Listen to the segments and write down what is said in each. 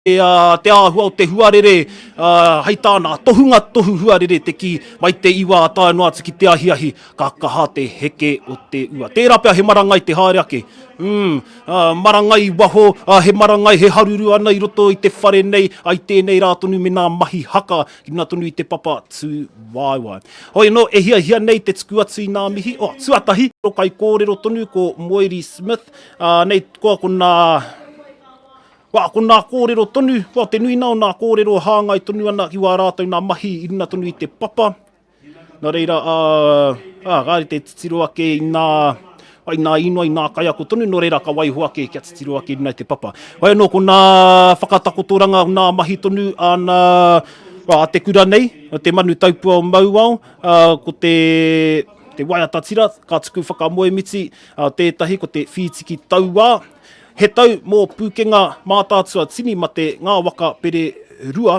Te āhua o te huarere, hei tāna, tohunga tohu huarere te kī, mai te iwa tae noa atu ki te ahiahi, ka kaha te heke o te ua. Tērā pea he marangai te haere ake. Mm, marangai i waho, he marangai he haruru ana i roto i te whare nei, i tēnei rā tonu me nā mahi haka ki runga tonu i te papa tūwaewae. Hoi anō, e hiahia nei te tuku atu i nā mihi, oh, tuatahi, ko kaikōrero tonu ko Moeri Smith, nei koa ko nā, Wā, ko nā kōrero tonu, wā, te nuina o nā kōrero hāngai tonu ana ki wā rātou nā mahi i runa tonu i te papa. Nā reira, ā, ā, kāre te titiro ake i nā, i nā īnoa, i nā kaiako tonu, nō reira ka waiho ake kia titiro ake i runa i te papa. Whai anō, ko nā whakatakotoranga, nā mahi tonu a nā, wā, a te kura nei, a te manu taupua o Mauao, ā, ko te, te waiata tira, ka tuku whakamoemiti, ā, tētahi ko te whītiki tauā, He tau mō Pūkenga Mātaatua Tini Mate ngā waka pere rua,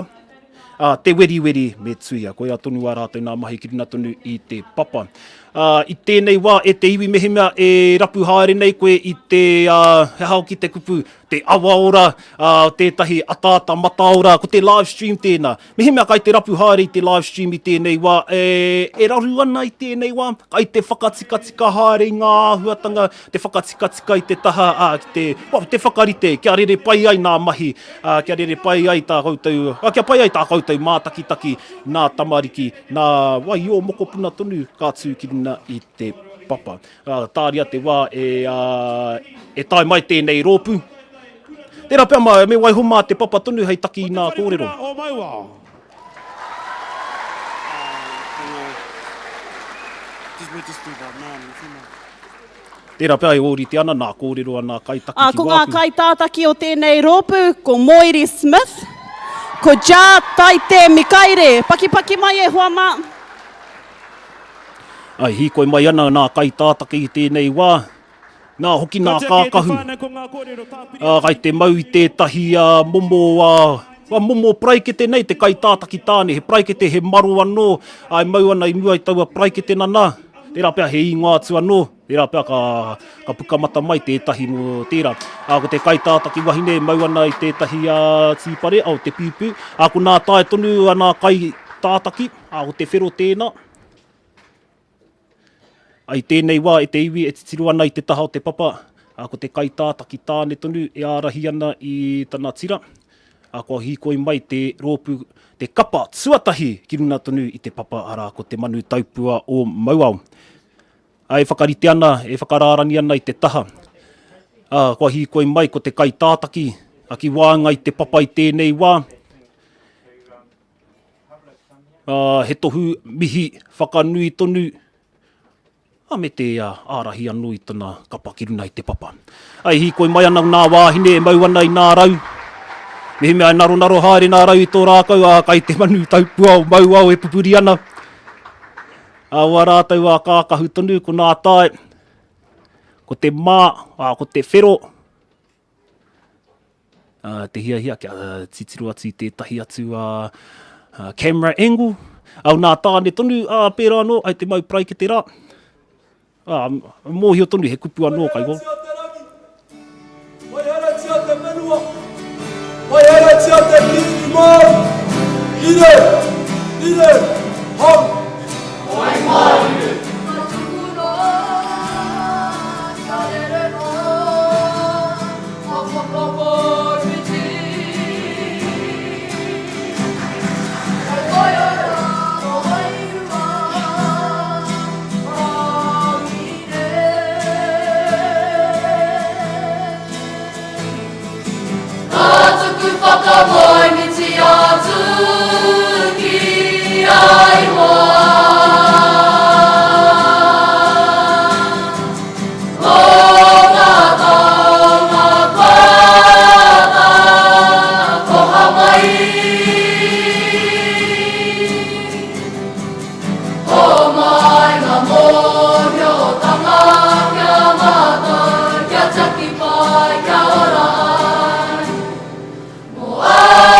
ā, Te Weriweri me Tuia. Koia tonu ā rātou nā mahi ki runa tonu i te papa. Ā, i tēnei wā e te iwi mehemea e rapu haere nei koe i te, ā, he aha hoki te kupu, te awaora, ā, tētahi ataata mataora, ko te live stream tēnā. Mehemea kai te rapu haere i te live stream i tēnei wā, e, e raru ana i tēnei wā, kai te whakatikatika haere i ngā āhuatanga, te whakatikatika i te taha, ā, ki te, well, te whakarite, kia rere pai ai nā mahi, ā, kia rere pai ai tā koutou, ā, kia pai ai tā koutou mātakitaki, nā tamariki, nā, wai, i ō mokopuna tonu ka tū ki runa i te papa. Ā, tāria te wā e, ā, e tae mai tēnei rōpū. Tērā pea mā, me waiho mā te papa tonu hei taki i nā kōrero. Ko te wharekura o Mauao. Tērā pea e ōrite ana nā kōrero a nā kaitaki Ā, ki ko ngā wāku. kaitātaki o tēnei rōpū, ko Moiri Smith, ko Ja Taite Mikaere. Pakipaki mai e hoa mā. Ā, e hīkoi mai ana nā kaitātaki i tēnei wā. Nā hoki nā kākahu, ā, kai te mau i tētahi momo, ā, momo paraikete nei te kaitātaki tāne, he paraikete, he maro anō, ā, e mau ana i mua i taua paraikete nana, tērā pea he īngoa atu anō, tērā pea ka, ka pukamata mai tētahi mō tērā. Ā, ko te kaitātaki wahine e mau ana i tētahi, ā, tīpare, ā, o te pīpū, ā, ko nā tae tonu a nā kaitātaki, ā, ko te whero tēnā. I tēnei wā e te iwi e titiro ana i te taha o te papa, ā, ko te kaitātaki tāne tonu e ārahi ana i tana tira, ā, kua hīkoi mai te rōpū, te kapa tuatahi ki runa tonu i te papa, arā, ko te manu taupua o Mauao. Ā, e whakarite ana, e whakarārangi ana i te taha, ā, kua hīkoi mai ko te kaitātaki, ā, ki waenga i te papa i tēnei wā, Ā, he tohu mihi whakanui tonu, ā, me te ārahi anō i tana kapa ki runa i te papa. Ā, e hīkoi mai ana nā wāhine e mau ana i nā rau. Mehemea e naronaro haere nā rau i tō rākau, ā, kai te manu taupua o Mauao e pupuri ana. Ā, wā rātou ā kākahu tonu, ko nā tae, ko te mā, ā, ko te whero, Te hiahia kia titiro atu i tētahi atu camera angle. Au nā tāne tonu, ā, pērā anō, ai te mau paraikete rā. Ā, mōhio tonu he kupu anō kai hou. Waiharatia te rangi, waiharatia te whenua, waiharatia te Kīngi Māori, rire, rire, hau. Waimarie! Ka tuku rā, kia rere rā, ka whakamaruti. Kei waia rā ka wairua, rangire. Ka tuku whakamoemiti atu ki a Ihowa. Mō ngā taonga kua takoha mai. Homai ngā mōhiotanga kia mātou, kia tiaki pai, kia ora ai. Mō āu.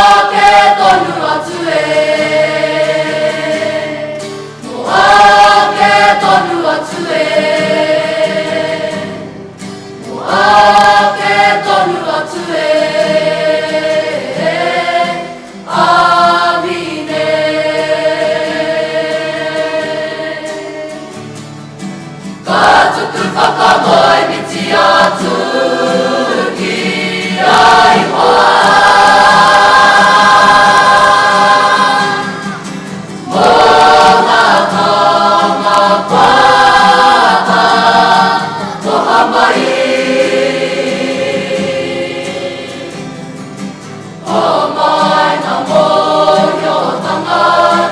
Homai ngā mōhiotanga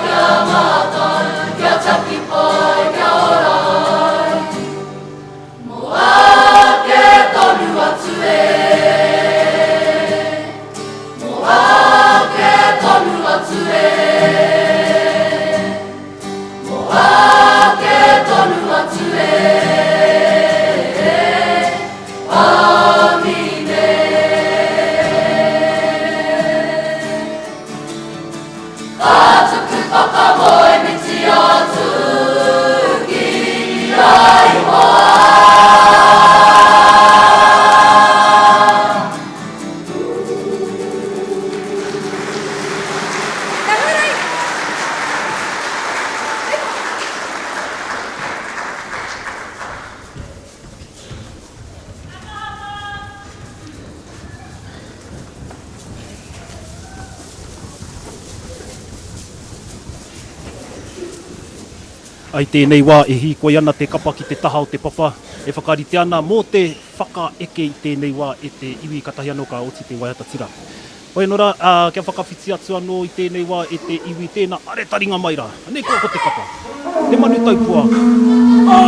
ki a mātou, kia tiaki pai, kia ora ai. Mō ake tonu atu e. Mō ake tonu atu e. Mō ake tonu atu e. Āmine. Ka tuku whakamoemiti atu ki a Ihowa. I tēnei wā e hīkoi ana te kapa ki te taha o te papa e whakarite ana mō te whakaeke i tēnei wā e te iwi katahi anō ka oti te waiata tira. Hoi anō rā, ā, kia whakawhiti atu anō i tēnei wā e te iwi, tēnā, are taringa mai rā. Anei koa ko te kapa. Te manu taupua. Ā,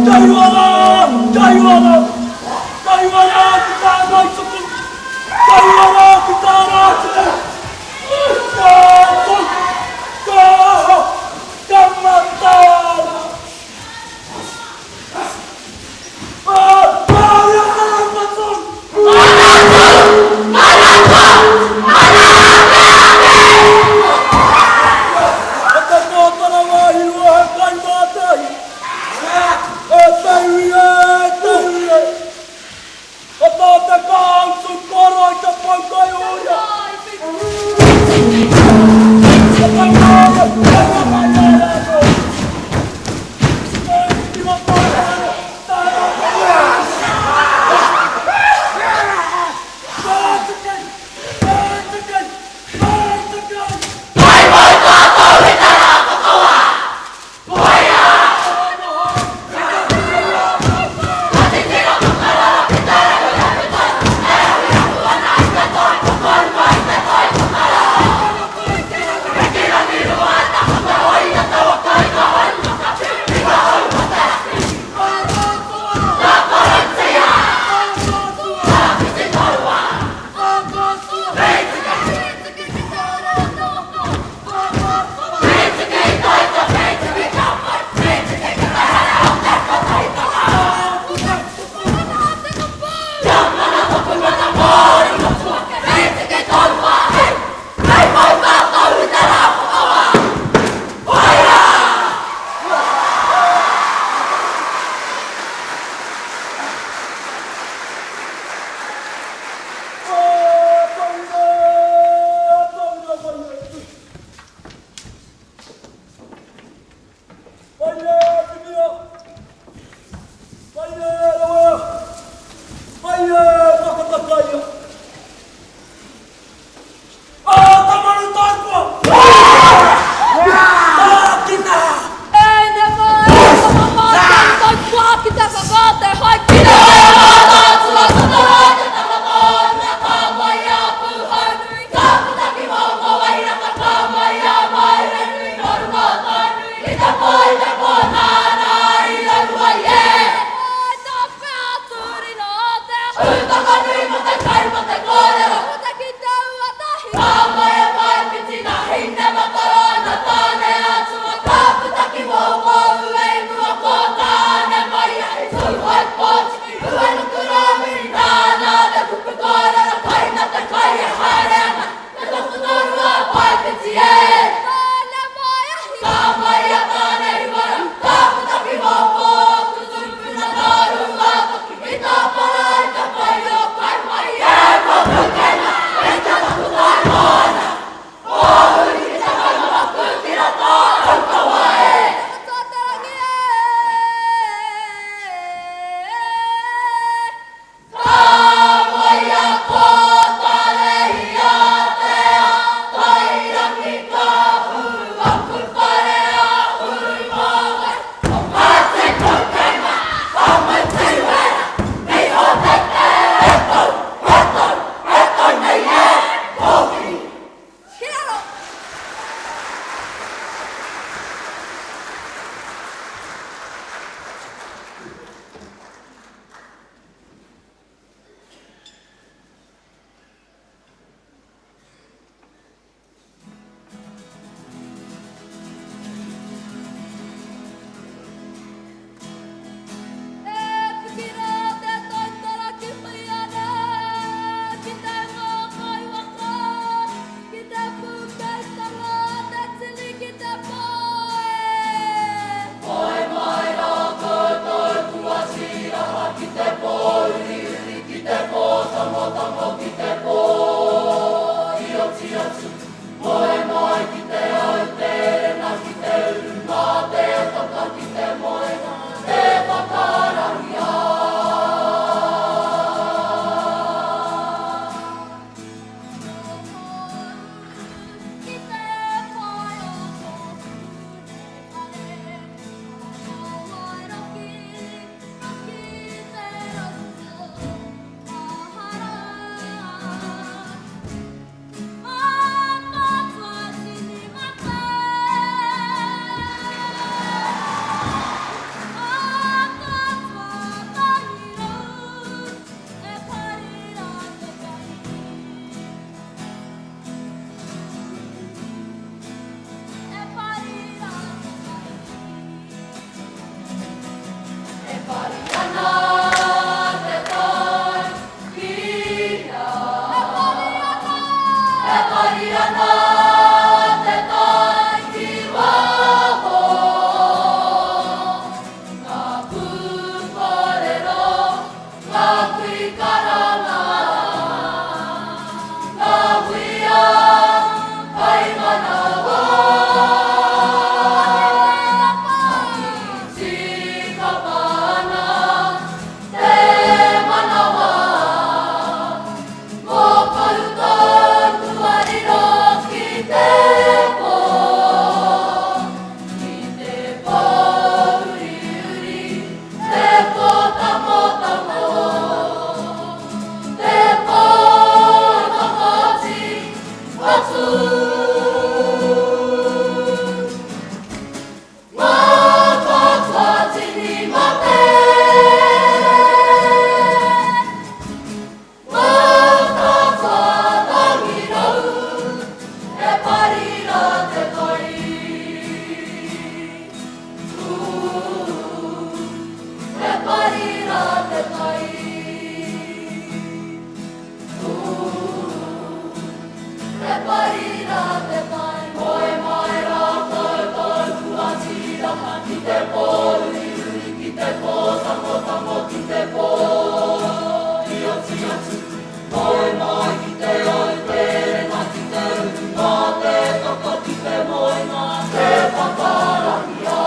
Kaiuara! Kaiuara! Kaiuara ki tāna i tuku! Kaiuara ki tāna tuku! Ka tau! Ka aha! Ka mataara! te pō, tango tango ki te pō I oti atu, moe mai ki te au Te renga ki te uru, mā te tata ki te moenga Te whakarahia.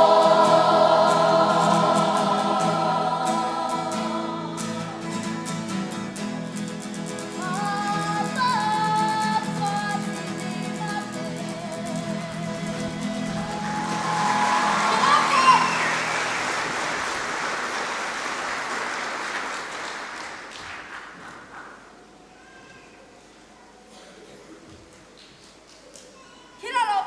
Ki raro!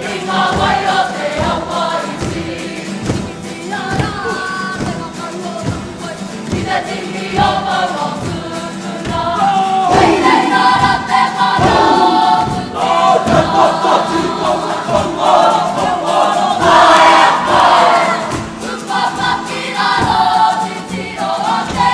I ngā wai o te awa iti. Tikitia rā te ngakau o taku wai. Ki te tihi o taua tupuna. Koinei rā rā te mana o Tupapa ki raro titiro o te.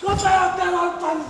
Ko te ao te rautanu!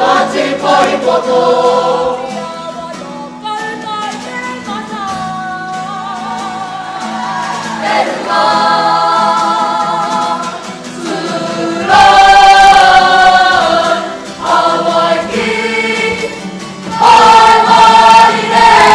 Ngāti Paripoto. E runga tūrau Hawaiki Pai Marire.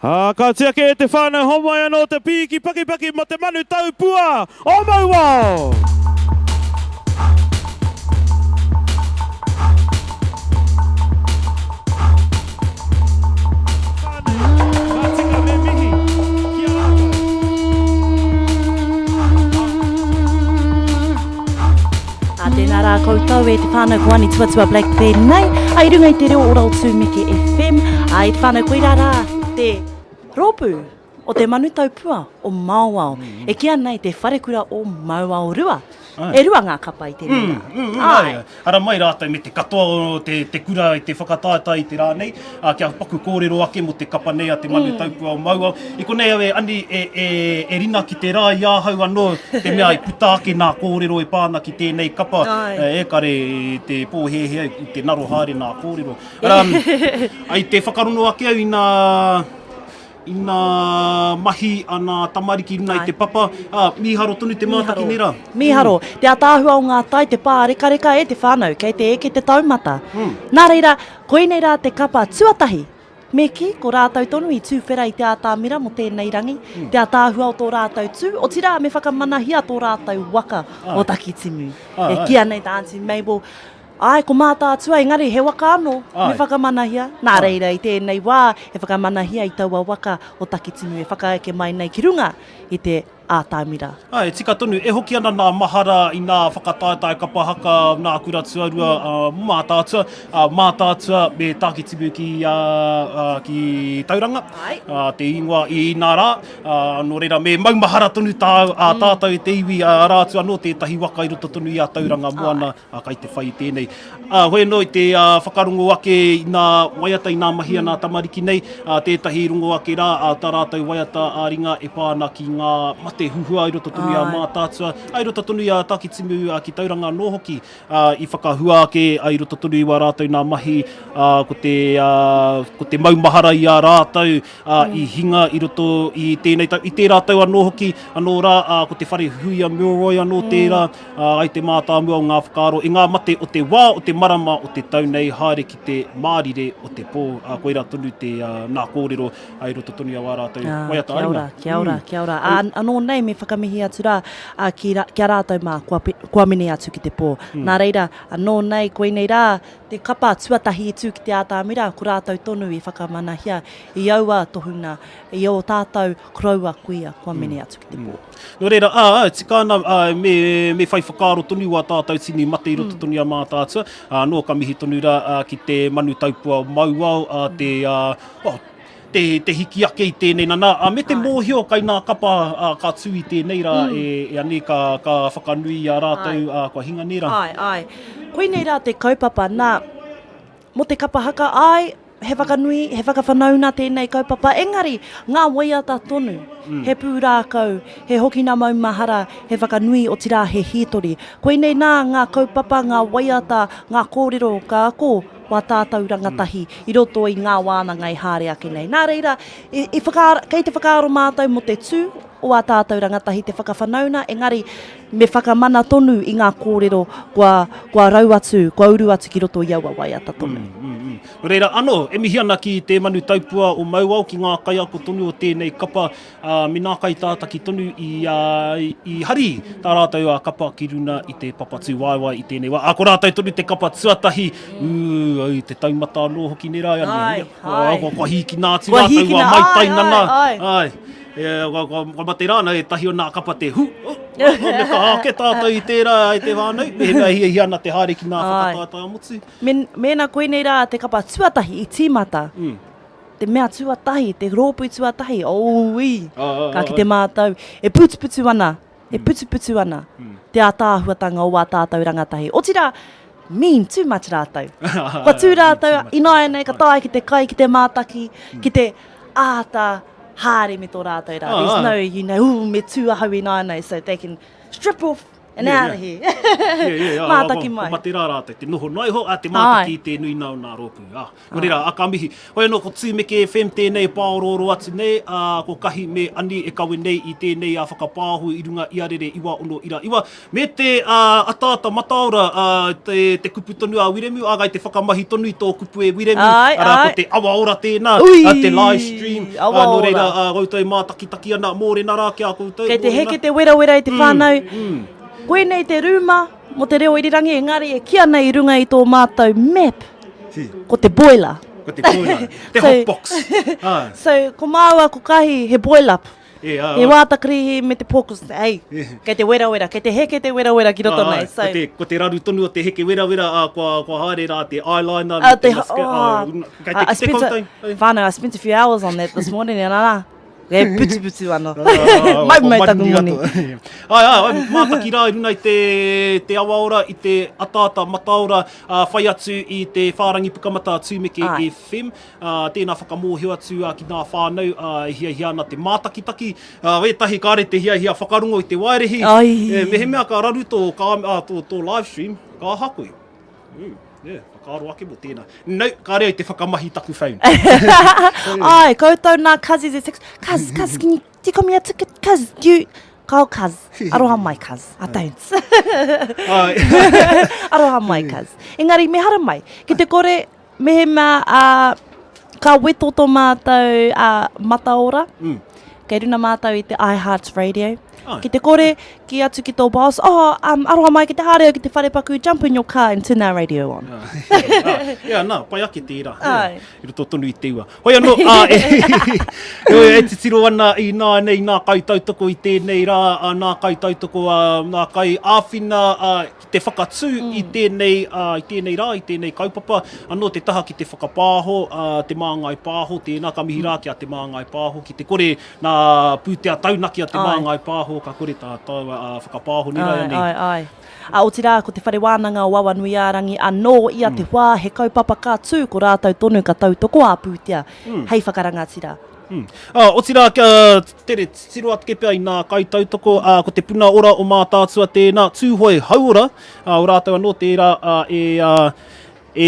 Ā, ka tiaki e te whānau homai anō te pīki pakipaki mō te manu taupua o Mauao! Ka tika me mihi ki a rātou. Ā, tēnā rā koutou e te whānau ko Ani Tuatua Black tēnei, ā, i runga i te reo ora o Tūmeke FM, ā, e te whānau koirā rā te rōpū o te manu taupua o Maoao, e kīa nei te wharekura o Mauaorua. E rua ngā kapa i tēnei rā. Mm, mm, āe. Ara mai rātou me te katoa o te, te kura i te whakataetae i te rā nei, ā, kia paku kōrero ake mō te kapa nei a Te Manu Taupua o Mauao. I konei au e ani, e, e, e rina ki te rā i ahau anō, te mea i puta ake nā kōrero e pā ana ki tēnei kapa, e, kare te pōhēhē au i te naro haere nā kōrero. Arā, i te whakarongo ake au i nā, Ina mahi a nā tamariki runa i te papa, ā, mīharo tonu te mātaki nei rā. Mīharo. Te ataahua o ngā tae, te pārekareka e te whānau, kei te eke te taumata. Nā reira, koinei rā te kapa tuatahi. Me kī, ko rātou tonu i tūwhera i te ātamira mō tēnei rangi, te ataahua o tō rātou tū, otirā me whakamanahia tō rātou waka o Takitimu. E kīa nei tā Aunty Mabel, Āe, ko Mātaatua, engari he waka anō me whakamanahia. Nā reira, i tēnei wā, e whakamanahia i taua waka o Takitimu e whakaeke mai nei ki runga i te ātamira. Āe, tika tonu, e hoki ana nā mahara i nā whakataetae kapa haka, nā kura tuarua a Mātaatua, a Mātaatua me Tākitimu ki, ki Tauranga, te ingoa i nā rā. Nō reira, me maumahara tonu tā, ā tātou e te iwi, arā atu anō tētahi waka i roto tonu i a Tauranga Moana. ā, kai te whai i tēnei. Ā, hoi anō i te whakarongo ake i nā waiata, i nā mahi a nā tamariki nei, ā, tētahi rongo ake rā, ā, tā rātou waiata ā-ringa e pā ana ki ngā mate huhua i roto tonu i a Mātaatua, ā, i roto tonu i a Tākitimu, ā, ki Tauranga anō hoki, ā, i whakahua ake, ā, i roto tonu i wā rātou nā mahi, ā, ko te, ā, ko te maumahara i a rātou, ā, i hinga i roto i tēnei tau, i tērā tau anō hoki, anō rā, ā, ko te whare huia Milroy anō tērā, Ā, ai te mātāmua o ngā whakaaro i ngā mate o te wā, o te marama, o te tau nei, haere ki te mārire o te pō, ā, koirā tonu te, ā, nā kōrero, ā, i roto tonu i a wā rātou waiata Kia ora, kia ora, kia ora. Ā, anō nei me whakamihi atu rā, ā, ki rā, ki a rātou mā, kua, kua mene atu ki te pō. Nā reira, anō nei, koinei rā, te kapa tuatahi i tū ki te ātamira, ko rātou tonu i whakamanahia i aua tohunga, i ō tātou koroua kuia kua mene atu ki te pō. Nō reira, ā, ā, tika ana, ā, me, me whai whakaaro tonu wā tātou tini mate i roto tonu i a Mātaatua, ā, nō ka mihi tonu rā, ā, ki te manu taupua o Mauao, ā, te, ā, oh, te, te hiki ake i tēnei nana, ā, me te mōhio kai nā kapa, ā, ka tū i tēnei rā, e, e anei ka, ka whakanui i a rātou, ā, kua hinga nei rā. Āe, āe. Koinei rā te kaupapa, nā, mō te kapa haka, āe, he whakanui, he whakawhanauna tēnei kaupapa, engari, ngā waiata tonu, he pūrākau, he hokina maumahara, he whakanui, otirā he hītori. Koinei nā ngā kaupapa, ngā waiata, ngā kōrero ka ako wā tātou rangatahi i roto i ngā wānanga e haere ake nei. Nā reira, i, i whakaara, kei te whakaaro mātou mō te tū. o ā tātou rangatahi te whakawhanauna, engari me whakamana tonu i ngā kōrero kua, kua rau atu, kua uru atu ki roto i aua waiata tonu. Mm, mm, mm. Nō reira, anō, e mihi ana ki te manu taupua o Mauao, ki ngā kaiako tonu o tēnei kapa, ā, me nā kaitātaki tonu i, ā, i hari tā rātou ā kapa ki runa i te papa tūwaewae i tēnei wā. Ā, ko rātou tonu te kapa tuatahi, ū, au, te taumata anō hoki nē rā, Ai, ai. ai. Kua hīkina atu Kua rātou, hīkina, kua maitai ai, nana. ai, ai. E, kua, kua, kua mate rāna ētahi o nā kapa te hu, oh, oh, me kaha ake tātou i tērā i te whānau, mehemea hiahia ana te haere ki nā whakataetae ā-motu. Me, mēnā koinei rā te kapa tuatahi i tīmata, mm. te mea tuatahi, te rōpū tuatahi, oi, ka kite mātou, e putuputu ana, e mm. putuputu ana mm. te ātaahuatanga o ā tātou rangatahi. Otirā, mean too much rātou. Kua tū rātou, ināianei ka taea ki te kai, ki te mātaki, mm. ki te āta haere me tō rātou rā. There's no, you know, ooh, me tū ahau ināianei, so they can strip off and yeah, out of here. yeah, yeah, yeah. Mātaki mai. Ko mate rā rātou, te noho noa iho, a te mātaki i te nui nā o nā rōpū. Ah, nō reira, a ka mihi. Hoi anō, ko Tūmeke FM tēnei e pāorooro atu nei, ā, ko Kahi me Ani e kawe nei i tēnei ā whakapāho i runga i a Rere 969. Me te ā, ataata mataora, ā, te, te kupu tonu a Wiremu, ā, kai te whakamahi tonu i tō kupu e Wiremu, Āe, arā, āe. ko te awa ora tēnā, Ui! ā, te live stream, ā, Awa nō reira, ora. ā, koutou e mātakitaki ana, mōrena rā ki a koutou, Kei te mōrena. heke te werawera i te whānau. Koinei te rūma mō te reo irirangi, engari e kī ana i runga i tō mātou map, ko te boiler. Ko te boiler, te So- hot box. Ā. So, ko māua ko Kahi, he boil up. E, ā, He wāta karihi me te pōkus, ei, kei te werawera, kei te heke te werawera ki roto nei. So, Ko te, ko te raru tonu o te heke werawera, ā, kua, kua haere rā te eyeliner me Uh, te te, mascara. oh, ā, kei te I, I kite spent a, koutou. whānau, I spent a few hours on that this morning and ana, e putuputu ana. Ā, Mau kua mai taku maringi moni. katoa. Āe, āe, āe, mātaki rā i runga i te, te awaora, i te ataata mataora, ā, whai atu i te whārangi pukamata a Tūmeke Āe. FM. Ā, tēnā whakamōhio atu ki ngā whānau e hiahia ana te mātakitaki. Ā, wētahi kāre te hiahia whakarongo i te waerehi. Ai. E, mehemea ka raru tō, kā, ā, tō, tō live stream, ka aha koe? Ū, yeah, whakaaro ake mō tēnā. No, kāre au te whakamahi taku phone. Ai, koutou nā cuzzies e text, cuz, cuz, can you, do you got me a ticket, cuz, do you, Kao cuz, aroha mai cuz, I don't. Ai. aroha mai cuz. Engari, me haramai, ki te kore, Mehemea ā, ka weto tō mātou ā, mataora, mm. kei runa mātou i te iHeart Radio. Ai. Ki te kore, ki atu ki tō boss, oh, um, aroha mai ki te haere au ki te wharepaku, jump in your car and turn our radio on. Ah, yeah, nā, pai ake tērā. Yeah. I roto tonu i te ua. Hoi anō, ā, e, e, e titiro ana i nā nei nā kaitautoko i tēnei rā, ā, nā kaitautoko, ā, nā kai āwhina ā, ki te whakatū mm. i tēnei, uh, i tēnei rā, i tēnei kaupapa, anō te taha ki te whakapāho, uh, te māngai pāho, tēnā ka mihi rā ki a te māngai pāho, ki te kore nā pūtea taunaki a te ai. māngai pāho, ka kore tā tāua uh, whakapāho ni ai, ai, ai. A, otirā, ko te whare wānanga o Awanuiārangi anō ia mm. te wā he kaupapa ka tū, ko rātou tonu ka tautoko ā pūtea mm. hei whakarangatira. Mm. Uh, otirā, kia tere titiro ake pea i nā kaitautoko, uh, ko te puna ora o Mātaatua tēnā, Tūhoe Hauora, uh, o rātou anō tērā uh, e, uh, e,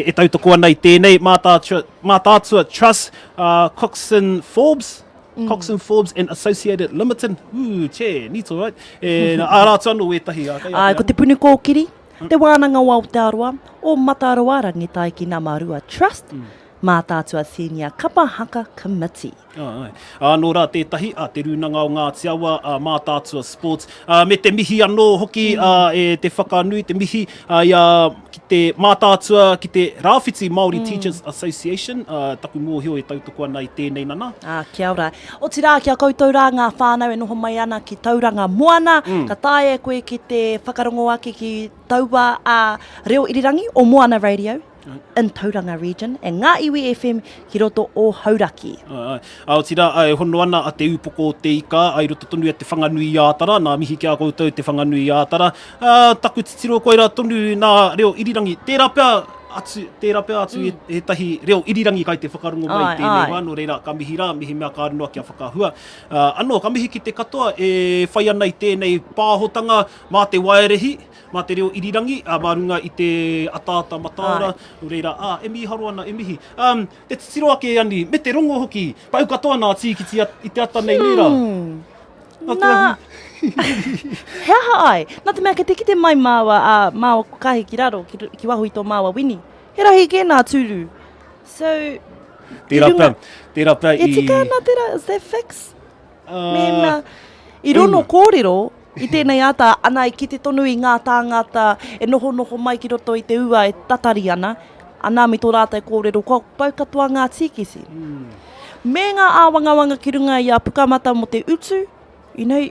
e tautoko ana i tēnei, Mātaatua, Mātaatua Trust, uh, Coxon Forbes, mm. Coxon Forbes and Associated Limited. Ooh, che, neat, all right. E, ā rātou anō wētahi. Ā, kei Āe, ko Te Puni Kōkiri, Te Wānanga o Aotearoa, o Mataroa Rangitaiki Namarua Trust, mm. Mātaatua Senior Kapa Haka Committee. Āe. Anō rā tētahi, a Te Rūnanga o Ngāti Awa, a Mātaatua Sports, ā, me te mihi anō hoki ā, e te whakanui, te mihi ā, i a, ki te Mātaatua, ki te Rāwhiti Māori Teachers Association, ā, taku mōhio e tautoko ana i tēnei nana. Ā, kia ora. Otirā, ki a koutou rā ngā whānau e noho mai ana ki Tauranga Moana, ka taea e koe ki te whakarongo ake ki taua ā, reo irirangi o Moana Radio, in Tauranga Region and Ngā Iwi FM ki roto o Hauraki. Āe, āe. Ā, otirā, e hono ana a Te Ūpoko o Te Ika, i roto tonu i a Te Whanganui-ā-Tara, nā mihi ki a koutou Te Whanganui-ā-Tara. Ā, taku titiro koirā tonu nā reo irirangi, tērā pea atu, tērā pea atu mm. ētahi reo irirangi kai te whakarongo mai i tēnei wā, nō reira, ka mihi rā, mehemea kāre noa kia whakahua. Ā, anō, ka mihi ki te katoa e whai ana i tēnei pāhotanga mā te waerehi, Mā te reo irirangi, ā, mā runga i te ataata mataora, nō reira, ā, e mīharo ana, e mihi. Ā, te titiro ake, Ani, me te rongo hoki, pau katoa nā tīkiti i te ata nei, nē rā? Nā, he aha ai? Nā te mea kei te kite mai māua, ā, māua ko Kahi ki raro, ki, ki waho i tō māua wini. He rahi kē nā tūru. So, tērā pea, tērā pea i... E tika ana tērā, is that fix? Mēnā, i rono kōrero i tēnei ata, ana i kite tonu i ngā tāngata e nohonoho mai ki roto i te ua e tatari ana, ana me tō rātou kōrero, kua pau katoa ngā tīkiti. Me ngā āwangawanga ki runga i a Pukamata mō te utu, you know,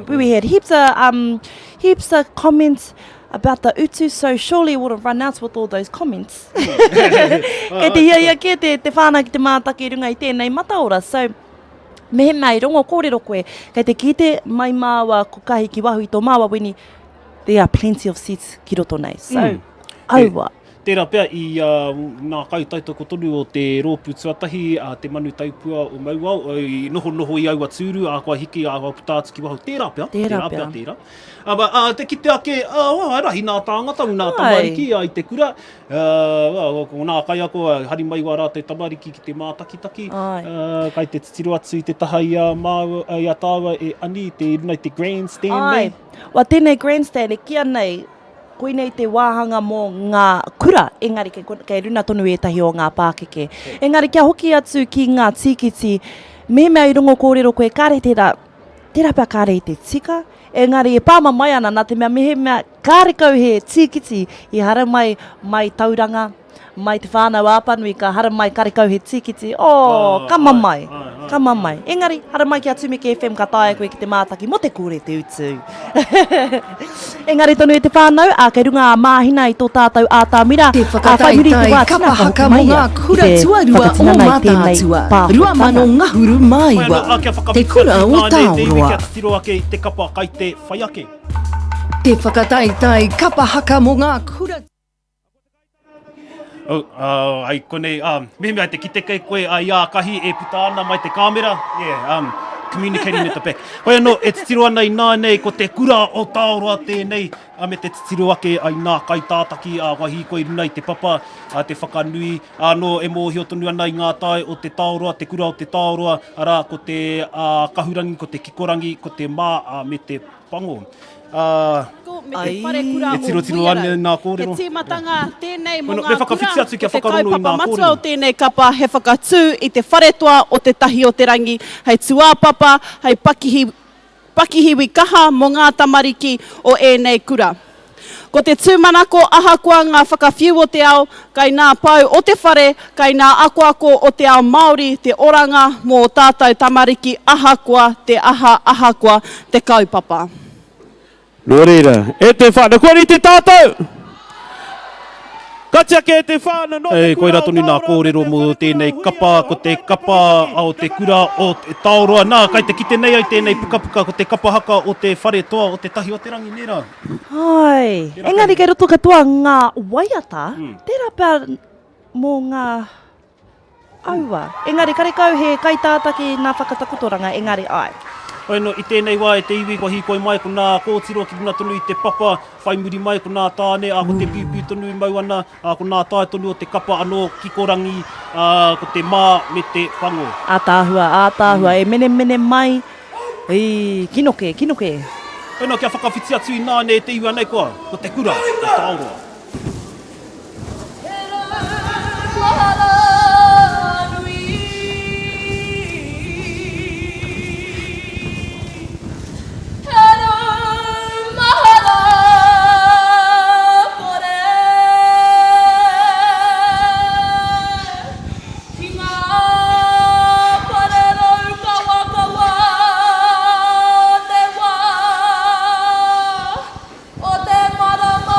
we had heaps of, um, heaps of comments about the utu, so surely it would have run out with all those comments. Kei te hiahia kē te, te whānau ki te mātaki i runga i tēnei mataora. So, mehemea i rongo kōrero koe, kei te kite mai māua ko Kahi ki waho i tō māua wini, there are plenty of seats ki roto nei. So, mm. aua. Tērā pea i ngā kaitautoko tonu o te rōpū tuatahi, a Te Manu Taupua o Mauao, i nohonoho i aua tūru, ā, kua hiki, ā, kua puta atu ki waho. Tērā pea, tērā pea, tērā. Ā, ā, te kite ake, ā, rahi nā tāngata, nā tamariki, ā, i te kura, ā, ko nā kaiako, hari mai wā rātou tamariki ki te mātakitaki, ā, kai te titiro atu i te taha i a māua, i a tāua e Ani, te i runa i te grandstand nei. Āe, wā tēnei grandstand e kīa nei, Koinei te wāhanga mō ngā kura, engari kei, kei runa tonu ētahi o ngā pākeke. Engari kia hoki atu ki ngā tīkiti, mehemea i rongo kōrero koe, kāre tērā, tērā pea kāre i te tika, engari e pāmamae ana nā te mea mehemea kārekau he tīkiti i haramai mai Tauranga, mai Te Whānau-a-Apanui ka haramai karekau he tīkiti, oh, ka mamae, ka mamae. Engari, haramai ki a Tumeke FM ka taea koe ki te mātaki mō te kore te utu. Engari tonu e te whānau, ā, kei runga a Māhina i tō tātou ātamira, Te ā, whai muri i te whakataetae wā tina kapa ka hoki haka mai mō ia ngā ki kura te tuarua o whakatinana i tēnei Mātaatua, pāhotanga. 2000 ngahuru mā Whai anō, iwa, ā, kia Te whakawhiti Kura atu o nā nei te iwi Tāoroa. kia titiro ake i te kapa kai te whai ake. Te whakataetae kapa haka mō ngā kura. Oh, uh, ai konei, um, mehemea te kite kei koe ai a Kahi e puta ana mai te kāmera, yeah, um, communicating at the back. Hoi anō, e titiro ana i nānei, ko te kura o Taoroa tēnei, a me te titiro ake ai nā kaitātaki a kua hīkoi runa i te papa, a te whakanui, anō e mōhio tonu ana i ngā tae o te Taoroa, te kura o te Taoroa, arā, ko te a, kahurangi, ko te kikorangi, ko te mā, a, me te pango. Ā, Me te wharekura e tirotiro o ana i ngā Huiarau. kōrero. He tīmatanga tēnei mō Bueno, ngā me kura, whakawhiti atu kia ko te whakarongo i kaupapa ngā matua kōrero. o tēnei kapa he whakatū i te wharetoa o Te Tahi o te Rangi hei tūāpapa, hei pakihi, pakihiwi kaha mō ngā tamariki o ēnei kura. Ko te tūmanako ahakoa ngā whakawhiu o te ao, kai nā pou o te whare, kai nā akoako o te ao Māori te oranga mō ō tātou tamariki ahakoa te aha ahakoa te kaupapa. Nō reira, e te whānau, kua rite tātou! Ka tiaki e te whānau nō te Ei, kura koirā o tonu nā Taoroa me kōrero te mō wharekura tēnei o kapa, Huiarau, ko te homai te kapa wharekura o te ki kura o te Taoroa. Nā, kai te kite nei ai tēnei pukapuka, ko te kapa haka o te whare toa o Te Tahi o te Rangi, nē rā? Āe, engari kei roto katoa ngā waiata, tērā pea mō ngā Aua. Engari karekau he kaitātaki nā whakatakotoranga, engari āe. Hoi anō, i tēnei wā e te iwi kua hīkoi mai ko nā kōtiro ki runga tonu i te papa, whai muri mai ko nā tāne, ā, ko te piupiu tonu i mau ana, ā, ko nā tae tonu o te kapa anō, kikorangi, ā, ko te mā me te pango. Ātaahua, ātaahua, e menemene mai, ī, kino kē, kino kē. Hoi anō, kia whakawhiti atu ināianei e te iwi anei koa, ko te kura o Taoroa. O te marama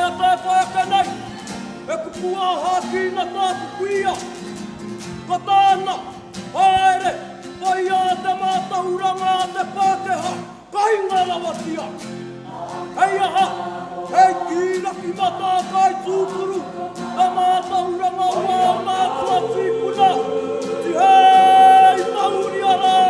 waiata e whai ake nei, he kupu ā-hākī nā tāku kuia. Ko tāna, Haere, whaiā te mātauranga a te Pākehā, ka hinga rawatia! Hei aha, hei kīnaki mā tā Kāi tūturu, te mātauranga o ā mātua tīpuna, tihei tahuria rā!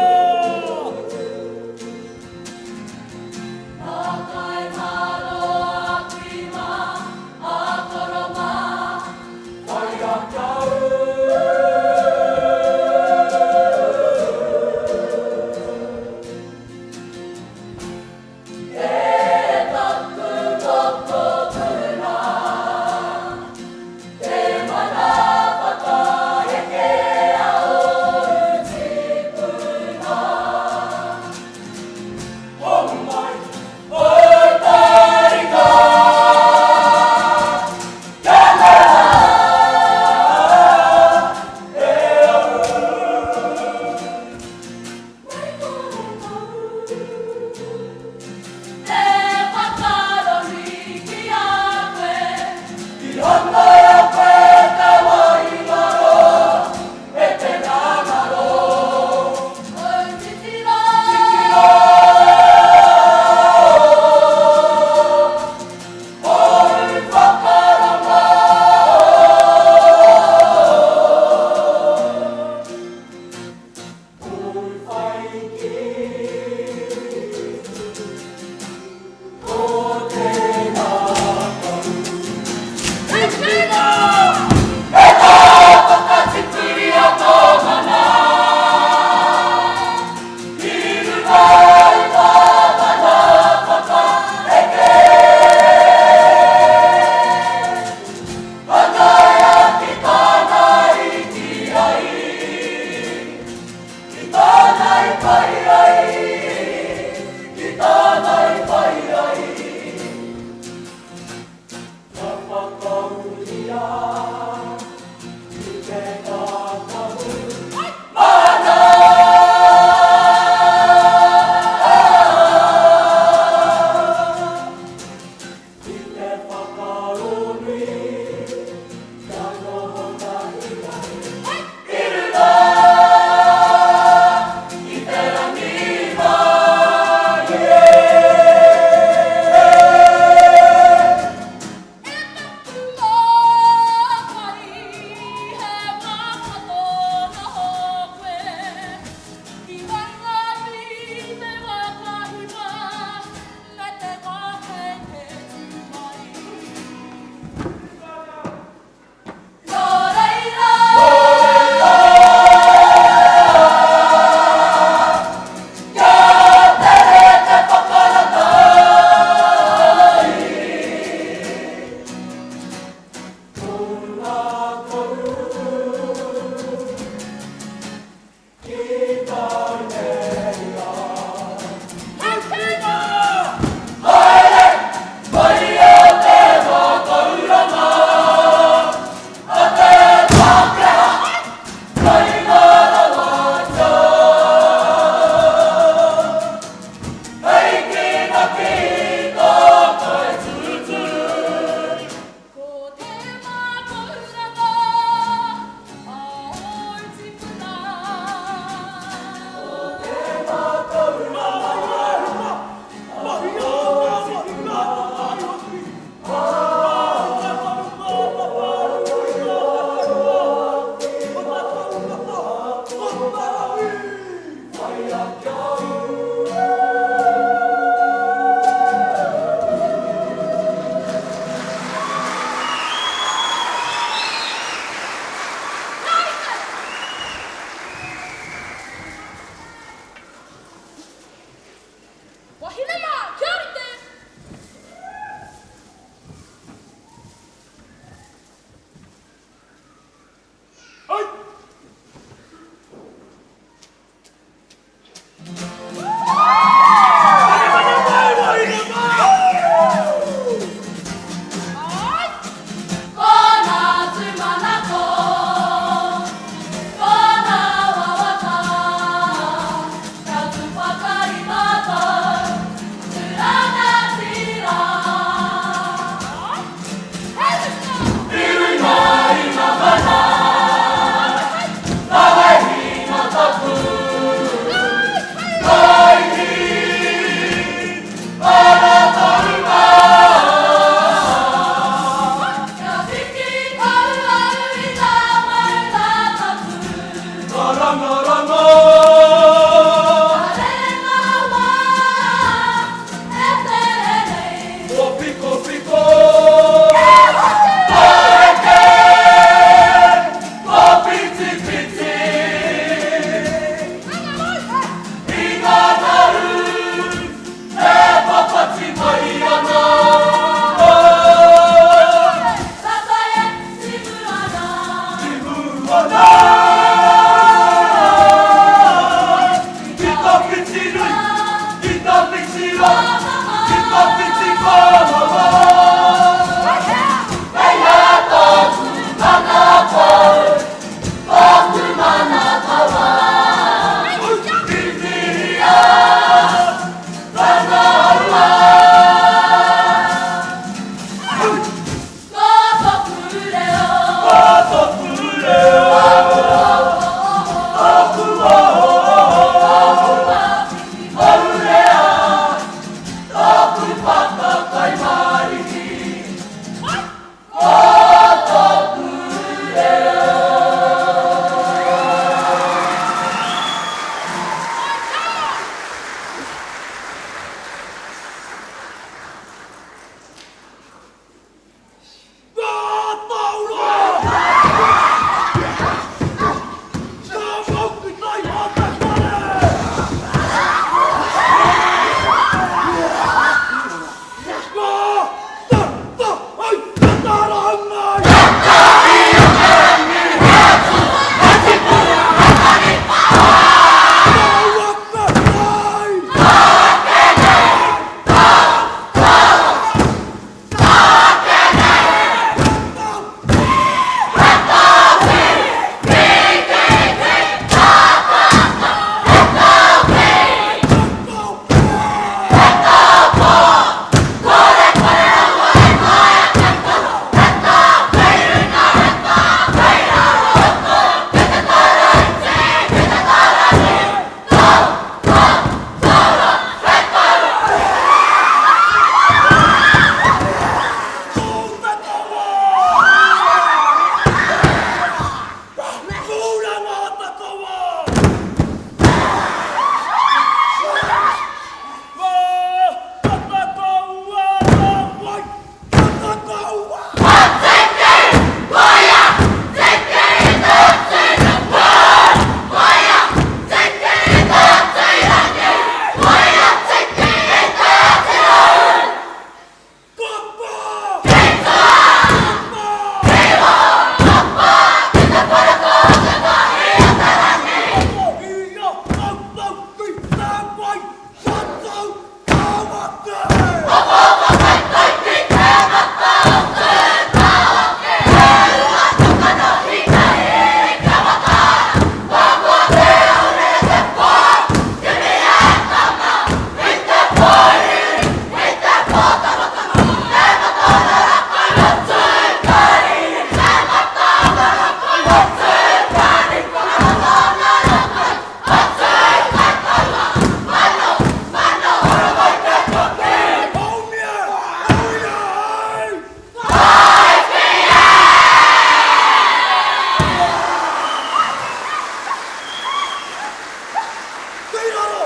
Kei raro!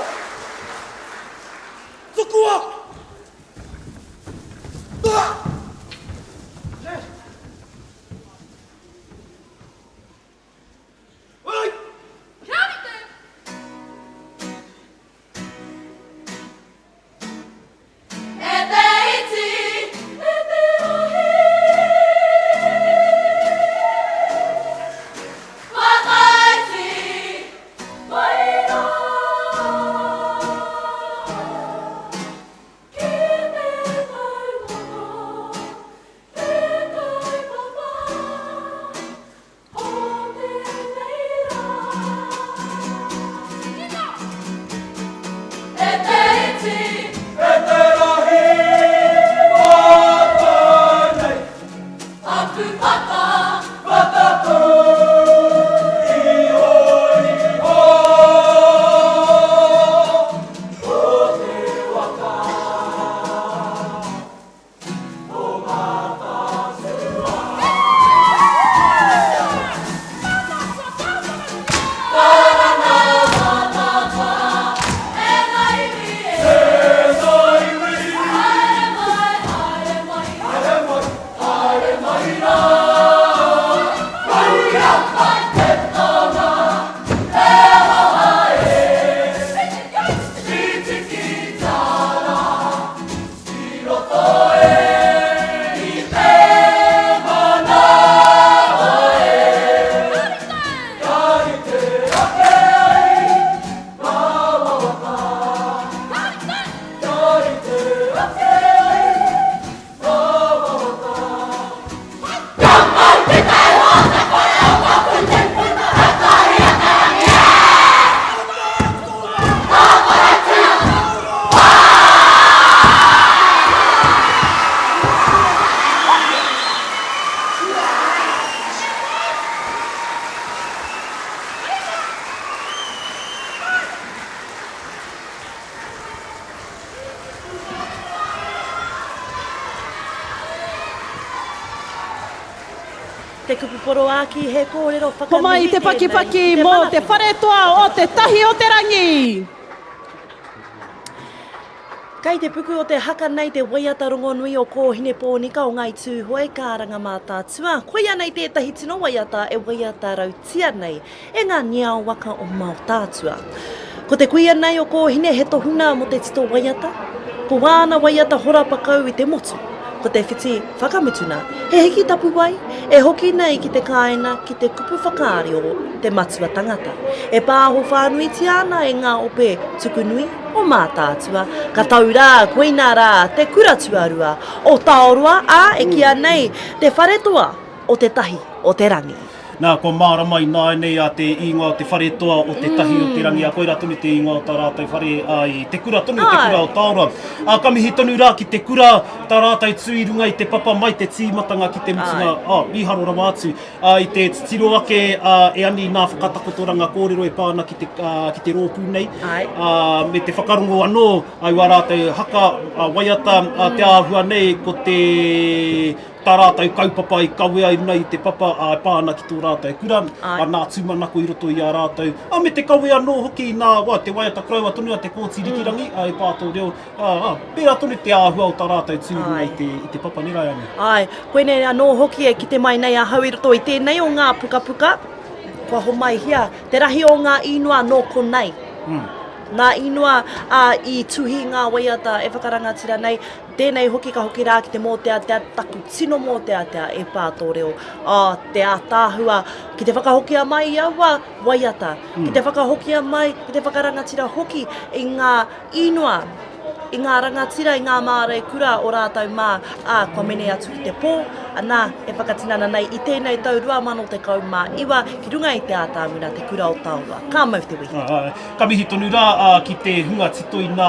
Tukua! Oi! Kia rite! E te iti, e te rahi. Whakaiti, mai rā. Ki te taumata, te kaupapa. O tēnei rā. E te iti. E te rahi whānau nei. Taku whata. Whata pū iho iho. Ko te waka. Te kupu poroāki, he kōrero whakamihi Homai i te tēnei pakipaki ki te mō te mana whare toa o Te Tahi o te Rangi! Kei te puku o te haka nei te waiata rongonui o Kōhine Pōnika o Ngāi Tūhoe, Kāranga Mātaatua. Koia nei tētahi tino waiata e waiata rautia nei e ngā niao waka o Māotaatua. Ko te kuia nei o Kōhine he tohunga mō te tito waiata. Ko wāna waiata horapa kau i te motu. Ko te whiti whakamutuna, he hiki tapuwae, e hoki nei ki te kāinga ki te kupu whakaari o te matua tangata. E pāho whānuitia ana e ngā ope tuku nui o Mātaatua, ka tau rā, koinā rā, te kura tuarua o Taoroa, ā, e kīa nei, te whare toa o Te Tahi o te Rangi. Nā, kua mārama ināianei a te īngoa o te whare toa o Te Tahi o te Rangi, ā, koirā tonu te īngoa o tā rātou whare, ā, i te kura tonu, te kura o Taoroa. Ā, ka mihi tonu rā ki te kura, tā rātou tū i runga i te papa mai te tīmatanga ki te mutunga, ā, mīharo rawa atu. Ā, i te titiro ake, ā, e ani nā whakatakotoranga kōrero e pā ana ki te, ā, ki te rōpū nei, ā, me te whakarongo anō, ā, i wā rātou haka, ā, waiata, ā, te āhua nei ko te, tā rātou kaupapa i kawea i runga i te papa, ā, e pā ana ki tō rātou kura, ā, nā tūmanako i roto i a rātou, ā, me te kawe anō hoki nā, wā, te waiata koroua tonu a Te Kooti Rikirangi, ā, e pā tō reo, ā, ā, pērā tonu te āhua o tā rātou tū i runga i te, i te papa, nē Raiani? Āe, koinei anō hoki e kite mai nei ahau i roto i tēnei o ngā pukapuka, kua homaihia te rahi o ngā īnoa nō konei. Ngā īnoa, ā, i tuhi ngā waiata e whakarangatira nei, Tēnei hoki ka hoki rā ki te mōteatea, taku tino mōteatea e pā tō reo, ā, te ātaahua ki te whakahokia mai i aua waiata, ki te whakahokia mai, ki te whakarangatira hoki i ngā īnoa i. i ngā rangatira, i ngā māreikura o rātou mā, ā, kua mene atu ki te pō, anā, e whakatinana nei i tēnei tau 2019 ki runga i te ātāmura Te Kura o Taoroa. Ka mau te wehi. Ka mihi tonu rā ki te hunga tito i ngā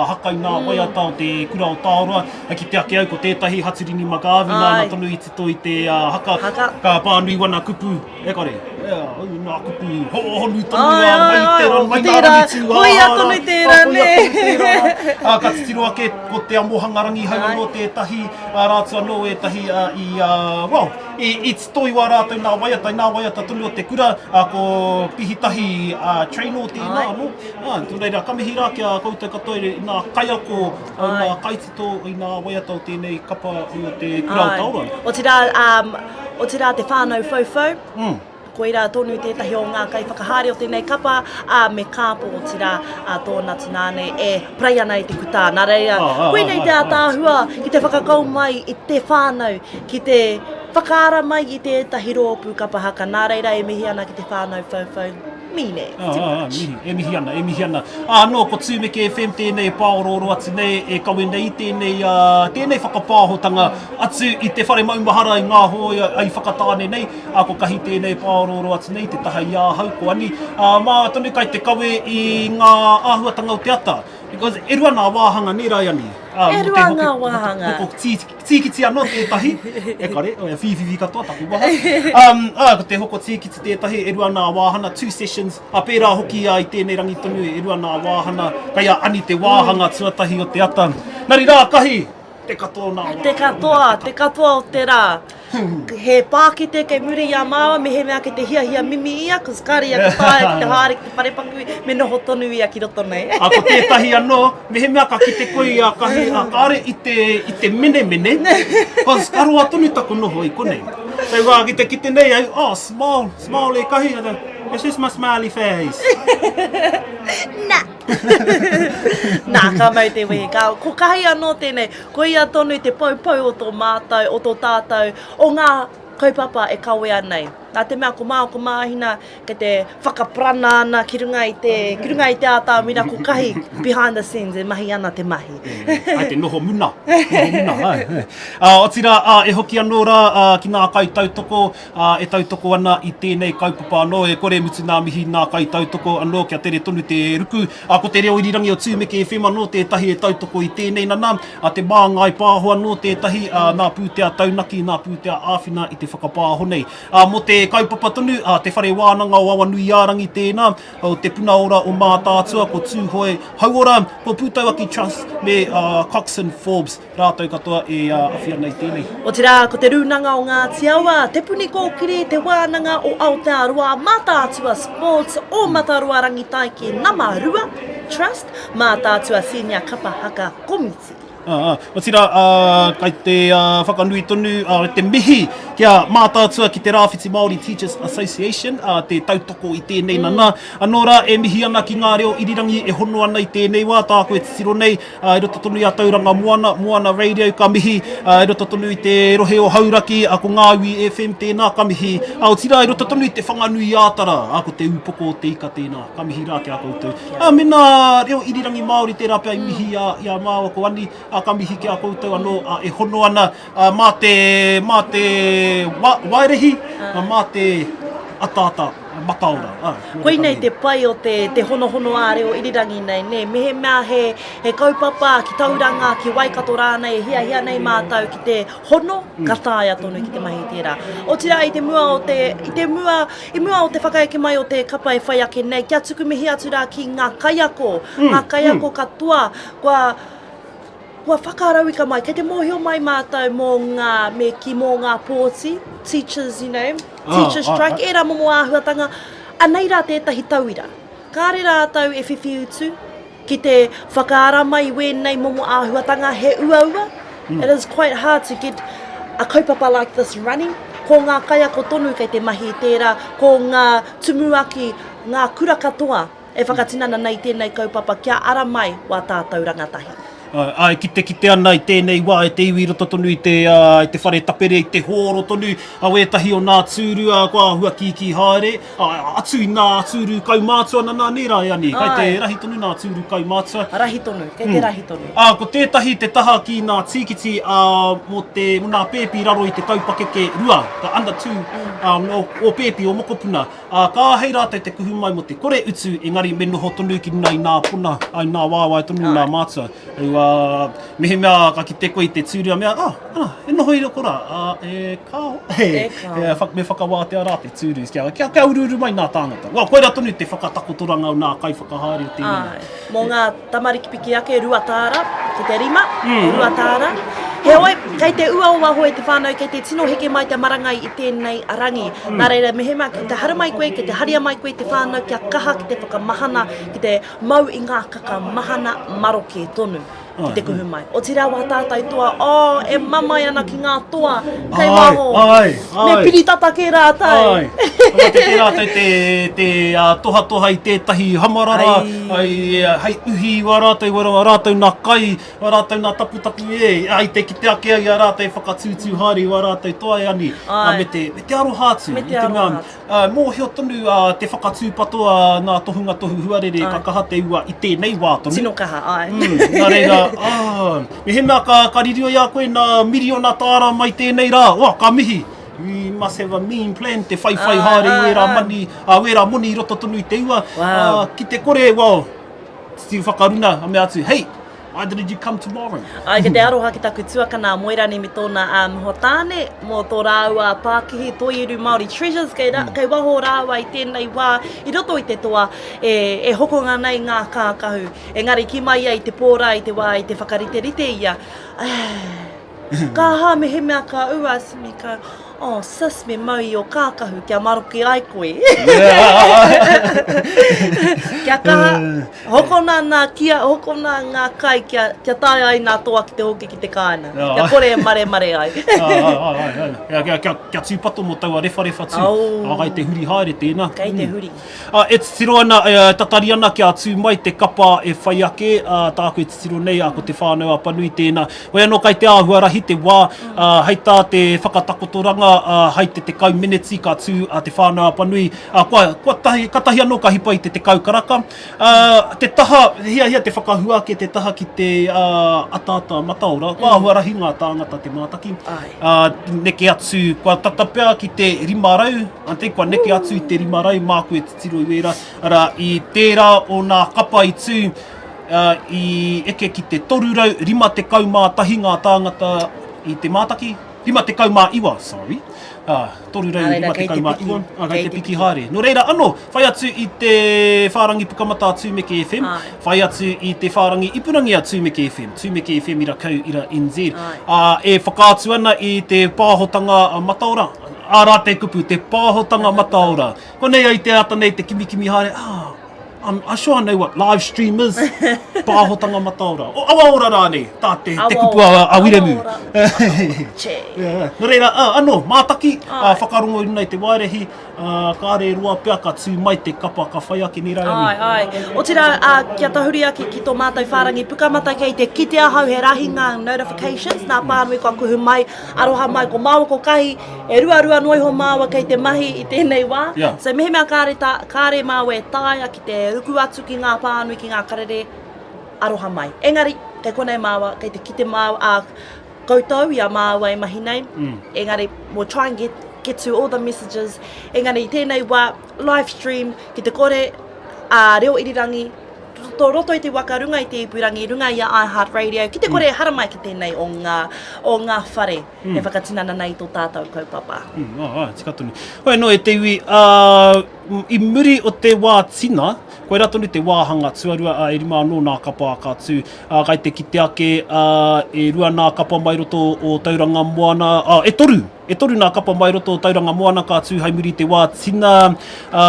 haka, i ngā waiata o Te Kura o Taoroa. Kite ake au ko tētahi Haturini McGarvey nāna tonu i tito i te haka. Ka pānui wana kupu, e kore, nā kupu hōhonu tonu rā, mai te rā, mai nā rangi tū ā, Koia tonu tērā, nē. Ka titiro ake ko Te Amohanga Rangihau anō tētahi, arā atu anō ētahi i, well, I tito i wā rātou nā waiata, i nā waiata tonu o te kura, ko Pihitahi Trainor tēnā anō. Nō reira, ka mihi rā ki a koutou katoa i nā kaiako, i nā kaitito, i nā waiata o tēnei kapa o te kura o Tauranga. Otirā, otirā te whānau whauwhau. Koirā tonu tētahi o ngā kaiwhakahaere o tēnei kapa, ā, me Kāpo, otirā, ā, tōna tunāne e parei ana i te kutā. Nā reira, koinei te ātaahua ki te whakakau mai i te whānau, ki te whakaara mai i tētahi rōpū kapa haka. Nā reira e mihi ana ki te whānau whauwhau, mīne, too much. Mihi, e mihi ana, e mihi ana. Ā, nō, ko Tūmeke FM tēnei e pāorooro atu nei, e kawe nei i tēnei, ā, tēnei whakapāhotanga atu i te whare maumahara i ngā hōia i Whakatāne nei. Ā, ko Kahi tēnei pāorooro atu nei te taha i ahau, ko Ani. Ā, māua tonu kai te kawe i ngā āhuatanga o te ata. Because e rua ngā wāhanga, nē rā, Ani? Ā, e rua ngā wāhanga. Hoko tīkiti anō tētahi. E kare, e whīwhiwhi katoa taku waha. Um, ā, ko te hoko tīkiti tētahi, e rua ngā wāhanga, two sessions. Ā, pērā hoki ā, i tēnei rangi tonu, e rua ngā wāhanga. Kai a Ani te wāhanga tuatahi o te ata. Nari rā, Kahi! Te katoa o nā wā. Te katoa, te katoa o te rā. He pākete kei muri i a māua mehemea kei te hiahia mimi ia, cause kāre ia ka taea ki te haere ki te wharepaku, me noho tonu ia ki roto nei. Ā, ko tētahi anō, mehemea ka kite koe i a Kahi, ā, kāre i te, i te menemene, cause ka roa tonu taku noho i konei. Te wā ki te kite nei au, oh, smile, smile e Kahi, it's just my smiley face. Nā! Nā, ka mau te wehi. Ka, ko Kahi anō tēnei, ko ia tonu te poupou o tō mātou, o tō tātou, o ngā kaupapa e kawea nei. Nā te mea ko Mao, ko Māhina, kei te whakaparana ana ki runga i te, ki runga i te ātamira, ko Kahi behind the scenes e mahi ana te mahi. Ai te noho muna, noho muna, ai. Ā, otirā, ā, e hoki anō rā ā, ki ngā kaitautoko, ā, e tautoko ana i tēnei kaupapa anō, e kore mutu ngā mihi ngā kaitautoko anō kia tere tonu te ruku. Ā, ko te reo irirangi o Tūmeke FM anō tētahi e tautoko i tēnei nana, ā, Te Māngai Pāho anō tētahi, ā, nā pūtea taunaki, nā pūtea āwhina i te whakapāho nei. Ā, mō te kaupapa tonu, ā, Te Whare Wānanga o Awanuiārangi tēnā, o Te Puna Ora o Mātaatua, ko Tūhoe Hauora, ko Pūtauaki Trust me, ā, Coxon Forbes. Rātou katoa e awhi ana i tēnei. Otirā, ko Te Rūnanga o Ngāti Awa, Te Puni Kōkiri, Te Wānanga o Aotearoa, Mātaatua Sports, Ōmataroa Rangitaiki Nama 2, Trust, Mātaatua Senior Kapa Haka Komiti. Ā, otirā, kai te whakanui tonu te mihi ki a Mātaatua ki te Rāwhiti Māori Teachers Association, te tautoko i tēnei nana. Anō rā, e mihi ana ki ngā reo irirangi e hono ana i tēnei wā, tāku e titiro nei, i roto tonu i a Tauranga Moana, Moana Radio ka mihi, i roto tonu i te rohe o Hauraki, ko Ngā Iwi FM tēnā ka mihi, otirā i roto tonu i te Whanganui-ā-Tara, ko Te Ūpoko o Te Ika tēnā, ka mihi rā ki a koutou. Mēnā reo irirangi Māori tērā pea i mihi i a māua ko Ani, ka mihi ki a koutou anō e hono ana mā te, mā te waerehi, mā te ataata. Mataora. Āe. Koinei te pai o te, te honohono ā-reo irirangi nei, nē. Mehemea he, he kaupapa ki Tauranga, ki Waikato rānei e hiahia nei mātou ki te hono, ka taea tonu ki te mahi tērā. Otirā i te mua o te, i te mua, i mua o te whakaeke mai o te kapa e whai ake nei, kia tuku mihi atu rā ki ngā kaiako, ngā kaiako katoa kua, Kua whakarauika mai, kei te mōhio mai mātou mō ngā, me kī mō ngā pōti, teachers, you know, teacher strike, ērā momo āhuatanga, anei rā tētahi tauira. Kāre rātou e whiwhi utu ki te whakaara mai i wēnei momo āhuatanga, he uaua, it is quite hard to get a kaupapa like this running. Ko ngā kaiako tonu kei te mahi i tērā, ko ngā tumuaki, ngā kura katoa e whakatinana nei i tēnei kaupapa kia ara mai wā tātou rangatahi. Āe, kitekite ana i tēnei wā e te iwi i roto tonu i te, i te whare tapere, i te hōro tonu a wētahi o nā tūru, ā, kua āhua kīkī haere, ā, atu i nā tūru kaumātua nana nē rā e Ani, kei te rahi tonu nā tūru kaumātua. Rahi tonu, kei te rahi tonu. Ā, ko tētahi te taha ki nā tīkiti, ā, mō te, mō nā pēpi i raro i te taupakeke rua, the under two, ā, mō ō pēpi, ō mokopuna, Ā, ka āhei rātou te kuhu mai mō te kore utu, engari me noho tonu ki runga i nā pona, ā, i nā waewae tonu nā mātua. Ā, mehemea ka kite koe i te tūrua, mea, ah, ana, e noho i roko rā, ā, e kāo, e, E kāo. e, whak, me whakawātea rā te tūru, kia, kia, kia uruuru mai nā tāngata. Well, koirā tonu te whakatakotoranga o nā kaiwhakahaere o tēnei mea. Āe. Mō ngā tamariki piki ake, 2 tāra ki te rima, mm. 2 tāra. Heoi, kei te ua o waho e te whānau, kei te tino heke mai te marangai i tēnei rangi. Mm. Nā reira, mehemea ki te haramai koe, ki te haria mai koe te whānau, kia kaha ki te whakamahana, ki te mau i ngā kaka mahana maroke tonu ki te kuhu mai. Otirā wā tātou toa, oh, e mamae ana ki ngā toa kei waho. Ai, ai. Me piri tata kē rātou. Ai. Ka mate kē rātou te, te uh, tohatoha i tētahi hamarara, ai, ai, hei uhi i wā rātou, wā rātou nā kai, wā rātou nā taputapu e, ai te kite ake ai i a rātou whakatūtū haere i wā rātou toa e ani, Ai. me te, me te aroha atu. Me te I aroha atu. Ā, mōhio tonu a te whakatūpato a ngā tohunga tohu huarere ka kaha te ua i tēnei wā tonu. Tino kaha, āe. Mm, nā reira, ā, mehemea ka, ka riro i a koe nā miriona tāra mai tēnei rā, oh, ka mihi. We must have a mean plan te whaiwhai haere i wērā mani, ā, wērā moni i roto tonu i te ua. Wow. Ā, ki te kore, well, titiro whakaruna, a mea atu, hey, Why didn't you come tomorrow? Ai, ki te aroha ki taku tuakana a Moerani me tōna um, hoa tāne, mō tō rāua pākihi Toiuru Māori Treasures, kei, ra, mm. kei waho rāua i tēnei wā, i roto i te toa, e, e hokonga nei ngā kākahu. Engari ki mai ia i te pō rā, i te wā, i te whakariterite ia, ka aha mehemea ka ua, me ka, Oh sis me mau i o kākahu kia maroke ai koe. Kia kaha, hokona nā kia, hokona ngā kai kia, kia tae ai nā toa ki te hoki ki te kāinga. Kia kore e maremare ai. Ai, ai, ai, ai. Kia, kia, kia, kia tūpato mō taua rewharewha tū. Oh. Ā, kai te huri haere tēnā. Kei te huri. Ā, e titiro ana, e tatari ana kia tū mai te kapa e whai ake, ā, tāku e titiro nei, ā, ko Te Whānau a Panui tēnā. Hoi anō kai te āhua rahi te wā, ā, hei tā te whakatakotoranga, ā, hai te 10 meneti ka tū a Te Whānau a Panui, ā, kua, kua tahi, katahi anō ka hipa i te 10 karaka. Ā, te taha, hiahia te whakahua ake te taha ki te, ā, ataata mataora, kua āhua rahi ngā tāngata te mātaki. Ā, neke atu, kua tata pea ki te 500, I think kua neke atu i te 500 māku e titiro i wērā, arā, i tērā o nā kapa i tū, uh, i eke ki te 351 ngā tāngata i te mātaki, 59, sorry, uh, 359, ah, kei te piki haere. Nō reira, anō, whai atu i te whārangi pukamata a Tūmeke FM, Ai. whai atu i te whārangi ipurangi a Tūmeke FM, Tūmeke FM ira kau ira NZ, Ai. uh, e whakaatu ana i te pāhotanga mataora, Arā te kupu, te pāhotanga mataora. Konei ai te ata nei te kimikimi haere, ah, I'm, I'm sure I know what live stream is. Pāhotanga mataora. O, awa ora rānei, tā te, te kupu a, a Wiremu. Awa ora. Che. Yeah. Nō reira, ah, anō, mātaki, ah, whakarongo i runga i te waerehi, ah, kāre roa pea ka tū mai te kapa ka whai ake nei rā. Ai, ai. Otirā, ah, kia tahuri ake ki tō mātou whārangi pukamata kei te kite ahau he rahi ngā notifications, nā pānui kua kuhu mai, Aroha mai ko māua ko Kahi, e ruarua noa iho māua kei te mahi i tēnei wā. Yeah. So mehemea kāre, tā, kāre māua e taea ki te ruku atu ki ngā pānui, ki ngā karere, aroha mai. Engari, kei konei māua, kei te kite māua, ā, koutou i a māua e mahi nei. Mm. Engari, we'll try and get, get to all the messages. Engari, i tēnei wā, live stream, ki te kore, ā, reo irirangi, Tō roto i te waka, runga i te ipurangi, runga i a iHeartRadio, ki te kore e haramai ki tēnei o ngā, o ngā whare e whakatinana nei i tō tātou kaupapa. Mm, ā, ā, tika tonu. Hoi anō e te iwi, ā, i muri o te wā tina, koirā tonu te wāhanga tuarua, ā, e rima anō nā kapa ka tū, ā, kai te kite ake, ā, e rua nā kapa mai roto o Tauranga Moana, ā, e toru! E toru nā kapa mai roto o Tauranga Moana ka tū hai muri i te wā tina, ā,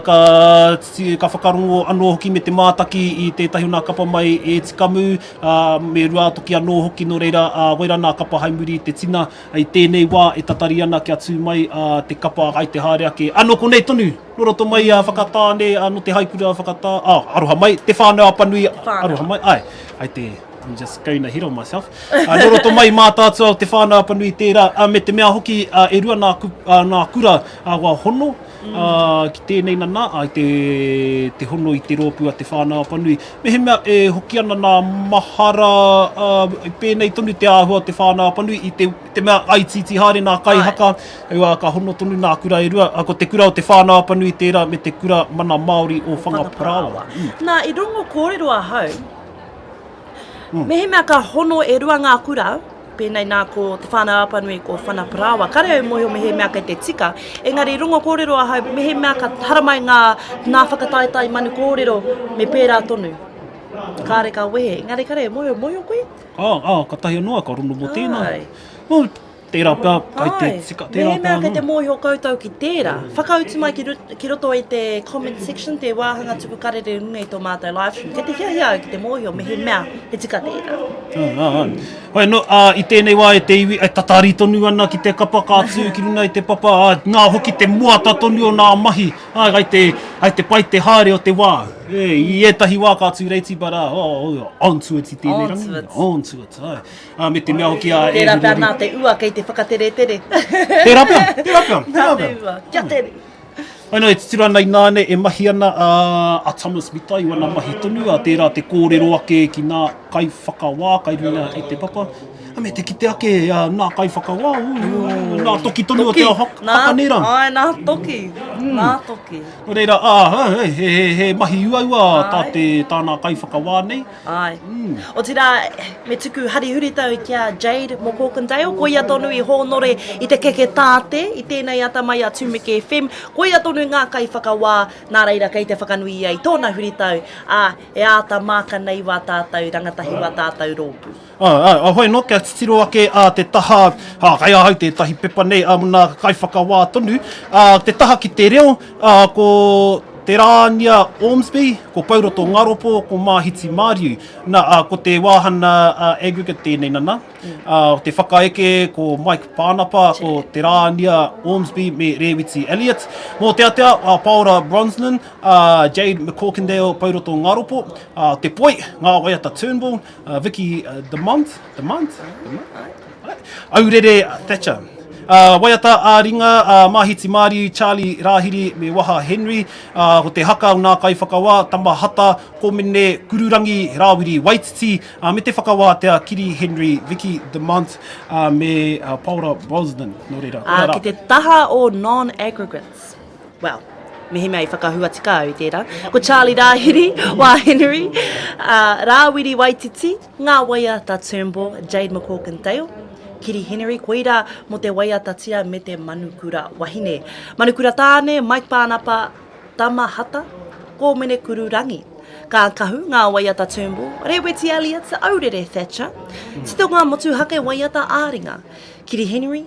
ka, ka whakarongo anō hoki me te mātaki i tētahi o nā kapa mai e Tikamu, ā, me Ruātoki anō hoki, nō reira, ā, wera nā kapa hai muri i te tina, i tēnei wā e tatari ana kia tū mai, ā, te kapa hai te haere ake. Ā, nō konei tonu, nō roto mai a Whakatāne, ā, nō te Haikura a Whakatā, ā, aroha mai, Te Whānau-a-Apanui, aroha mai, āe, hai te. I'm just going ahead of myself. Uh, nō roto mai Mātaatua o Te Whānau-a-Apanui tērā, uh, me te mea hoki uh, e rua nā, uh, nā kura uh, wā hono uh, ki tēnei nana, uh, te, te hono i te rōpū a Te Whānau-a-Apanui. Mehemea e hoki ana nā mahara, uh, pēnei tonu te āhua o Te Whānau-a-Apanui i te, te mea aitiiti haere nā kaihaka, uh, ka hono tonu nā kura e rua, uh, ko te kura o Te Whānau-a-Apanui tērā me te kura mana Māori o Whangaparāoa. Mm. Nā, i rongo kōrero ahau, Mehemea ka hono e rua ngā kura, pēnei nā ko Te Whānau-a-Apanui, ko Whanaparaoa, kare au mōhio mehemea kei te tika, engari rongo kōrero ahau mehemea ka haramai ngā, ngā whakataetae manu kōrero me pērā tonu. Kāre ka wehe, engari kare au mōhio, mōhio koe? Ā, ā, katahi anō ka rono mō tēnā. Āe. Well, Tērā pea, kai te tika, tērā pea anō. Mehemea kei te mōhio koutou ki tērā, whakautu mai ki, ki roto i te comment section, te wāhanga tuku karere runga i tō mātou live stream. Kei te hiahia au ki te mōhio mehemea he tika tērā. Ā, ā, ā. Hoi anō, ā, i tēnei wā e te iwi, e tatari tonu ana ki te kapa ka tū ki runga i te papa, ā, nā hoki te moata tonu o nā mahi, ā, kai te, kai te pai te haere o te wā. E, i ētahi wā ka tū reiti, but, ā, oh, oh, on to it i tēnei rangi. On to it. On to it, āe. Ā, me te mea hoki a Tērā pea nā te ua kei te whakateretere. Tērā pea, tērā pea, tērā pea. Nā te ua, kia tere. Ai nō, e titiro ana ināne, e mahi ana a, a Thomas Mitai, wana mahi tonu, a tērā te kōrero ake ki nā kaiwhakawā, kai runga i te papa. A me te kite ake a, nā kaiwhakawā, ū, ū, nā toki tonu o te ao haka, haka nei rā. Āe, nā toki, nā toki. Nō reira, ā, he, he, he, he mahi uaua tā te, tā nā kaiwhakawā nei. Āe. Otirā, me tuku hari huritau ki a Jade McCorkindale, koia tonu i hōnore i te keke tāte i tēnei ata mai a Tumeke FM, koia tonu ngā kaiwhakawā, nā reira kei te whakanui ia i tōna huritau, ā, e āta māka nei wā tātou rangatahi wā tātou rōpū. Āe, āe, ahoi anō kia titiro ake a te taha, ā, kei ahau tētahi pepa nei, ā, mō nā kaiwhakawā tonu, ā, te taha ki te reo, ā, ko Te Rānia Ormsby, ko Pouroto Ngaropo, ko Māhiti Māriu. Nā, ā, ko te wāhana aggregate tēnei nana. Ā, te whakaeke ko Mike Pānapa, ko Te Rānia Ormsby me Rēwiti Elliott. Mō te atea, a Paora Brosnan, a Jade McCorkindale, Pouroto Ngaropo. Ā, te poi, ngā waiata Turnbull, a Vicky Demont, Demont? Demont? Aurere Thatcher. Uh, waiata ā-ringa, uh, Māhiti Māriu, Charlie Rāhiri me Waha Henry. Uh, ko te haka o nā kaiwhakawā, Tama Hata, Komene, Kururangi, Rāwiri Waititi, uh, me te whakawātea Kiri Henry, Vicky Demont uh, me uh, Paora Brosnan. Nō reira, ora rā. Ki te taha o non-aggregates. Well, mehemea i whakahua tika au i tērā. Ko Charlie Rāhiri, Wā Henry, uh, Rāwiri Waititi, Ngā waiata Turnbull, Jade McCorkindale, Kiri Henry, koirā mō te waiata tia me te manukura wahine. Manukura tāne, Mike Pānapa, Tama Hata, Kōmene Kururangi. Kākahu, ngā waiata Turnbull, Reweti Elliott, Aurere Thatcher, Titonga motuhake waiata ā-ringa, Kiri Henry,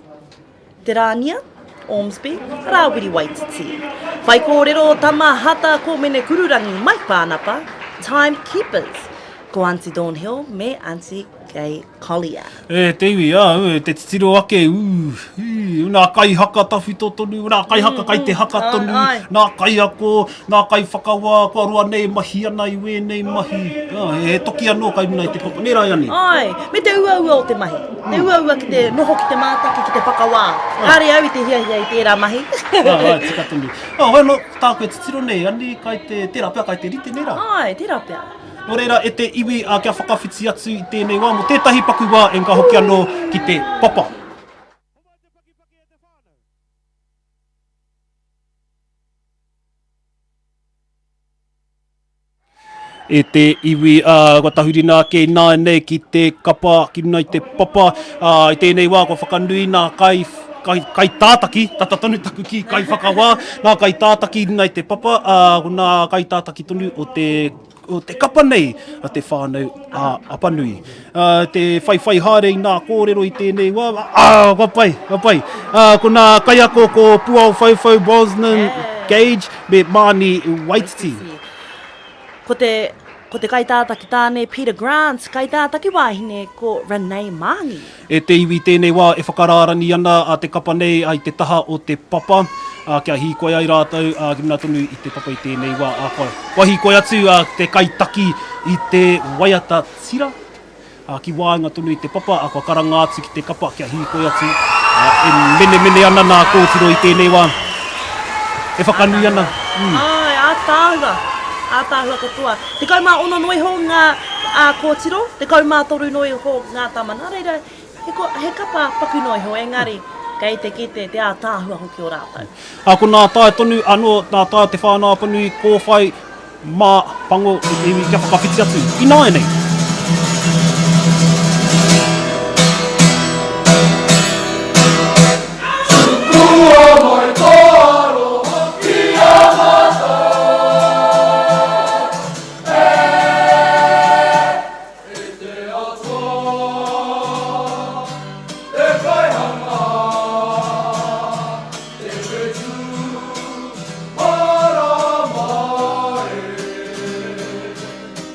Te Rānia, Ormsby, Rāwiri Waititi. Whaikōrero, Tama Hata, Kōmene Kururangi, Mike Pānapa, Time Keepers, ko Aunty Dawn Hill me Aunty Gay Collier. E te iwi, ā, e te titiro ake, ū, ī, nā kaihaka tawhito tonu, nā kaihaka kai te haka tonu, nā kaiako, nā kaiwhakawā, kua roa nei e mahi ana i wēnei mahi, ā, he toki anō kai runga i te papa, nē Raiani? Āe, me te uaua o te mahi. Te uaua ki te noho ki te mātaki, ki te whakawā. Kāre au i te hiahia i tērā mahi. Āe, āe, tika tonu. Ā, hoi anō, tāku e titiro nei, ani, kai te, tērā pea kai te rite, nē rā? Āe, tērā pea. Nō reira, e te iwi, ā, kia whakawhiti atu i tēnei wā, mō tētahi paku wā, e ka hoki anō ki te papa. E te iwi, ā, kua tahurina ake ināianei ki te kapa, ki runga i te papa, ā, i tēnei wā kua whakanui nā kai, kai, kaitātaki, tata tonu taku kī kaiwhakawā, nā kaitātaki i runga i te papa, ā, ko nā kaitātaki tonu o te o te kapa nei a te whānau a Apanui. Uh, te whaiwhai haere i nā kōrero i tēnei wā, ā, kua pai, kua pai. Uh, ko nā kaiako ko Puao Whauwhau Brosnan Gage me Māni Waititi. Ko te, ko te kaitātaki tāne Peter Grant, kaitātaki wāhine ko Renee Māngi. E te iwi tēnei wā e whakarārani ana a te kapa nei i te taha o te papa, ā, kia hīkoi ai rātou, ā, ki runga tonu i te papa i tēnei wā, ā, kua, kua hīkoi atu a te kaitaki i te waiata tira. ā, ki waenga tonu i te papa, ā, kua karanga atu ki te kapa kia hīkoi atu, ā, e menemene ana nā kōtiro i tēnei wā, e whakanui ana. Mm. Āe, ātaahua, ātaahua katoa. 16 noa iho ngā ā, kōtiro, 13 noa iho ngā tama. Nā reira, he, ko, he kapa paku noa iho, engari kei te kite te ātaahua hoki o rātou. Ā, ko nā tae tonu anō, nā tae o Te Whānau-a-Apanui, kōwhai, mā, pango i te iwi kia whakawhiti atu ināianei. Tukua mai tō aroha ki a mātou e, e te Atua, te Kaihanga, te whetū marama e,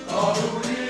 tahuri.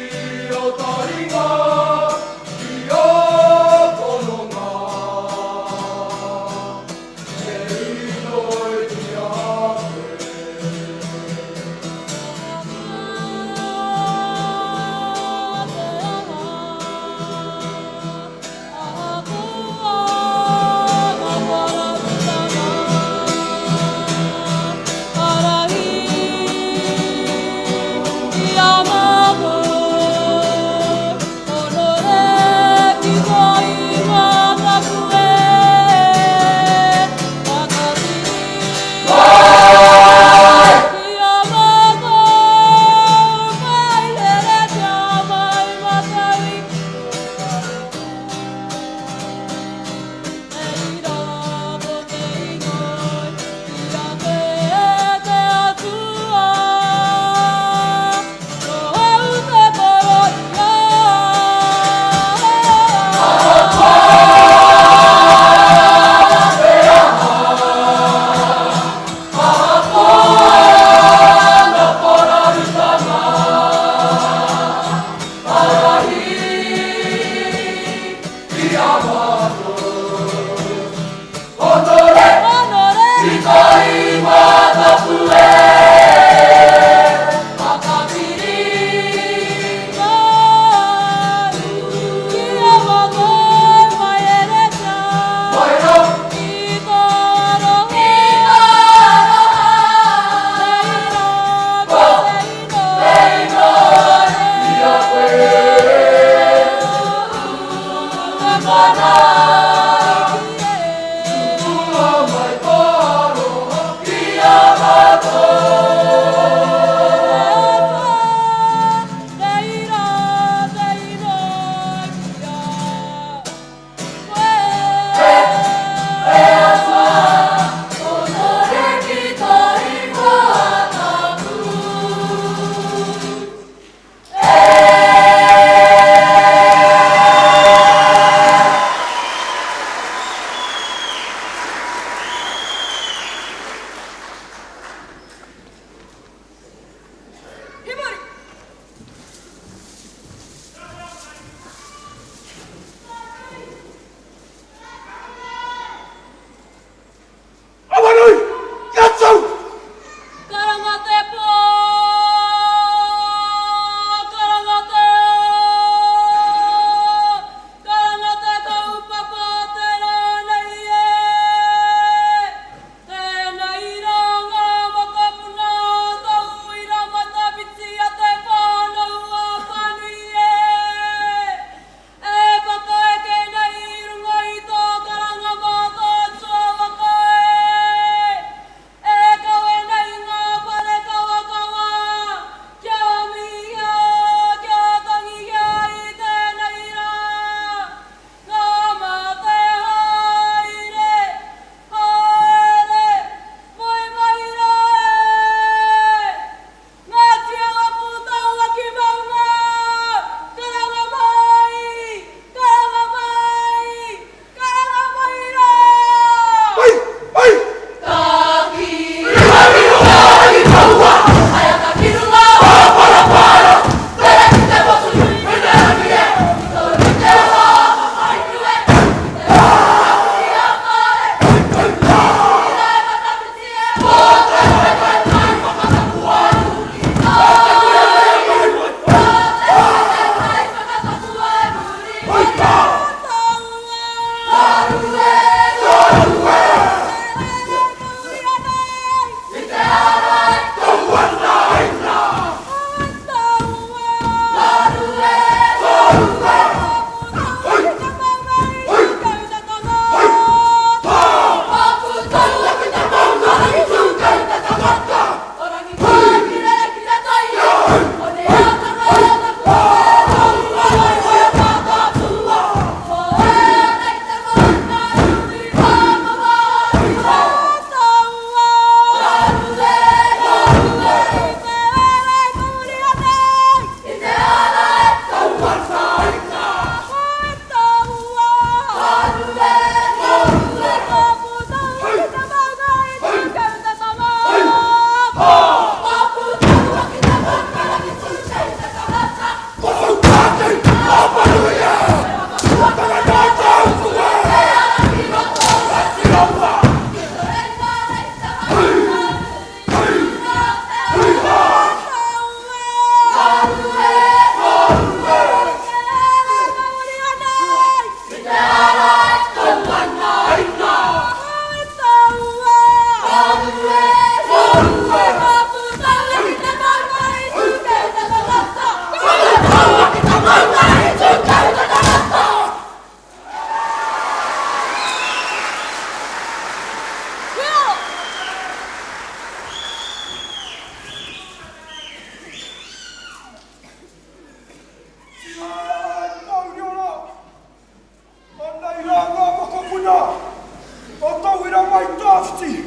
Tawhiti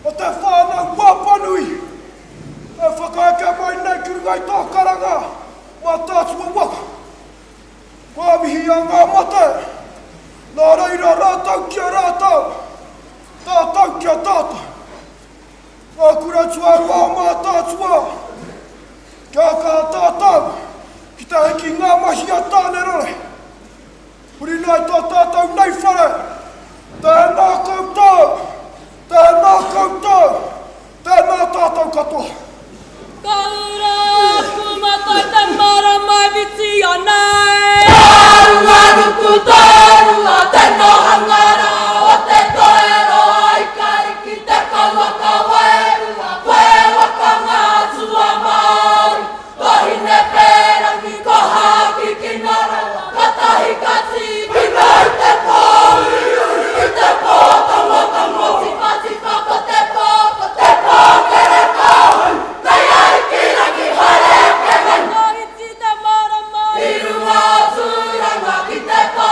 o te whānau Wāpanui e whakaeke mai nei ki runga i tō karanga Mātaatua waka. Kua mihi a ngā mate, nā reira rātou ki a rātou, tātou ki a tātou. Ngā kura tuarua o Mātaatua, kia kaha tātou ki te hiki ngā mahi a Tānerore. Huri noa i tō tātou nei whare, tēnā koutou, tēnā koutou, tēnā tātou katoa. Ka ura aku matai te marama e whiti ana e. Ka ruku tōrua te nohanga rā o te toeroa i Kariki te kauwaka wairua koe waka ngā atua Māori. Ko Hinewherangi, ko Hākikina rawa, katahi ka tīkina i te pō, i te pō tangotango, tiwhatiwha ko te pō, ko te pō tere kāhui, kei Arikirangi haere ake nei. Ka iti te marama. I runga o Tūranga ki te pā,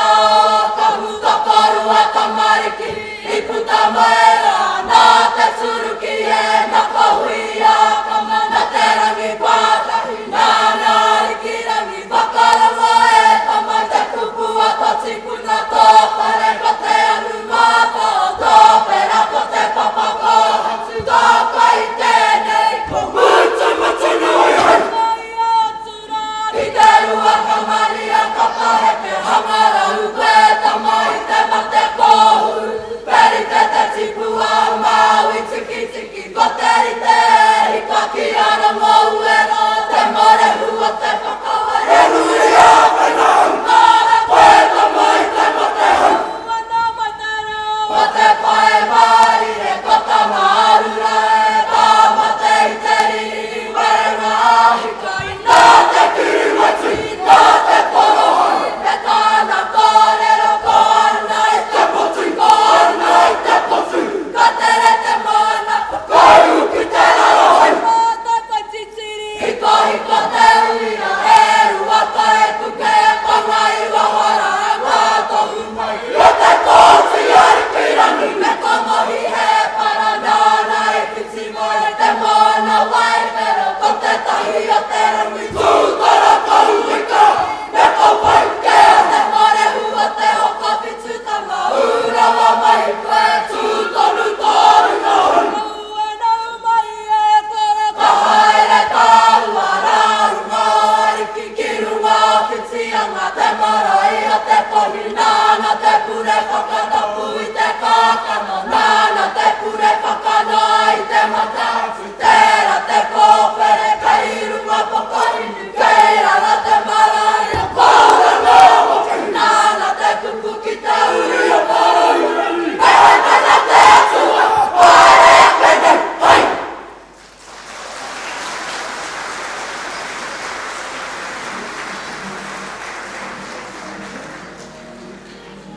ka hutokorua tamariki, i puta mai rā, nā te turuki e, nā ka huia ka mana te rangi pātahi, nāna Arikirangi whakarongo e tama te kupu a tō tipuna tō whare ko te anu mātao tō pera ko te papa kōhatu tō kai tēnei ko Mutumutunui hei. Whāia atu rā. Ki te rua ka maria ka paheke hangarau koe tama i te mate kōhuru Ka rite te tipu a Māui Tikitiki ko te rite e hika ki a Rongouero te morehu o te whakawai E huri ake nāu Nāna koe tama i te mate hau Ana mai te reo. Ko te pae mārire ko tama arura e Ka mate i te riri Warenga a hika Nā te kiriweti, nā te porohoi, me tāna kōrero ko ana i te poti, ko ana i te poti. Ka tere te moana, whakauru ki te raro hei. Mātou kai titiri. Hikohiko te uira, e rua kai puke, ko ngā iwa hora, ngā tohu mai o te Kooti Arikirangi me ko Mohi Hēpara nāna i whiti mai te moana Waiwhero ko te tahi o te rangi Tūtara kahuika me ko wai kē Te morehu o te hokowhitu tama ū rawa mai koe Tū tonu tō ringa hou. Aue nau mai e kore. Ka haere tāua rā runga o Ariki ki runga o Whitianga te marae o te kohi nāna te pure whakatapu i te kākano nāna te pure whakanoa i te mata atu tērā te kōwhere kei runga pokohinu kei raro te marae o Kōranga hoki nāna te kupu ki te uri o Maraerangi e haepana te Atua haere ake nei hai!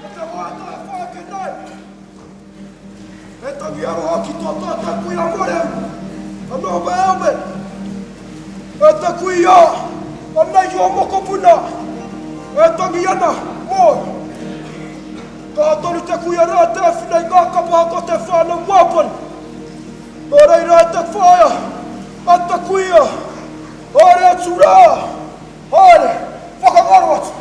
Ko te waiata e whai ake nei, he tangi aroha ki tō tātou kuia Morehu, a Norma Ellman. E te kuia, anei ō mokopuna, e tangi ana mōu. Kaha tonu te kuia rā te āwhina i ngā kapa haka o te whānau Wāpani. Nō reira e te whaea, a te kuia, haere atu rā, haere, whakangaro atu.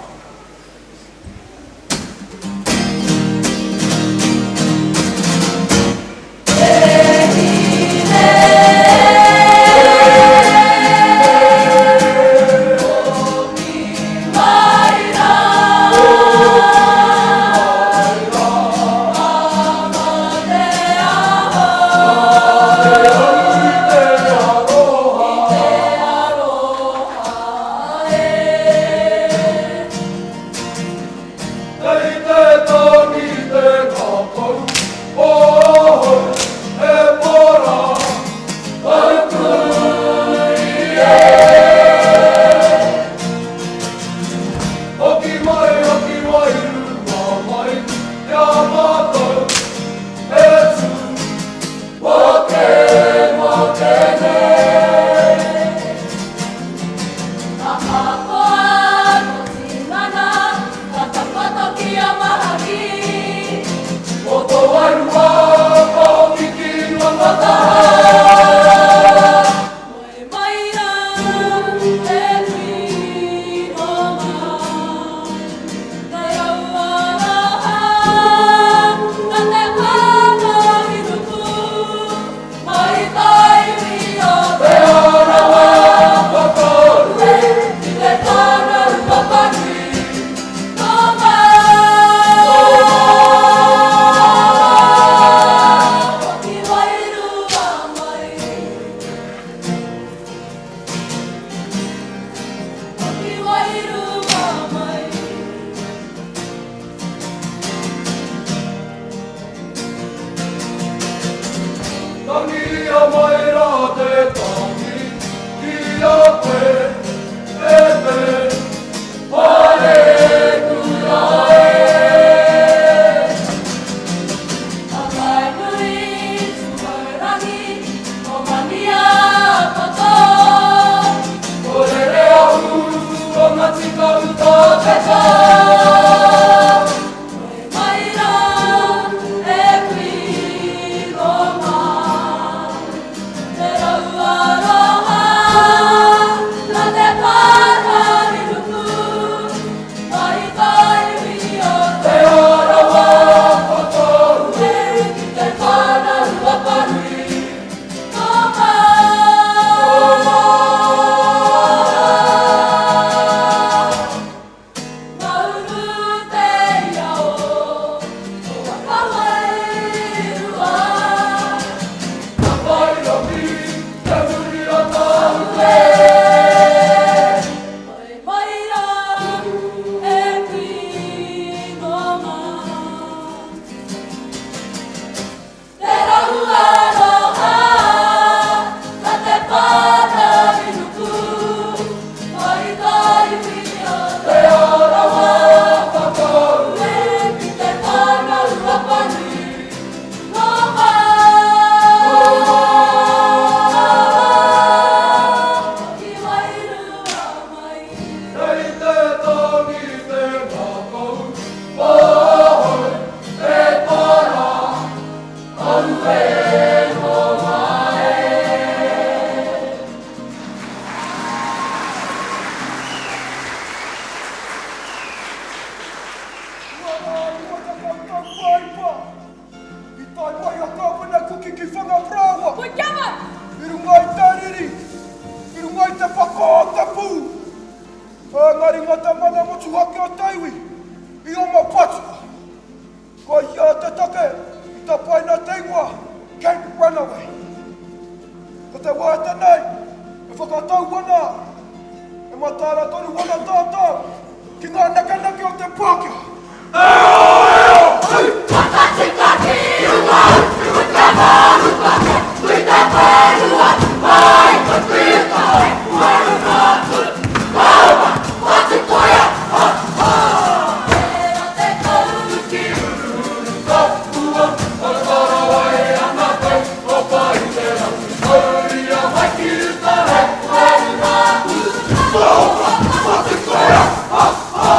ki Whangaparāoa. I runga i te riri, i runga i te whaka o te pū. Engari ngā te mana motuhake o te iwi i oma patua. Ko ia te take i tapaina te ingoa Cape Runaway. Ko te wā tenei e whakatau ana, e mataara tonu ana tātou ki ngā nekeneke o te Pākehā. Whakatika ki runga, te māruka, ki te whenua, mai ko tika, maruka atu, mauma, whatukoia, ha, ha. Tērā te kauru ki uru, kapua, whakarawai ana koe, opa i te rangi, mauria mai ki uta, he whenua atu, mauma, whatukoia, ha, ha.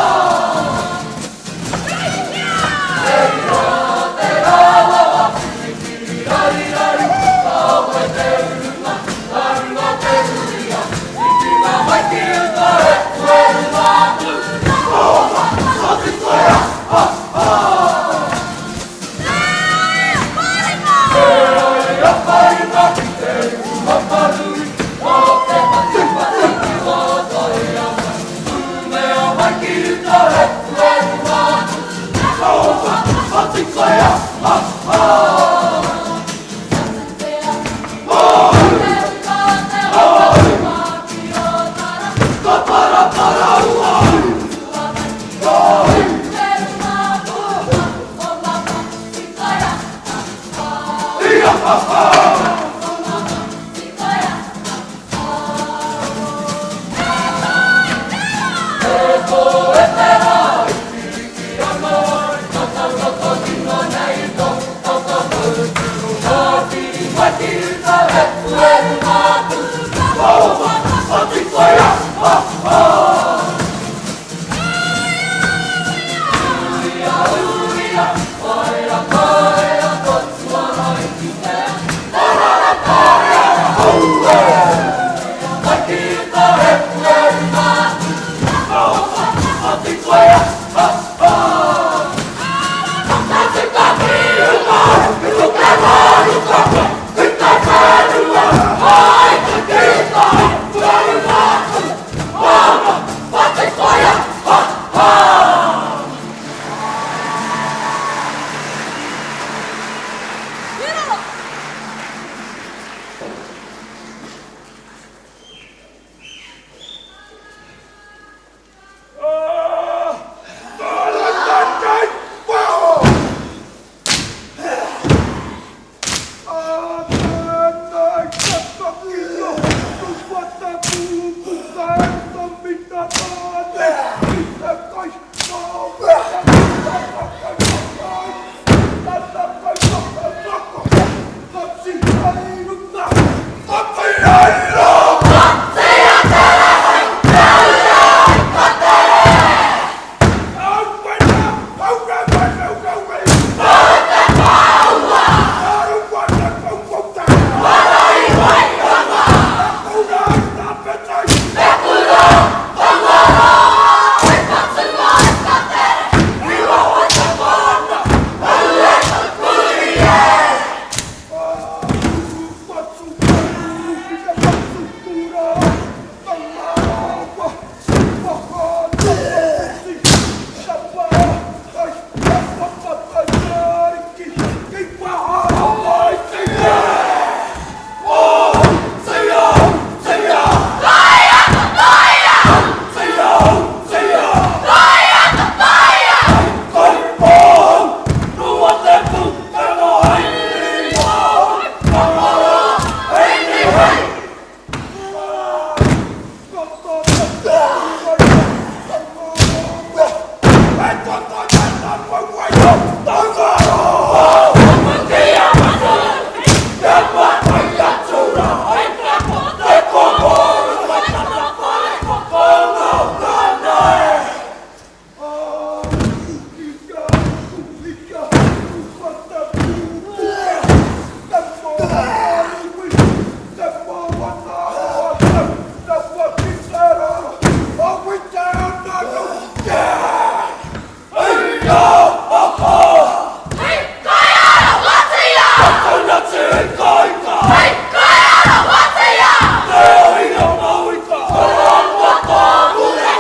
Hei kai rawatia! Te ohinga mahuika! Ko rana pākī!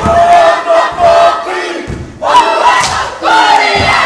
Aue kuri e!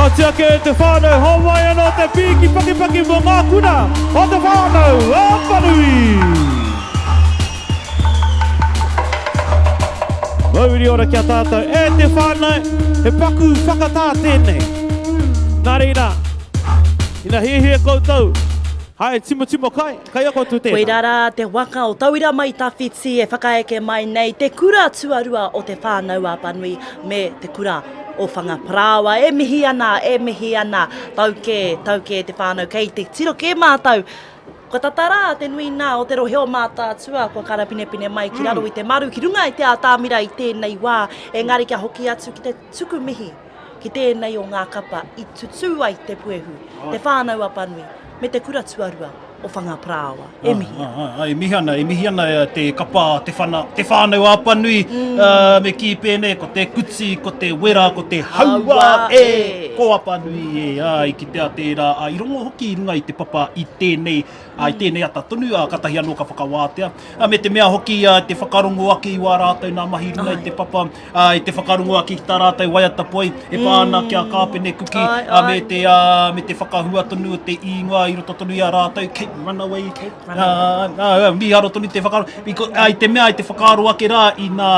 Ka tiaki e te whānau, homai anō te pīki pakipaki mō ngā kura o Te Whānau a Apanui! Mauri ora ki a tātou e te whānau, he paku whakatā tēnei. Nā reira, ina hiahia koutou, haere timotimo kai, kai a koutou tēnā. Koirā rā te waka o Tauira Mai Tawhiti e whakaeke mai nei te kura tuarua o Te Whānau-a-Apanui me te kura o Whangaparāoa. E mihi ana, e mihi ana, tau kē, tau kē te whānau, kei te tiro kē mātou. Kua tata rā te nui nā o te rohe o Mātaatua kua karapinepine mai ki raro i te maru, ki runga i te ātamira i tēnei wā, engari kia hoki atu ki te tuku mihi ki tēnei o ngā kapa i tutū ai te puehu, Te Whānau Apanui me te kura tuarua o Whangaparāoa. E mihi ana. E mihi ana, e mihi ana te kapa Te Whana, Te Whānau Apanui, me kī pēnei, ko te kuti, ko te wera, ko te haua e, ko Apanui e, ā, i kitea tērā, ā, i rongo hoki i runga i te papa i tēnei, ā, i tēnei ata tonu, ā, katahi anō ka whakawātea. Ā, me te mea hoki, ā, te whakarongo ake i wā rātou nā mahi i runga i te papa, ā, i te whakarongo ake ki tā rātou waiata poi e pā ana ki a Kāpene Kuki, ā, me te, ā, me te whakahua tonu o te īngoa i roto tonu i a rātou, Cape Runaway, Cape Runaway. Ā, ā, mīharo tonu te whakaaro, i, ko, ā, i te mea i te whakaaro ake rā i nā,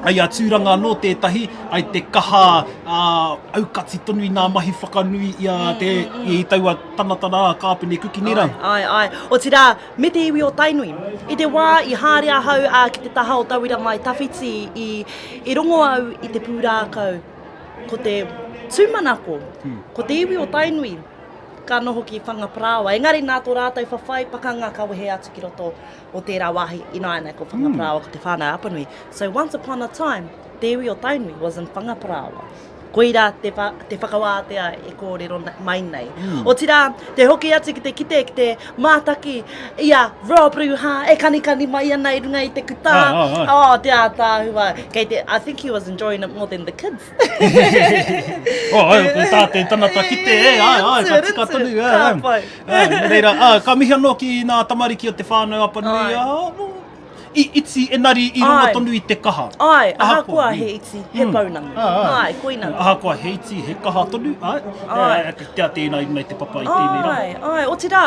ai a Tūranga anō tētahi, ai te kaha ā, aukati tonu i nā mahi whakanui i a te, i taua tangata rā, Kāpene Kuki, nē rā? Āe, āe, āe. Otirā, Me te iwi o Tainui. I te wā i haere ahau a ki te taha o Tauira Mai Tawhiti i i rongo au i te pūrākau ko te tūmanako, ko te iwi o Tainui ka noho ki Whangaparāoa. Engari nā tō rātou whawhai pakanga ka wehe atu ki roto o tērā wāhi ināianei ko Whangaparāoa ko Te Whānau-a-Apanui. So once upon a time, te iwi o Tainui was in Whangaparāoa. Koirā te, te whakawātea e kōrero mai nei. Mm. Otirā, te hoki atu ki te kite, ki te mātaki i a Rob Ruha e kanikani mai ana i runga i te kutā. Ah, ah, ah. Oh, te ātaahua. Kei te, I think he was enjoying it more than the kids. oh, ai, ko tā te tangata kite, e, ai, ai, ka tika tonu. Ka pai. Ai, reira, ah, ka mihi anō ki nā tamariki o te whānau Apanui. Ai. Ah, I iti enari i rongo tonu i te kaha. Ae, ahakoa he iti, he pounamu. Ae, koina. Ahakoa he iti, he kaha tonu, ae. Ae. Kitea tēnā i runga i te papa i tēnei rā. Ae, ae, otirā,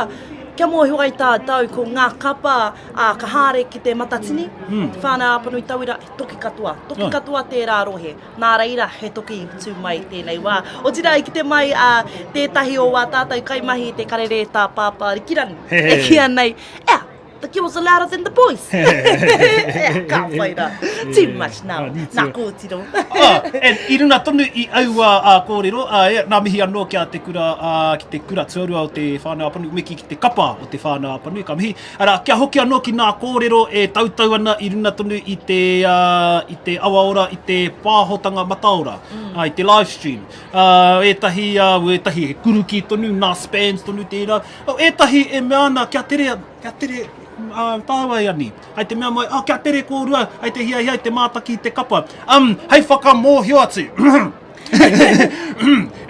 kia mōhio ai tātou ko ngā kapa, ā, ka haere ki te Matatini, Te Whānau-a-Apanui Tauira, he toki katoa, toki katoa tērā rohe. Nā reira, he toki tū mai tēnei wā. Otirā, i kite mai a tētahi o wā tātou kaimahi i te karere tā Pāpā Rikirangi, e kīia nei, Ea! The girls are louder than the boys. Ka whai rā. Too much now. Nā kōtiro. Ah, and i runga tonu i aua uh, kōrero, uh, e, nā mihi anō ki a te kura, uh, ki te kura tuarua o te whānau Apanui, me ki ki te kapa o te whānau Apanui, ka mihi. Arā, kia hoki anō ki nā kōrero e tautau ana i runga tonu i te, uh, i te awaora, i te pāhotanga mataora, mm. uh, i te live stream. Uh, ētahi, uh, ētahi he kuruki tonu, nā spans tonu tērā. Oh, ētahi e mea ana kia tere, kia tere uh, tāua e ani. Hai te mea mai, oh, kia tere kōrua, hai te hiahia i te mātaki i te kapa. Um, hei whakamōhio atu.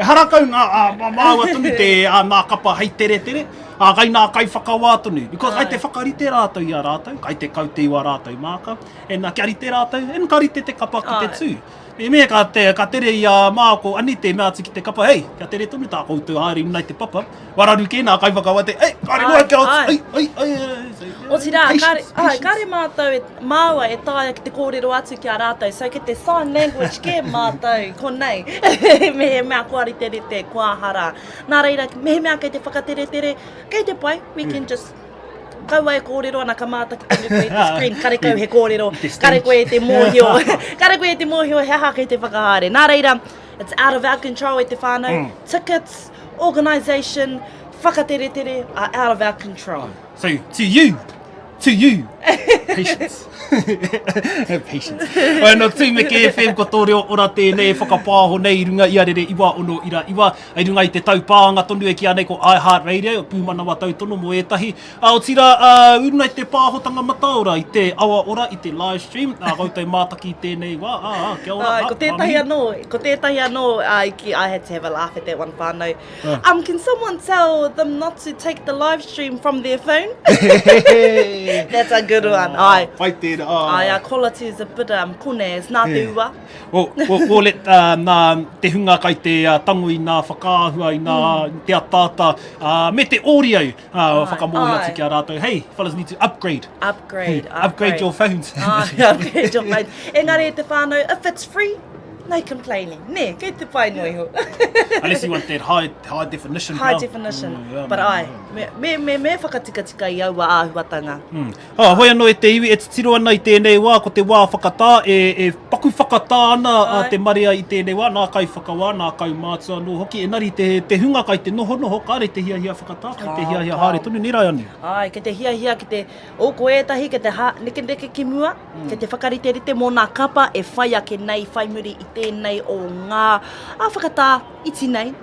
Ehara kau nā, uh, māua tonu te uh, nā kapa hei teretere, uh, kai nā kaiwhakawā tonu. Because kai te whakarite rātou i a rātou, kai te kaute i wā rātou māka, and uh, kia rite rātou, and ka rite te kapa ki te tū. I mea ka, te, ka tere i a Mā ko Ani te mea atu ki te kapa, hei, kia tere tonu tā koutou haere i runga i te papa. Wararu kē nā kaiwhakawa te, ei, kāre noa kia oti, ai, ai, ai, ai. Otirā, kāre, ai, kāre mātou, e, māua e taea ki te kōrero atu ki a rātou, so ki te sign language kē mātou konei, mehemea kua riterite, kua aha rā. Nā reira, mehemea kei te whakateretere, kei te pai, we can just kaua e kōrero ana ka mātaki tonu koe i te screen, karekau he kōrero, kare koe e te mōhio, kare koe e te mōhio he aha kei te whakahaere. Nā reira, it's out of our control e te whānau, mm. tickets, organisation, whakateretere are out of our control. So, to you, to you, patience. Patience. Oi, no Tumeke FM, ko tō reo ora tēnei e whakapāho nei i runga i a rere iwa ono ira iwa. I runga i te taupānga tonu e kīa nei ko iHeart Radio, pūmanawa tautono mō ētahi. Ā, otirā, ā, i runga i te pāhotanga mataora, i te awa ora, i te live stream, ā, koutou mātaki i tēnei wā, ā, ā, kia ora, ā, ko tētahi anō, ko tētahi anō, ā, i kī, I had to have a laugh at that one whānau. Um, can someone tell them not to take the live stream from their phone? That's a good one. Ai. Pai tērā. Ai, our quality is a bit um, kone, nā te ua. Well, well, well let, uh, nā te hunga kai te uh, tango i nā whakaahua, i nā mm. te ataata, uh, me te audio uh, whakamōhio atu ki a rātou. Hey, fellas need to upgrade. Upgrade, upgrade. Upgrade your phones. Ai, upgrade your phones. Engari te whānau, if it's free, No complaining. Nē, kei te pai noa iho. Unless you want that high, high definition. High definition. Yeah, but ai, me, me, me, me whakatikatika i aua āhuatanga. Ah, hoi anō e te iwi e titiro ana i tēnei wā, ko te wā whakatā, e, e paku whakatā ana a te marea i tēnei wā, nā kaiwhakawā, nā kaumātua anō hoki, engari te, te hunga kai te nohonoho, kāre te hiahia whakatā, kai te hiahia haere tonu, nē Raiani? Āe, kei te hiahia ki te, oh, ko ētahi kei te ha, nekeneke ki mua, kei te whakariterite mō nā kapa e whai ake nei, whai muri i tēnei o ngā ā whakatā iti nei,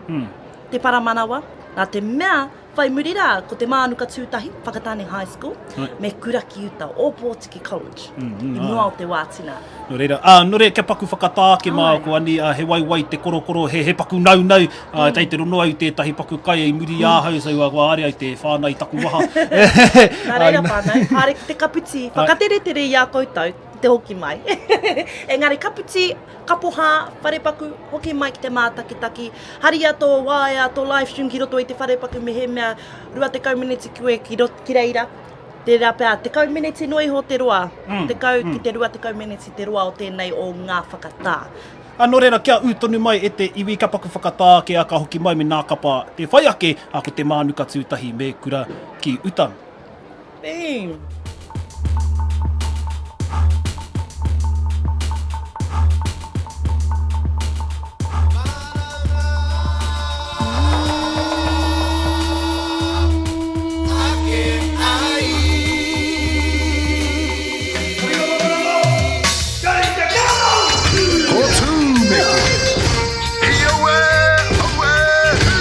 te paramanawa, nā te mea, Whai muri rā, ko Te Mānuka Tūtahi, Whakatāne High School, me Kura ki Uta, Ōpōtiki College, i mua o te wā tina. Nō reira, ā, nō reira, kia paku whakatā ake mā ko Ani, ā, he waiwai te korokoro, he, he paku naunau, ā, kei te rono au tētahi paku kai i muri i ahau, so kua haere au te whānau i taku waha. Nā reira whānau, haere ki te kaputi, whakateretere i a koutou, te hoki mai. Engari kaputi, kapohā, wharepaku, hoki mai ki te mātakitaki, haria tō waea, tō live stream ki roto i te wharepaku mehemea 20 meneti koe ki, rot, ki reira, tērā pea 10 meneti noa iho te roa, 10 ki te 20 meneti te roa o tēnei o ngā whakatā. Ā, nō reira, kia ū tonu mai e te iwi, kia paku whakatā ake, ā, ka hoki mai me nā kapa te whai ake, ā, ko te mānuka tūtahi me kura ki uta. Boom! Ko Tūmeke. Hi-auē, auē, hi!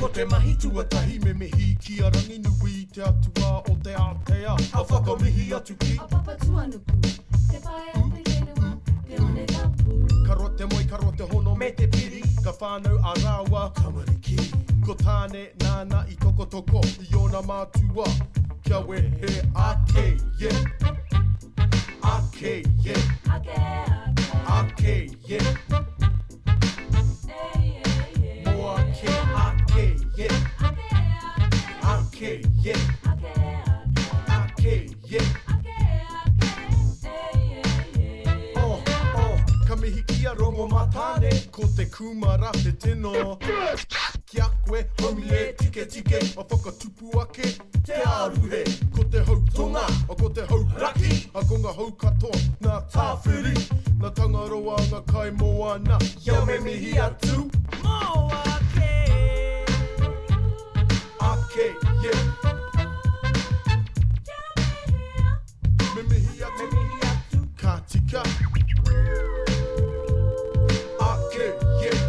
Ko te mahi tuatahi me mihi ki a Ranginui te atua o te ātea A whakamihi atu ki A Papatuanuku, te pae o te whenua, te one tapu. Ka roa te moe, ka roa te hono me te piri Ka whānau a rāua tamariki Ko Tāne nāna i tokotoko i ōna mātua Kia wehe ake, yeah Ake, yeah Ake, ake. Ake, yeah Mō ake, ake, yeah Ake, yeah Ake, yeah Oh, oh, ka mihi ki a Rongomatāne Ko te kūmara te tino Ki a koe, homie e tiketike A whakatupu ake te aruhe Ko te hau tonga, a ko te hau raki A ko nga hau katoa nā Tāwhiri Nā Tangaroa nga kai moana Ia me mihi atu Mō ake. Ake, yeah. Me mihi atu. Me mihi atu. Ka tika. Ake, yeah.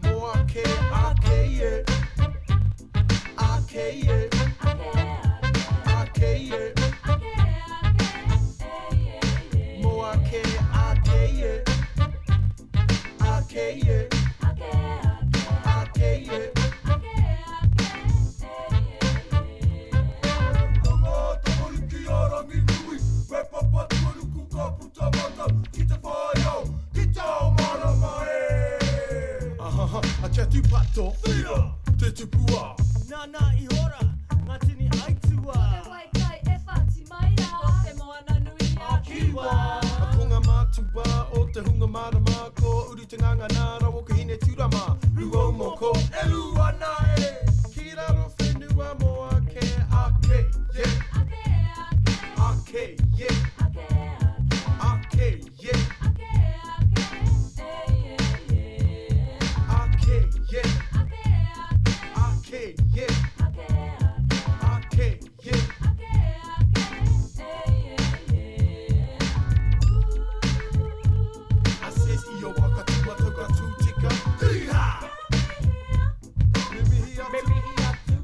Mō ake, ake, yeah. Ake, yeah. Ake, yeah. Mō ake, ake, yeah. Ake, yeah. Ake, yeah. Ko ngā tamariki a Ranginui, me Papatuanuku ka puta mātou ki te whai ao, ki te ao mārama e! Ahaha, a kia tūpato, Whira! Te tupua! Nāna i hora ngā tini aituā. Ko te wai kai e whati mai rā. Ko te moana nui a Kiwa. Ko ngā mātua o te hunga mārama, ko Uru te nganga nā rawa ko Hineturama, Rūaumoko e rū ana e! Ki raro whenua mō ake, ake, yeah. Ake, yeah. Ake, yeah. Ake, yeah. Ake, yeah. Ake, yeah. I says i o waka tūmatau ka tū tika. Hī-hā! Me mihi atu. Me mihi atu.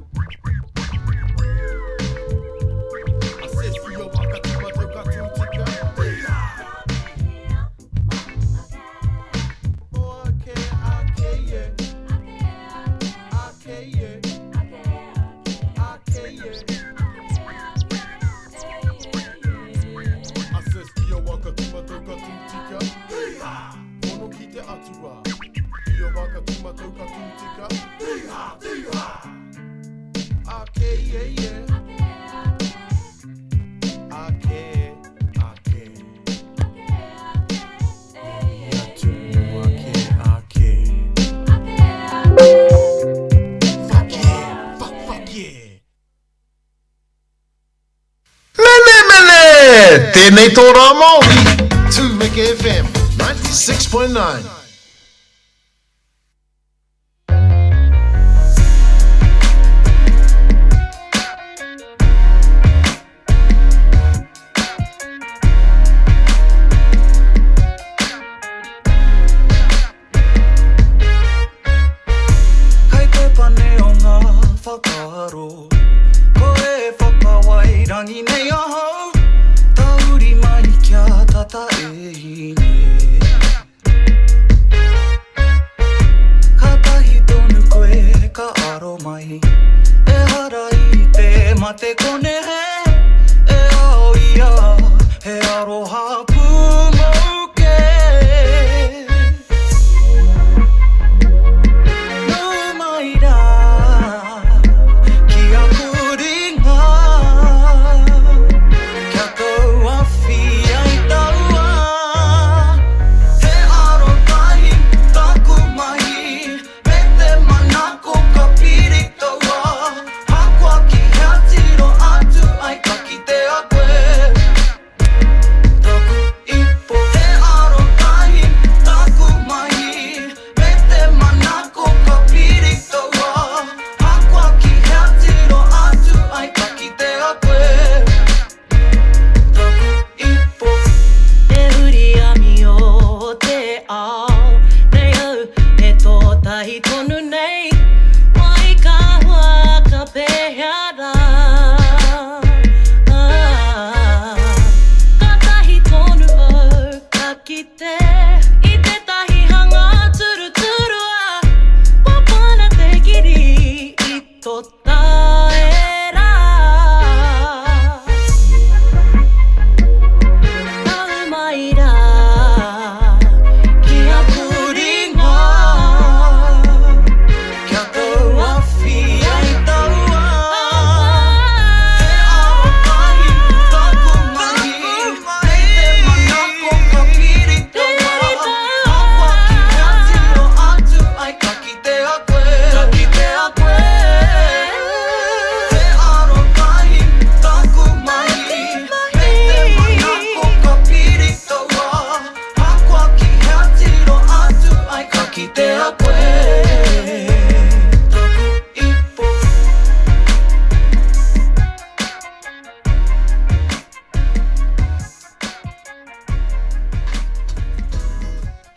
I says i o waka tūmatau ka tū tika. Hī-hā! O ake, ake, yeah. Ake, yeah. Ake, yeah. I says i o waka tūmatau ka tū tika. Hī-hā! Pono ki te atua. I o waka tūmatau ka tū tika. Hī-hā! Hī-hā! Ake, yeah, yeah. Ake, ake. Me mihi atu ake, ake. Fuck yeah! Fuck, fuck yeah! Menemene! Tēnei tō rā Māori, Tūmeke FM 96.9. Kei te pane o ngā whakaaro Koe e whakawairangi nei ahau Tahuri mai kia tata e hine. I tētahi hanga turuturua, kua pana te kiri i tō taera. Tau mai rā ki aku ringa, kia tauawhi ai taua. He arotahi taku mahi, kei te manako ka piri taua. Ahakoa ki hea tiro atu ai ka kitea koe, ka kitea koe. He arotahi taku mahi, kei te manako ka piri taua. Ahakoa ki hea tiro atu ai ka kitea koe. Taku ipo.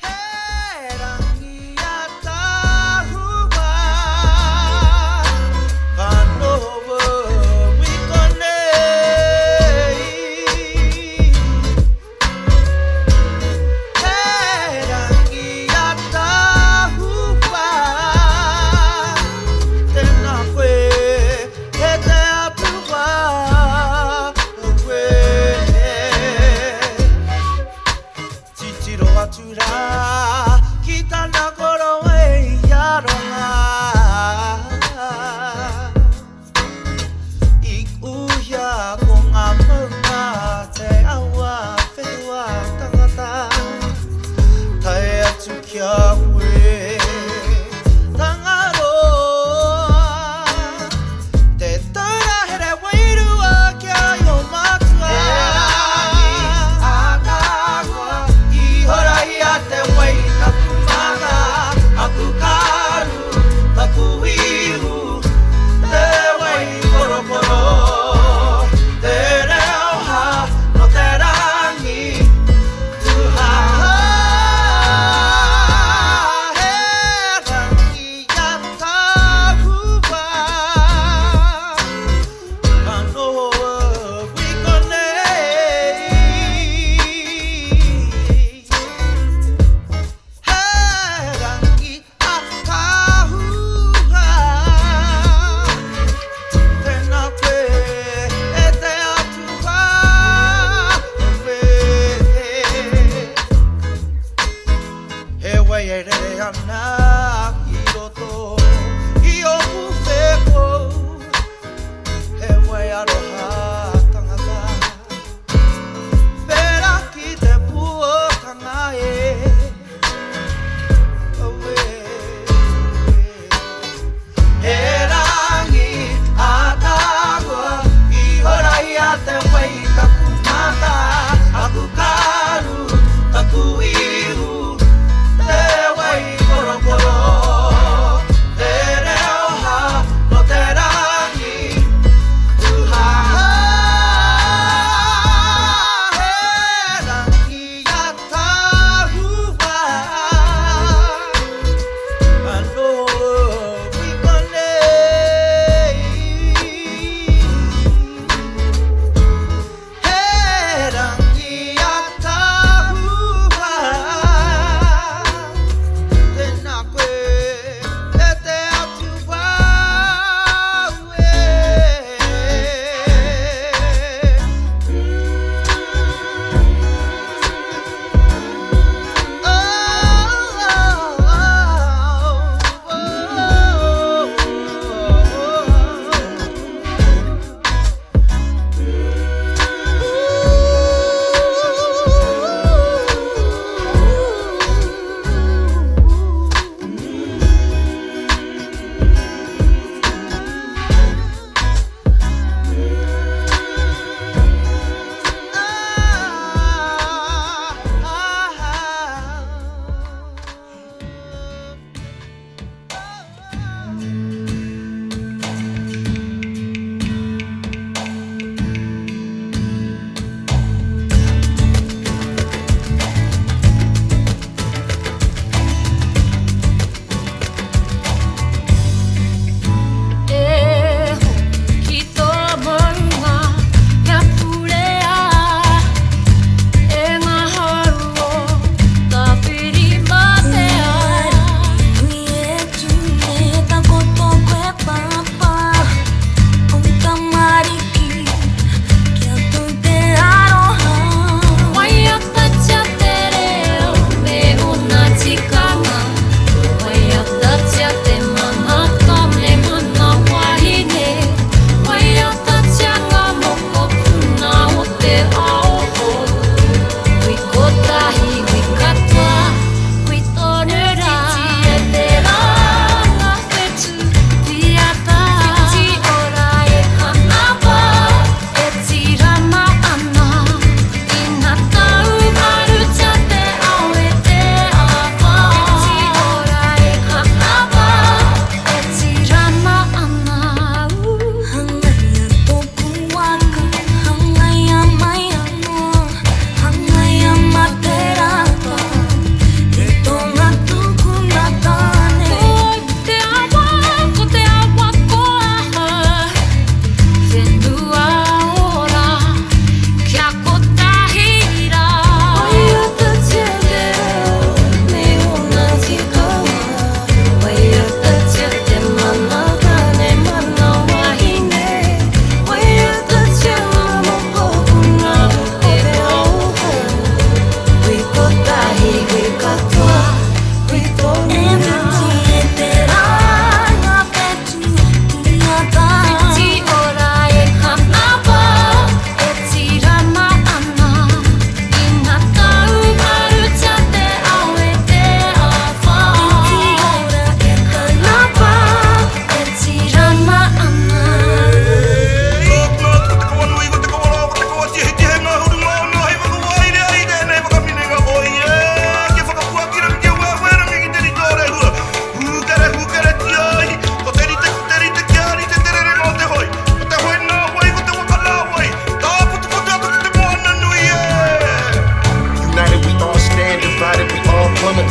He rangi ataahua ka noho i konei. He rangi ataahua, tēnā koe e te Atua, koe. Titiro atu rā ki tana korowai aroha. I uhia ko ngā maunga te awa whenua tangata tae atu ki a koe Tangaroa. Te taura here wairua ki a Io Matua. He rangi ātaahua i horahia te wai taku mata, aku karu, taku ihu, te wai korokoro, te reo hā no te rangi tūhāhā. He rangi ātaahua ka noho au i konei. He rangi ātaahua, tēnā koe e te Atua, koe. He wai e rere ana ki roto i ōku wheko, he wai aroha tangata, pērā ki te puotanga e. Auē, He rangi ātaahua i horahia te wai taku mata, aku karu, taku ihu, te wai korokoro, te reo hā no te rangi tūhāhā.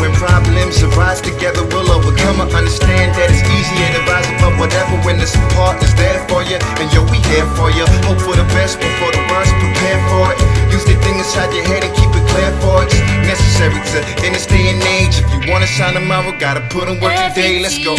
When problems arise together, we'll overcome. I understand that it's easier to rise above whatever when the support is there for you. And yo, we here for you. Hope for the best before the worst, prepare for it. Use the thing inside your head and keep it clear for it. It's necessary to in this day and age. If you wanna shine tomorrow, gotta put in work today. Let's go.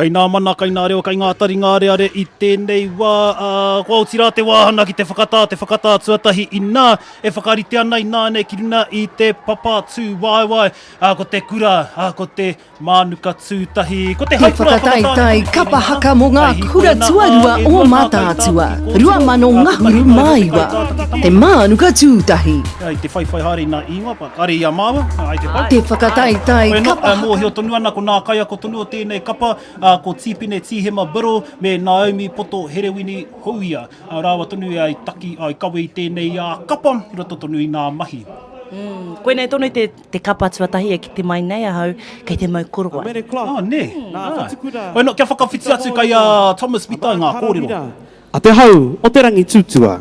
Kei nā mana, kei nā reo, kei ngā taringa areare i tēnei wā, ā, kua oti rā te wāhanga ki te whakatā, te whakatā tuatahi inā e whakarite ana ināianei ki runa i te papa tūwaewae, ā, ko te kura, ā, ko te Mānuka Tūtahi, ko te Te haikura whakataetae whakatāne kapa haka mō ngā kura tuarua o Mātaatua, 2000 ngahuru mā iwa, te Mānuka Tūtahi. I te whaiwhai haere i nā ingoa, pa, kare i a māua, ai te pai. Te whakataetae Koe no, kapa haka. mōhio tonu ana ko nā kaiako tonu o tēnei kapa, ko Tīpene Tīhema Biddle me Naomi Poto Herewini Houia. Rāua tonu i taki, i kawe i tēnei kapa i roto tonu i nā mahi. Koinei tonu te Te kapa tuatahi e kite mai nei ahau kei te mau korowai. Ah, nē. Ah. Hoi no, kia whakawhiti atu kai a Thomas Mitai ngā kōrero. A te hau o te rangi tūtua.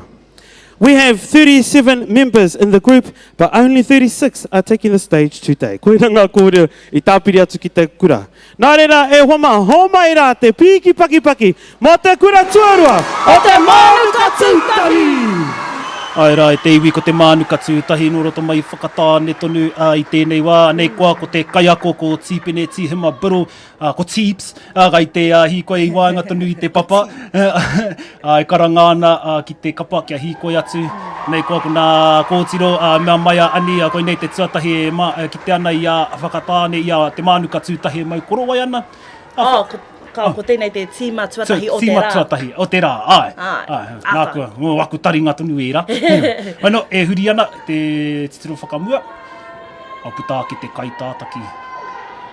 We have 37 members in the group, but only 36 are taking the stage today. Koira ngā kōrero i tāpiri atu ki te kura. Nā reira, e hoa mā, hōmai rā te pīki pakipaki mō te kura tuarua o Te Mānuka Tūtahi! Āe rā, e te iwi, ko Te Mānuka Tūtahi nō roto mai i Whakatāne tonu, ā, i tēnei wā, anei koa ko te kaiako ko Tīpene Tīhema Biddle, ā, ko Tīps, ā, kai te hīkoi i waenga tonu i te papa, ā, e karanga ana, ā, ki te kapa kia hīkoi atu. Nei koa ko nā kōtiro, ā, mea mai a Ani, ā, koinei te tuatahi e ma, e kite ana i a Whakatāne, i a Te Mānuka Tūtahi e mau korowai ana. Ā, oh, ko, ka, ko tēnei te tīma tuatahi o te tīma rā. tuatahi o te rā, āe. Āe, Āe, nā āta. kua, ngō aku taringa tonu ērā. Ano, e huri ana te titiro whakamua, a puta ake te kaitātaki.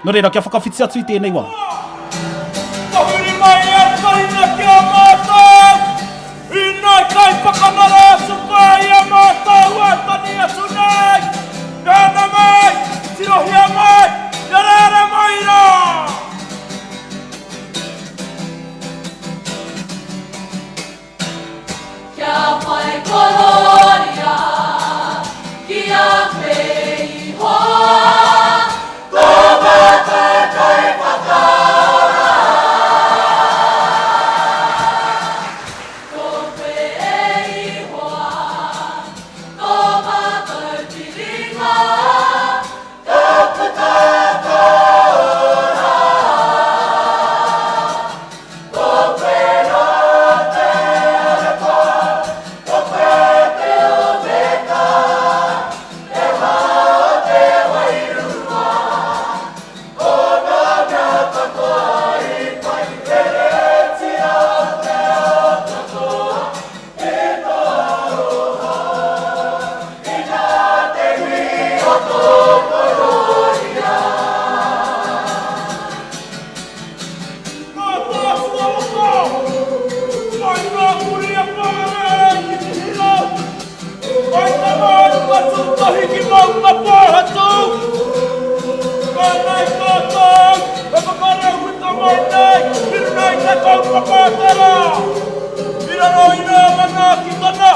Nō reira, kia whakawhiti atu i tēnei wā. Tahuri mai e taringa ki a mātou, inai kai whakanara atu koe i a mātou e tani atu nei, Nana mai, tirohia mai, kia rere mai rā! Kia whai kororia ki a koe Ihowa, tō mātou Kaiwhakaora. Ko koe e Ihowa, tō mātou piringa, ka puta tō ora. Ko koe rā te Arepa, ko koe te Omeka, te hā o te wairua, ko ngā mea katoa i pai reretia te ao katoa ki tō aroha, inā te nui o tō korōria. Ngā tātua waka, mai ngā kuri a Whangarei ki Te Hira, mai te Mānuka Tūtahi ki Maungapōhatu, tēnei tātou e whakarauika mai nei ki runga i te kaupapa o te rā. I raro i ngā manaakitanga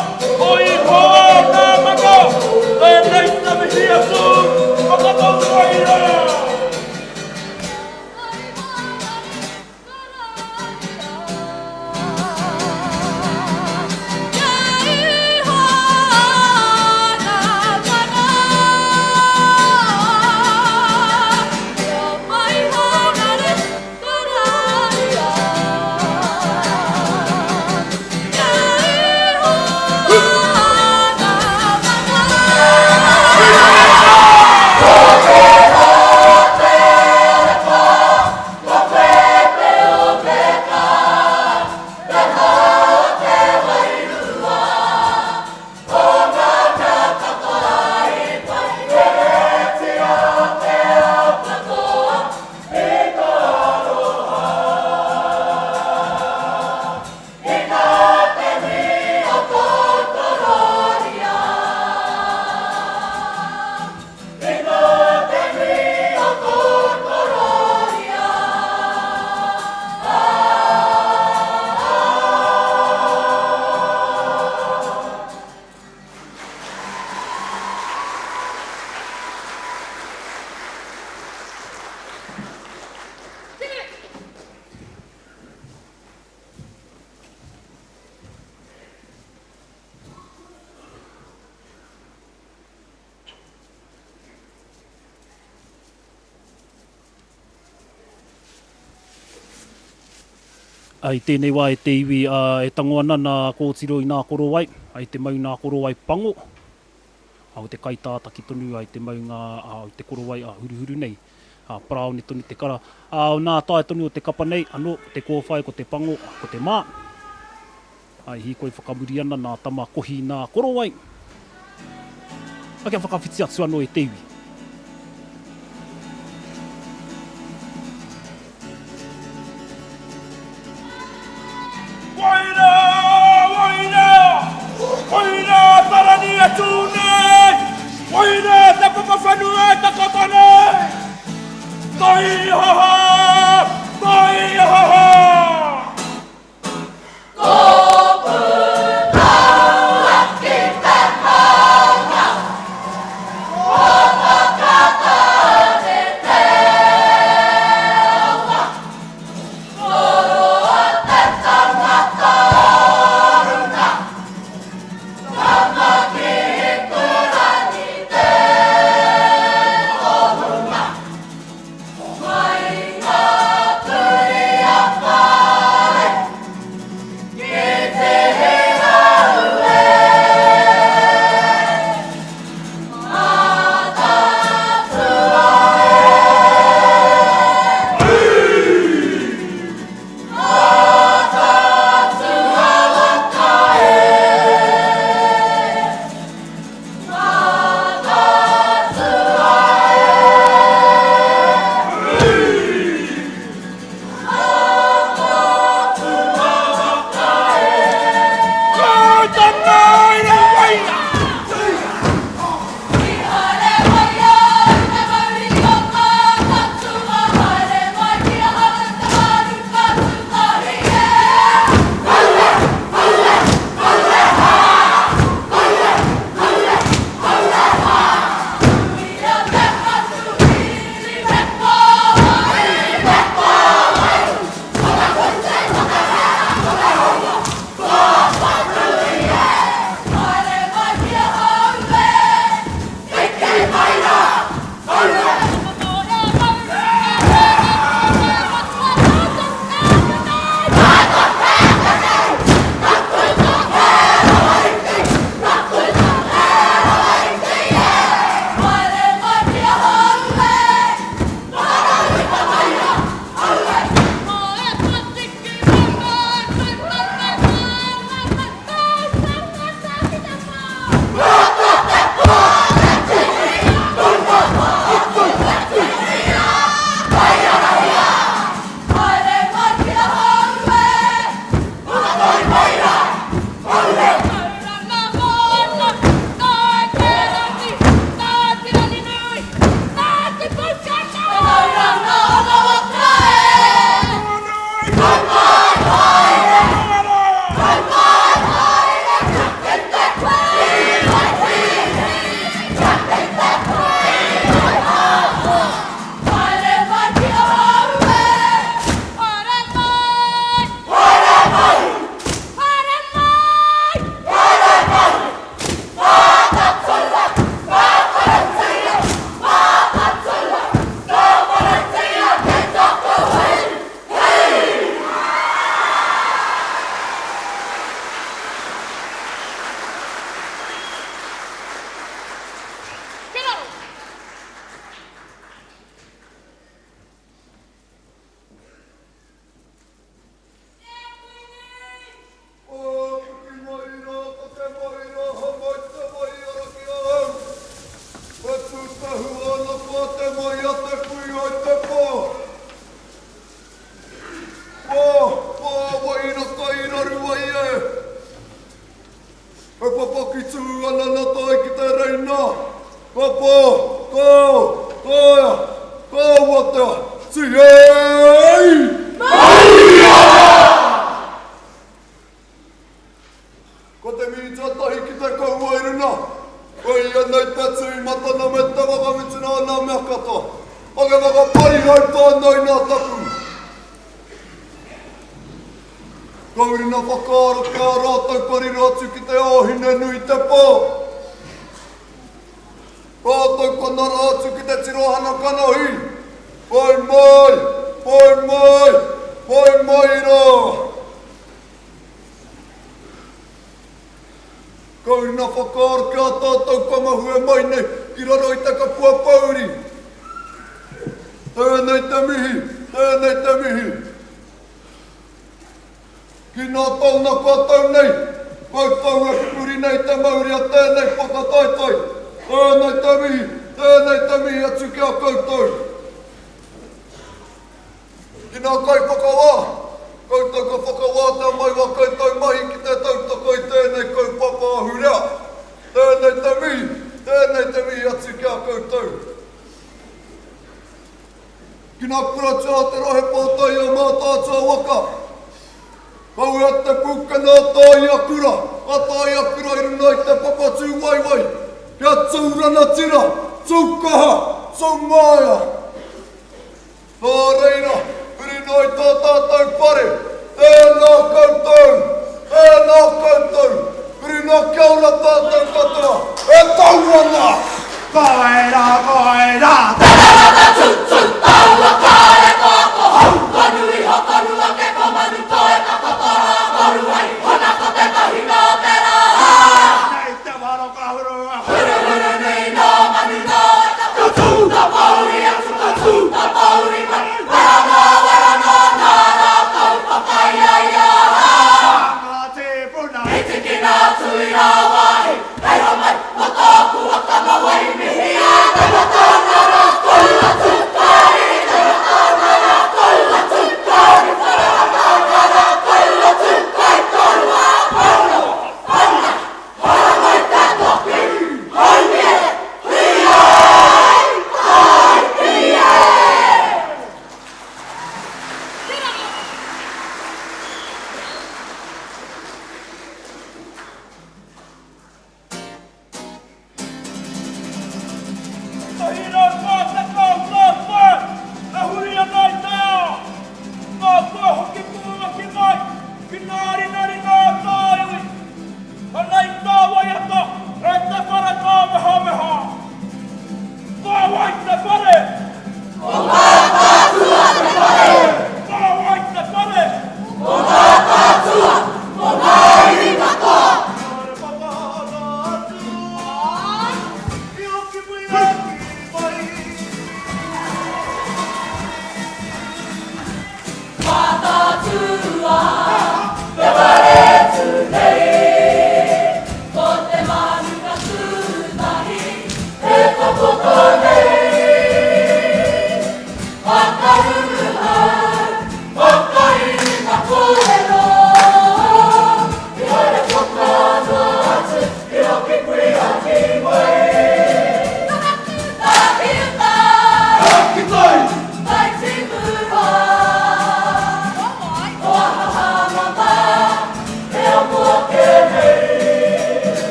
o Ihowa o ngā mano, tēnei te mihi atu. I tēnei wā e te iwi e tango ana nā kōtiro i nā korowai, i te mau nā korowai pango, o te kaitātaki tonu i te maunga o te korowai huruhuru nei, paraone tonu te kara. O nā tae tonu o te kapa nei, anō, te kōwhai, ko te pango, ko te mā. E hīkoi whakamuri ana nā tama kohi nā korowai. Kia whakawhiti atu anō e te iwi. Koirā, koirā, koirā Tarani e tū nei, koirā te papa whenua e takoto nei. Taihaha, taihaha. Pai mai! Pai mai! Pai mai rā! Kaurina whakaaro ki a tātou kua mahue mai nei ki raro i te kapua pouri. Tēnei te mihi, tēnei te mihi. Ki nā taona kua tau nei, koutou e pupuri nei te mauri o tēnei whakataetae. Tēnei te mihi, tēnei te mihi atu ki a koutou. Ki nā kaiwhakawā, koutou ka whakawātea mai wā koutou mahi ki te tautoko i tēnei kaupapa ahurea. Tēnei te mihi, tēnei te mihi atu ki a koutou. Ki ngā kura tua o te rohe pōtae o Mātaatua waka. Kawea te pūkena o Tāia Kura, a Tāia Kura i runga i te papa tūwaiwai. Kia tū ranatira, tū kaha, tū māia. Nā reira, huri noa i tō tātou whare, tēnā koutou, tēnā koutou, huri noa kia ora tātou katoa, e tau ana! Koe rā, koe rā, te tangata tūtū taua kāre koa ko hau tonu iho tonu ake ko manu toe takoto rā toru ai hona ko te tahinga o te rā. Nei te waro ka huru a huruhuru nui nō manu nō ka tū ka pōuri atu ka tū ka pōuri mai wera noa wera noa nā rātou whakaiaia Ngā tīpuna i tikina atu i rāwāhi Hei homai, ko tōku waka ma Waimihia Te waka o ngā rā toru atu ka riri Te waka o ngā rā toru atu ka riri Te waka o ngā rā toru atu kai toru ā Pauna, pauna, hora mai te toki Haumie, hui ai, tāiki e! 144 e huri ana i te ao, ngā kua hoki pūaki mai ki ngā ringaringa o tō iwi. Anei tā waiata e te whare kāmehameha. Ko wai te whare? Ko Mātaatua te whare! Ko wai te whare? Ko Mātaatua, ko ngā iwi katoa! Mātaatua, te whare tū nei, ko te mānuka tūtahi e takoto nei.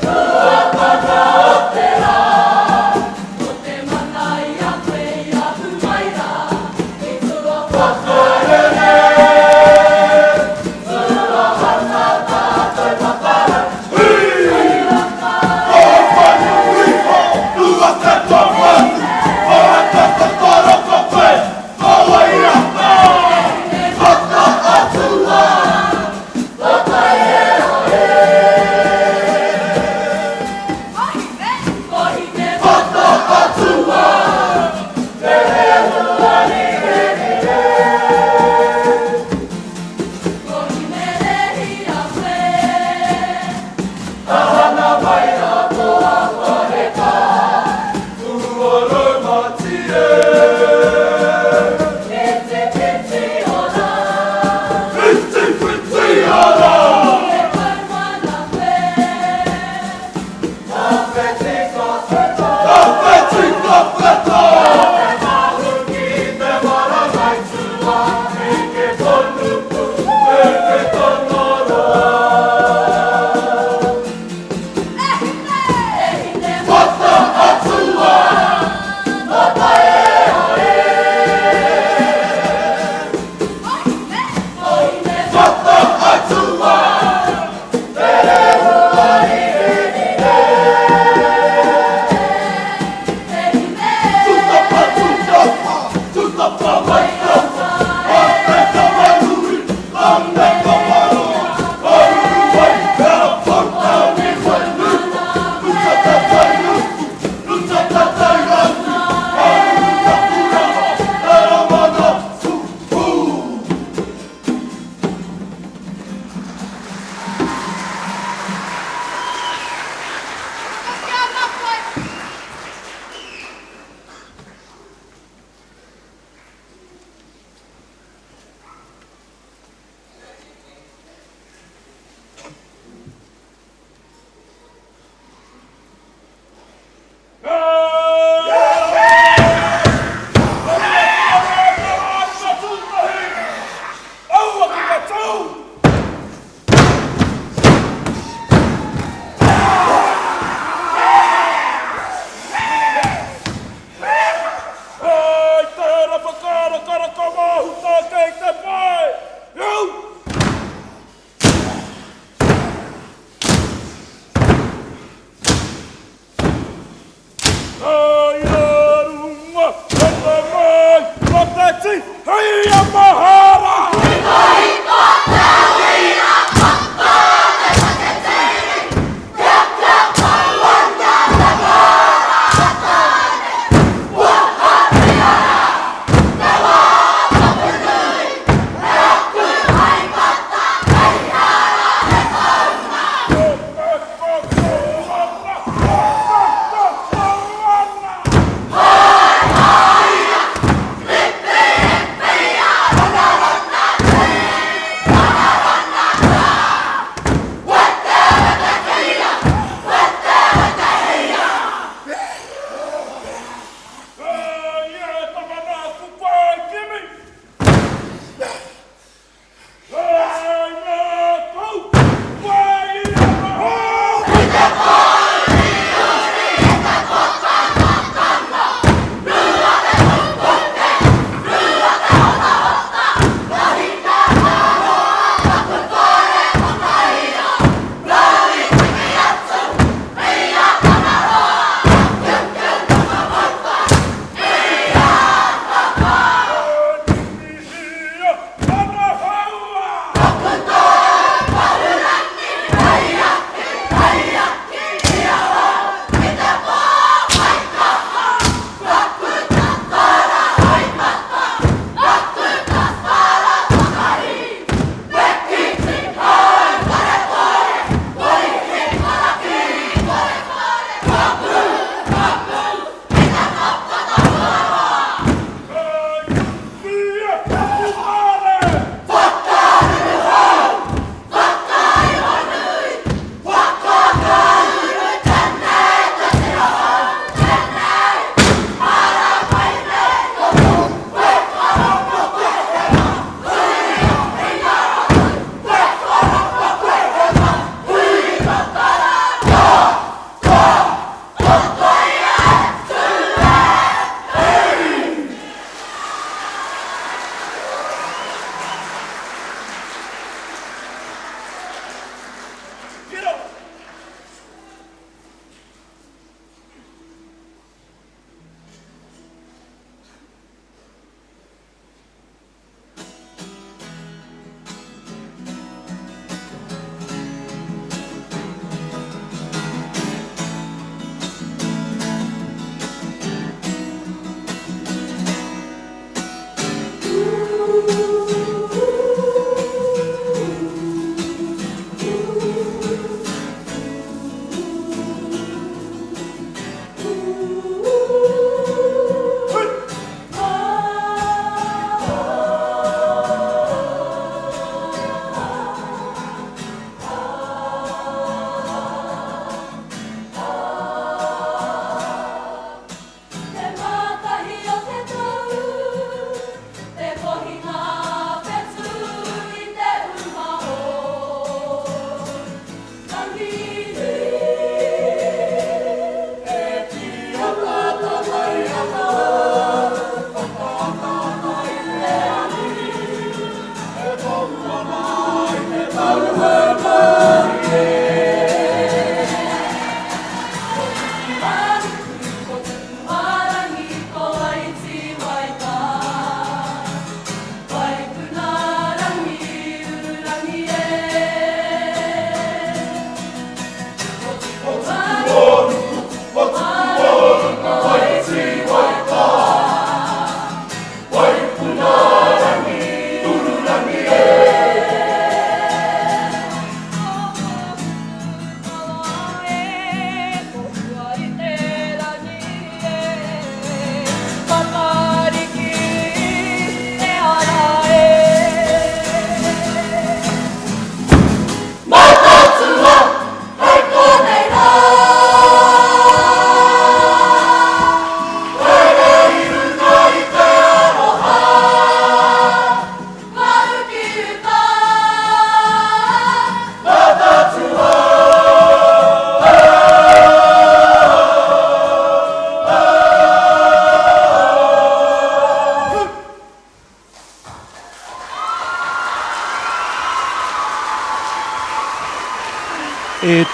tuatanga o te rā. Ko te mana i a koe i ahu mai rā, i tua whakarere. Tua hata tātou matarau.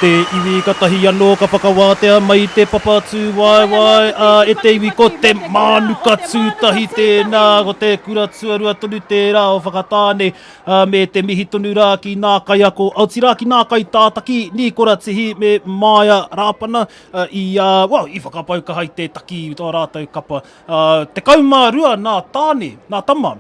te iwi katahi anō ka whakawātea mai te papa tūwaewae, ā, e te iwi ko te mānuka tūtahi tēnā, ko te kura tuarua tonu tērā o Whakatāne, ā, me te mihi tonu rā ki nā kaiako, otirā ki nā kaitātaki, Nīkora Tihi me Māia Rāpana, ā, i, ā, well, i whakapau kaha i te taki i tō rātou kapa. Ā, 12 nā tāne, nā tama.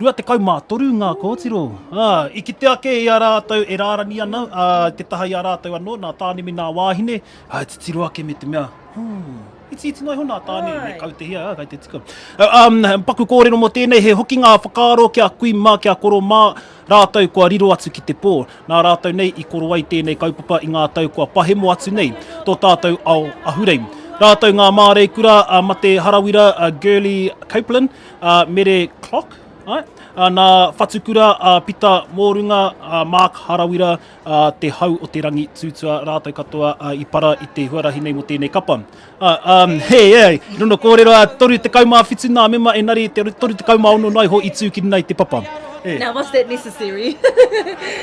23 ngā kōtiro, ā, i kite ake i a rātou e rārani ana, ā, i te taha i a rātou anō, nā tāne me nā wāhine, ā, titiro ake me te mea, hmm, itiiti noa iho nā tāne, me kautehia, ā, kai te tika. Um, paku kōrero mō tēnei, he hoki ngā whakaaro ki a kui mā, ki a koro mā, rātou kua riro atu ki te pō. Nā rātou nei i koro ai tēnei kaupapa i ngā tau kua pahemo atu nei tō tātou ao ahurei. Rātou ngā māreikura a Mate Harawira, a Girlie Copeland, a Mere Clock, ai, a nā Whatukura, a Pita Mōrunga, a Mark Harawira, a Te Hau o te Rangi Tūtua, rātou katoa a, i para i te huarahi nei mō tēnei kapa. A, um, he, he, i rono kōrero a 37 nā mema enari te 36 noa iho i tū ki runga i te papa. E. Now, was that necessary?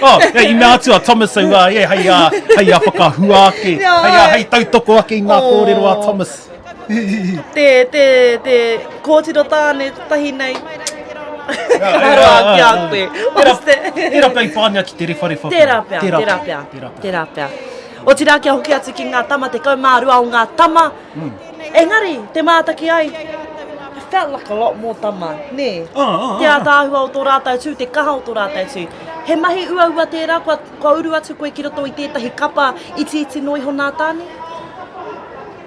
oh, yeah, i mea atu a Thomas, so, uh, yeah, hei, uh, hei uh, whakahua ake, yeah. hei, uh, hei tautoko ake i ngā oh. kōrero a Thomas. Te, te, te kōtiro tāne tahi nei. Ka roa ki a koe. Tērā pea i pāngia ki te rewharewha. Tērā pea, tērā pea, tērā pea. Otirā kia hoki atu ki ngā tama, 12 o ngā tama. Mm. Engari, te mātaki ai, it felt like a lot more tama, nē? Ah, ah, ah, te ātaahua o tō rātou tū, te kaha o tō rātou tū. He mahi uaua tērā, kua, kua uru atu koe ki roto i tētahi kapa itiiti noa iho nā tāne?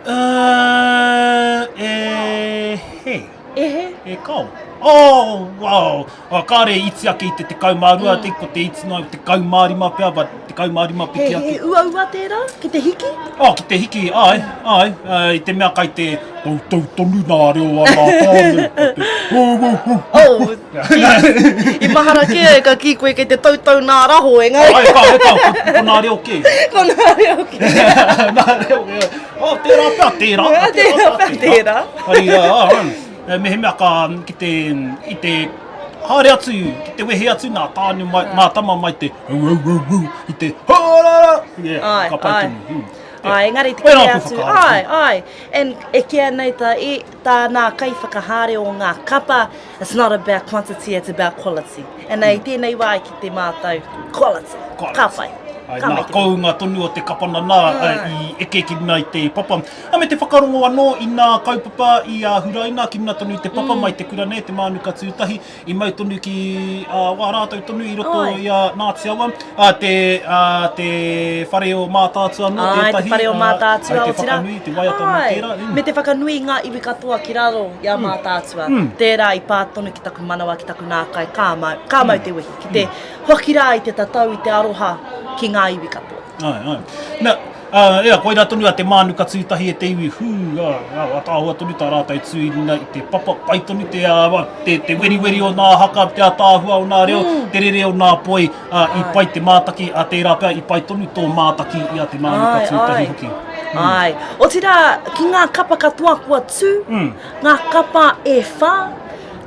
Uh, e he. E he? E kao. Oh, wow. Oh, kāre iti ake i te 12, mm. te, ko te iti noa, 15 pea, but 15 piki ake. He, he uaua tērā, ki te hiki? Oh, ki te hiki, ai, ai, uh, i te mea kai te tau tau tonu nā reo a nā tāne. Te, oh, oh, oh, oh. Oh, I mahara kē ai ka kī koe kei te tautau nā raho, engari. Ai, ka, e ka, ko, ko nā reo kē. Ko nā reo kē. nā reo kē. Oh, tērā pea, tērā. Tērā pea, tērā. Ari, uh, uh, mehemea ka ki te, i te haere atu, ki te wehe atu nā tāne mai, nā tama mai te au, au, au, au, i te hā, rā, rā. Yeah, ai, ka pai ai. tonu. Hmm. Ai, engari te kite atu, ai, ai, and e kīa nei tā, i, tā nā kaiwhakahaere o ngā kapa, it's not about quantity, it's about quality. And mm. i tēnei wā i kite mātou, quality, quality. ka pai. Ai, nā kounga tonu o te kapana nā mm. i eke ki runga i te papa. A me te whakarongo anō i nā kaupapa i a huraina ki runga tonu i te papa mm. mai te kura nei, te Mānuka Tūtahi, i mau tonu ki ā, wā rātou tonu i roto i a Ngāti Awa, ā, te, ā, te whare o Mātaatua anō Āe, tētahi, te whare o Mātaatua, ā, te otirā. whakanui, te waiata mō Āe, tērā, mm. me te whakanui i ngā iwi katoa ki raro i a Mātaatua. Mm. Tērā i pā tonu ki taku manawa, ki taku nākai, ka mau, ka mau te wehi, ki te hoki rā i te tatau, i te aroha ki ngā iwi katoa. Āe, āe. Nā, ā, ea, koirā tonu a Te Mānuka Tūtahi e te iwi, hū, ā, ā, ataahua tonu tā rātou tū i runga i te papa, pai tonu te, ā, te, te weriweri o nā haka, te ataahua o nā reo, te rere o nā poi, ā, i pai te mātaki, ā, tērā pea i pai tonu tō mātaki i a Te Mānuka Tūtahi hoki. Āe. Otirā, ki ngā kapa katoa kua tū, ngā kapa e whā,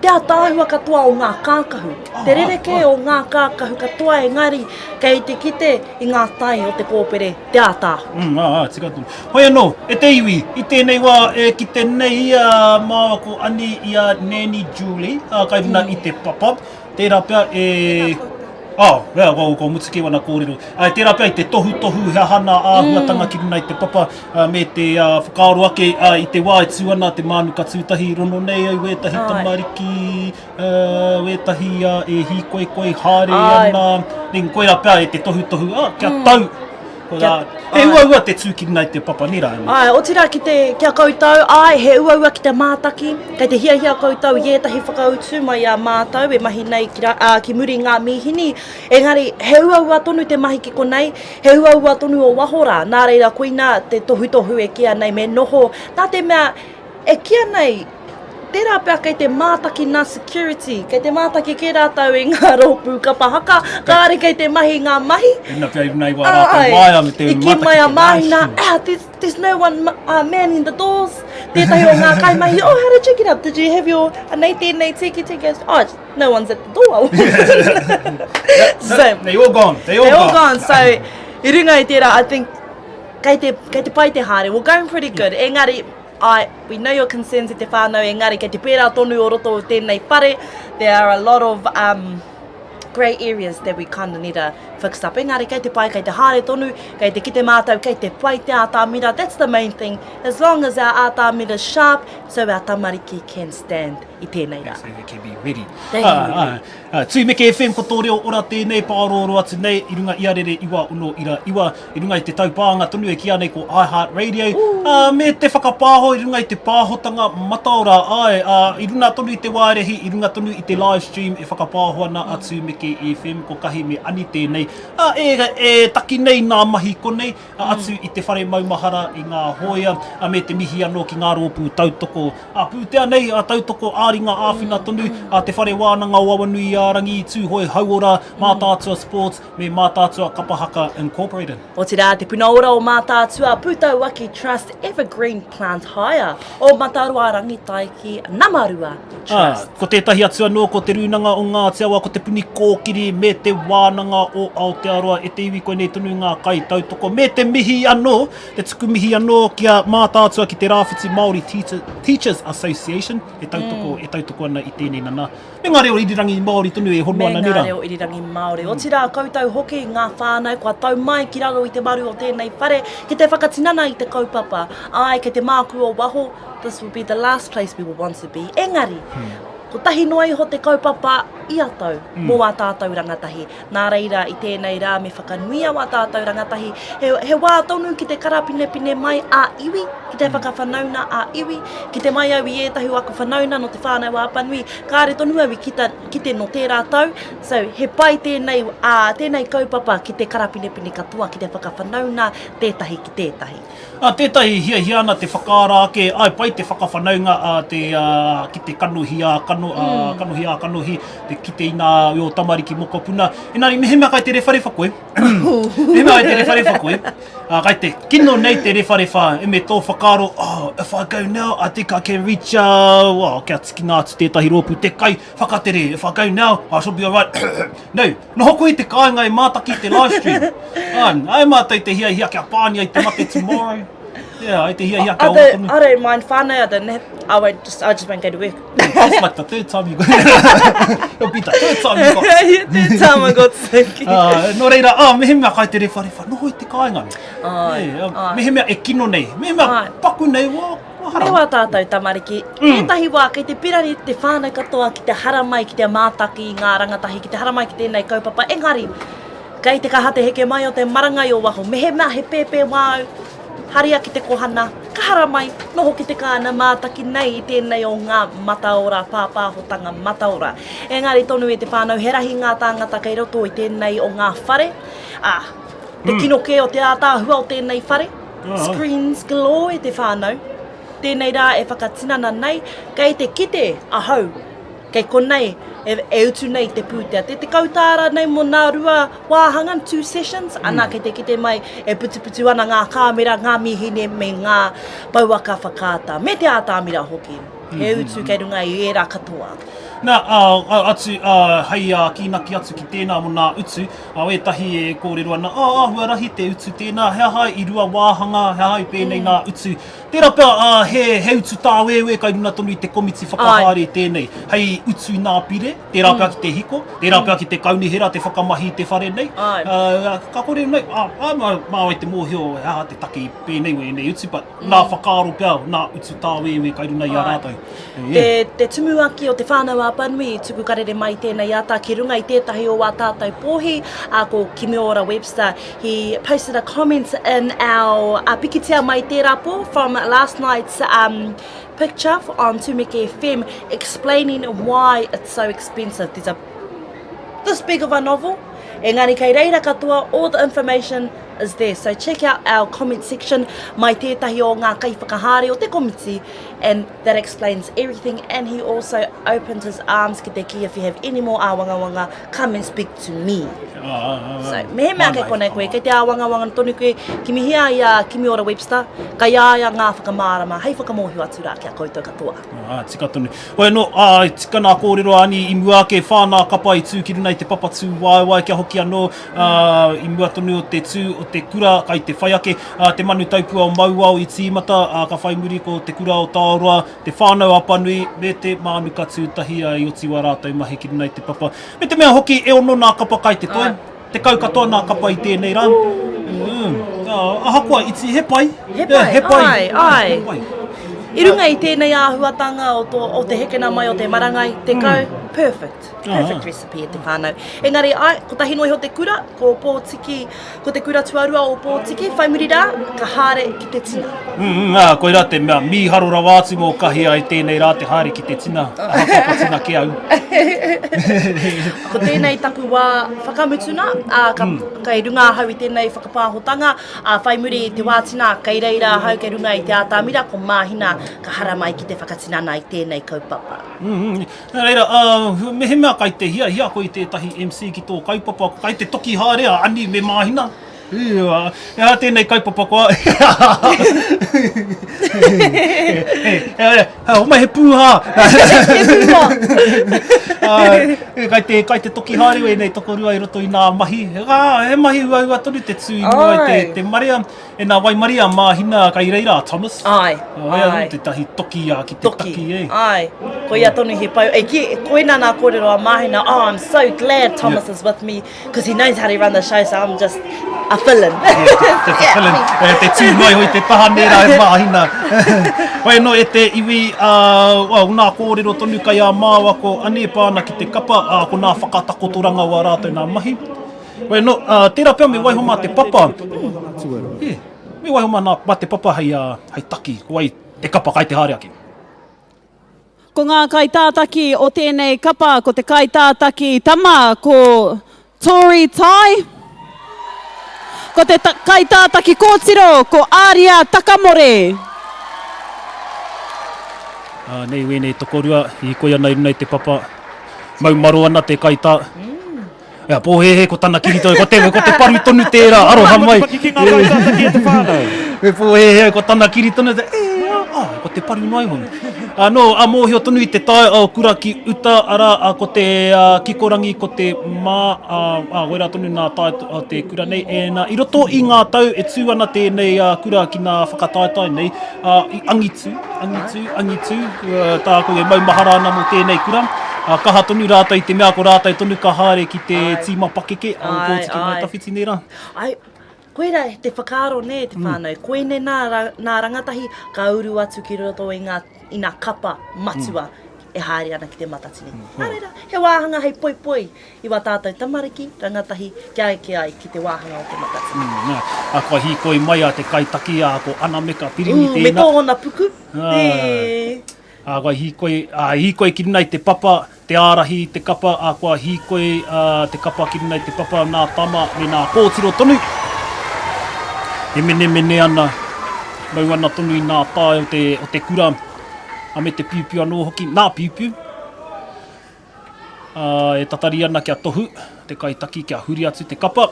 Te ataahua katoa o ngā kākahu. Te rerekē o ngā kākahu katoa engari kei te kite i ngā tae o te kōpere te ātaahua. Mm, ā, ā, tika tonu. Hoi anō, e te iwi, i tēnei wā e kite nei a māua ko Ani i a Nanny Julie, ā, kai runa i te papa, tērā pea e... Oh, yeah, kua, kua mutu kē wana kōrero. Ā, tērā pea i te tohutohu he aha nā āhuatanga ki runa i te papa, ā, me te ā, whakaaro ake ā, i te wā e tū ana te mānuka tūtahi rono nei ai wētahi Āe. tamariki, ā, wētahi ā, e hīkoikoi haere Āe. ana. Ning, koirā pea e te tohutohu, ā, kia tau. Koirā, Kia, he āe. uaua te tū ki runga i te papa, nē rā? Āe, otirā ki te, ki a koutou, āe, he uaua ki te mātaki, kei te hiahia koutou i ētahi whakautu mai i a mātou e mahi nei ki, ā, ki muri i ngā mīhini, engari he uaua tonu te mahi ki konei, he uaua tonu o waho rā, nā reira koinā te tohutohu e kīa nei me noho, nā te mea e kīa nei, tērā pea kei te mātaki nā security, kei te mātaki kē rātou i ngā rōpū kapa haka, kāre kei te mahi ngā mahi. Ina pea i runga i wā rātou waea me te I kī mai a Māhina, ah, there's, there's no one uh, man in the doors. Tētahi o ngā kaimahi, oh, how did you get up? Did you have your, anei tēnei tiki tiki? Oh, no one's at the door. so, they all gone. They all, they all gone. gone. So, i runga i tērā, I think, Kei te, kei te pai te haere, we're going pretty good, engari, I, we know your concerns e te whānau, engari kei te pērā tonu o roto o tēnei whare, there are a lot of um, grey areas that we kind of need to fix up. Engari kei te pai, kei te haere tonu, kei te kite mātou, kei te pai te ātamira, that's the main thing, as long as our ātamira is sharp, so our tamariki can stand i tēnei rā. So they can be ready. They can be ready. Ah, ah, Tūmeke FM, ko tō reo ora tēnei, pāorooro atu nei, i runga i a rere iwa ono ira iwa, i runga i te taupānga tonu e kīia nei ko iHeartRadio, ā, me te whakapāho i runga i te pāhotanga mataora, āe, ā, i runa tonu i te waerehi, i runga tonu i te live stream e whakapāho ana a Tūmeke FM, ko Kahi me Ani tēnei, ā, e, e taki nei nā mahi konei, ā, atu i te whare maumahara i ngā hōia, ā, me te mihi anō ki ngā rōpū tautoko, ā, pūtea nei, ā, tautoko ā-ringa āwhina tonu, ā, Te Whare Wānanga o Awanuiārangi, Tūhoe Hauora, Mātaatua Sports, me Mātaatua Kapa Haka Incorporated. Otirā, Te Puna Ora o Mātaatua, Pūtauaki Trust, Evergreen Plant Hire, o Mataroa Rangitaiki, Namarua Trust. Ā, ko tētahi atu anō ko Te Rūnanga o Ngāti Awa, ko Te Puni Kōkiri me Te Wānanga o Aotearoa e te iwi koinei tonu ngā kaitautoko me te mihi anō, te tuku mihi anō ki a Mātaatua ki te Rāwhiti Māori Teachers Association e tautoko, e tautoko ana i tēnei nana. Me ngā reo irirangi Māori tonu e hono ana, nē rā? Me ngā reo irirangi Māori. Otirā, koutou hoki, ngā whānau kua tau mai ki raro i te maru o tēnei whare ki te whakatinana i te kaupapa. Āe, kei te mākū o waho, this will be the last place we will want to be. Engari, kotahi noa iho te kaupapa ia tau mō ā tātou rangatahi. Nā reira, i tēnei rā me whakanuia wā tātou rangatahi, he, he wā tonu ki te karapinepine mai ā-iwi, ki te whakawhanauna ā-iwi, ki te mai au i ētahi o aku whanauna nō Te Whānau-a-Apanui, kāre tonu au i kita, kite nō tērā tau, so he pai tēnei, ā, tēnei kaupapa ki te karapinepine katoa, ki te whakawhanauna tētahi ki tētahi. Ā, tētahi hiahia ana te whakaara ake, āe, pai te whakawhanaunga a te, ā, ki te kanohi ā kano, ā, kanohi ā kanohi, te kite i ngā, i ō tamariki mokopuna. Engari, mehemea kai te rewharewha koe, mehemea kai te rewharewha koe, ā, kai te kino nei te rewharewha, e me tō whakaaro, oh, if I go now, I think I can reach, uh, well, kia tikina atu tētahi rōpū, te kai whakatere, if I go now, I shall be alright. No, Noho koe i te kāinga e mātaki i te live stream. Ai, ai mātou te hiahia kia pānia i te mate tomorrow. Yeah, ai te hiahia kia ora tonu. I don't mind whānau, I don't have, I won't just, I just won't go to work. That's like the third time you got It'll be the third time you got sick. third time I got sick. Uh, nō reira, ah, mehemea kai te rewharewha, noho i te kāinga. Ai, yeah, ai. Mehemea e kino nei, mehemea ai. paku nei, wā, Me wā tātou tamariki, ētahi wā kei te pirari te whānau katoa ki te haramai, ki te mātaki i ngā rangatahi, ki te haramai ki tēnei kaupapa, engari, kei te kaha te heke mai o te marangai o waho, mehemea he pēpē wāu, haria ki te kohana, ka haramai, noho ki te kāna mātaki nei i tēnei o ngā mataora, pāpāhotanga mataora. Engari tonu e te whānau, he rahi ngā tāngata kei roto i tēnei o ngā whare, ā, te kino kē o te ātaahua o tēnei whare, Screens galore e te whānau. Tēnei rā e whakatinana nei, kei te kite ahau, kei konei e, e utu nei te pūtea. Te 10 tāra nei mō nā rua wāhanga, two sessions, ana kei te kite mai e putuputu ana ngā kāmera, ngā mīhini me ngā pouaka whakaata, me te ātamira hoki. He utu kei runga i ērā katoa. Nā, ā, atu, ā, hei ā, kīnaki atu ki tēnā mō nā utu, ā, ētahi e kōrero ana, ā, āhua rahi te utu tēnā, he aha i rua wāhanga, he aha i pēnei nā utu. Tērā pea, ā, he, he utu tāwēwē kai runa tonu i te komiti whakahaere tēnei, hei utu i nā pire, tērā pea ki te hiko, tērā pea ki te kaunihera te whakamahi i te whare nei. Ā, ka kore nei, ā, ā, mā, mā wai te mōhio he aha te take i pēnei wēnei utu, but nā whakaaro pea, nā utu tāwēwē kai runa i a rātou. Te, te tumuaki o Te Whānau-a-Apanui i tuku karere mai tēnei ata ki runga i tētahi o ā tātou pōhi, ā, ko Kimiora Webster. He posted a comment in our uh, pikitia mai tērā pō from last night's um, picture on Tumeke FM explaining why it's so expensive. There's a this big of a novel, engari kei reira katoa all the information is there. So check out our comment section mai tētahi o ngā kaiwhakahaere o te komiti and that explains everything and he also opened his arms ki te kī if you have any more āwangawanga come and speak to me. So, mehemea kei konei koe, kei te āwangawanga tonu koe, kimihia i a Kimiora Webster, kei a ia ngā whakamārama hei whakamōhio atu rā ki a koutou katoa. Ā, tika tonu. Hoi anō, ā, tika nā kōrero a Ani i mua ake, whā nā kapa i tū ki runa i te papa tū waewae kia hoki anō, ā, i mua tonu o te tū o. te kura kai te whai ake, ā, te Manu Taupua o Mauao i tīmata, ā, ka whai muri ko Te Kura o Taoroa, Te Whānau Apanui, me te Mānuka Tūtahi, ā, i oti wā rātou mahi ki runga i te papa. Me te mea hoki, e ono nā kapa kai te toi, 10 katoa nā kapa i tēnei rā. Ahakoa iti, he pai. He pai, he pai. Ai, ai. He pai. I runga i tēnei āhuatanga o, tō, o te hekena mai o te marangai, 10, perfect. Perfect recipe e te whānau. Engari, ai, kotahi noa iho te kura, ko Ōpōtiki, ko te kura tuarua o Ōpōtiki, whai muri rā, ka haere ki te tina. Mm, ā, koirā te mea mīharo rawa atu mō Kahia i tēnei rā te haere ki te tina, ahakoa kua tina kē au. Ko tēnei taku wā whakamutuna, ā, ka, kei runga ahau i tēnei whakapāhotanga, ā, whai muri i te wā tina, kei reira ahau kei runga i te ātamira, ko Māhina ka haramai ki te whakatinana i tēnei kaupapa. Mm, nā reira, ā, mehemea kai te hiahia koe i tētahi MC ki tō kaupapa, kai te toki haere a Ani me Māhina. He aha tēnei kaupapa koa? Homai he pūhā! He pūhā! Kai te, kai te toki haere wēnei tokorua i roto i nā mahi. He mahi uaua tonu te tū i mua i te, te marea. E nā waimarie a Māhina kai reira a Thomas. Ai, ai. Anō tētahi toki a ki te taki, e. Ai, koia tonu he pau. E ki, koina nā kōrero a Māhina, oh, I'm so glad Thomas is with me. Because he knows how to run the show, so I'm just a fill-in. Te fill-in. Te tū mai hoi te taha nei rā e Māhina. Hoi anō e te iwi, well, nā kōrero tonu kai a māua ko Ani e pā ana ki te kapa, ko nā whakatakotoranga o ā rātou nā mahi. Hoi anō, tērā pea me waiho mā te papa. Me waiho mā, mā te papa hei, hei taki, ko wai te kapa kai te haere ake. Ko ngā kaitātaki o tēnei kapa ko te kaitātaki tama ko Tori Tai, ko te kaitātaki kōtiro ko Aria Takamore. Ā, nei wēnei tokorua, hīkoi ana i runga i te papa, mau maro ana te kaitā. Ea, pōhēhē ko tana kiri tonu, ko te, ko te paru tonu tērā, aroha mai. Ki ngā kaitātaki e te whānau. Me pōhēhē ko tana kiri tonu, e, a, ko te paru noa iho. Anō, a mōhio tonu i te tae o kura ki uta, arā, a, ko te a, kikorangi, ko te mā, a, a, wera tonu nā tae o te kura nei. E, nā, i roto i ngā tau e tū ana tēnei a, kura ki nā whakataetae nei, a, i angitu, Angitu, angitu, tāku e maumahara ana mō tēnei kura. Kaha tonu rātou i te mea ko rātou tonu ka haere ki te tīma pakeke a Ōpōtiki Mai Tawhiti nei rā. Ai, koirā te whakaaro nē te whānau. Koinei nā, nā rangatahi ka uru atu ki roto i ngā, i ngā kapa matua e haere ana ki te Matatini. Nā reira, he wāhanga hei poipoi i wā tātou tamariki, rangatahi, kia eke ai ki te wāhanga o Te Matatini. Nā, a kua hīkoi mai a te kaitaki, a ko Anameka Pirini tēnā. Me tōna puku. Ē. Ā, kua hīkoi, ā, hīkoi ki runga i te papa, te ārahi i te kapa, ā, kua hīkoi, ā, te kapa ki runga i te papa, nā tama me nā kōtiro tonu. E menemene ana, mau ana tonu i nā tae o te, o te kura, ā, me te piupiu anō hoki, nā piupiu. Ā, e tatari ana kia tohu te kaitaki kia huri atu te kapa,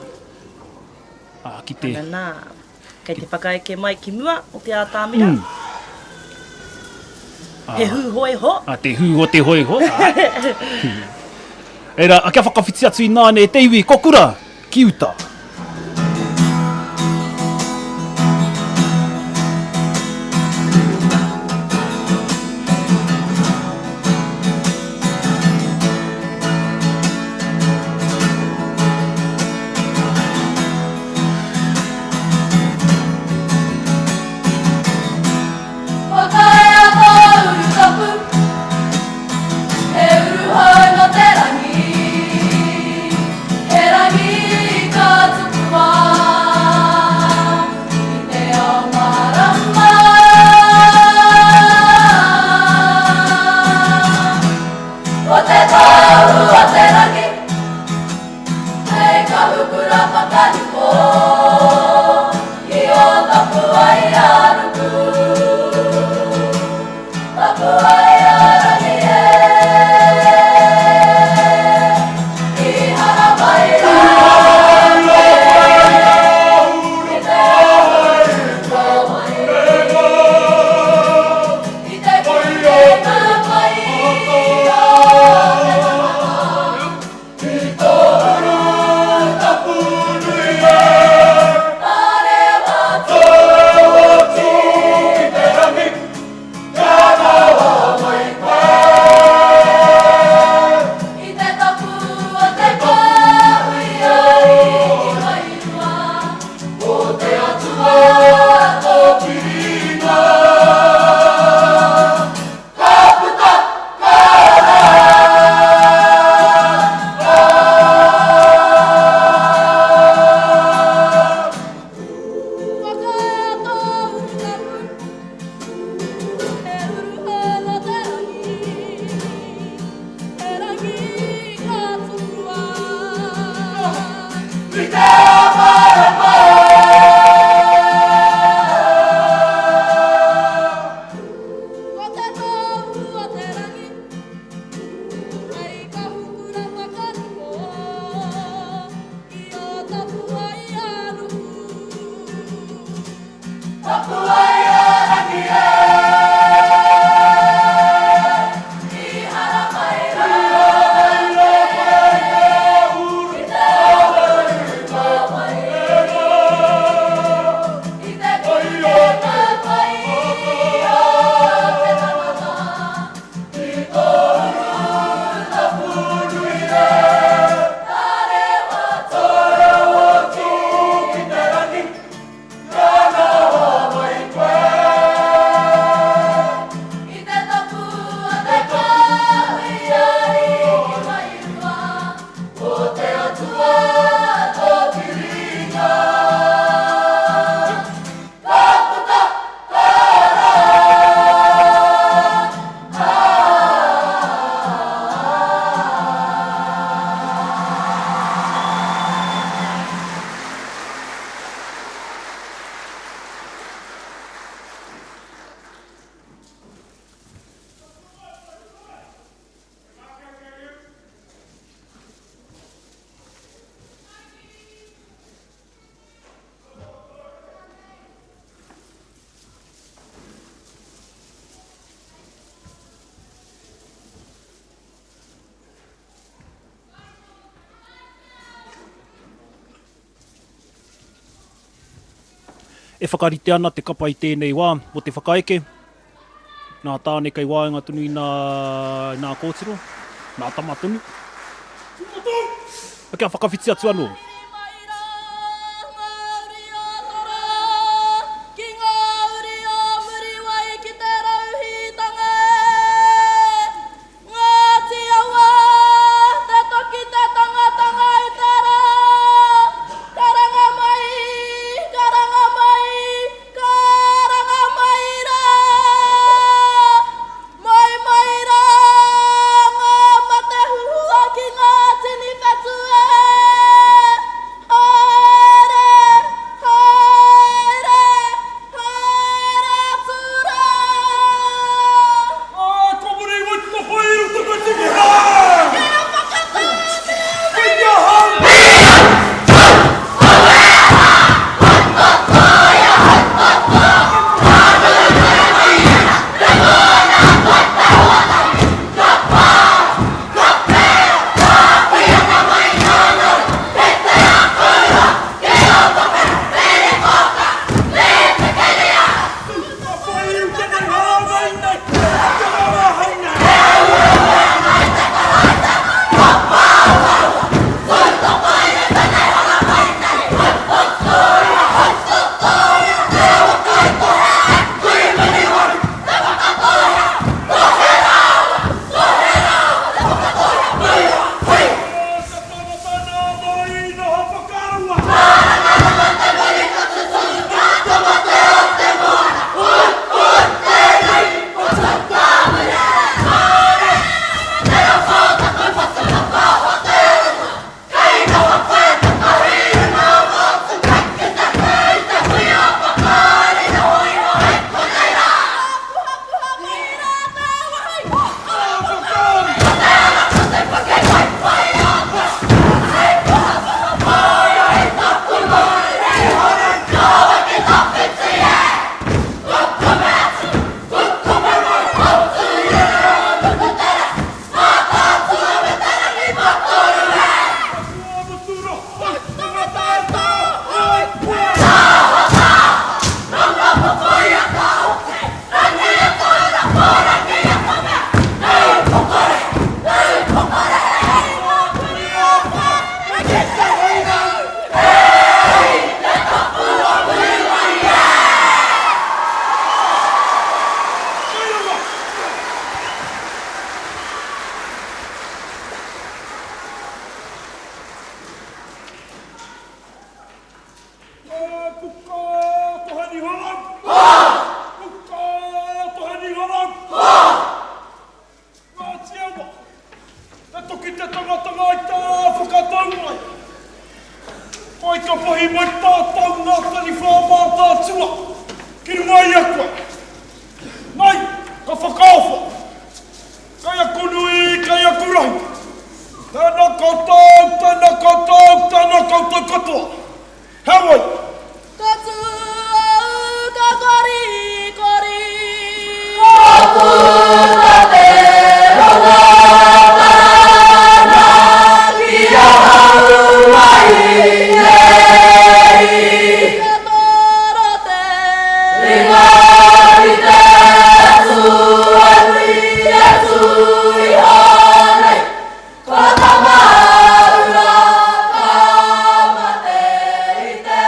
ā, ki te. Ana nā, kei te whakaeke mai ki mua o te ātamira. Mm. He hū hōiho. Ā, te hū o te hōiho, āe. Reira, kia whakawhiti atu ināianei e te iwi, ko Kura ki uta. Whakaea tō uru tapu, he uru hou nō te rangi, he rangi ka. E whakarite ana te kapa i tēnei wā mō te whakaeke. Nā Tāne kei waenga tonu i nā, i nā kōtiro, nā tama tonu. Kia whakawhiti atu anō. Ngāti Awa, te toki te tangatanga i te rā. Karanga mai, karanga mai, karanga mai rā. Moe mai rā ngā mate huhua ki ngā tini whetū e. Haere, haere, haere atu rā. Ka tū au ka korikori. Ka puta te rongo tarana ki ahau mai nei. Ka toro te ringa ki te tuanui e tū iho nei. Ko Tamarura ka mate i te.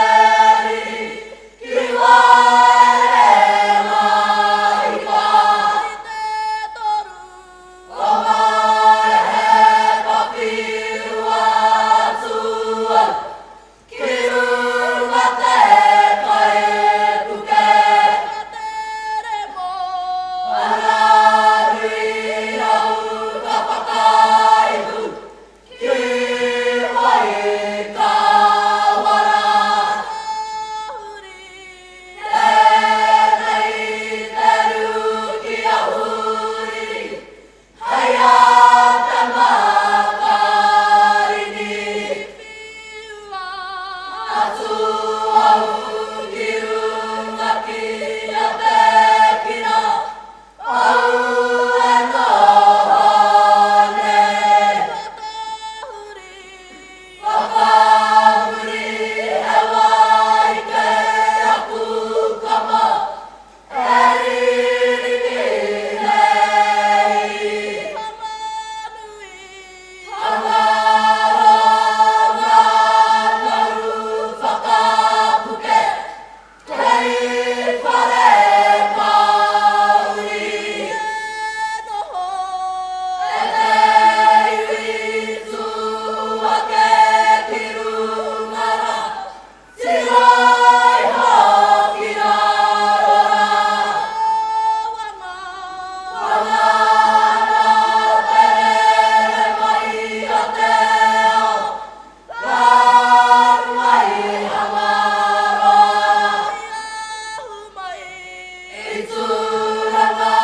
I Tūranga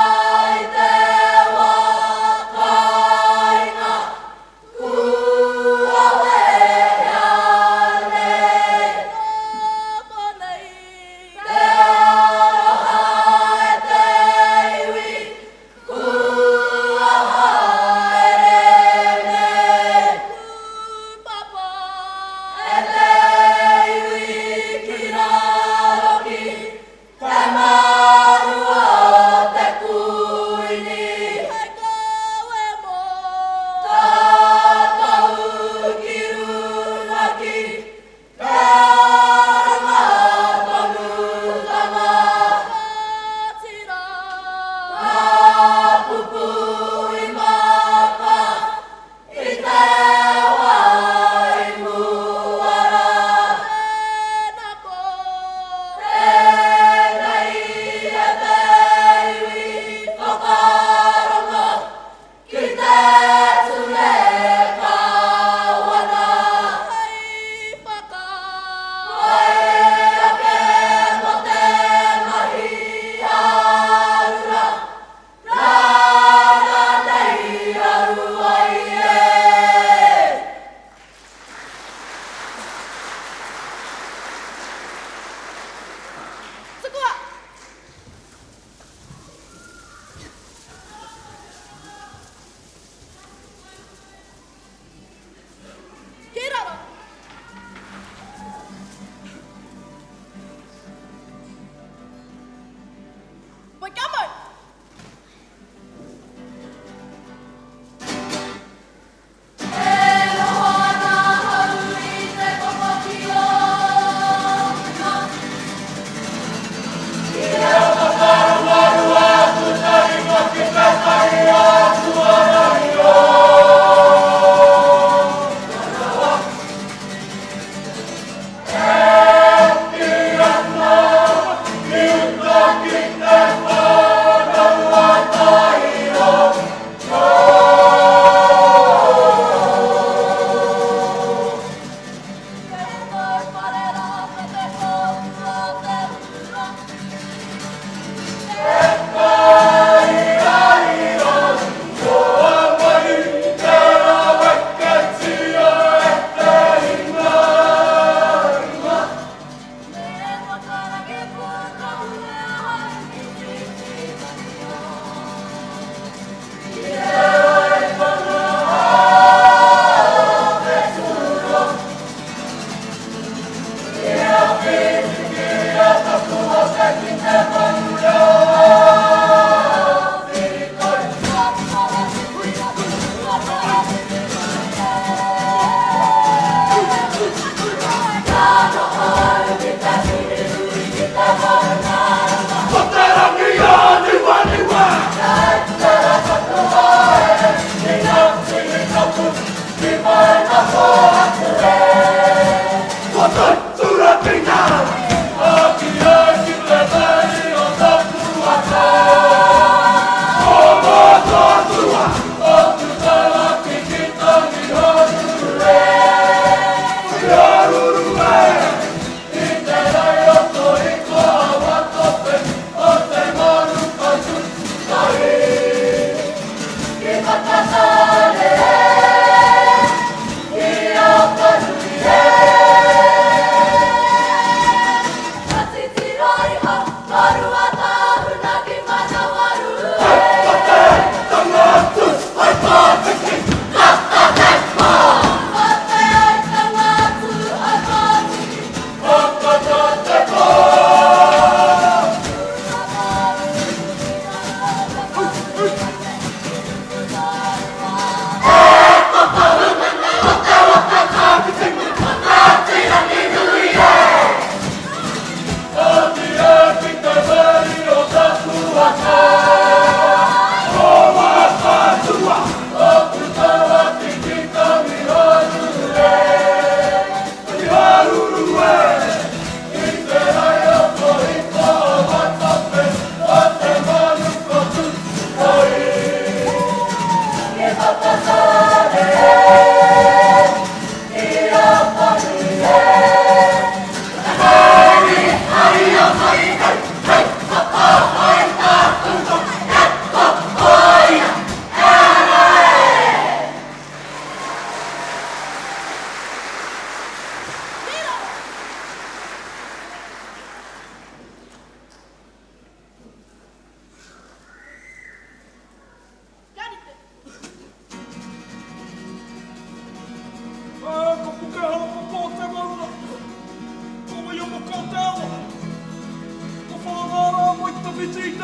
i te wā kāinga, kua wehea nei. Te aroha e te iwi, kua haere nei. E te iwi ki raro ki te maru o te kuini. Hei kawe mō tātou ki runga ki te oranga tonutanga. Ka pupū i maka i te wā i mua rā. Tēnei e te iwi whakarongo ki te ture kāwana. Hei whakapai ake mō te mahi a Rura, nāna nei aru ai e. Tukua! Ki raro! Wait, come on! E noho ana ahau i te kokoki o Runa. Kia whakaruaru āku taringa ki tētahi atua rahio. Manawa. E hoki ana ki uta ki te Whānau-a-Tairo.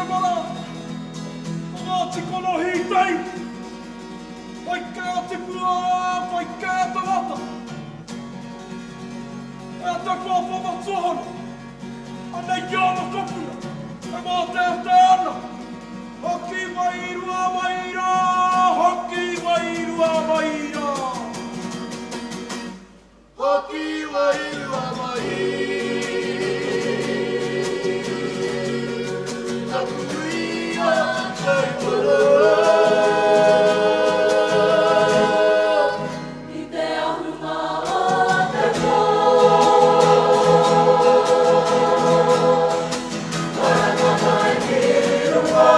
Temara, ko Ngāti Konohi te iwi. Pai kē a tipua, pai kē a tangata. E a te pāpā Matuahono, anei ki a mokopuna, e māteatea ana. Hoki wairua mai rā, hoki wairua mai rā. Hoki wairua mai. Taku kuia kei koroua. I te ahunga o te pō. Maranga mai ki runga.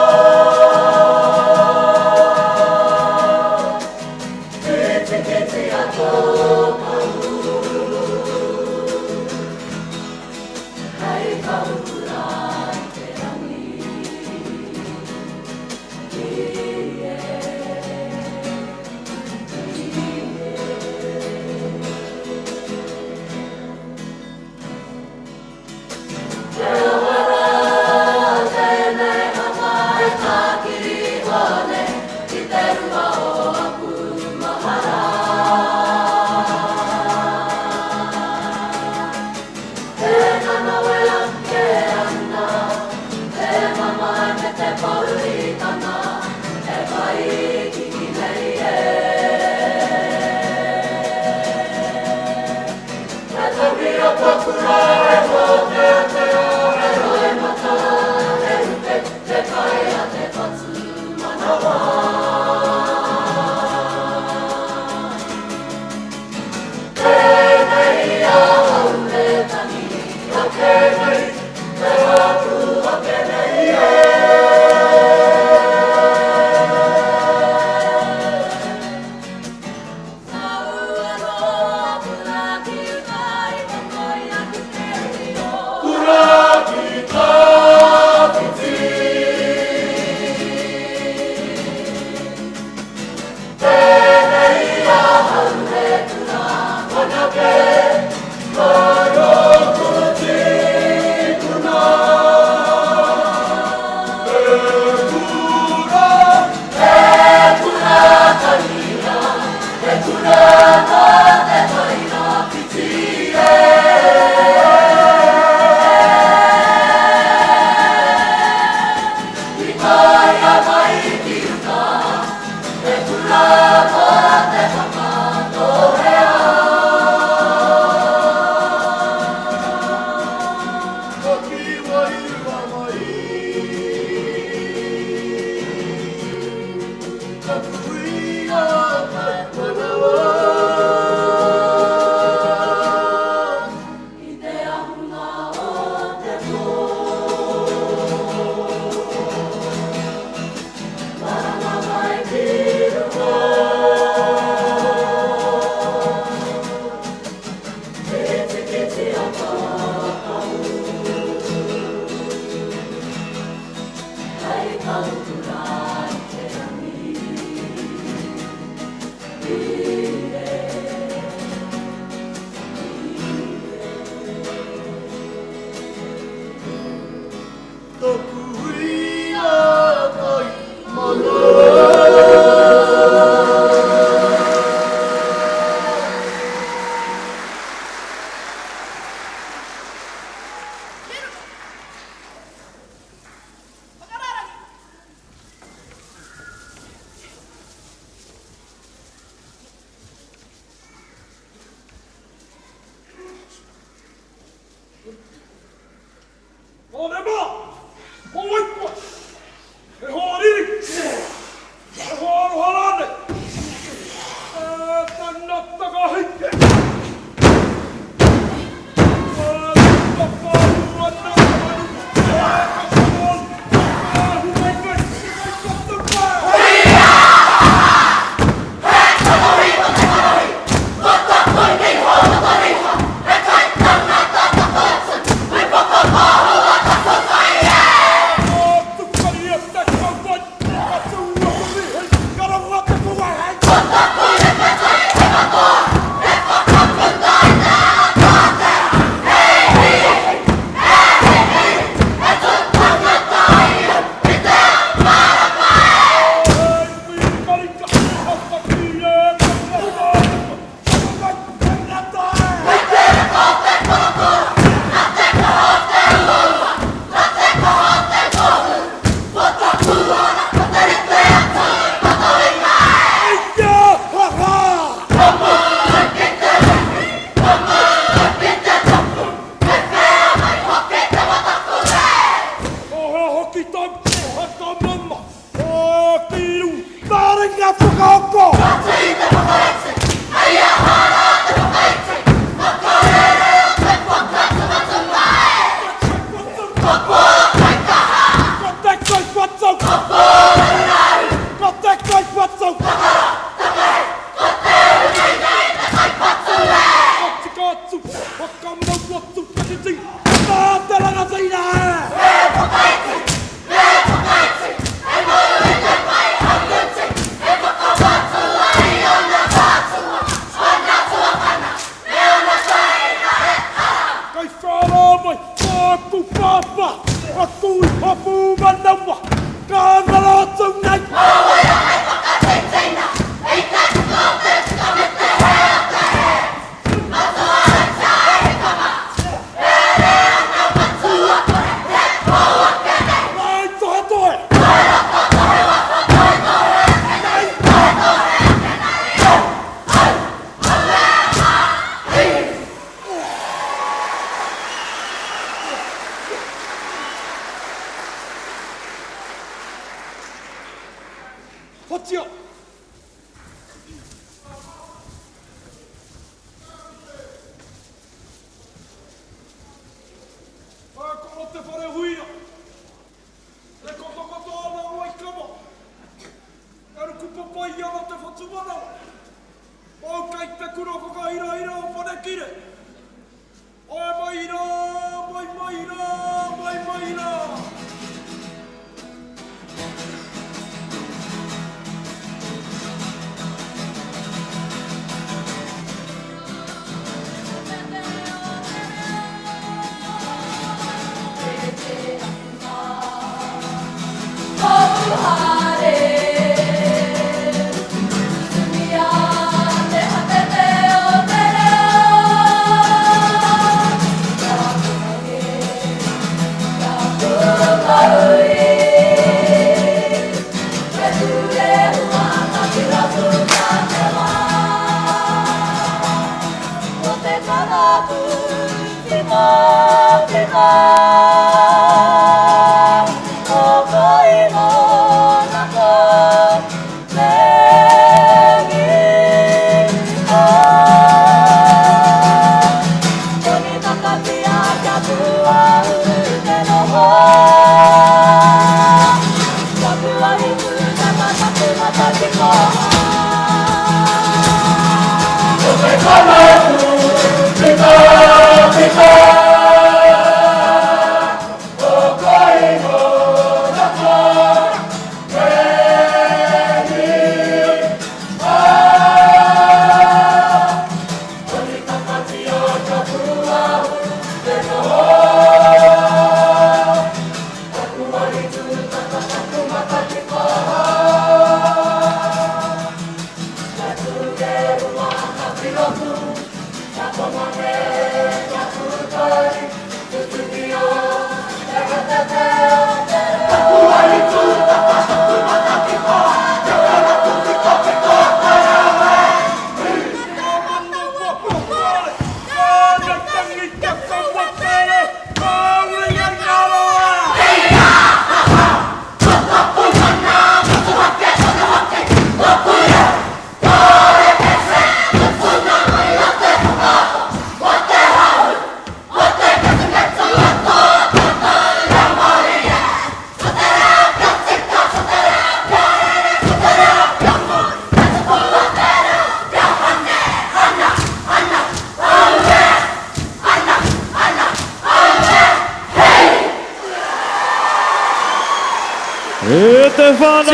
Whitikitia tō kahu. Hei kahukura i te rangi. Te awa rā tēnei hanga e tākiri one ki te rua o aku mahara. Te nanawe ake ana, te mamae me te pouritanga e whaikiki nei e. He tangi a Pakura e mōteatea, he roimata, he rupe, te kai a te whatu manawa. Tēnei ahau e tangi ake nei, te āku ake nei e. Kura ki tawhiti. Tēnei ahau he kura whanake, Mai ōku tīpuna. He kura, he kura tauira, he kura nō te Tairāwhiti e. I taea mai ki uta, he kura mō Te Whakatōhea. Hoki wairua mai. Taku kuia kai manawa. I te ahunga o te pō. Maranga mai ki runga. Whitikitia tō kahu. Hei kahukura i te rangi. Taku huia kai manawa. Whakamama, ki runga, ngā ringa whakaoko! Ka tī te whakaiti, hei aha rā te whakaiti, whakarere o te whakatumatuma e! Ko Pōkaikaha! Ko te kaiwhatu! Ko Pōraruraru! Ko te kaiwhatu! Takara, takare, ko Te Uru-nei-nei te kaiwhatu e! Ka tika atu, whakamau atu te titi, tā te rangatira e! Me whakaiti, me whakaiti, e mau i te pae hamuti, e whakawatu ai ona mātua, ona tuakana, me ona taina e ara. Kei whara mai tāku pāpā, aku i Hapūmanawa, ka ngaro atu nei. Mā wai a hei whakatintina i te tika o te tika me te hē o te hē. Matua e tama, rere ana matua kore, he pou ake nei. Nei tohetohe! Kei roto tohe waka tohetohe ake nei, tohetohe ake nei, au, au, au e hā, hi. Whatia! Ā, ko te whare huia, e kotokoto ana a Waikawa, e ruku papai ana te whatumanawa, mau kei te kura whakahirahira o Whanekire. Āe mai rā, mai mai rā, mai mai rā.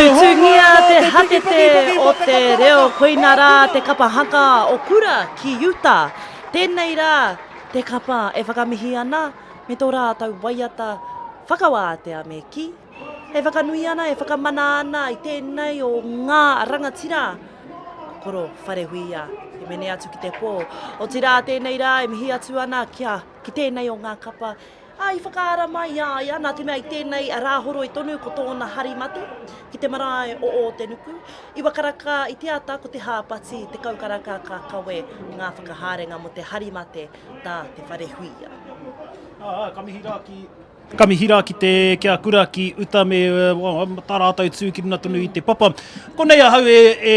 Tutungia te hatete o te reo koina rā te kapa haka o Kura ki Utah. Tēnei rā te kapa e whakamihi ana me tō rātou waiata whakawātea me kī, e whakanui ana, e whakamana ana i tēnei o ngā rangatira Koro Wharehuia i mene atu ki te pō. Otirā tēnei rā e mihi atu ana kia, ki tēnei o ngā kapa Ā, i whakaara mai i a ia, nā te mea i tēnei rāhoroi tonu ko tōna hari mate ki te marae o Ōtenuku. Iwa karaka i te ata ko te hāpati, 10 karaka ka kawe ngā whakahaerenga mō te hari mate tā Te Wharehuia. Ā, ka mihi rā ki. Ka mihi rā ki te ki a Kura ki uta me tā rātou tū ki runa tonu i te papa. Konei ahau e, e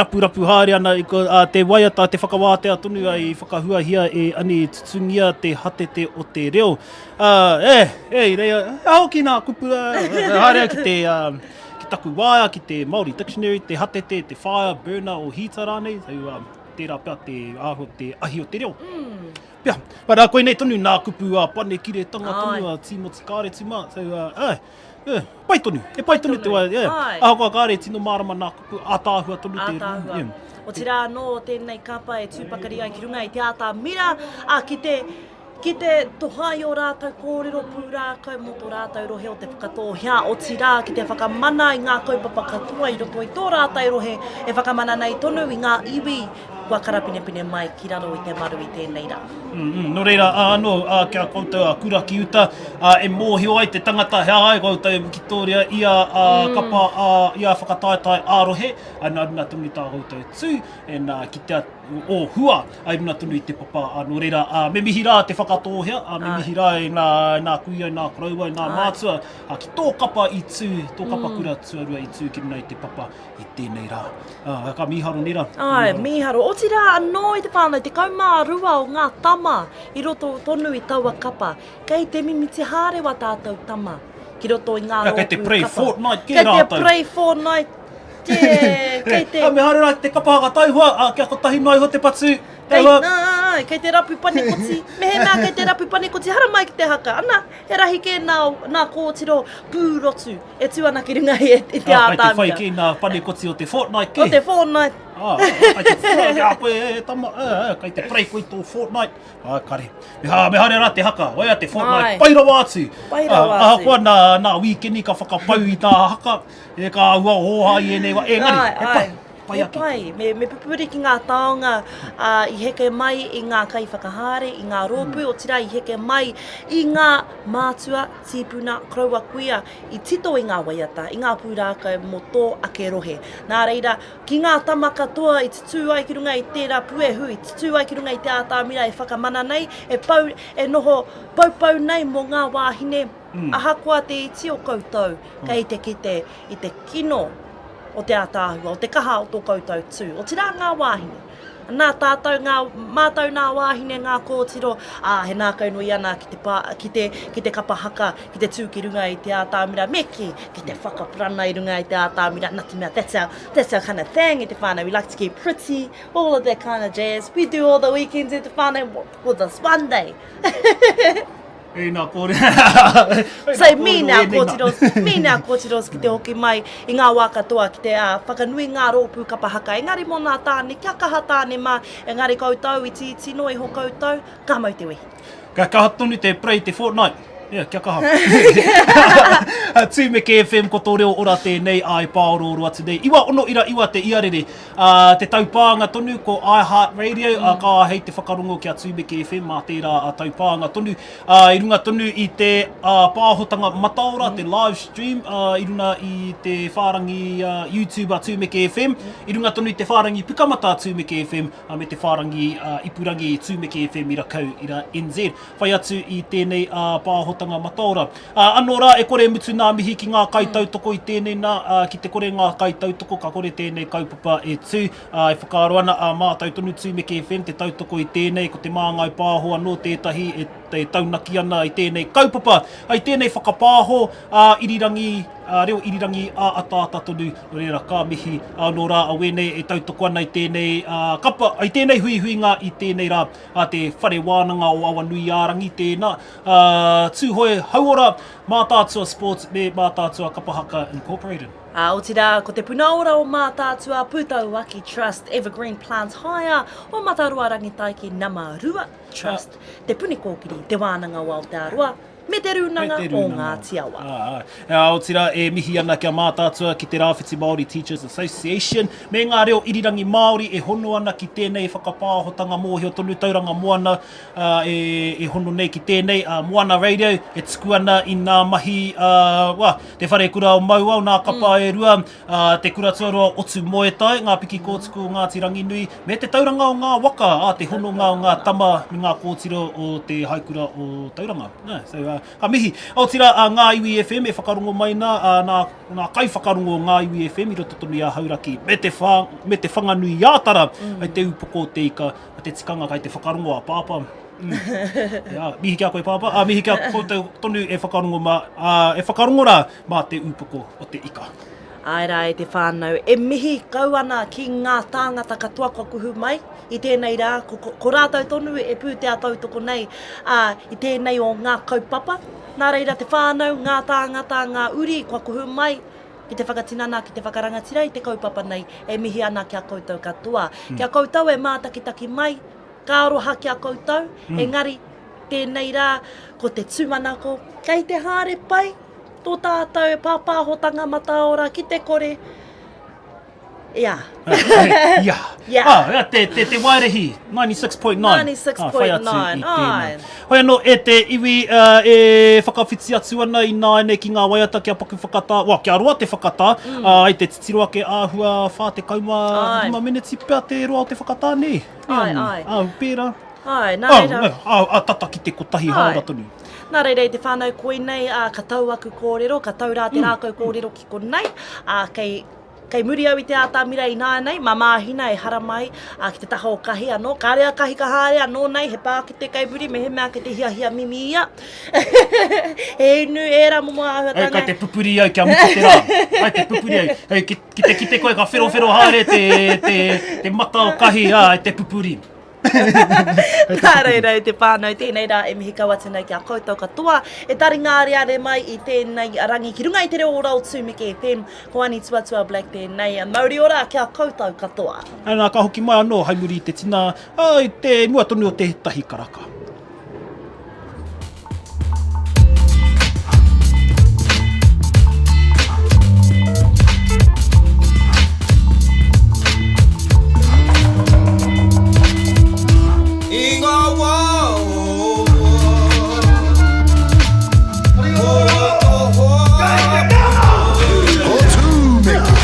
rapurapu haere ana i ko, a, te waiata, te whakawātea tonu ai i whakahuahia e Ani Tutungia te hatete o te reo. Uh, e, e, i reia, e hoki nā kupu, haere au ki te, uh, ki taku waea, ki te Māori Dictionary, te hatete, te fire, burner o heater rānei, so, um, tērā pea te āhua te ahi o te reo. Mm. Pea, but uh, koinei tonu nā kupu a uh, panekiretanga tonu a uh, Tīmoti Kāretu mā. So, uh, eh, eh, pai tonu, e pai tonu te wā, yeah. Ahakoa kāre tino mārama nā kupu, ātaahua tonu te. Ātaahua. Yeah. Otirā anō tēnei kapa e tū pakari ai ki runga i te ātamira, a ki te ki te toha i ō rātou kōrero pūrākau mō tō rātou rohe o Te Whakatōhea, otirā ki te whakamana i ngā kaupapa katoa i roto i tō rātou rohe e whakamana nei tonu i ngā iwi kua karapinepine mai ki raro i te maru i tēnei rā. Mm, mm, nō reira, ā, anō, ā, ki a koutou a Kura ki uta, ā, e mōhio ai te tangata he aha ai koutou e wikitōria i a, ā, mm. kapa, ā, i a whakataetae ā-rohe, ā, nā runa tonu tā koutou tū, e nā, ki te o hua, ai runa tonu i te papa, ā, nō reira, ā, me mihi rā te whakatōhea, ā, me mihi rā e nā, nā kuia, nā koroua, nā mātua, ā, ki tō kapa i tū, tō kapa mm. kura tuarua i tū ki runa i te papa i tēnei rā. Ā, ka mīharo nē rā. Āe, mīharo. Otirā anō i te whānau, 12 o ngā tama i roto tonu i taua kapa. Kei te mimiti hārewa tātou tama ki roto i ngā rōpū kapa. Kei te pray fortnight kē rātou. Kei te pray fortnight, kē, kei te... Me haere rā ki te kapa haka taihoa, ā, kia kotahi noa iho te patu. Kei, āe, kei te rapu panekoti. Mehemea kei te rapu panekoti, haramai ki te haka. Ana, he rahi kē nā, nā kōtiro pūrotu. E tū ana ki runga i, i te ātamira. Kei te whai kē nā panekoti o te Fortnite kē. O te Fortnite. Ah, kei te whai ki a koe e tama, e, kei te pray koe i tō Fortnite. Ah, kare. Me, ha, me haere rā te haka, waia te Fortnite, Ai. pai rawa atu. Pai rawa atu. Ah, ahakoa nā, nā wīkeni ka whakapau i tā haka, e ka ua hōhā i ēnei wā, engari, Ai, he pai. ai. Pai He ake. pai, me, me pupuri ki ngā taonga ā, i heke mai i ngā kaiwhakahaere, i ngā rōpū, otirā i heke mai i ngā mātua, tīpuna, koroua kuia i tito i ngā waiata, i ngā pūrākau mō tō ake rohe. Nā reira, ki ngā tama katoa i tutū ai ki runga i tērā puehu, i tutū ai ki runga i te ātamira e whakamana nei, e pau, e noho poupou nei mō ngā wāhine, ahakoa te iti o koutou, kei te kite i te kino o te ātaahua, o te kaha o tō koutou tū, otirā ngā wāhine. Nā tātou ngā, mātou nā wāhine ngā kōtiro, ā, he nākaunui ana ki te pā, ki te, ki te kapa haka, ki te tū ki runga i te ātamira, me kī, ki te whakaparana i runga i te ātamira, nā te mea, that's our, that's our kind of thing i te whānau, we like to keep pretty, all of that kind of jazz, we do all the weekends i te whānau, for this one day. Hei nā kōrero. So me now kōtiros, me now kōtiros ki te hoki mai i ngā wā katoa ki te uh, whakanui ngā rōpū kapa haka. Engari mō nā tāne, kia kaha tāne mā, engari koutou, itiiti noa iho koutou, ka mau te wehi. Ka kaha tonu te pray te fortnight. Yeah, kia kaha. Tūmeke FM, ko tō reo ora tēnei, ai pāorooro atu nei. Iwa ono ira iwa te iarere. Uh, te taupānga tonu ko iHeart Radio, mm. uh, ka āhei te whakarongo ki a Tūmeke FM mā tērā uh, taupānga tonu. Uh, I runga tonu i te uh, pāhotanga mataora, mm. te live stream, uh, i runga i te whārangi uh, YouTube a Tūmeke FM, mm. i runga tonu i te whārangi Pukamata a Tūmeke FM, uh, me te whārangi uh, ipurangi Tūmeke FM ira kau ira NZ. Whai atu i tēnei uh, pāhotanga mataora. Ā, anō rā, e kore e mutu nā mihi ki ngā kaitautoko i tēnei nā, ā, ki te kore ngā kaitautoko, ka kore tēnei kaupapa e tū. Ā, e whakaaro ana ā mātou tonu Tūmeke FM te tautoko i tēnei, ko Te Māngai Pāho anō tētahi e, e taunaki ana i tēnei kaupapa, i tēnei whakapāho ā irirangi, ā reo irirangi ā ataata tonu. Nō reira, ka mihi anō rā a wēnei e tautoko ana i tēnei, ā, kapa, i tēnei huihuinga i tēnei rā, a Te Whare Wānanga o Awanuiārangi tēnā. Ā, Tūhoe Hauora, Mātaatua Sports me Mātaatua Kapa Haka Incorporated. Ā, otirā, ko te puna ora o Mātaatua, Pūtauaki Trust, Evergreen Plant Hire, o Mataroa Rangitaiki Nama 2 Trust, Te Puni Kōkiri, Te Wānanga o Aotearoa, me Te Rūnanga o Ngāti Awa. Ā, ā, otirā, e mihi ana ki a Mātaatua, ki Te Rāwhiti Māori Teachers Association, me ngā reo irirangi Māori e hono ana ki tēnei whakapāhotanga mōhio tonu Tauranga Moana, ā, e, e hono nei ki tēnei, ā, Moana Radio, e tuku ana i nā mahi, ā, wā, te wharekura o Mauao, nā kapa mm. e rua, ā, te kura tuarua o Tūmoetai, ngā piki kōtuku o Ngāti Ranginui, me te tauranga o ngā waka, ā, te hononga o ngā tama me ngā kōtiro o te haikura o Tauranga. Nā, so, ā, Ka mihi. Otirā, a Ngā Iwi FM e whakarongo mai nā, ā, nā, nā kaiwhakarongo o Ngā Iwi FM i roto tonu i a Hauraki me te whā, me Te Whanganui-ā-Tara, mm. Hei te upoko o te ika, a te tikanga kai te whakarongo a Pāpā. Mm. Jā, mihi ki a koe Pāpā, ā, mihi ki a koutou tonu e whakarongo mā, ā, e whakarongo rā mā te upoko o te ika. Āe rā e te whānau, e mihi kau ana ki ngā tāngata katoa kua kuhu mai i tēnei rā, ko, ko, ko rātou tonu e pūtea tautoko nei, ā, i tēnei o ngā kaupapa. Nā reira te whānau, ngā tāngata, ngā uri kua kuhu mai ki te whakatinana, ki te whakarangatira i te kaupapa nei, e mihi ana ki a koutou katoa. Ki a koutou e mātakitaki mai, ka aroha ki a koutou, engari, tēnei rā, ko te tūmanako, kei te haere pai, Tō tātou pāpāhotanga mataora ki te kore, ia. Ia. Ia. Ah, te, te, te waerehi, 96.9. 96.9, Ah, whai atu i tēnā. ai. Hoi anō, e te iwi uh, e whakawhiti atu ana i nāianei ki ngā waiata kia paku whakatā, wa, kia roa te whakatā, mm. uh, ai te titiro ake āhua 45 meneti pea te roa o te whakatā, nē? Ai, ai. Ā, pērā. Ai, nā reira. Ā, ā, tata ki te kotahi hāora tonu. Nā reira e te whānau koinei, ā, ka tau aku kōrero, ka tau rā te rākau kōrero ki konei, ā, kei, kei muri au i te ātamira ināianei, mā Māhina e haramai, ā, ki te taha o Kahi anō. Kāre a Kahi ka haere anō nei, he pākete kei muri, mehemea kei te hiahia mimi ia. He inu ērā momo āhuatanga. Hei, kai te pupuri au kia mutu te rā. Kai te pupuri au. Hei, ki, ki te kite koe ka wherowhero haere te, te, te mata o Kahi, ā, e te pupuri. Nā reira e te whānau, tēnei rā e mihi kau atu nei ki a koutou katoa e taringa areare mai i tēnei rangi ki runga i te reo ora o Tūmeke FM. Ko Ani Tuatua Black tēnei. Mauri ora ki a koutou katoa. Nā, ka hoki mai anō hai muri i te tina, ā, i te mua tonu o tētahi karaka. I ngā wā o mua, ko tō hoa Ko Tūmeke.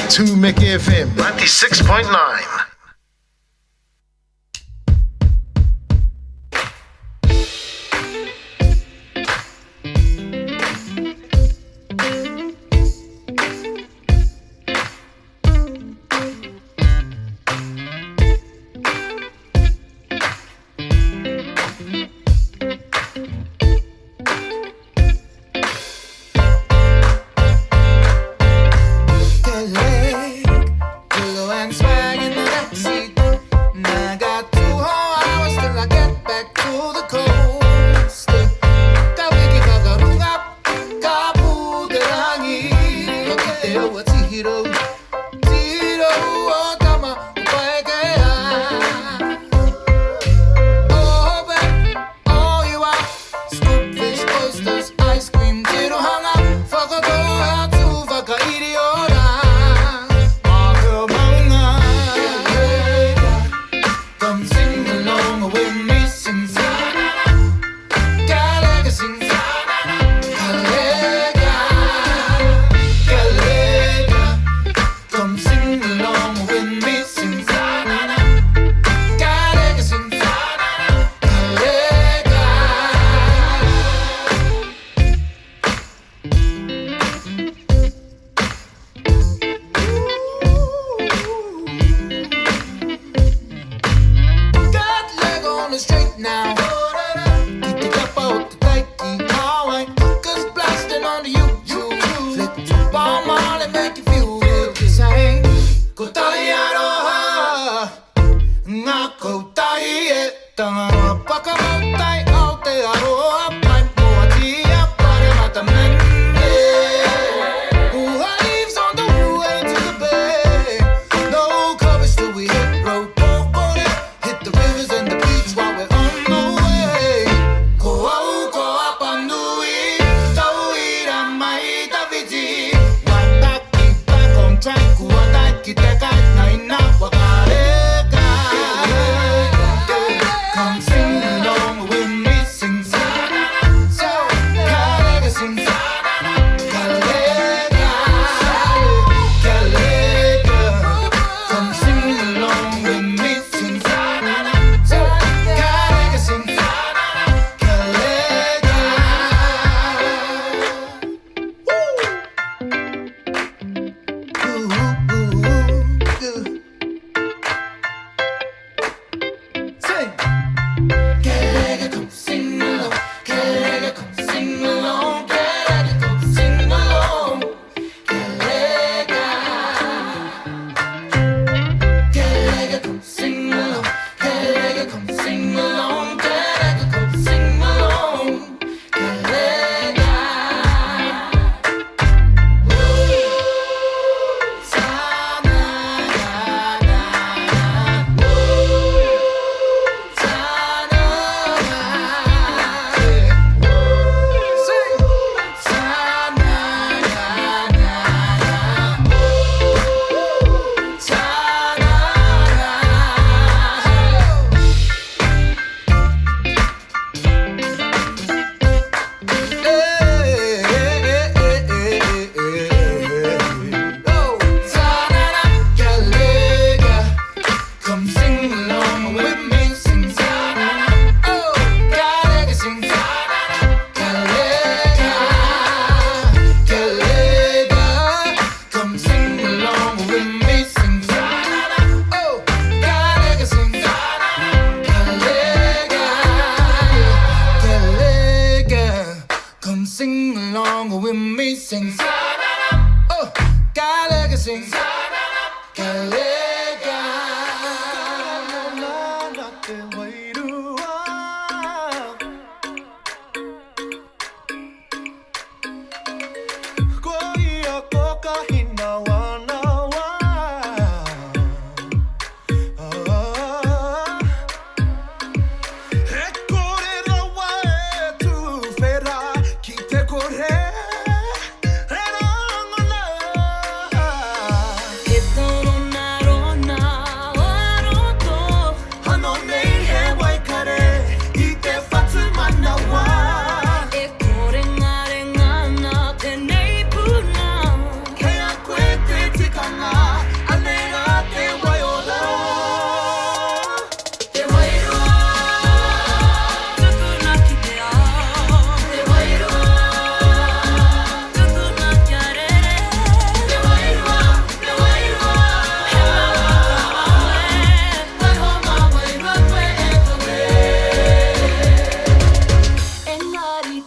Tūmeke FM 96.9.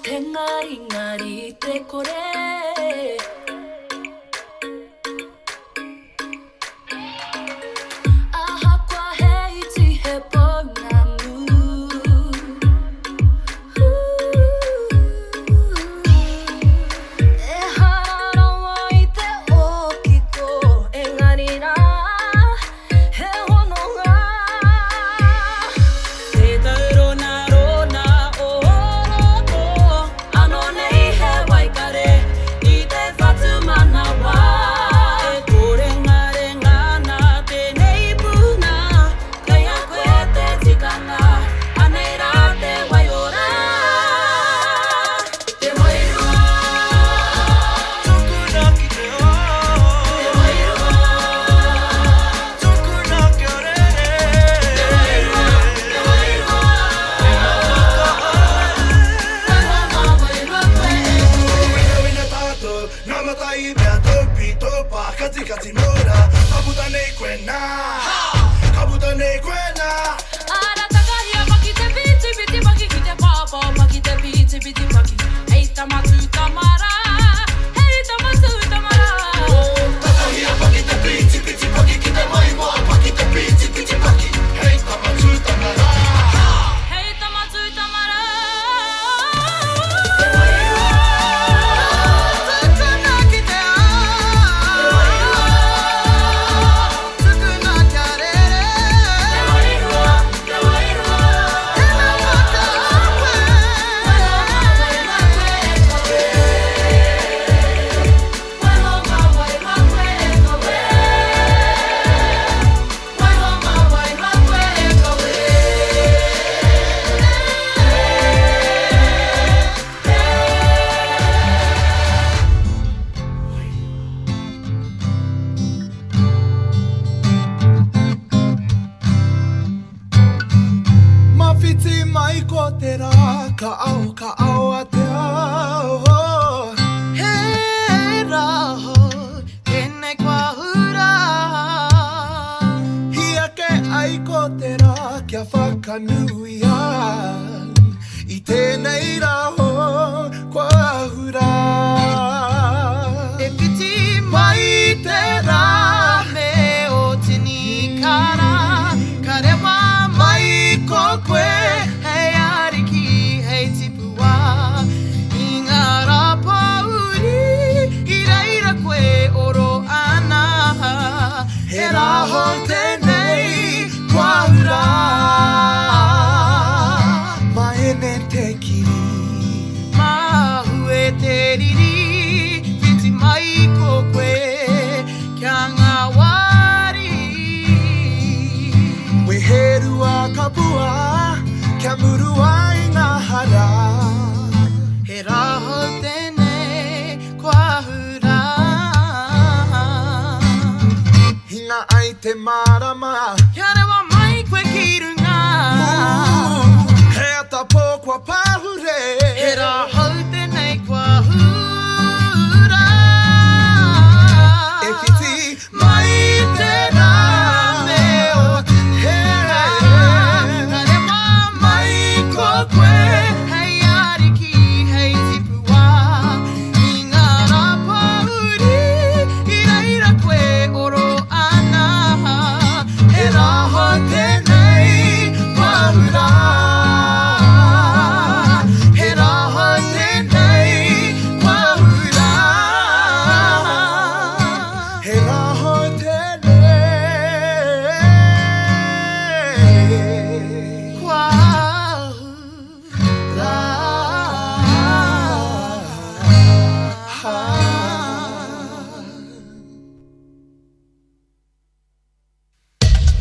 te ngaringari te kore. Ahakoa he iti he pounamu. Ehara rawa i te ōkiko, engari rā, he hononga. Te tauronarona o roto, anō nei he waikare i te whatumanawa. E kōrengarenga ana tēnei puna, kei a koe te tikanga, anei rā te waiora. Te wairua. Tukuna ki te ao. Te wairua. Tukuna kia rere. Te wairua, te wairua. Ina whakahaere. Waiho ngā wairua koe e koe. Winawina tātou, ngā matai i mea taupi, taupā, katikati mura, ka puta nei koe nā, ka puta nei koe nā. Ara takahia paki te piti piti paki ki te pāpā paki te piti piti paki Hei tama tū tama rā, hei tama tū tama rā. Takahia paki te piti piti paki ki te maimoa paki te piti piti paki Hei tama tū tama rā. Hei tama tū tama rā. Te wairua. Tukuna ki te ao. Te wairua. Tukuna kia rere. Te wairua, te wairua. Ina whakahaere. Waiho ngā wairua koe e kawe. Waiho ngā wairua koe e kawe. Waiho ngā wairua koe e kawe. Mawhiti mai ko te rā, ka ao, ka ao a te ao. He rā hou, tēnei kua hura. Hi ake ai ko te rā, kia whakanuia. I tēnei rā hou, kua hura. E whiti mai te rā me o tini kara, ka rewa mai ko koe hei ariki, hei tipua. I ngā rā pōuri, i reira koe oro ana. He rā hou tēnei kua hura. Maene te kiri. Mahue te riri, whiti mai ko koe kia ngāwari. Weherua kapua, kia murua i ngā hara. He rā hou tēnei kua hura. Hinga ai te marama. Kia rewa mai koe ki runga. He ata pō kua pahure. He rā hou tēnei kua hura. E whiti mai te rā me o he Ka rewa mai ko koe hei ariki, hei tipua. I ngā rā pōuri, i reira koe oro ana. He rā hou tēnei kua hura. He rā hou tēnei kua hura. He rā hou tēnei Kua hura.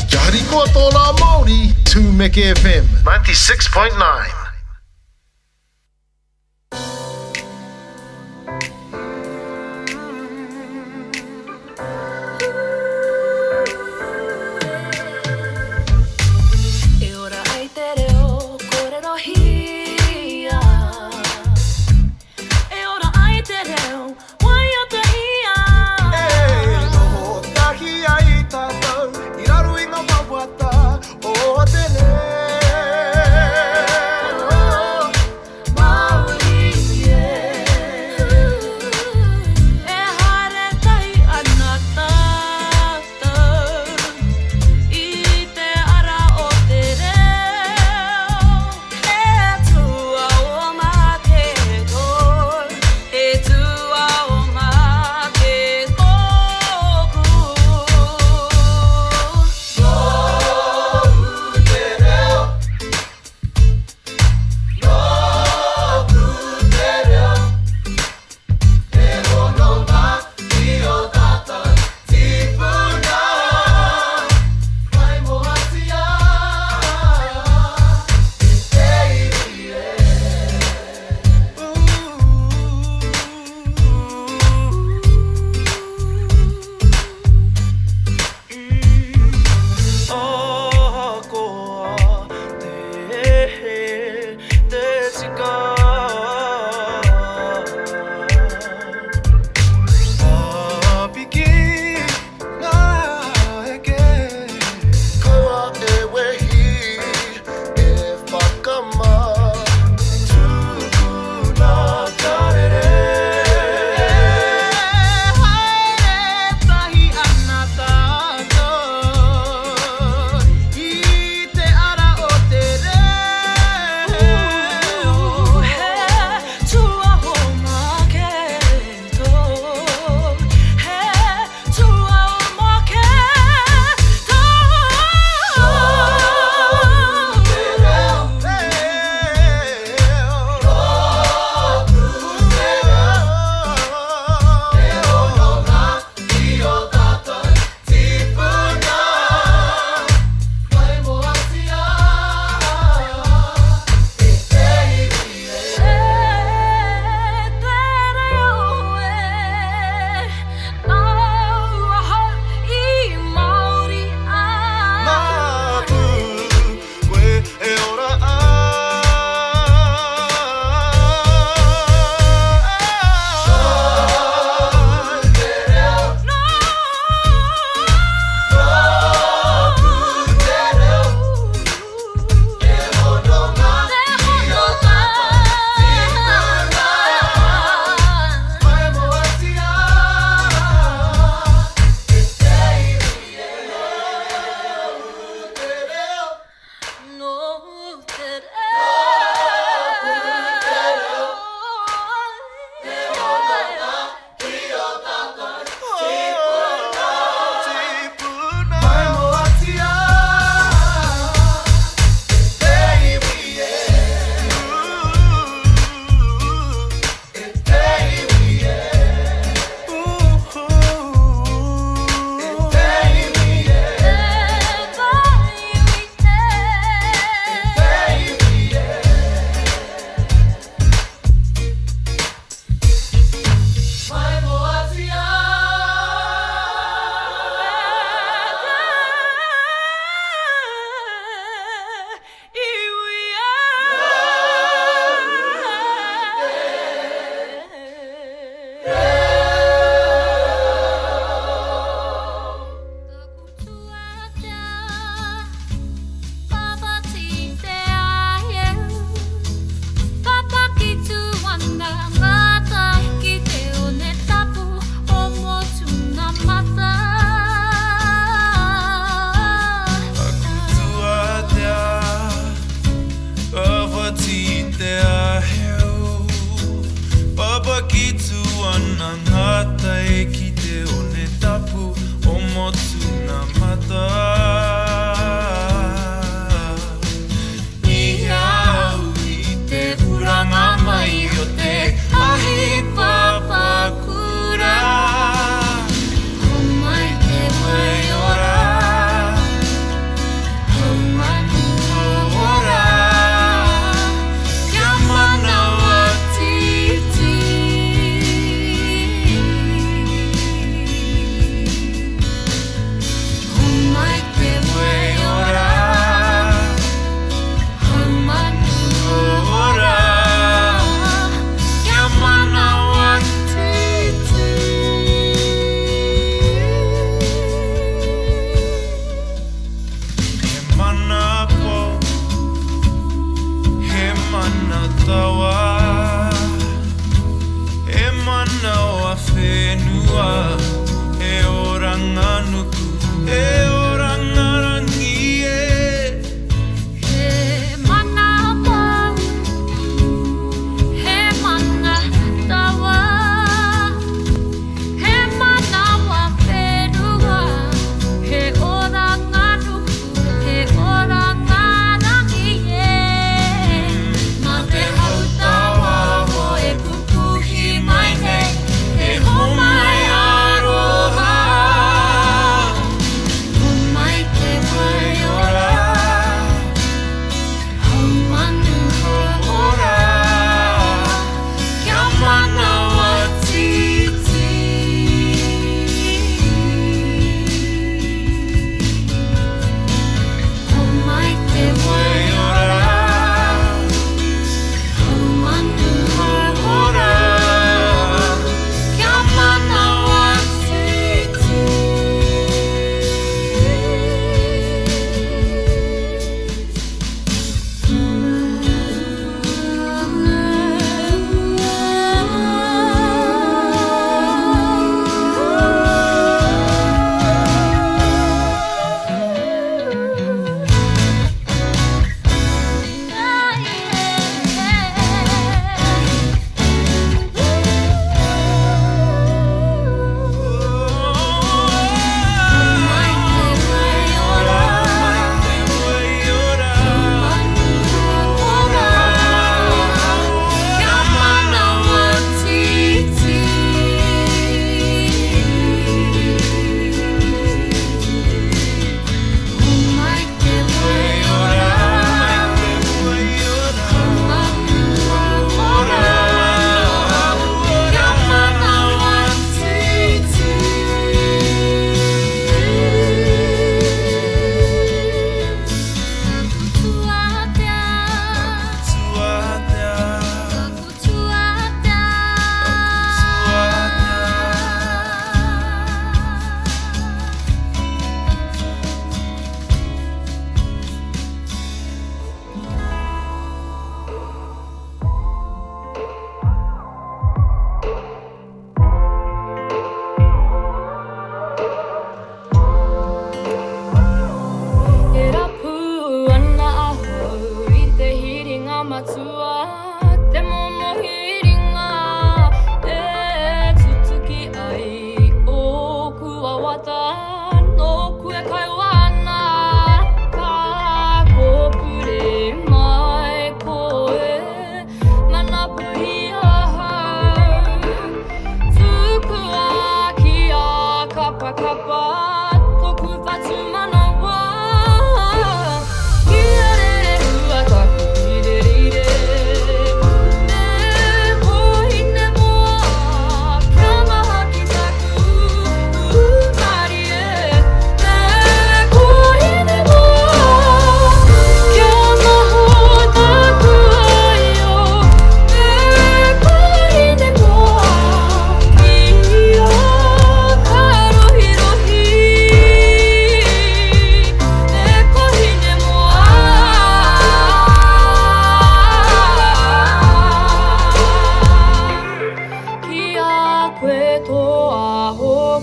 Kia harikoa tō rā Māori, Tūmeke FM. 96.9. E ora ai te reo kōrerohia. E ora ai te reo waiatahia. E noho tahi ai tātou i raro i ngā wawata o te reo.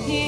I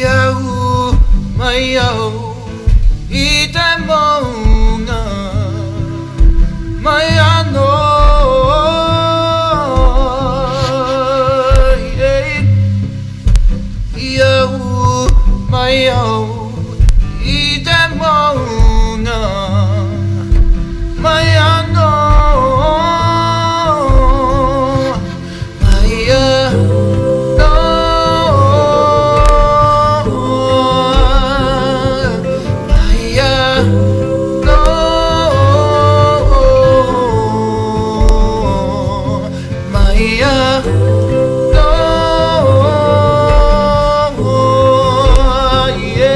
au mai au i te maunga mai anō I au mai au i te maunga mai anō Mai anō Mai anō Mai anō Yeah.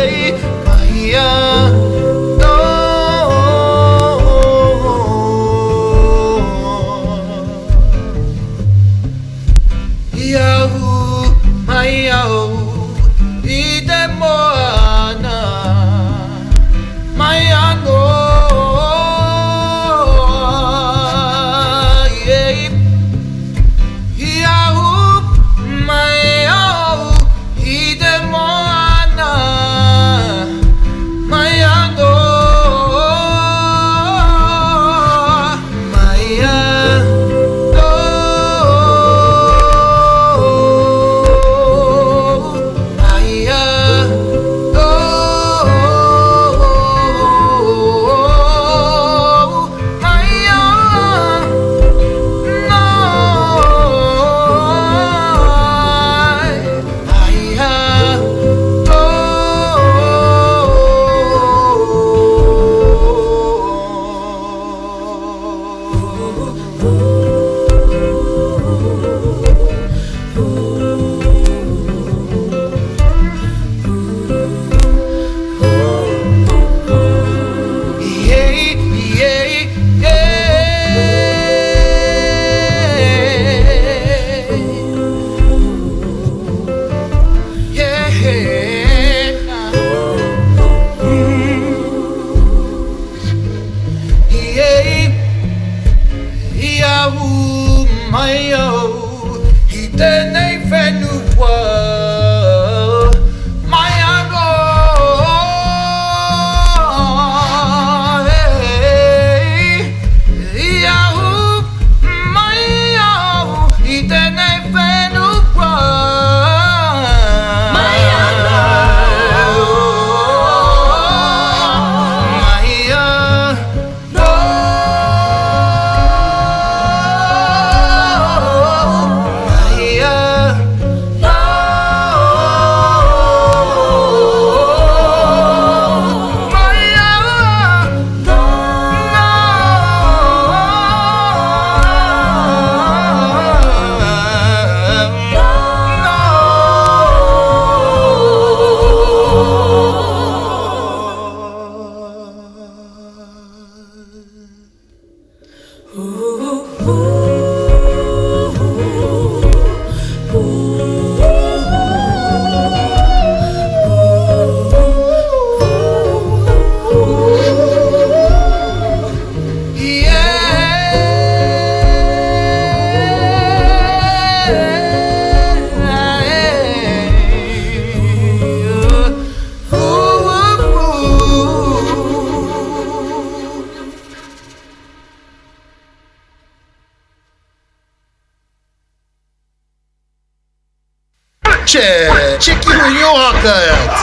Check, check you and your haka out.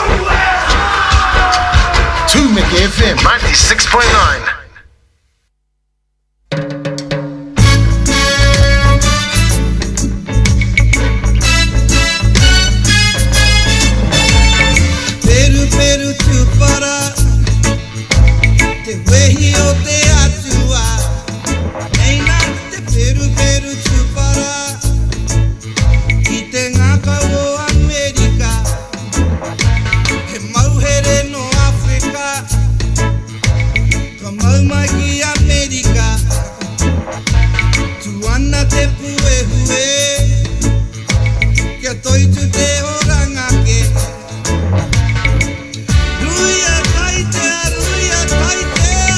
Tumeke FM 96.9. Peruperu tupara Te wehi o te atua Nei nā te peruperu tupara Ki te ngākau o Amerika He mauhere nō Afrika Ka mau mai ki Amerika Tu ana te puehu e Kia toitu te oranga ke Ruia taitea, ruia taitea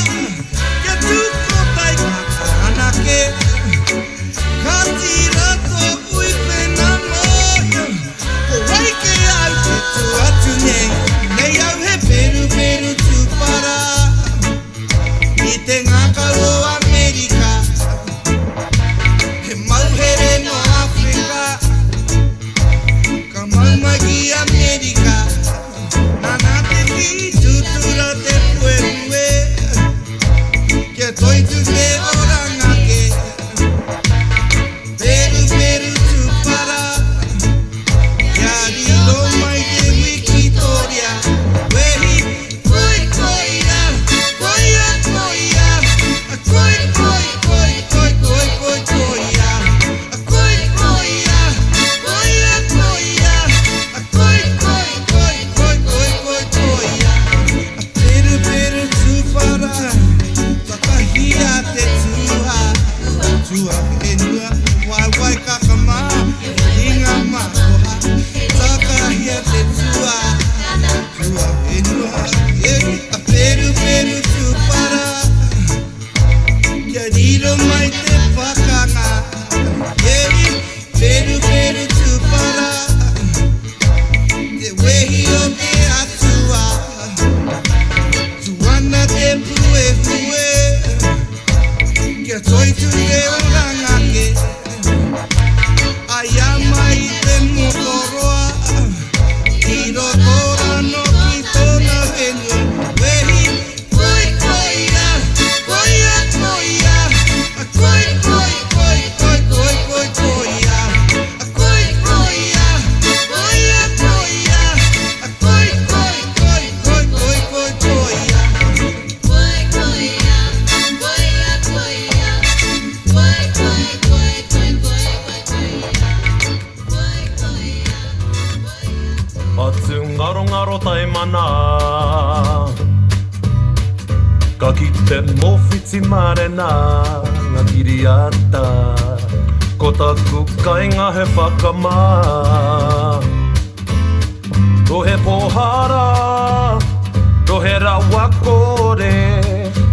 Kia tū ko tai anake Ka tira tō ui pena moe Ko wai ke au te tū atu nei Nei au he peruperu tūpara I te ngākau o Amerika He mauhere nō Afrika Ka mau mai ki Amerika Nana te kī tūtura te puehu e Kia toitu te oranga ke Peruperu tūpara Kia riro mai te wikitoria Wehi koi koia Koia koia Koi koi koi koi koi koi koia Koi koia Koia koia Koi koi koi koi koi koi koia Peruperu tūpara Takahia te tūhā Tuawhenua Waewae kakama Hinga makoha Takahia te tūhā Tuawhenua Peruperu tūpara Kia riro mai te pakanga Yeah Peruperu tūpara Te wehi o te atua Tu ana te puehu e Kia toitu te oranga ke Aia mai te mokoroa Ki roto rano ki tona whenua Wehi koi koia Koia koia Koi koi koi koi koi koi koia Koi koia Koia koia Koi koi koi koi koi koi koia Koi koia Koia koia Koi koi koi koi koi koi koia Atu ngarongaro taimana Ka kite mowhiti marena Nga kiriata Ko taku kainga he whakama Rohe pohara Rohe rawa kore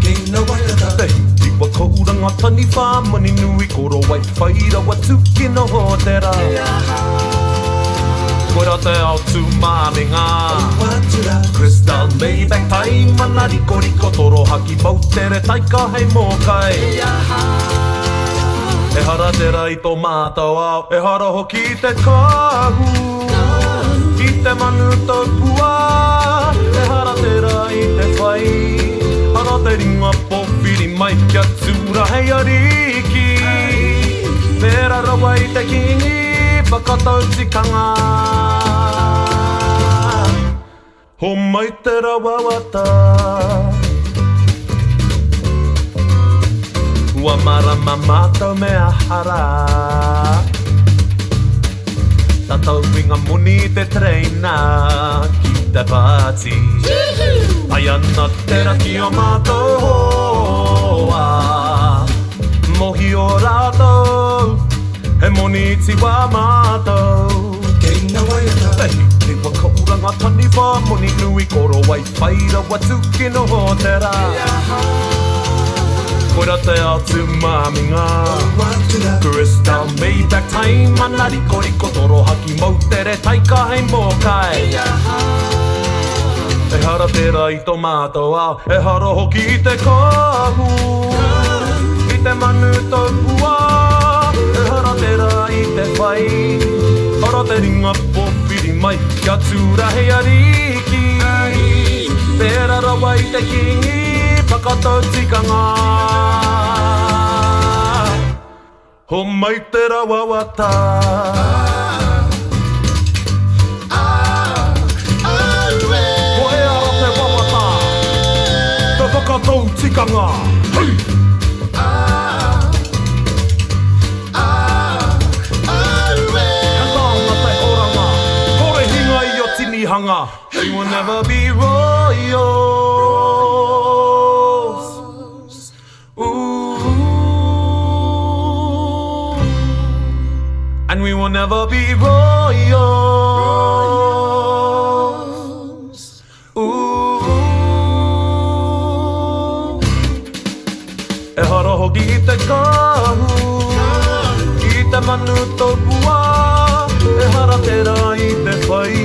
Kina waiata Te hikiwa kouranga taniwha Mani nui korowai whai rawa tukino ho te ra Koira te ao tūmāminga Crystal Maybach taimana rikoriko Torohaki moutere taika hei mōkai Ehara tērā i tō mātou ao Ehara hoki i te kāhu I te manu taupua Ehara tērā i te whai Ara te ringa pōwhiri mai Kia tūra hei ariki Pērā rawa i te kīngi Whakatau tikanga Homai te rawawata Kua marama matou me aha ra Tatou i nga moni i te tereina ki te pāti Pai ana te raki o matou hoa Mohio ratou He moni iti wā mātou. Kei nga waiata. Te hiki whakaora nga taniwha moni nui korowai whai rawa tukino o te ra. Koira te ao tūmāminga. Crystal Maybach taimana rikoriko torohaki moutere taika hei mōkai. Ehara tērā i tō mātou ao, ehara hoki i te kāhu. I te manu taupua, ehara tērā i te whai. Ara te ringa pōwhiri. mai kia tūra hei ariki. Pērā rawa i te kīngi whakatau tikanga. Homai te ra wawata. Ko ea ra te wawata. Te whakatau tikanga. Hei! He taonga te oranga. Kore hinga i o tinihanga. We will never be royals. Ooh. And we will never be royals. Ooh. Ehara hoki i te kāhu, i te manu taupua, ehara tērā i te whai,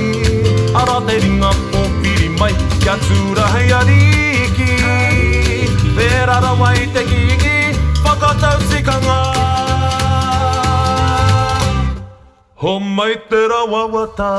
ara te ringa pōwhiri mai, kia tūra hei ariki. Pērā rawa i te kīngi, whakatau tikanga. Homai te ra wawata.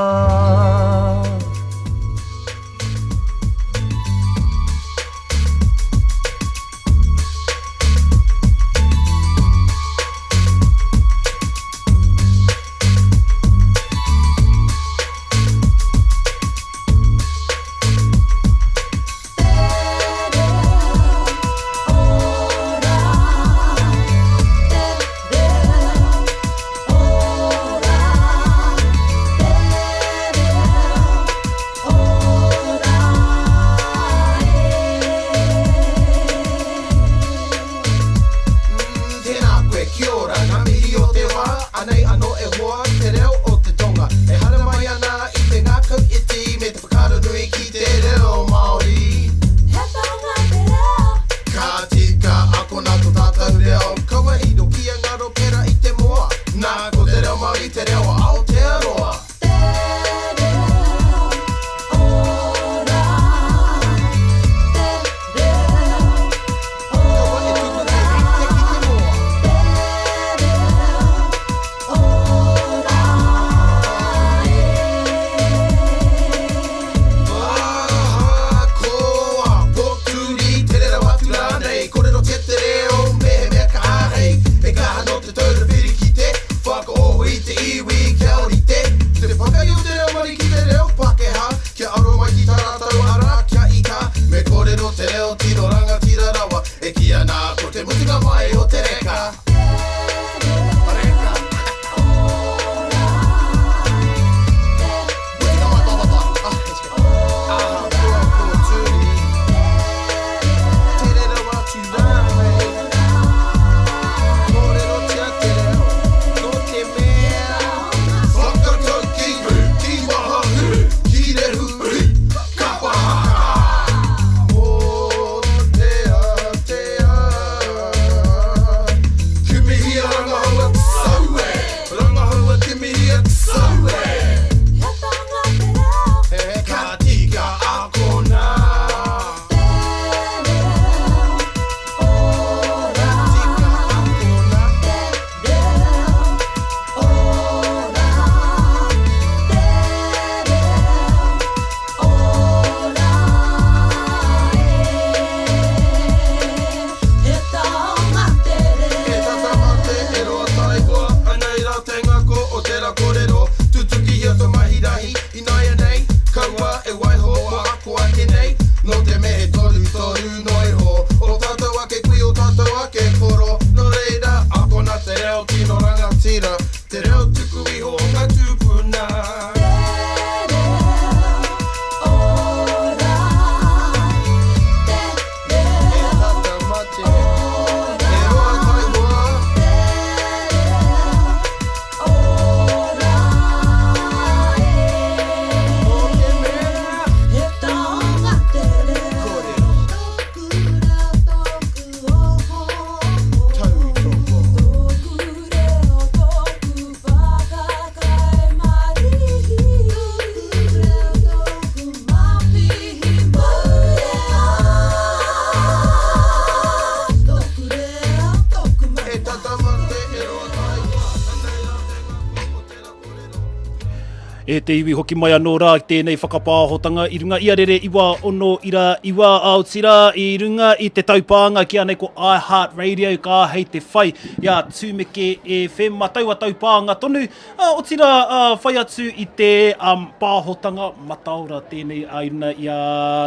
E te iwi hoki mai anō rā ki tēnei whakapāhotanga i runga i a Rere Iwa Ono Ira Iwa Aotira i runga i te taupānga ki a nei ko I Heart Radio ka āhei te whai i a Tumeke FM ma taua taupānga tonu ā, otirā ā, whai atu i te um, pāhotanga mataora tēnei ā, i runga i a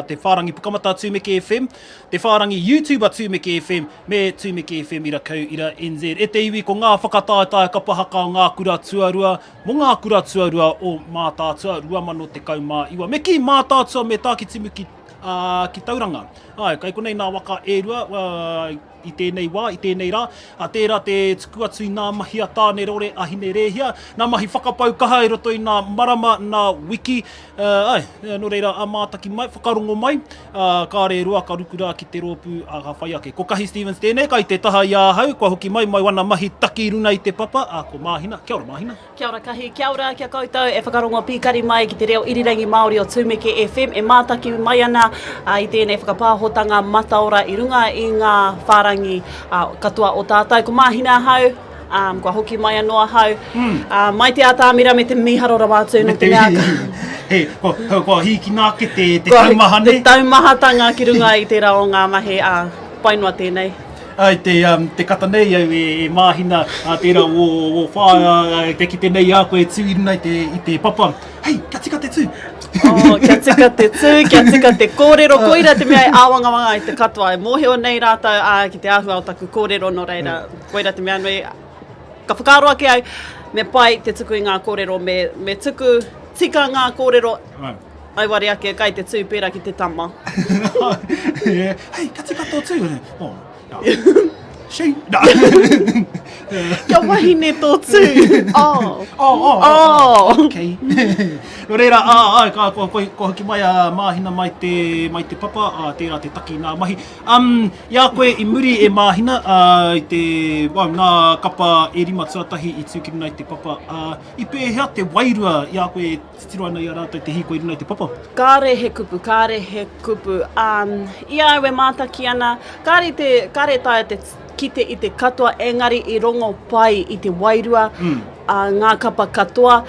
te whārangi pukamata a Tumeke FM, te whārangi YouTube a Tumeke FM me Tumeke FM ira kau ira NZ. E te iwi ko ngā whakataetae kapa haka o ngā kura tuarua Mō ngā kura tuarua o Mātaatua 2019, me kī Mātaatua me Tākitimu ki, ā, ki Tauranga. Āe, kai konei nā waka e rua, ā, i tēnei wā, i tēnei rā. Ā, tērā te tuku atu i nā mahi a Tānerore, a Hinerēhia, nā mahi whakapau kaha i roto i nā marama, nā wiki. Ā, āe, nō reira, ā, mātaki mai, whakarongo mai, ā, kāre e roa ka ruku rā ki te rōpū, ā, ka whai ake. Ko Kahi Stevens tēnei, kai te taha i a ahau, kua hoki mai mai wana mahi taki i runa i te papa, ā, ko Māhina. Kia ora, Māhina. Kia ora Kahi, kia ora kia koutou e whakarongo pīkari mai ki te reo irirangi Māori o Tumeke FM e mātaki mai ana i tēnei whakapāhotanga mataora i runga i ngā whārangi katoa o tātou. Ko Māhina ahau, Um, kua hoki mai anō ahau. Mm. Uh, mai te atāmira me te mīharo rawa atu. Me te mea ka... Hey, kua, kua hīkina ake te, te taumaha nei. Te taumahatanga ki runga i tērā o ngā mahi, uh, pai noa tēnei. Ai, te, um, te kata nei au e, e māhina a tērā o, o whāia, te kite nei a koe tū i runga i te, i te papa. Hei, kia tika te tū! Oh, kia tika te tū, kia tika te kōrero, koira te mea e āwangawanga ai te katoa. E mōhio nei rātou ā, ki te āhua o taku kōrero, nō reira, koira te mea nui. Ka whakaaro ake au, me pai te tuku i ngā kōrero, me, me tuku tika ngā kōrero, auare ake, kai te tū pērā ki te tama. Hei, kia tika tō tū. Oh, She. Kia wahine tō tū. Oh. Oh, oh, oh. oh. Okay. Nō reira, ā, ā, ka, kua, kua, kua hoki mai a Māhina mai te, mai te papa, ā, tērā te taki nā mahi. Um, i a koe i muri e Māhina, ā, i te, well, nā kapa e rima tuatahi i tū ki runga i te papa, ā, i pēhea te wairua i a koe e titiro ana i a rātou te hīkoi i runga i te papa? Kāre he kupu, kāre he kupu. Um, i a au e mātaki ana, kāre, te, kāre taea te kite i te katoa, engari i rongo pai i te wairua, mm. a ngā kapa katoa.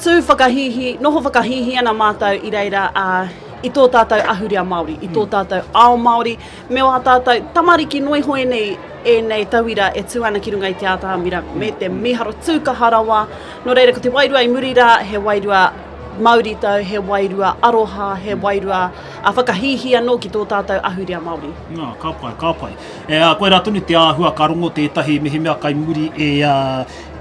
Tū whakahīhī, noho whakahīhī ana mātou i reira, ā, i tō tātou ahurea Māori, i tō mm. tātou ao Māori, me wā tātou tamariki noa iho ēnei, ēnei tauira e tū ana ki runga i te ātamira me te mīharo tū kaha rawa. Nō reira, ko te wairua i muri rā, he wairua mauritau, he wairua aroha, he wairua a whakahīhī anō ki tō tātou ahurea Māori. Ngā, ka pai, ka pai. E, a, koirā tonu te āhua ka rongo tētahi mehemea kai muri e, a,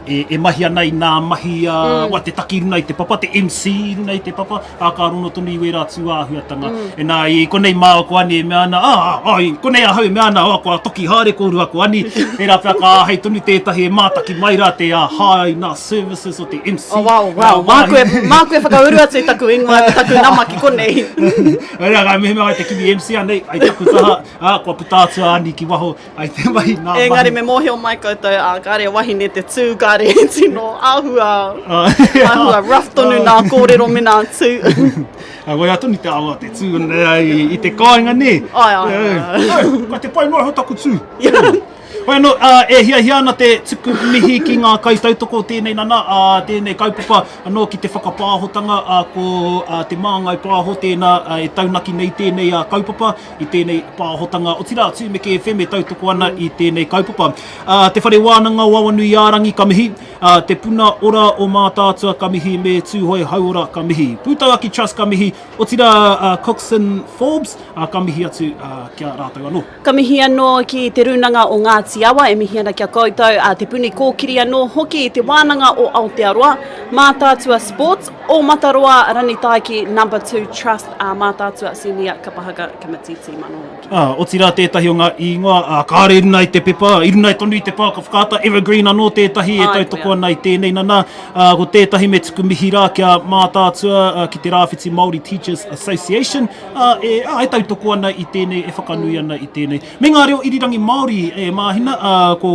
e, e mahi ana i nā mahi a, mm. wa, te taki i runa i te papa, te MC i runa i te papa, ā, ka rongo tonu i wērā tū āhuatanga. Mm. E nā, i konei māua ko Ani e mea ana, ā, ā, ā, i konei ahau e mea ana, ā, kua toki haere kōrua ko Ani, tērā pea ka āhei tonu tētahi e mātaki mai rā te ā, hai nā services o te MC. Oh, wow, wow. Māku e, māku e whakauru atu i taku ingoa, taku nama ki konei. Reira, ka mehemea ai te kimi MC anei, ai taku taha, ā, kua puta atu a Ani ki waho, Ai te mahi, nā mahi. Engari me mōhio mai koutou, ā, kāre wahine te tū, kāre tino āhua, āhua rough tonu nā kōrero me nā tū. Ā, wai tonu te awa te tū i, i te kāinga, nē? Ai, ai, ai. Ai, kai te pai noa iho taku tū. Hoi anō, ā, e hiahia ana te tuku mihi ki ngā kaitautoko o tēnei nana, ā, tēnei kaupapa anō ki te whakapāhotanga, ā, ko ā, Te Māngai Pāho tēnā ā, e taunaki nei tēnei ā, kaupapa. i tēnei pāhotanga, otirā Tumeke FM e tautoko ana i tēnei kaupapa. Te Whare Wānanga o Awanuiārangi ka mihi, Te Puna Ora o Mātaatua ka mihi me Tūhoe Hauora ka mihi. Pūtauaki Trust ka mihi, otirā Cookson Forbes ka mihi atu ki a rātou anō. Ka mihi anō ki Te Rūnanga o Ngāti Awa e mihi ana ki a koutou, a Te Puni Kōkiri anō hoki, Te Wānanga o Aotearoa, Mātaatua Sports, O Mataroa Ranitaiki Number 2 Trust a Mātaatua Senior Kapa Haka Committee Team anō hoki. Ā, otirā tētahi o ngā īngoa, ā, kāore i runga i te pepa, i runga tonu i te pāka whakaata, Evergreen anō tētahi e tautoko ana i tēnei nana, ā, ko tētahi me tuku mihi rā ki a Mātaatua, ā, ki te Rāwhiti Māori Teachers Association, ā, e, ā, e tautoko ana i tēnei, e whakanui ana i tēnei. Me ngā reo irirangi Māori e Māhina, ā, ko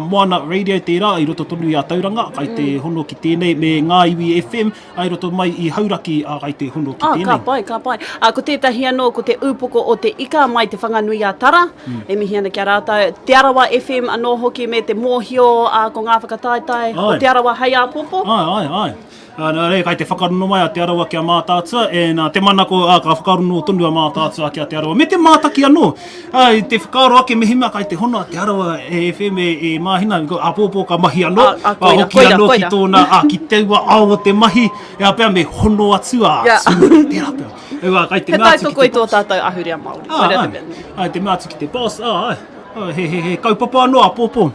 Moana Radio tērā i roto tonu i a Tauranga, kai te hono ki tēnei, me Ngā Iwi FM, ā, i roto mai i Hauraki, ā, kai te hono ki tēnei. Ā, ka pai, ka pai. Ā, ko tētahi anō, ko te Ūpoko o te Ika mai Te Whanganui-a-Tara, e mihi ana ki a rātou. Te Arawa FM anō hoki me te mōhio, ā, ko ngā whakataetae o Te Arawa hei āpōpō. Āe, āe, āe. Ā, nā reira, kai te whakarono mai a Te Arawa ki a Mātaatua, e, nā te manako, ā, ka whakarono tonu a Mātaatua ki a Te Arawa. Me te mātaki anō, ā, i te whakaaro ake mehemea kai te hono a Te Arawa e FM e, e Māhina, āpōpō ka mahi anō, Ā, ā, ā, koira, hoki koira, anō ki koira. tōna, ā, ki teua ao o te mahi, e, pea me hono atu, ā, Yeah. tū, tērā pea. Ā, kai te He mea atu ki tautoko te i tō boss. tātou ahurea Māori. Ā, Koira āe. te mea nui. Āe, te mea atu ki te boss, ā, āe. Oh, he, he, he kaupapa anō āpōpō.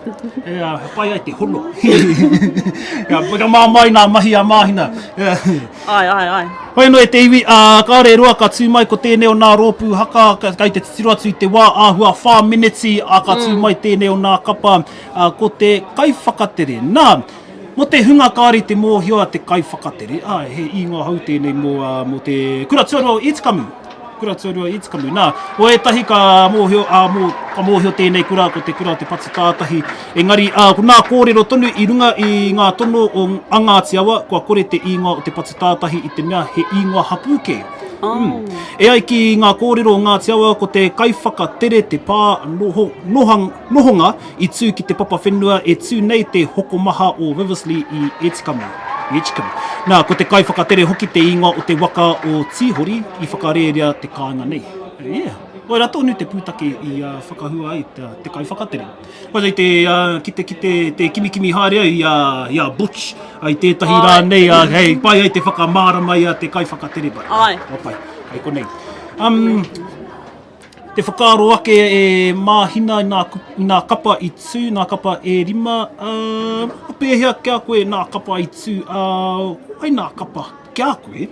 E, uh, pai ai te hono. Ia, ka māmā i nā mahi a Māhina. Ai, ai, ai. Hoi anō e te iwi, uh, kāore e roa ka tū mai ko tēnei o nā rōpū haka, ka, kai te titiro atu i te wā āhua 4 meneti, a ka tū mm. mai tēnei o nā kapa, uh, ko te kaiwhakatere. Nā, mō te hunga kāore i te mōhio a te kaiwhakatere, āe, he īngoa hou tēnei mō, uh, mō te kura tuarua o Itikamu. Kura tuarua i Tikamu. Nā, o ētahi ka mōhio, ā, mō, ka mōhio tēnei kura ko te kura o te patu tātahi. Engari, ā, ko nā kōrero tonu i runga i ngā tono o a Ngāti Awa, kua kore te īngoa o te patu tātahi i te mea he īngoa hapū kē. Mm. E ai ki ngā kōrero o Ngāti Awa, ko te kaiwhakatere te pā noho, nohang, nohonga i tū ki te papa whenua e tū nei te hokomaha o Riversley i Edgecumbe. Edgecumbe. Nā, ko te kaiwhakatere hoki te ingoa o te waka o Tīhori i whakarērea te kāinga nei. Yeah. Koirā tonu te pūtake i uh, whakahua ai te, te kaiwhakatere. Koirā i te, uh, ki te, ki te, te kimikimi haere ai i a, i a Butch, uh, i tētahi rā nei, uh, hei pai ai te whakamārama i a te kaiwhakatere. But, Ai. Uh, pai, hei konei. Um, Te whakaaro ake e Māhina i nā, i nā kapa i tū, nā kapa e rima, ā, ka pēhea ki a koe nā kapa i tū, ā, ko wai nā kapa ki a koe,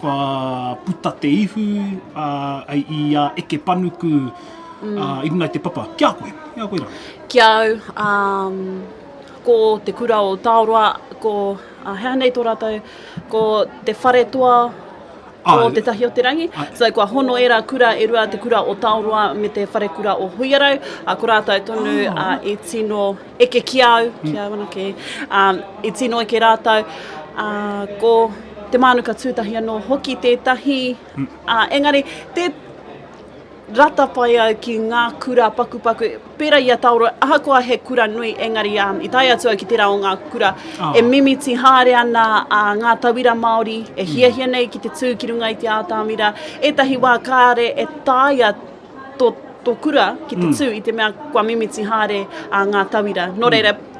kua puta te ihu, ā, i a Eke Panuku, ā, i runga i te papa, ki a koe, ki a koe rā? Ki a au, ā, ko te kura o Taoroa, ko, ā, he aha nei tō rātou, ko te whare toa o Te Tahi o te Rangi. So kua hono ērā kura e rua, te kura o Taoroa me te wharekura o Huiarau, a ko rātou tonu oh. a, i tino eke ki au, ki mm. au anake, um, i tino eke rātou. A, ko Te Mānuka Tūtahi anō hoki tētahi, mm. a, engari, te, Rata pai au ki ngā kura pakupaku, pērā i a Taoroa, ahakoa he kura nui, engari um, i tae atu au ki tērā o ngā kura oh. e mimiti haere ana a ngā tauira Māori e mm. hiahia nei ki te tū ki runga i te ātamira, ētahi wā kāre e taea tō, tō kura ki te mm. tū i te mea kua mimiti haere a ngā tauira. Nō reira, mm.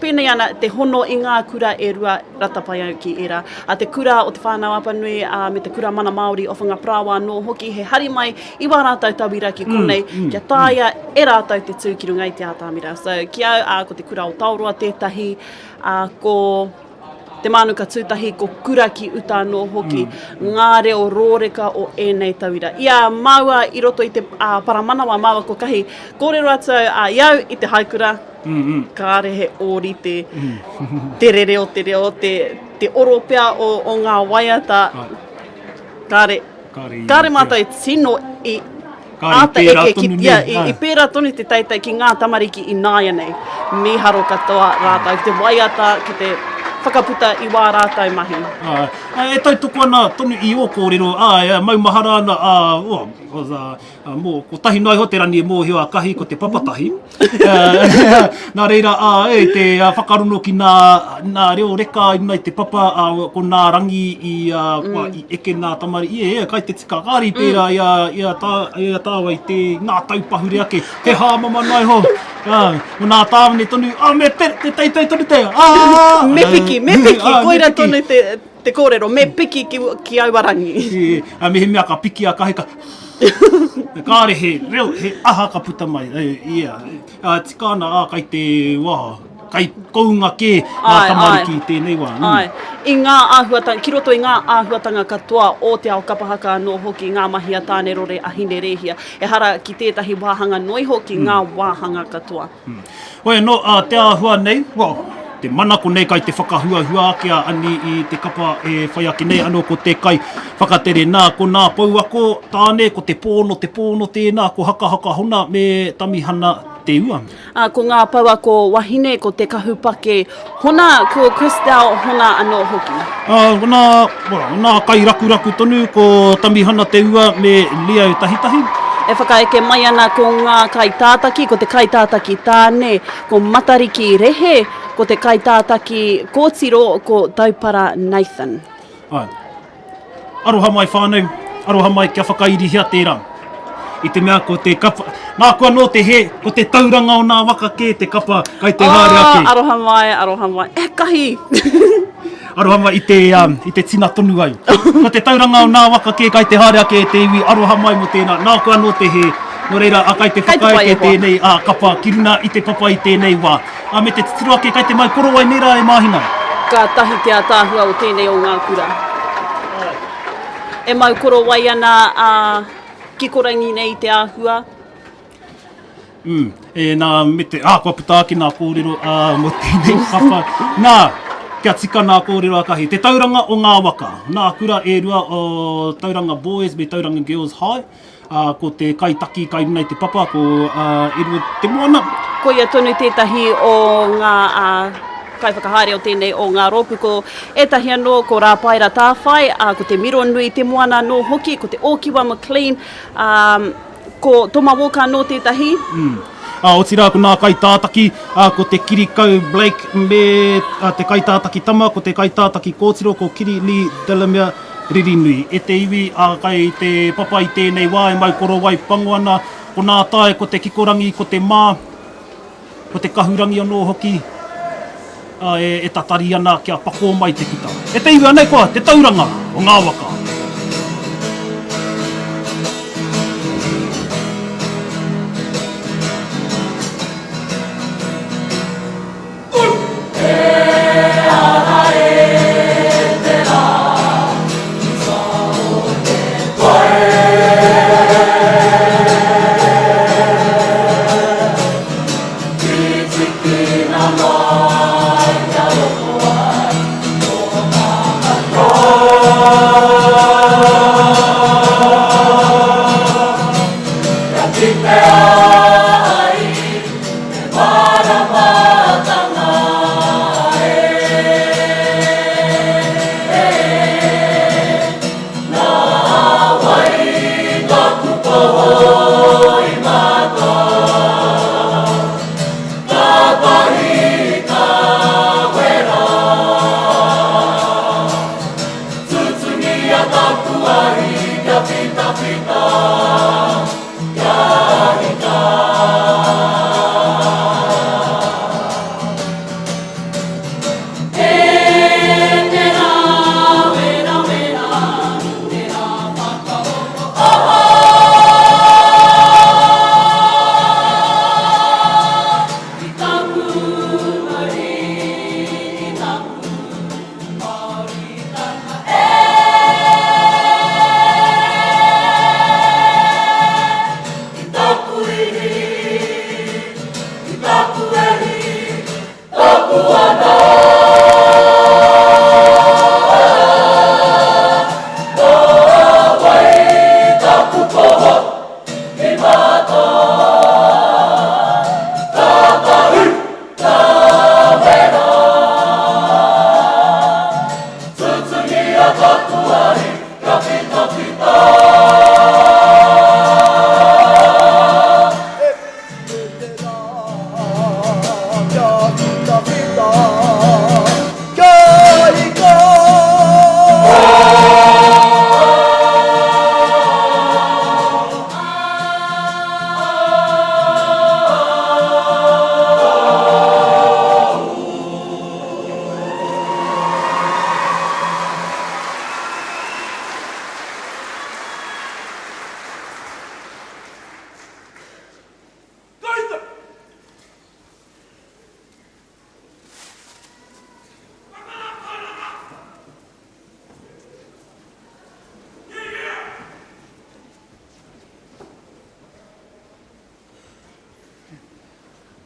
Pēnei ana te hono i ngā kura e rua rata pai au ki ērā. A te kura o Te Whānau Apanui a, me te kura Mana Māori o Whangaparāoa anō hoki he hari mai i wā rātou tauira ki konei mm, mm, kia taea mm. e rātou te tū ki runga i te atamira. So ki au, a, ko te kura o Taoroa tētahi, a, ko Te Mānuka Tūtahi, ko Kura ki Uta anō hoki, mm. ngā reo rōreka o ēnei tauira. I a māua i roto i te uh, paramanawa, māua ko Kahi, kōrero atu au uh, i au i te haikura, mm -hmm. kāre he ōrite mm. te rere o te reo, te, te oro pea o, o ngā waiata, kāre, kāre, kāre mātou tino i Kāre i āta pērā eke ki, tonu ia, nei, i, āe. i pērā tonu te teitei ki ngā tamariki ināianei. Mīharo katoa rātou ki te waiata, ki te whakaputa i wā rātou mahi. Āe, āe, e tautoko ana tonu i ō kōrero, āe, maumahara ana, ā, oh, ā, mō, kotahi noa iho te rangi e mōhio a Kahi ko te papatahi. Nā reira, āe, te whakarono ki nā, nā reo reka i runga i te papa, ā, ko nā rangi i, ā, mm. i eke nā tamariki, e, e, kai te tika kāri pērā mm. i a, i a, tā, i a tāua i te ngā tau pahure ake, he hāmama noa iho, ā, ko nā tāone tonu, ā, me te, te teitei tonu te, ā, Me piki, me piki, koira tonu te, te kōrero, me piki ki, ki aua rangi. E, a, mehemea ka piki a Kahi, ka, kāre he reo, he aha ka puta mai, e, ia, a, tika ana, ā, kai te, wā, kai kounga kē ngā tamariki i tēnei wā. Mm. Āe, i ngā āhuatanga, ki roto i ngā āhuatanga katoa o te ao kapa haka anō hoki ngā mahi a Tānerore, a Hinerēhia, ehara ki tētahi wāhanga noa iho, ki ngā wāhanga katoa. Mm. Hoi anō, ā, te āhua nei, well, te manako nei kai te whakahuahua ake a Ani i te kapa e whai ake nei, anō ko te kai whakatere nā, ko nā pouako tāne, ko te pōno, te pōno tēnā, ko Hakahaka Hona me Tamihana Te Ua. Ā, ko ngā pouako wahine, ko Te Kahupake Hona, ko Christelle Hona anō hoki. Ā, ko nā, well, nā kairakuraku tonu, ko Tamihana Te Ua me Leo Tahitahi. E whakaeke mai ana ko ngā kaitātaki, ko te kaitātaki tāne, ko Matariki Rehe, ko te kaitātaki kōtiro, ko Taupara Nathan. Āe. Aroha mai whānau, aroha mai kia whakairihia tērā. I te mea ko te kapa, nāku anō te hē, ko te tauranga o nā waka kē te kapa kai te haere ake. Oh, aroha mai, aroha mai. E, kahi! Aroha mai i te, um, i te tina tonu ai. Ko te tauranga o nā waka kē kai te haere ake e te iwi, aroha mai mō tēnā, nāku anō te hē. Nō reira, a kai te whakaeke tēnei a kapa ki runa i te papa i tēnei wā. A me te titiro ake kai te mau korowai nei rā e Māhina. Kātahi te ātaahua o tēnei o ngā kura. E mau korowai ana a Kikorangi nei te āhua. Mm, e nā, me te, ā, kua puta ake nā kōrero ā, mō tēnei kapa. Nā, kia tika nā kōrero a Kahi. Te tauranga o ngā waka. Nā kura e rua o Tauranga Boys me Tauranga Girls High. Ā, ko te kaitaki kai runga i te papa, ko Edward Te Moana. Koia tonu tētahi o ngā kaiwhakahaere o tēnei o ngā rōpū. Ko ētahi anō, ko Rāpaera Tāwhai, ā, ko Te Mironui Te Moana anō hoki, ko Te Ōkiwa McLean, ā, ko Toma Walker anō tētahi. Mm. Ā, otirā ko nā kaitātaki, ā, ko Te Kirikau Blake me te kaitātaki tama, ko te kaitātaki kōtiro, ko Kiri Lee Delamere, Ririnui. E te iwi, ā, kai te papa i tēnei wā e mau korowai pango ana, ko nā tae, ko te kikorangi, ko te mā, ko te kahurangi anō hoki, ā, e, e tatari ana kia pakō mai te kuta. E te iwi, anei koa, te tauranga o ngā waka.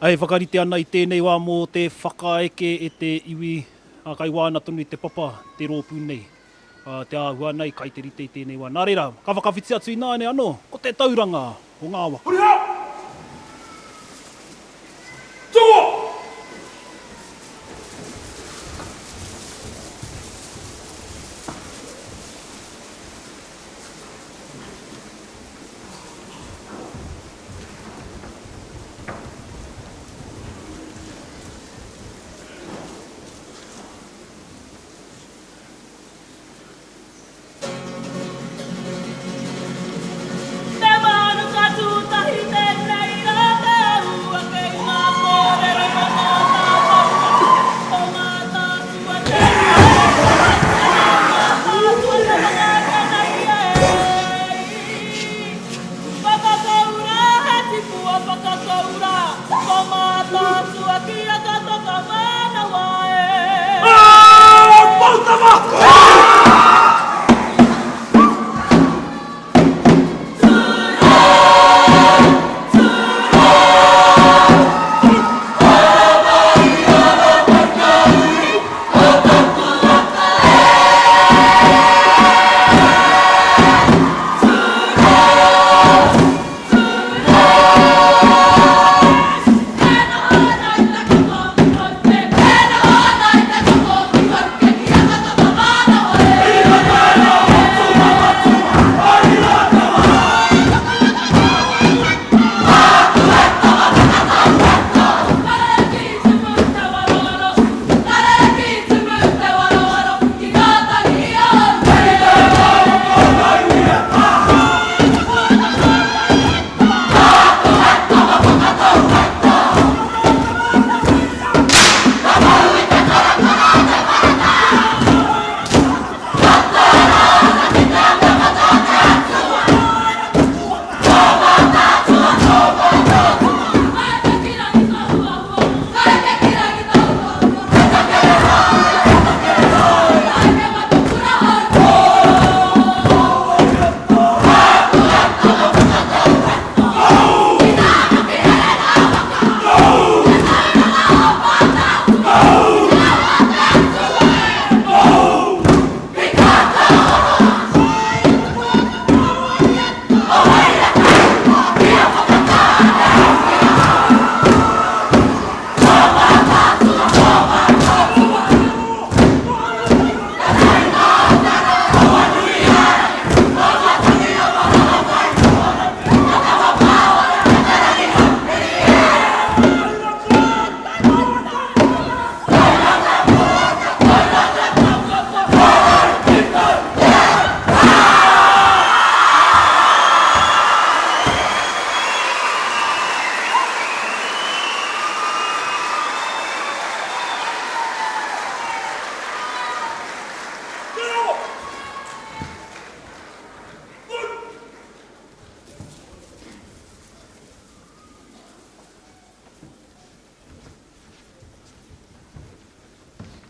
E whakarite ana i tēnei wā mō te whakaeke e te iwi, ā, kai waena tonu i te papa te rōpū nei. Ā, te āhua nei kai te rite i tēnei wā. Nā reira, ka whakawhiti atu ināianei anō, ko te tauranga o ngā waka. Huriha! Tū! Tamatama!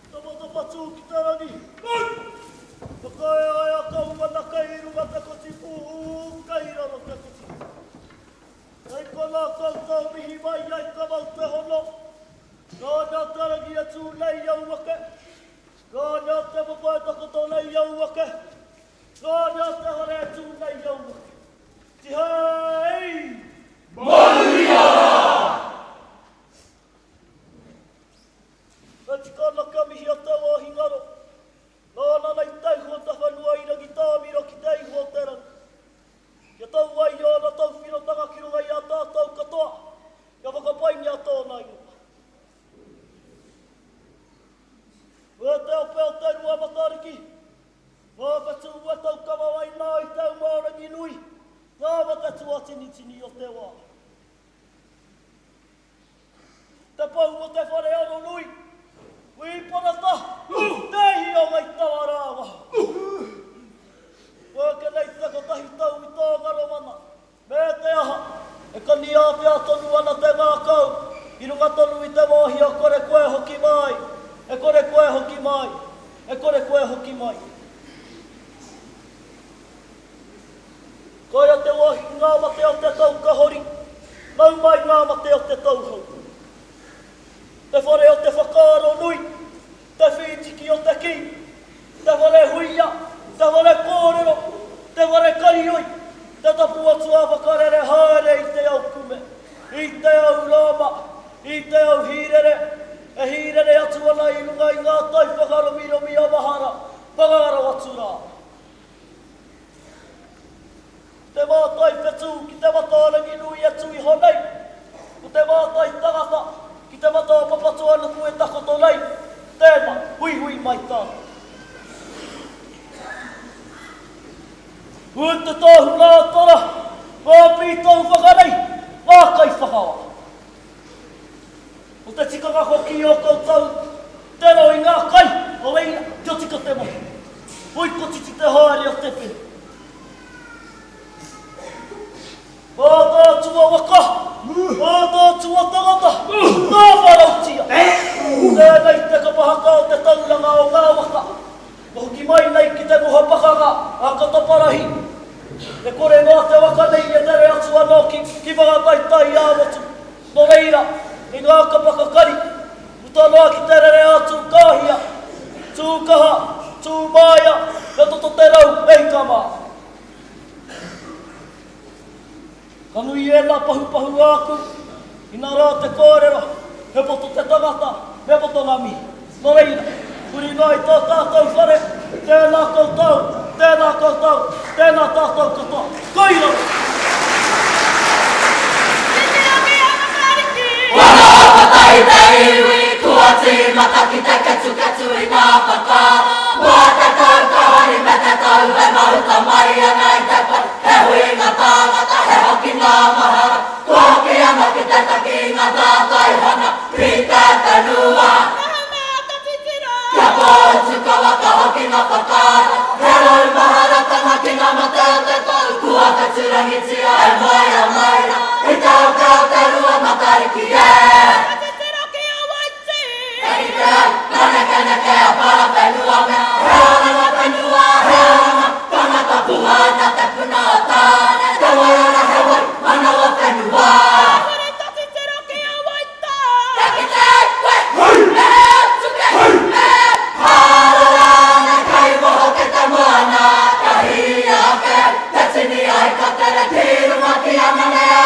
Tapatapatū ki te rangi. Whakaea kau ana kei runga te koti pū, kei raro te koti. Kei konā koutou mihi mai ai ka mau te hono. Nāna te rangi e tū nei au ake. Nāna te papa e takoto nei au ake. Nāna te hare e tū nei au ake. Tihei! Mauri ora! E tika ana kia mihi a Te Wāhingaro, nāna nei te ihu o te whenua i Rangitāmiro ki te ihu o te rangi. Kia tau ai ōna tauwhirotanga ki runga i a tātou katoa, kia whakapaingia tōna ingoa. Ue te ope o Te Rua Matariki, ngā whetū e taukawa ai nā i te uma o Ranginui, ngā mate tuatinitini o te wā. Te pou o te whare aronui, Wi Parata, te ihi o Ngai Tawarāwaho. Kua eke nei te kotahi tau i tō ngaromana, me te aha, e kani āwhea tonu ana te ngākau, i runga tonu i te mōhio kore koe hoki mai, e kore koe hoki mai, e kore koe hoki mai. Koia te wāhi ki ngā mate o te tau ka hori, nau mai ngā mate o te tau hou. Te whare o te whakaaro nui, te whītiki o te kī, te whare huia, te whare kōrero, te whare karioi, te tapu atua whakarere haere i te ao kume, i te ao rāma, i te ao hīrere, e hīrere atu ana i runga i ngā tai whakaromiromi a mahara, whakangaro atu rā. Te mātai whetū ki te mata o Ranginui e tū iho nei, ko te mātai tangata ki te mata o Papatuanuku e takoto nei, tēnā, huihui mai tātou. Ū te tāhuna a Tara, ngā pītau whakarei, ngā kaiwhakawa. Ko te tikanga hoki o koutou te ro i ngā kai, nō reira, kia tika te mahi. Hui kotiti te haere o te pere. Mātaatua waka, mātaatua tangata, ngā wharautia. Tēnei te kapa haka o te tauranga o ngā waka. Kua hoki mai nei ki te ngoha pakanga a Kataparahi. E kore noa te waka nei e tere atu anō ki ki Whangataitai ā-motu. Nō reira, i ngā kapa kakari, puta noa ki te rere ā Tūkāhia, tū kaha, tū māia, me toto te rau e hika mā. Ka nui ēnā pahupahu āku, ina rā te kōrero, he poto te tangata, me poto ngā mihi. Nō reira, huri noa i tō tātou whare, tēnā koutou, tēnā koutou, tēnā tātou katoa. Koira! Kua noho kotahi te iwi, kua tīmata ki te ketuketu i ngā whakaaro. Mō te tau ka hori me te tau e mahuta mai ana i te pai. He huinga tāngata, he hokinga mahara, kua hoki ana ki te taki i ngā tātai hanga ki te whenua. Kia pōhutukawa ka hoki ngā whakaaro, he raumaharatanga ki ngā mate o te tau, kua wheturangitia e moea mai rā, i te ope o Te Rua Matariki e. E rite ai ngā nekeneke a Parawhenua mea, he oranga whenua, he oranga tangata puha ana te puna o Tāne, te wai ora he wai manawa whenua. Kia kite ai koe, me he tuke, me he hārara ana kei waho ki te moana, ka hīia ake ai te tini ai ka tere ki runga ki a Manea,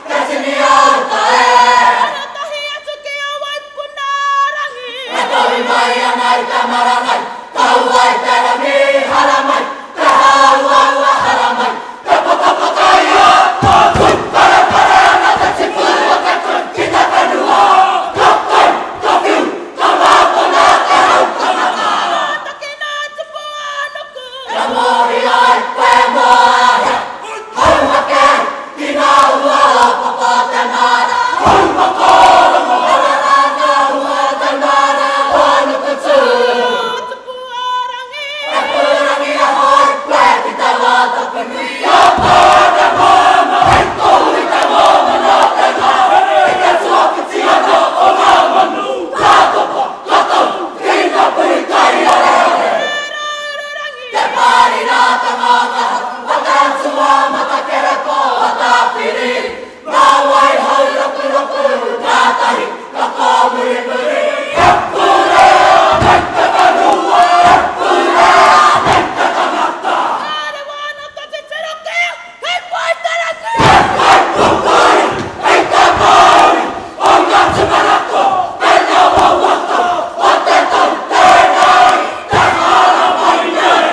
te tini a uta e. E tohu mai ana i te marangai, taua i te rangi, haramai, te hāuaua haramai, te patapatai a Tū, parepare ana te tipu o te tū ki te whenua, ka tau, ka whiu, ka mākona te hau tangata. Kia mōhio ai koe mō āhea, hauhake ai ki ngā hua o papa o te māra. Hau whakarongo ana rā ngā hua o te māra o Nukutū. E pūrangi aho ai koe ki te wā tapu nui o Tāne Moana hei tohu i te mōmona o te ngahere i te tuawhiti anō o ngā manu ka topa, ka tau ki ngā puhi kaiareare. Te pārirātanga o ngā hau o te atua matakerepō o Tāwhiri, ngā wai haurokuroku kātahi ka kōmurimuri. E pūrea nei te whenua, e pūrea nei te tangata. Te kaipupuri i te mauri o ngā tūmanako me ngā wawata o te tau tēnei te haramai nei.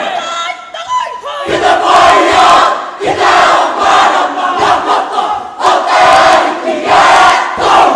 Ki te whaia, ki te ao mārama ngā mata o te Ariki e tau.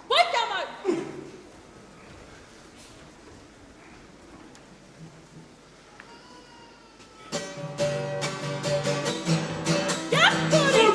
Wai kia mau! Kia kore!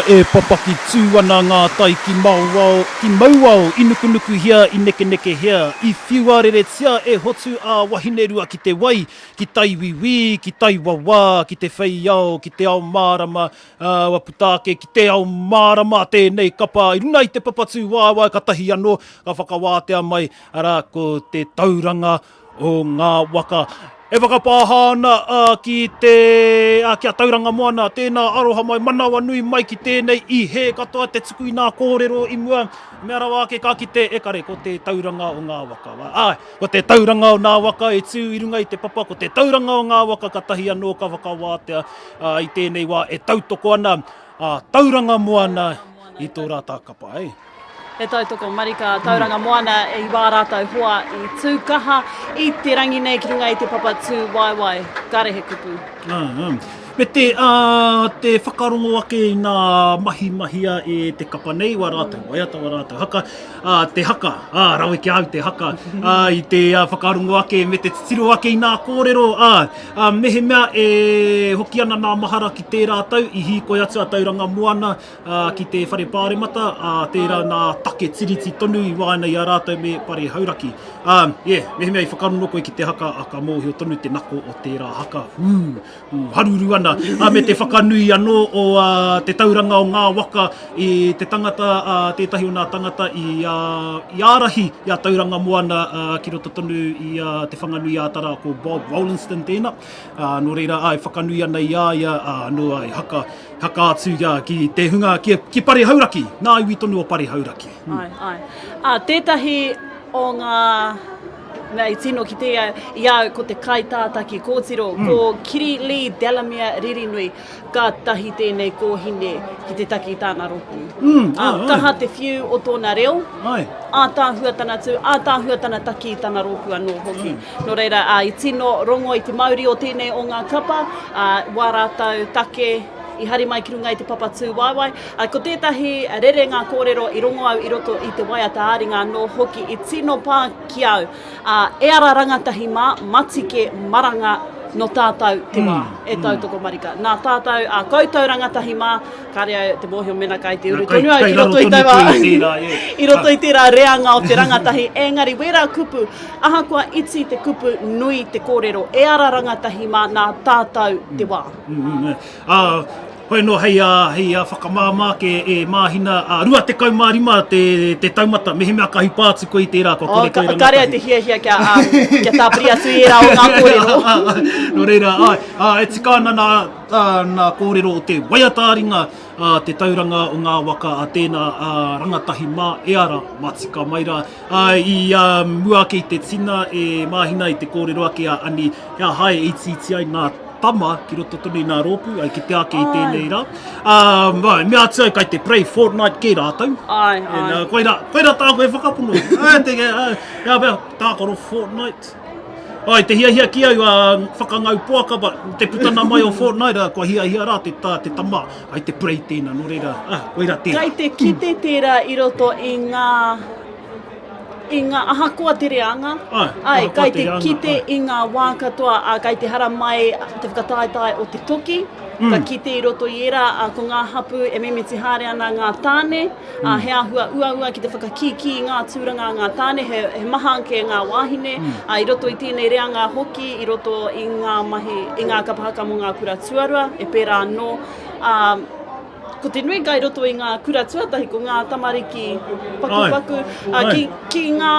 e papaki tū ana ngā tai ki Maoao, ki Mauao i nukunukuhia, i nekenekehia, i whiua reretia e hotu a Wahinerua ki te wai, ki tai wiwī, ki tai wawā, ki te whei ao, ki te ao mārama, ā, ua puta ake ki te ao mārama tēnei kapa i runga i te papa tūwaewae katahi anō ka whakawātea mai, arā, ko te tauranga o ngā waka. E whakapāha ana ki te, ki a Tauranga Moana, tēnā aroha mai, manawanui mai ki tēnei i hē katoa te tuku i nā kōrero i mua, mea rawa ake ka kite, e kare, ko te tauranga o ngā waka. Āe, ko te tauranga o nā waka e tū i runga i te papa, ko te tauranga o ngā waka katahi anō ka whakawātea i tēnei wā e tautoko ana a Tauranga Moana i tō rātā kapa. E. He tautoko marika a Tauranga Moana i wā rātou hoa i tū kaha i te rangi nei ki runga i te papa tū waewae. Kare he kupu. Me te, te whakarongo ake i ngā mahi mahia e te kapa nei, wā rātou waiata, wā rātou haka, te haka, ā, rawe ki a au te haka, ā, i te whakarongo ake me te titiro ake i ngā kōrero, ā, mehemea e hoki ana nā mahara ki tērā tau i hīkoi atu a Tauranga Moana, ā, ki te Whare Pāremata, ā, tērā nā take tiriti tonu i waenga i a rātou me Pare Hauraki. Ā, yeah, mehemea i whakarongo koe ki te haka, ā, ka mōhio tonu te nako o tērā haka, hū, hū, haruru ana, ā, me te whakanui anō o, ā, te tauranga o ngā waka i te tangata, ā, tētahi o nā tangata i, ā, i ārahi i a Tauranga Moana, ā, ki roto tonu i, ā, Te Whanganui-ā-Tara, ko Bob Rowlinson tēnā, ā, nō reira, ā, e whakanui ana i a ia, ā, anō, ā, i haka, Haka atu ia ki te hunga ki, ki Pare Hauraki, nā iwi tonu o Pare Hauraki. Mm. Ai, ai. A, tētahi o ngā mea i tino ki te i au ko te kaitātaki kōtiro, mm. ko Kiri Lee Delamere Ririnui, ka tahi tēnei kōhine ki te taki i tāna rōpū. Mm, a, ai, kaha te whiu o tōna reo, ai. ātaahua tana tū, ātaahua tana taki i tana rōpū anō hoki. Mm. Nō reira, ā, i tino rongo i te mauri o tēnei o ngā kapa, ā, wā rātou take i hari mai ki runga i te papa tūwaewae. Ā, ko tētahi rerenga kōrero i rongo au i roto i te waiata ā-ringa anō hoki i tino pā ki au, ā, e ara rangatahi mā, matike, maranga, nō tātou te wā e tautoko marika. Nā tātou, ā koutou rangatahi mā, kāre au te mōhio mēnā kai te uru tonu au ki roto i taua, i roto i tērā reanga o te rangatahi, engari wērā kupu, Ahakoa iti te kupu, nui te kōrero. E ara rangatahi mā, nā tātou te wā. Ā, hoi anō hei, hei whakamāmā ake e Māhina, ā, 25 te, te taumata, mehemea ka hipa atu koe i tērā, kua kore koe rangatahi. Kāre au te hiahia kia, ā, kia tāpiri atu i ērā o ngā kōrero. Nō reira, āe, ā, e tika ana nā, ā, nā kōrero o te waiata-ā-ringa, ā, te tauranga o ngā waka a tēnā, ā, rangatahi mā, e ara, mā tika mai rā. Ā, i mua ake i te tina e Māhina i te kōrero ake a Ani, he aha e itiiti ai ngā tama ki roto tonu i ngā rōpū, ai kitea ake i tēnei rā. Ā, mea atu au kai te play Fortnite kē rātou. Āe, āe. Koirā, koirā tāku e whakapono. Ā, te, ā, ā, pea, tākaro Fortnite. Āe, te hiahia ki au, ā, whakangau poaka, but te putana mai o Fortnite, ā, kua hiahia rā te, tā, te tama, ai te play tēnā, nō reira, ā, koirā tērā. Kai te kite tērā i roto i ngā i ngā ahakoa te reanga, ai, ai kai te, te reanga, kite ai. i ngā wā katoa, ā, kai te haramai te whakataetae o te toki, mm. ka kite i roto i ērā, ā, ko ngā hapū e mimiti haere ana ngā tāne, mm. ā, he āhua uaua ki te whakakīkī i ngā tūranga a ngā tāne, he, he maha ake ngā wāhine, mm. ā, i roto i tēnei reanga hoki, i roto i ngā mahi, i ngā kapa haka mō ngā kura tuarua, e pērā anō, ā, Ko te nuinga i roto i ngā kura tuatahi ko ngā tamariki pakupaku, ā, ki, ki ngā,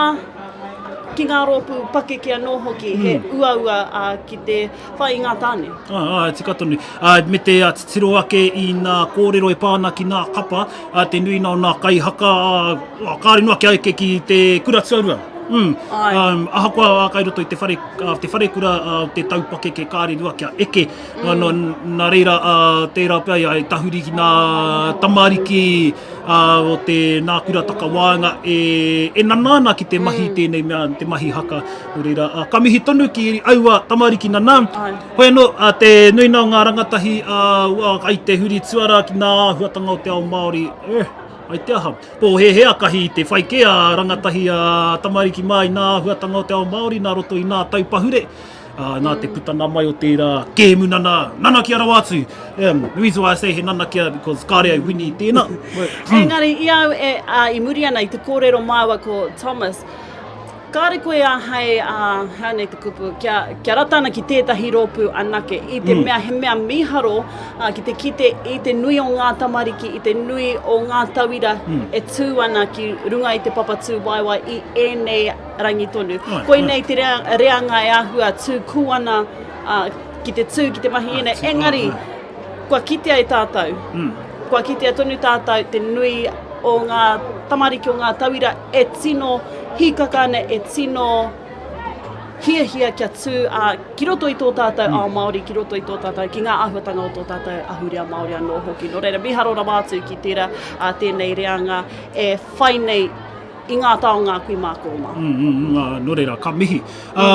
ki ngā rōpū pakeke anō hoki, he uaua ā, ki te whai i ngā tāne. Ā, ā, tika tonu. Ā, me te ā, titiro ake i ngā kōrero e pā ana ki ngā kapa, ā, te nuinga o ngā kaihaka, ā, ā, kāore noa kia eke ki te kura tuarua. Mm. Āe. Um, ahakoa ā, kai roto i te whare, ā, te wharekura, ā, te tau pakeke kāre noa kia eke. Nā, nā, nā reira, ā, tērā pea ia e tahuri ki ngā tamariki ā, o te nā kura takawaenga e, e nana ana ki te mahi mm. tēnei mea, te mahi haka. Nō reira, ā, ka mihi tonu ki aua tamariki nana. Hoi anō, ā, te nuinga o ngā rangatahi ā, ua, ai te huri tuara ki ngā āhuatanga o te ao Māori. Eh, ai te aha. Pōhēhē a kahi i te whai kē a rangatahi a tamariki mā i ngā āhuatanga o te ao Māori nā roto i ngā tau pahure. Ā, nā te putana mai o tērā kēmu nana, nanakia rawa atu. Um, the reason why I say he nanakia because kāre au wini i tēnā. Engari i au e, ā, i muri ana i te kōrero māua ko Thomas, kāre koe āhei, ā, hea nei te kupu, kia, kia rata ana ki tētahi rōpū anake, i te mm. mea he mea mīharo ā, ki te kite i te nui o ngā tamariki, i te nui o ngā tauira mm. e tū ana ki runga i te papa tū waewae i ēnei rangi tonu. Ai, Koinei ai. te rea, reanga e āhua tū kū ana ā, ki te tū, ki te mahi ēnei. Engari, kua kitea e tātou, mm. kua kitea tonu tātou te nui o ngā tamariki o ngā tauira e tino hīkaka ana, e tino hiahia kia tū ā, ki roto i tō tātou mm. ao Māori, ki roto i tō tātou, ki ngā āhuatanga o tō tātou ahurea Māori anō hoki. Nō reira, mīharo rawa atu ki tērā ā, tēnei reanga e whai nei i ngā taonga a kui mā kō mā. Mm, mm, mm, ā, nō reira, ka mihi. Ā,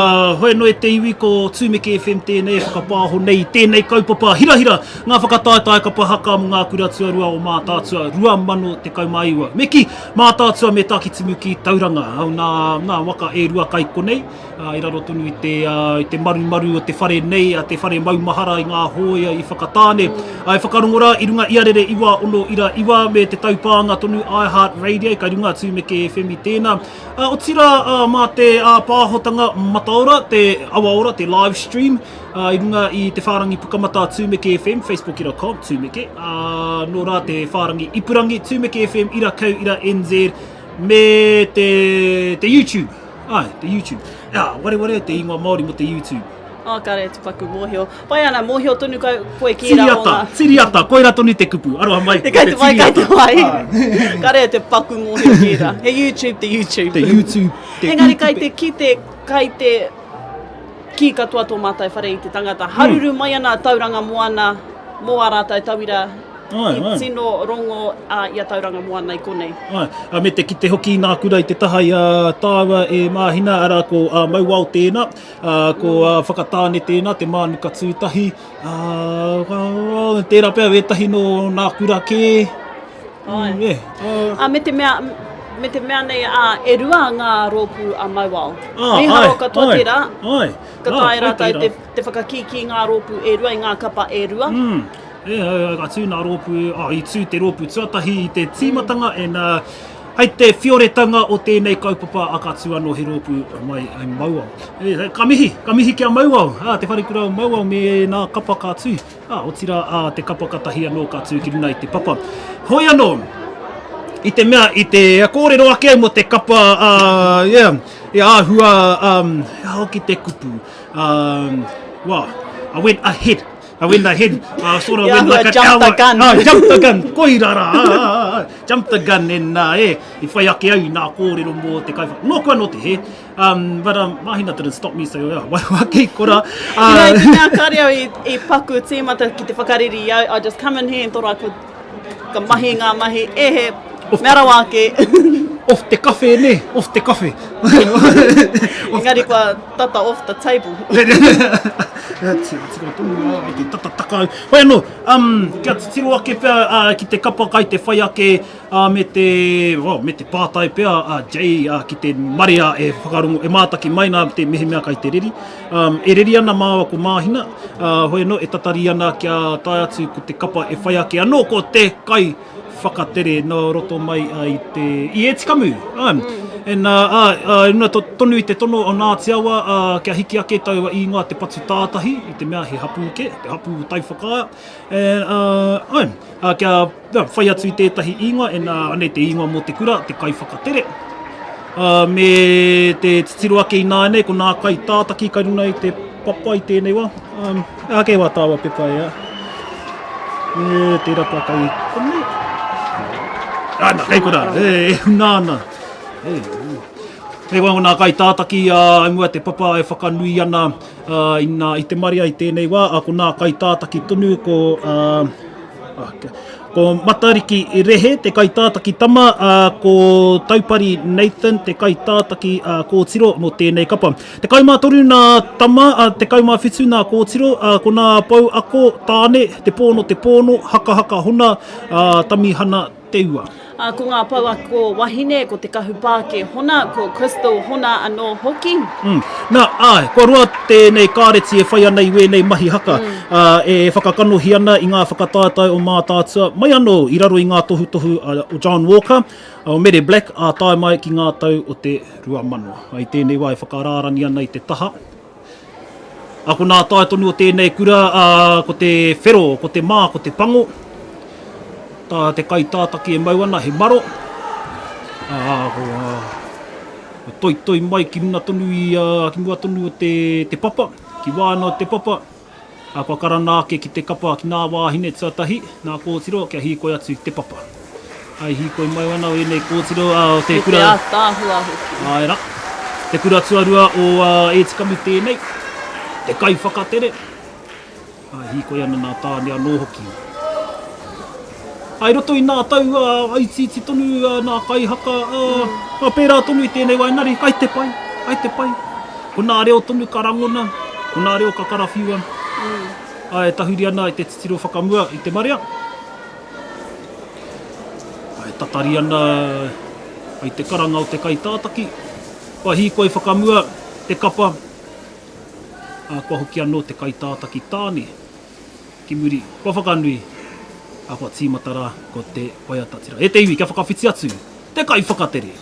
hoi anō e te iwi, ko Tūmeke FM tēnei e whakapāho nei i tēnei kaupapa hirahira, ngā whakataetae kapa haka mō ngā kura tuarua o Mātaatua 2019. Me kī, Mātaatua me Tākitimu ki Tauranga, nā, nā waka e rua kai konei, i raro tonu i te, i te marumaru o te whare nei, a te whare maumahara i ngā hōia i Whakatāne. Mm. I whakarongo rā i runga iarere iwa ono ira iwa me te taupānga tonu iHeart Radio kai runga Tūmeke FM i tēnā. Uh, otirā uh, mā te ā-pāhotanga mataora, te awaora, te live stream, uh, i runga i te whārangi pukamata Tūmeke FM, facebook.com, Tūmeke, uh, nō rā te whārangi ipurangi, Tūmeke FM, ira kau, ira NZ, me te, te YouTube. Āe, te YouTube. Ā, wareware te ingoa Māori mō te YouTube. Oh, kāre te paku mōhio. Pai ana, mōhio tonu kau, koe ki ērā o ngā... Tiriata, tiriata, koirā tonu te kupu. Aroha mai, ko te tiriata. Kai te mai, Kāre te paku mōhio ki ērā. He YouTube te YouTube. Te YouTube, te Engari kai te kite, kai te kī katoa tō mātou whare i te tangata. Haruru mai ana a Tauranga Moana mō ā rātou tauira Ai, ai. I tino rongo a, i a Tauranga Moana i konei. Ai, a, me te kite hoki i nā kura i te taha i a tāua e Māhina, arā ko a, Mauao tēnā, a, ko a, Whakatāne tēnā, te mānuka tūtahi, a, a, tērā pea wētahi nō nā kura kē. Ai. Mm, yeah. A, me te mea, me te mea nei, a, e rua ngā rōpū a Mauao. Ah, Mīharo ai, katoa ai, tērā. Ai. Ka Ah, taea pai rātou tērā. te, te whakakīkī ngā rōpū e rua i ngā kapa e rua. Mm. E, ka tū nā rōpū, oh, i tū te rōpū tuatahi i te tīmatanga, and, uh, hei te whioretanga o tēnei kaupapa a ka tū anō he rōpū mai i Mauao. E, ka mihi, ka mihi ki a Mauao, ah, te wharekura o Mauao me nā kapa ka tū. Ah, otirā, ah, te kapa katahi anō ka tū ki runa i te papa. Hoi anō, i te mea, i te kōrero ake au mō te kapa, uh, yeah, e āhua, um, hoki te kupu, um, well, I went ahead I went ahead, uh, sort of went like an jump hour. the gun. Ah, jump the gun, koira rā, ah, ah, ah, jump the gun, and uh, eh, i whai ake au i nā kōrero mō te kaiwha. Nōku anō te hē, um, but um, Mahina didn't stop me, so yeah, waiho ake i korā. Uh, you know, i te mea kāre au i, i paku tīmata ki te whakareri i au, I just come in here and thought I could ka mahi ngā mahi, e he, mea rawa ake. Off te kawhe, nē, off te kawhe. Engari kua tata off the table. Tika tonu rā, i te tata taka au. Hoi anō, um, kia titiro ake pea uh, ki te kapa kai te whai ake uh, me te, well, me te pātai pea a uh, Jay uh, ki te marea e whakarongo, e mātaki mai nā te mehemea kai te reri. Um, e reri ana māua ko Māhina, uh, hoi anō, e tatari ana kia tae atu ko te kapa e whai ake anō ko te kai whakatere nō roto mai uh, i te i Etikamu. Um, mm. And, uh, uh, uh, runa to, tonu i te tono o Ngāti Awa uh, kia hiki ake taua ingoa te patu tātahi i te mea he hapū ke, te hapū Taiwhakaea. And, uh, um, uh, kia yeah, whai atu i tētahi ingoa, and, uh, anei te ingoa mō te kura, te kaiwhakatere. Uh, me te titiro ake i nāianei, ko nā kai tātaki kai runa i te papa i tēnei wā. Um, ake wā tāua pepa e a. E, tērā pea kai konei. Ana, kei korā, e, e huna ana. E, e wā nā kai tātaki a uh, mua te papa e whakanui ana uh, i, nā, i te marea i tēnei wā, a ko nā kai tātaki tonu ko uh, Ko Matariki Rehe te kaitātaki tama, ā, ko Taupari Nathan te kaitātaki kōtiro mō tēnei kapa. 13 nā tama, ā, 17 nā kōtiro, ā, ko nā pou ako tāne, Te Pōno Te Pōno, Hakahaka Hona, ā, Tamihana. te ua. Ā, ko ngā pouako wahine, ko Te Kahu Pāke Hona, ko Crystal Hona anō hoki. Mm. Nā, āe, kua roa tēnei kāreti e whai ana i wēnei mahi haka, ā, e whakakanohi ana i ngā whakataetae o Mātaatua, mai anō i raro i ngā tohutohu o John Walker, o Mere Black, ā, tae mai ki ngā tau o te 2000. Ā, i tēnei wā e whakarārangi ana i te taha. Ā, ko nā tae tonu o tēnei kura, ā, ko te whero, ko te mā, ko te pango. Tā te kaitātaki e mau ana, he maro. Ā, ko, ā, ko toitoi mai ki runa tonu i, ā, ki mua tonu o te, te papa, ki waenga o te papa. Ā, kua karanga ake ki te kapa ki nā wāhine tuatahi, nā kōtiro, kia hīkoi atu i te papa. Ā, i hīkoi mai ana o ēnei kōtiro, ā, o te kura. Me te ātaahua hoki. Āe rā. Te kura tuarua o Ētikamu tēnei, te kaiwhakatere. Ā, hīkoi ana nā tāne anō hoki. Ā, i roto i nā tau, ā, itiiti tonu nā kaihaka, ā, ā, pērā tonu i tēnei wā, engari, kai te pai, kai te pai. Ko nā reo tonu ka rangona, ko nā reo ka karawhiua, ā, e tahuri ana i te titiro whakamua i te marea. Ā, e tatari ana i te karanga o te kaitātaki, kua hīkoi whakamua te kapa, ā, kua hoki anō te kaitātaki tāne. Ki muri, kua whakanui, a kua tīmata rā ko te waiata tira. E te iwi, kia whakawhiti atu te kaiwhakatere!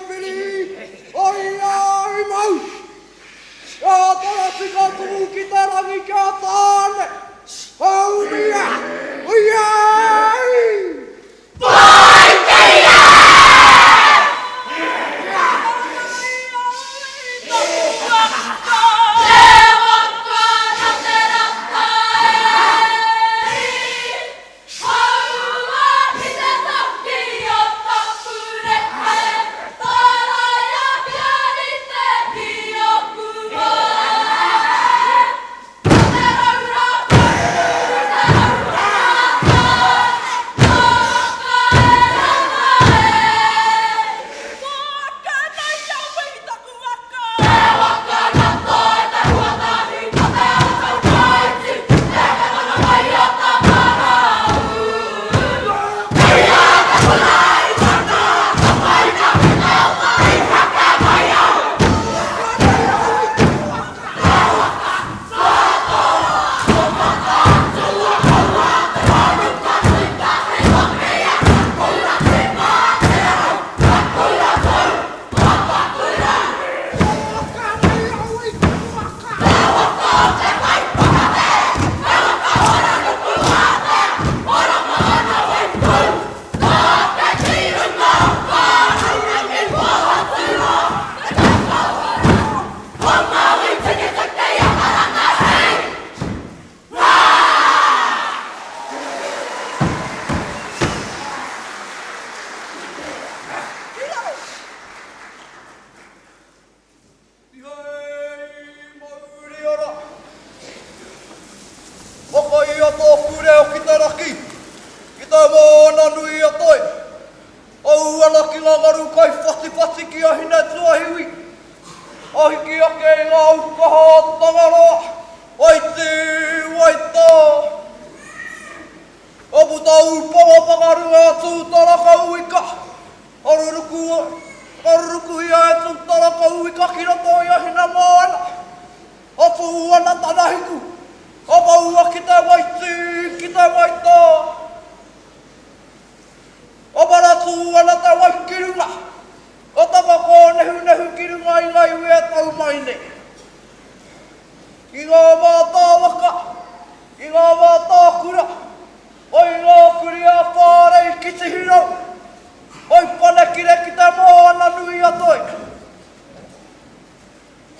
piri, oi ai mau! Kia taratika tumu ki te rangi kia tāne, haumia, oi ai! Whakaia tōku reo ki te raki, ki te moana nui a Toi. Au ana ki ngā ngaru kai whatiwhati ki a Hinetuahiwi. A hiki ake i ngā aukaha o Tangaroa, Waitī, Waitā. Ka puta ūpangapanga runga a Tūtarakauika, ka ruruku, ka rurukuhia e Tūtarakauika ki roto i a Hinemoana. Ka tū ana tana hiku, ka maua ki te waitī, ki te waitā. Ka paratū ana te wai ki runga, ka taka kōnehunehu ki runga i ngā iwi e tau mai nei. Ki ngā mātāwaka, ki ngā mātākura, oi ngā kurī a Whārei ki Tihirau, oi Panekire ki te moana nui a Toi.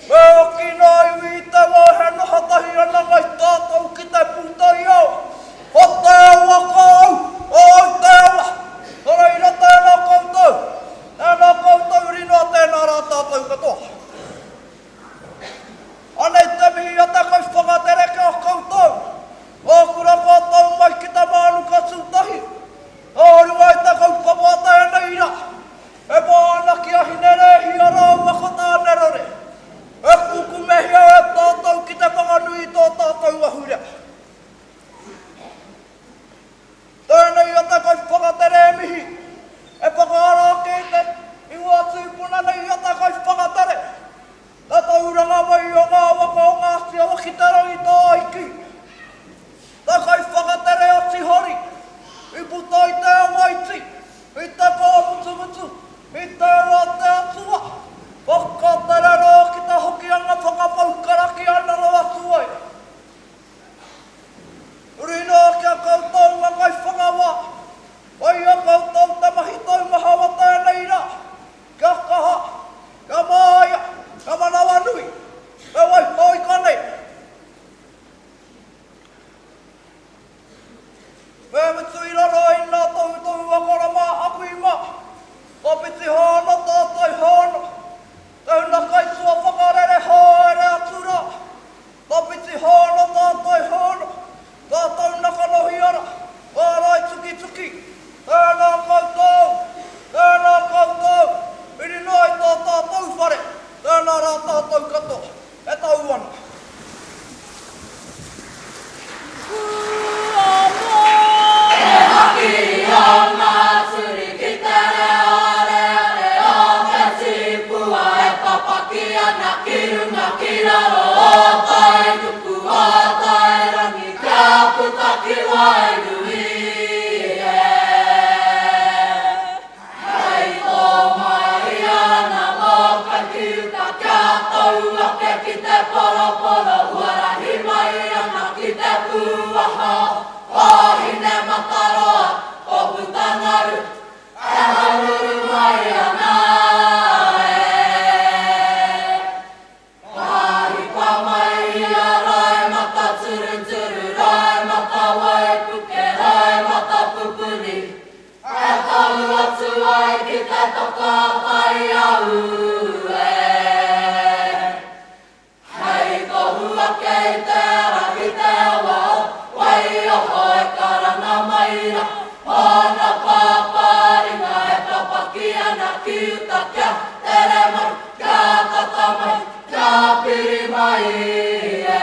Me hoki ngā iwi i te wā he noho tahi ana ngai tātou ki te pūtaiao, ko te awa ka au, ko au te awa. Nō reira tēnā koutou, tēnā koutou rinoa tēnā rā tātou katoa. Anei te mihi a te kaiwhakatere ki a koutou, ngā kura kua tau mai ki te mānuka tūtahi, nō runga i te kaupapa o tēnei rā. E pā ana ki a Hinerēhia rāua ko Tānerore, e kukumehia e tātou ki te whakanui i tō tātou ahurea. Tēnei a te kaiwhakatere e mihi, e whakaara ake i te ingoa tūpuna nei a te kaiwhakatere. poroporo huarahi mai ana ki te pūaha o Hinemataroa, o Putangaru, e haururu mai ana e. Ka hipa mai i a Raemata turuturu, Raemata waipuke, Raemata pupuri, E tau atu ai ki te toka tai au e. Hei tohu ake i te ara ki te awa o Waioho e karanga mai ra, Ōna pāpāringa e papaki ana ki uta kia tere mai, kia tata mai, kia piri mai e.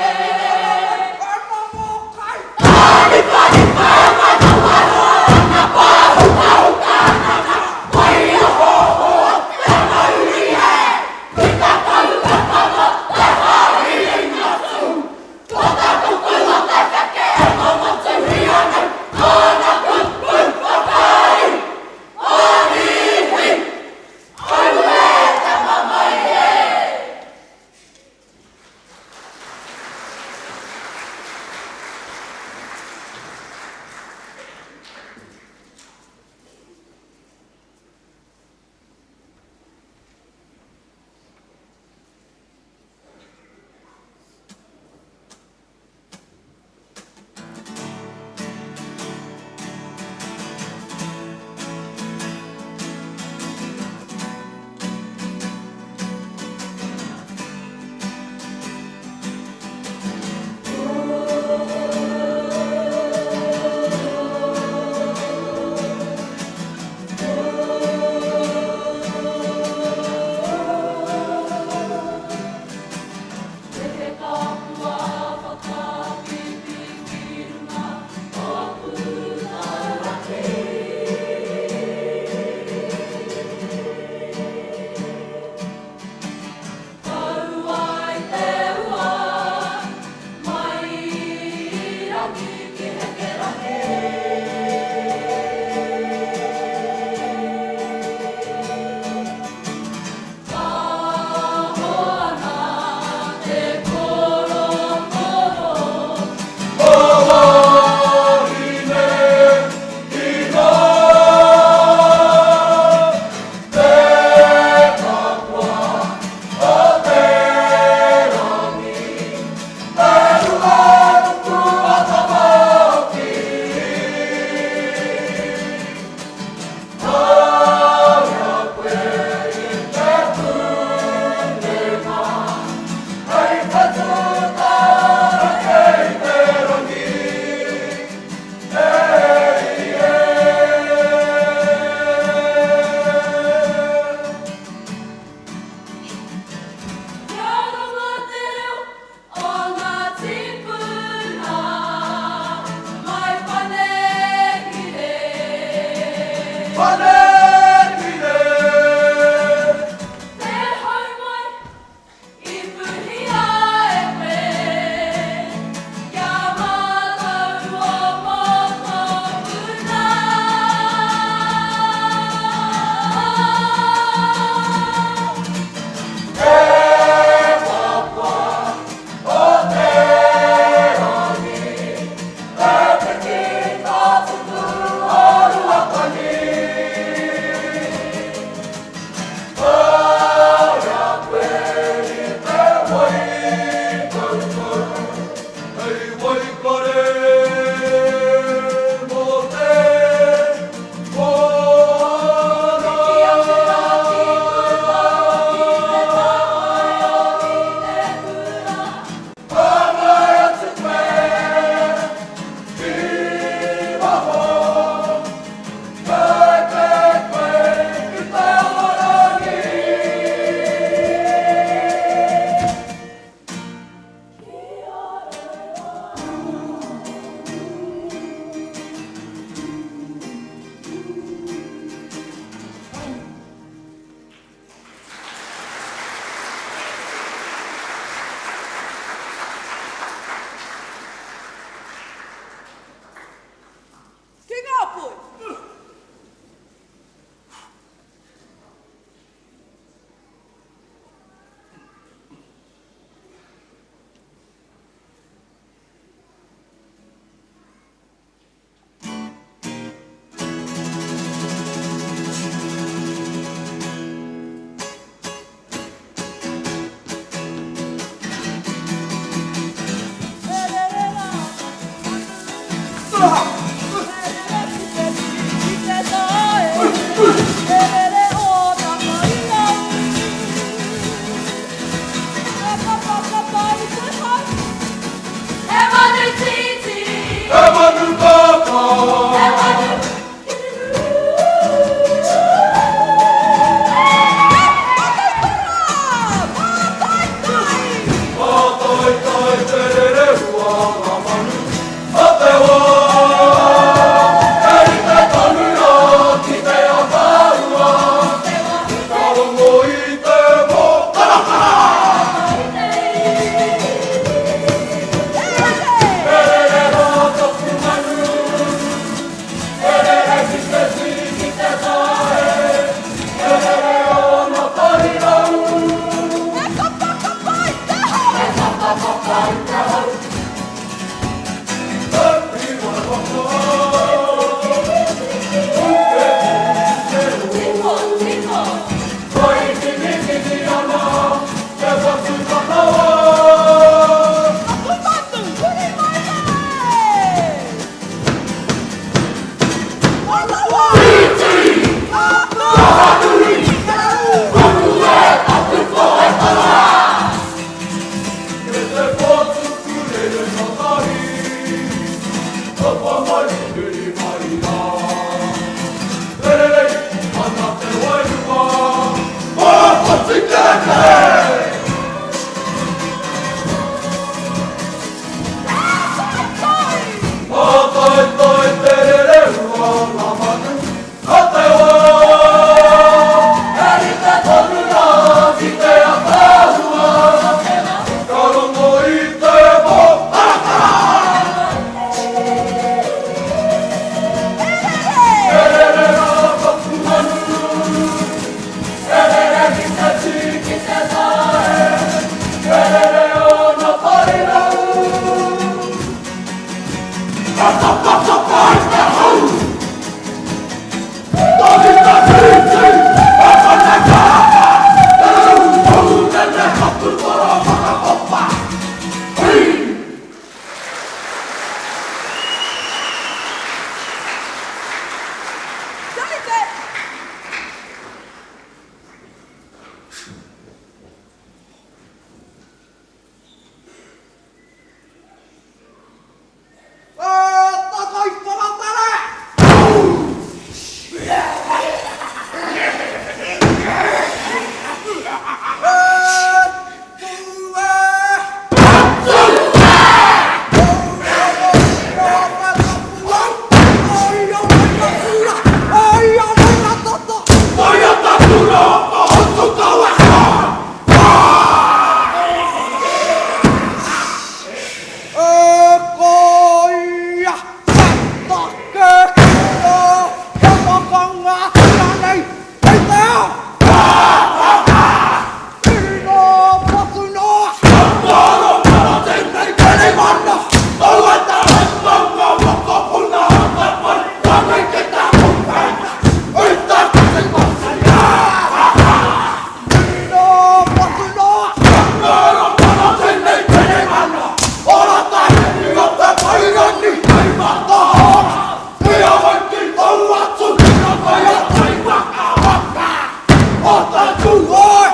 te tūhoe,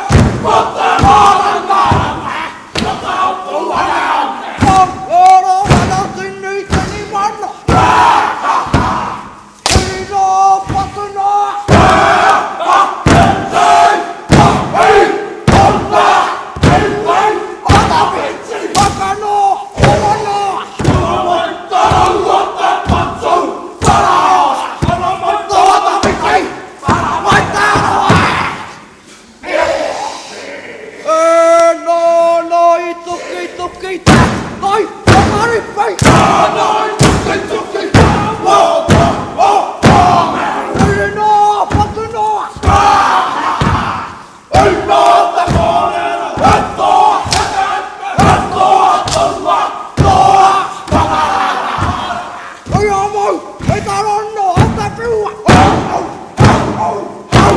ko te mārangaranga, ko te hapū Oro ana tini tini mana. Tino patuna. E nāna i tukituki te tai whakaripi. Nāna i tukituki te waka o Tāne. Rina whatu noa. Inā te kōrero e toa e toa taua toa whakarara. I a mau i te rono o te whiua. Au, au, au, au.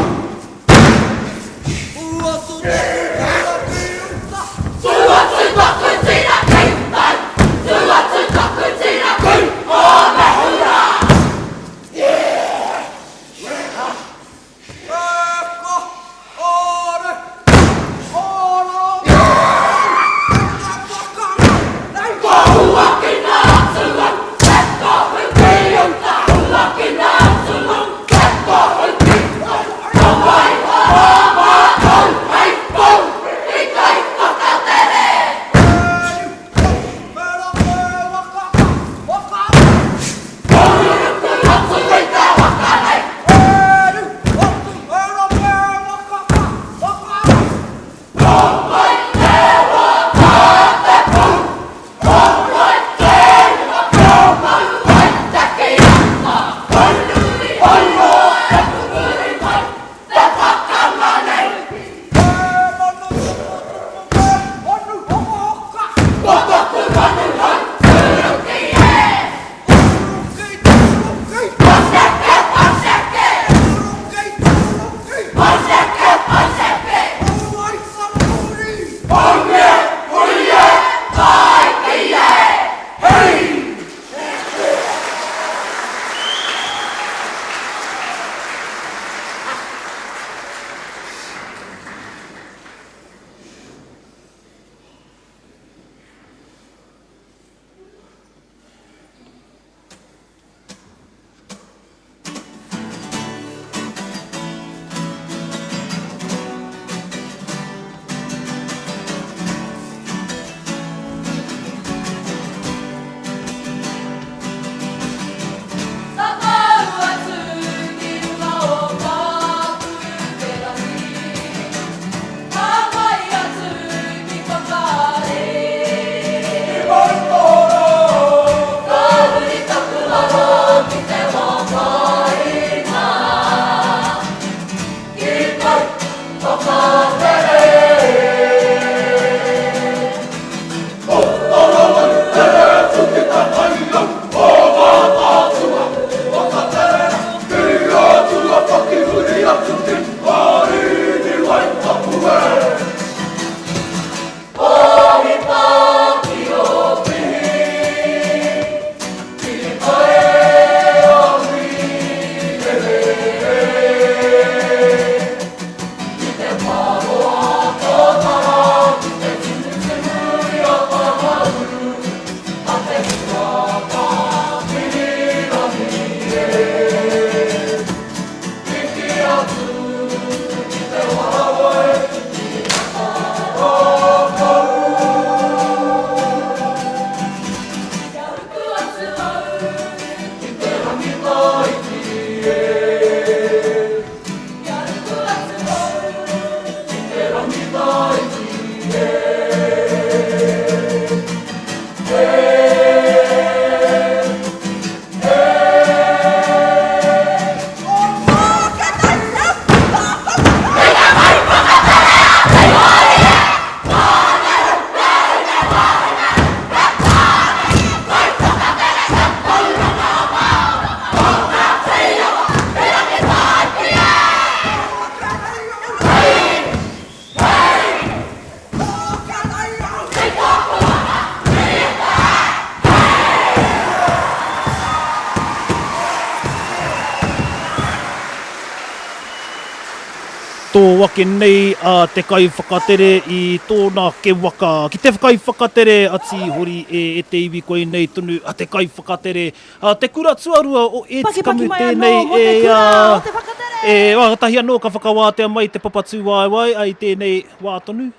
tō ake nei a te kaiwhakatere i tōna ake waka. Ki te kaiwhakatere a Tīhori e, e te iwi koinei tonu a te kaiwhakatere a te kura tuarua o Ētikamu Pakipaki mai tēnei anō mō te e, kura a, o te whakatere! e, kātahi anō ka whakawātea mai te papa tūwaewae i tēnei wā tonu.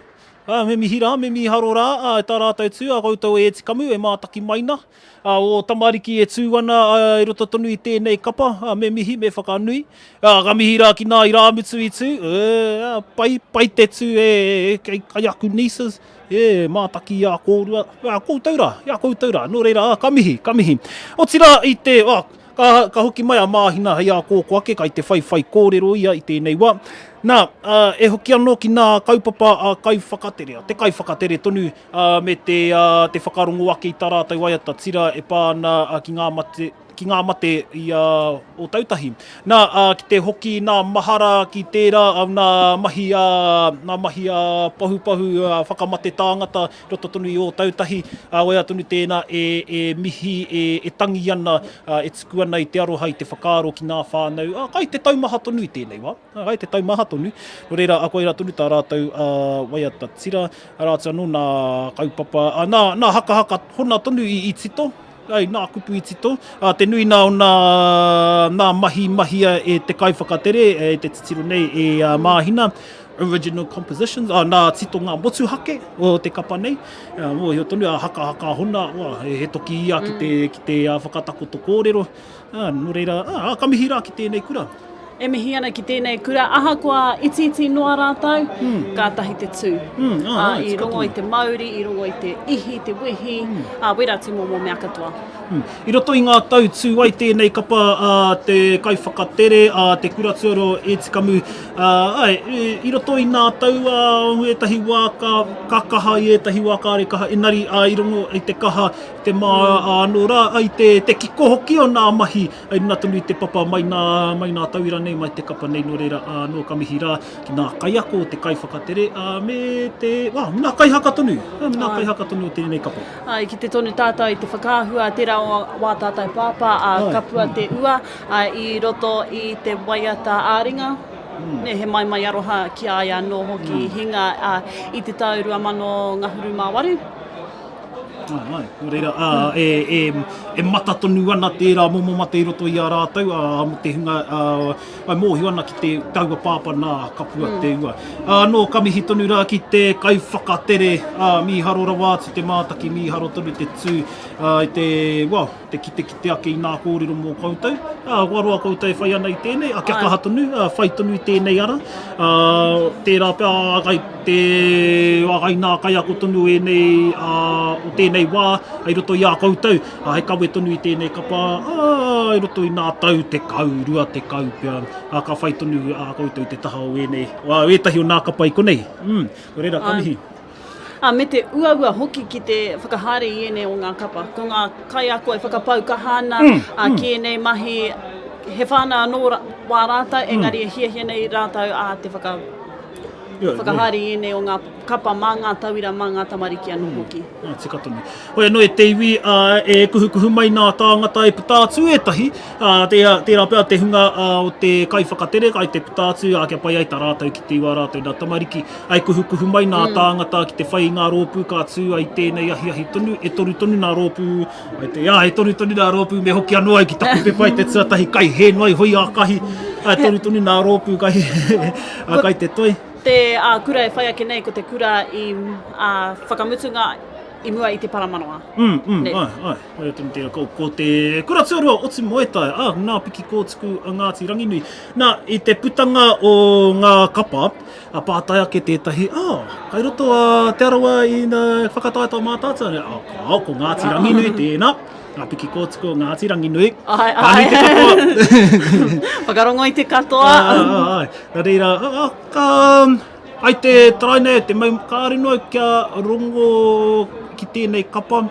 Ā, me mihi rā, me mīharo rā, ā, e tā rātou tū, a koutou e Ētikamu e mātaki mai na. Ā, ō tamariki e tū ana ā, i roto tonu i tēnei kapa, ā, me mihi, me whakanui. Ā, ka mihi rā ki nā irāmutu i tū, ē, ā, pai, pai te tū, e, e, kei, kei aku nieces, e, mātaki i a kōrua, ā, koutou rā, i a koutou rā, nō reira, ā, ka mihi, ka mihi. Otirā i te, ā, Ka, ka hoki mai a Māhina hei ākōkō ake, kai te whaiwhai kōrero ia i tēnei wā. Nā, ā, e hoki anō ki nā kaupapa a kaiwhakatere, a te kaiwhakatere tonu, ā, me te, ā, te whakarongo ake i tā rātou waiata tira e pā ana ki ngā mate, ki ngā mate i a Ōtautahi. Nā, ā, ki te hoki nā mahara ki tērā, ā, nā mahi a, nā mahi a pahupahu, ā, whakamate tāngata, roto tonu i Ōtautahi, ā, waiā tonu tēnā e, e mihi, e, e tangi ana, ā, e tuku ana i te aroha, i te whakaaro ki ngā whānau, ā, kai te taumaha tonu i tēnei wā, ā, kai te taumaha tonu. Nō reira, ā, koirā tonu tā rātou, ā, waiata tira, arā atu anō nā kaupapa, ā, nā, nā hakahaka hona tonu i, i tito, ai, nā kupu i tito, ā, te nui nā o nā, nā mahi mahia e te kaiwhakatere, e te titiro nei e a Māhina, original compositions, ā, nā titonga motuhake o te kapa nei, ā, mōhio tonu, ā, hakahaka hona, wā, he, he toki ia ki te, ki te ā, whakatakoto kōrero, ā, nō reira, ā, ka mihi rā ki tēnei kura. E mihi ana ki tēnei kura, ahakoa itiiti noa rātou, mm. kātahi te tū. Mm, ah, ā, i rongo i te mauri, i rongo i te ihi, te wehi, mm. ā, wera tūmomo mea katoa. Mm. I roto i ngā tau tū ai tēnei kapa a te kaiwhakatere, a te kura tuaro e Tikamu, a, ai, i roto i ngā tau a ētahi wā ka, ka kaha, i ētahi wā kāre kaha, engari a, i rongo i te kaha, te mā mm. anō rā, ai te, te kiko hoki o ngā mahi, ai runa tonu i te papa mai nā, mai nā tauira nei, mai te kapa nei, nō reira, ā, nō ka mihi rā ki ngā kaiako o te kaiwhakatere, ā, me te, wā, ngā kaihaka tonu, ā, ngā kaihaka tonu o tēnei kapa. Ā, i kite tonu tātou i te whakaahua tērā o wā tātou pāpā, ā, kapua te ua, ā, i roto i te waiata ā-ringa, nē, he maimai aroha ki a ia anō hoki i hinga, ā, i te tau 2000 ngahuru mā waru. Āe, āe. Nō reira, ā, e, e, e mata tonu ana tērā momo mate i roto i a rātou, ā, mō te hunga, ā, E mōhio ana ki te taua pāpā nā Kapua te ua. Ā, nō ka mihi tonu rā ki te kaiwhakatere, ā, mīharo rawa atu te mātaki, mīharo tonu te tū, ā, i te, well, te kitekite ake i nā kōrero mō koutou. Ā, kua roa koutou e whai ana i tēnei, ā, kia kaha tonu, ā, whai tonu i tēnei ara. Ā, tērā pea, ā, kai te, ā, kai nā kaiako tonu o ēnei, ā, o tēnei wā, i roto i a koutou. Ā, he kawe tonu i tēnei kapa, ā, i roto i nā tau 10, 20 pea, ā, ka whai tonu ā koutou i te taha o ēnei, ā, ētahi o nā kapa i konei. Mm, nō reira, ka mihi. Ā, me te uaua hoki ki te whakahaere i ēnei o ngā kapa. Ko ngā kaiako e whakapau kaha ana mm, ā, mm. ki ēnei mahi, he whānau anō wā rātou, mm. engari e hiahia nei rātou ā te whaka, whakahaere i ēnei o ngā kapa mā ngā tauira, mā ngā tamariki anō hoki. Mm, tika tonu. Hoi anō e te iwi, ā, e kuhukuhu mai nā tāngata e puta atu ētahi, ā, tērā, tērā pea te hunga ā, o te kaiwhakatere kai te puta atu, ā, kia pai ai tā rātou ki te i wā rātou nā tamariki, ā, e kuhukuhu mai nā mm. tāngata ki te whai i ngā rōpū ka tū ai tēnei ahiahi tonu, e toru tonu nā rōpū, ai te, ā, e toru tonu nā rōpū me hoki anō ai ki taku pepa i te tuatahi kai hē noa iho i a kahi, ā, e toru tonu nā rōpū kai, ā, kai te toi. Te ā, kura e whai ake nei ko te kura i ā, whakamutunga i mua i te paramanawa. Mm, mm, ne. ai, ai. Koia tonu tērā, ko, ko te kura tuarua o Timoetai, ā, nā Piki Kōtuku a Ngāti Ranginui. Nā, i te putanga o ngā kapa, a pātai ake tētahi, ā, kai roto a Te Arawa i nā whakataetae mātātua, ā, kāo, ko Ngāti Ranginui tēnā. Ngā Piki Kōtuku o Ngāti Ranginui. Ai, ai. Pānui te katoa. Whakarongo i te katoa. Ai, ai, ai. Nā reira, a, ka, ai te tarai nei, te mau, kāre noa kia rongo ki tēnei kapa.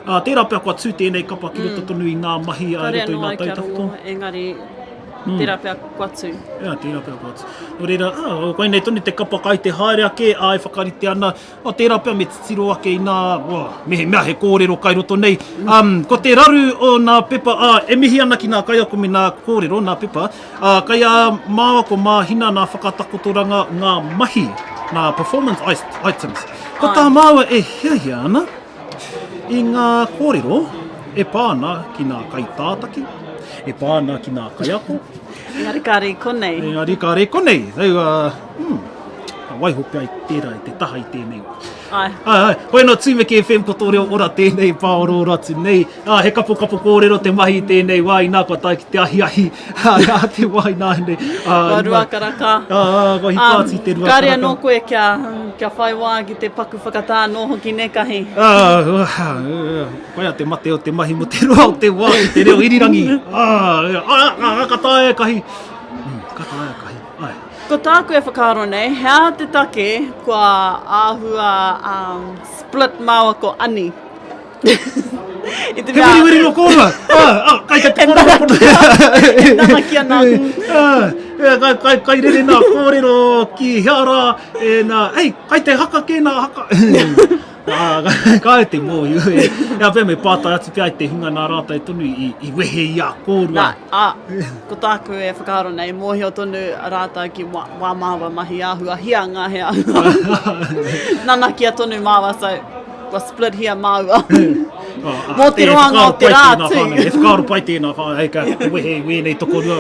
Uh, tērā pea kua tū tēnei kapa ki roto mm. tonu i ngā mahi a roto i ngā tau tawhito. Engari, Tērā pea kua tū. Jā, tērā pea kua tū. Nō reira, ā, koinei tonu te kapa kai te haere ake, ā, e whakarite ana, oh, tērā pea me titiro ake inā, oh, mehemea he kōrero kai roto nei. Um, ko te raru o nā pepa, ā, e mihi ana ki nā kaiako me nā kōrero, nā pepa, ā, kai a māua ko Māhina nā whakatakotoranga ngā mahi, nā performance items. Ko tā māua e hiahia ana, I ngā kōrero e pā ana ki ngā kaitātaki, e pā ana ki ngā kaiako. Engari kāre i konei. Engari kāre i konei. So, ka waiho pea i tērā i te taha i tēnei wā. Ai. Ai, ai. Hoi anō Tumeke FM ko tō reo ora tēnei pāorooro atu nei. Ā, he kapokapo kōrero te mahi i tēnei wā inā kua tae ki te ahiahi, ā, te wā ināianei. Ā, Kua 2 karaka. Ā, ā, kua hipa atu i te 2 karaka. Kāre anō koe kia, kia whai wā ki te paku whakatā anō hoki nē Kahi. Ā, koia te mate o te mahi mō te roa o te wā i te reo irirangi. Ā, ā, ā, ka taea e Kahi. Ka taea e Kahi, āe. Ko tāku e whakaaro nei, he aha te take kua āhua um, split māua ko Ani? I te mea... He weriweri no kōrua! Ah, ah, kai te kōrero kona. E nanakia nā. Ah, kai, kai, kai rere nā kōrero ki hea rā, e nā, hei, kai te haka kē nā haka. Ah, kāre te mōhio. Ea pea me pātai atu pea i te hunga nā rātou tonu i, i wehe i a kōrua. Nā, ā, ko tāku e whakaaro nei, mōhio tonu rātou ki wā, wā māua mahi āhua hianga he āhua. Nanakia tonu māua, so kua splithia māua. Mō te roanga o te rā tū. He whakaaro pai tēnā whānau, hei ka wehe i wēnei tokorua.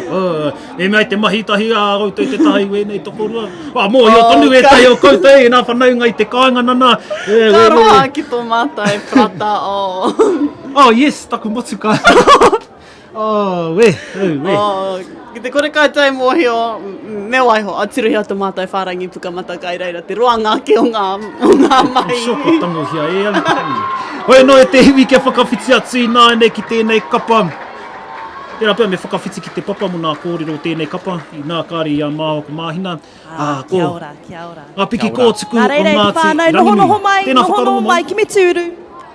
Me mea i te mahi tahi a koutou i te taha i wēnei tokorua. Wā, mōhio tonu ētahi o koutou e nā whanaunga i te kāinga nana. Ka roa ki tō mātou parata, oh. Oh, yes, taku motuka. Oh, we, oh, we. Oh, ki te kore koutou e mōhio, me waiho, a tirohia tō mātou whārangi pukamata kai reira te roanga ake o ngā, o ngā mahi. I'm sure kua tangohia e au. Hoi anō e te iwi kia whakawhiti atu ināianei ki tēnei kapa. Tērā pea me whakawhiti ki te papa mō nā kōrero o tēnei kapa, inā kāre i a māua ko Māhina, ā, ko Kia ora, kia ora. Ngā piki kōtuku o Nā reira e te Ngāti whānau, Ranginui. nohonoho mai, Tēnā nohonoho whakarongo mai. mai, kimi tūru.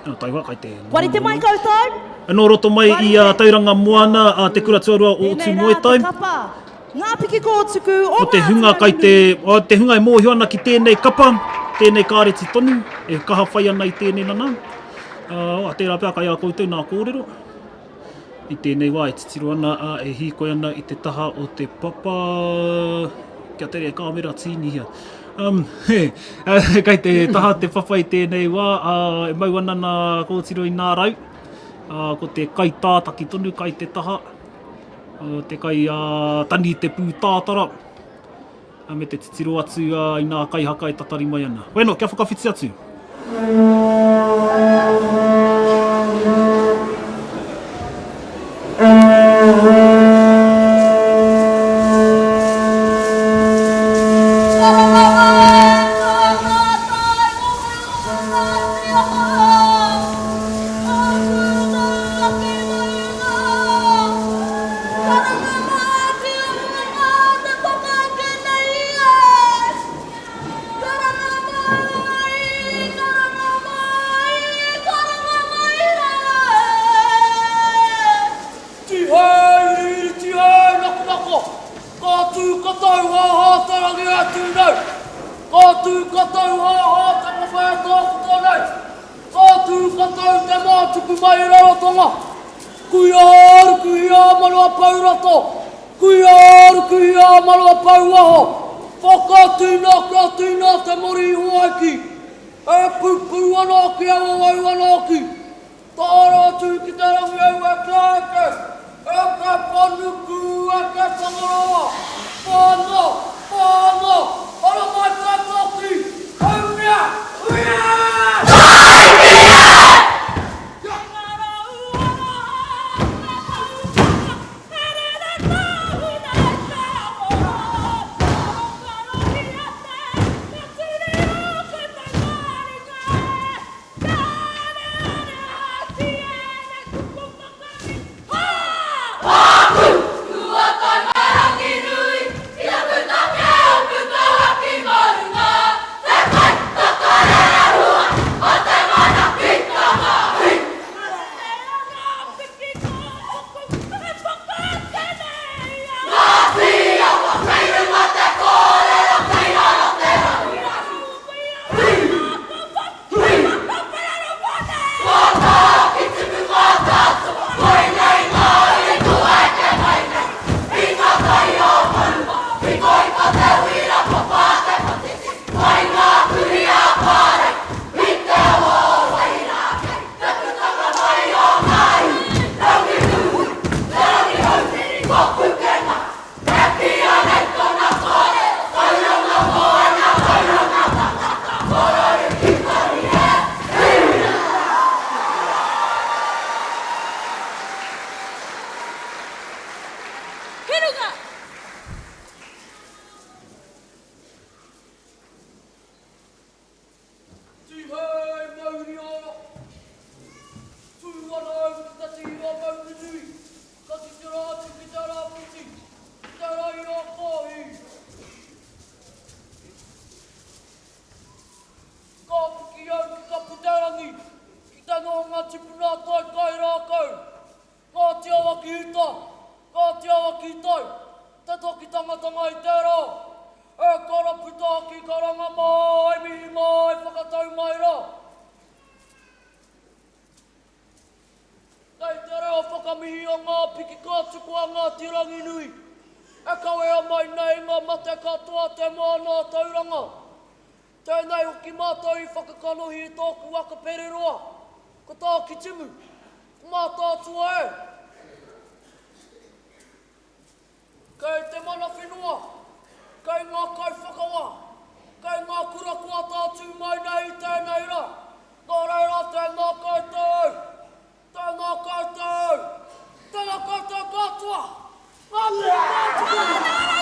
Nā, taihoa, kai te Kua rite mai koutou? Nō roto mai i a Tauranga Moana, a Te Kura Tuarua o Tēnei rā te Tūmoetai. kapa, Ngā piki kōtuku o Ko te Ngāti hunga kai te, Ranginui. o te hunga e mōhio ana ki tēnei kapa, tēnei kāreti tonu, e kaha whai ana i tēnei nana. Ā, tērā pea kai a koutou nā kōrero. I tēnei wā e titiro ana, ā, e hīkoi ana i te taha o te papa. Kia tere e kāmera tīnihia. Um, he, kei te taha te papa i tēnei wā, ā, e mau ana nā kōtiro i nā rau. Ā, ko te kaitātaki tonu kai te taha, ā, te kai ā, tani te pūtātara. Me te titiro atu i nā kaihaka e tatari mai ana. Bueno, kia whakawhiti atu. Kuia rukuhia marawa pouaho, Whakatina kia tina te mori huaiki, E pupū ana ki awau ana ki, Tāra atu ki te rangi au e kia eke, Eke panuku, eke Tangaroa, Whana, whana, haramai te toki, Haumia, huia! Rangi, ki te nohonga tipuna toi kai rākau, Ngāti Awa ki uta, Ngāti Awa ki tai, te toki tangatanga i te rā, e karaputa ki karanga mai, mihi mai, whakatau mai rā. Kei te reo whakamihi o ngā piki ka tuku a Ngāti Ranginui, e kawea mai nei ngā mate katoa te moana o Tauranga. Tēnei hoki mātou i whakakanohi i tōku waka pereroa, ko Tākitimu, ko Mātaatua e. Kei te mana whenua, kei ngā kaiwhakawā, kei ngā kura kua tātū mai nei i tēnei rā, nō reira tēnā koutou, tēnā koutou, tēnā koutou katoa, ngā mihi tātū!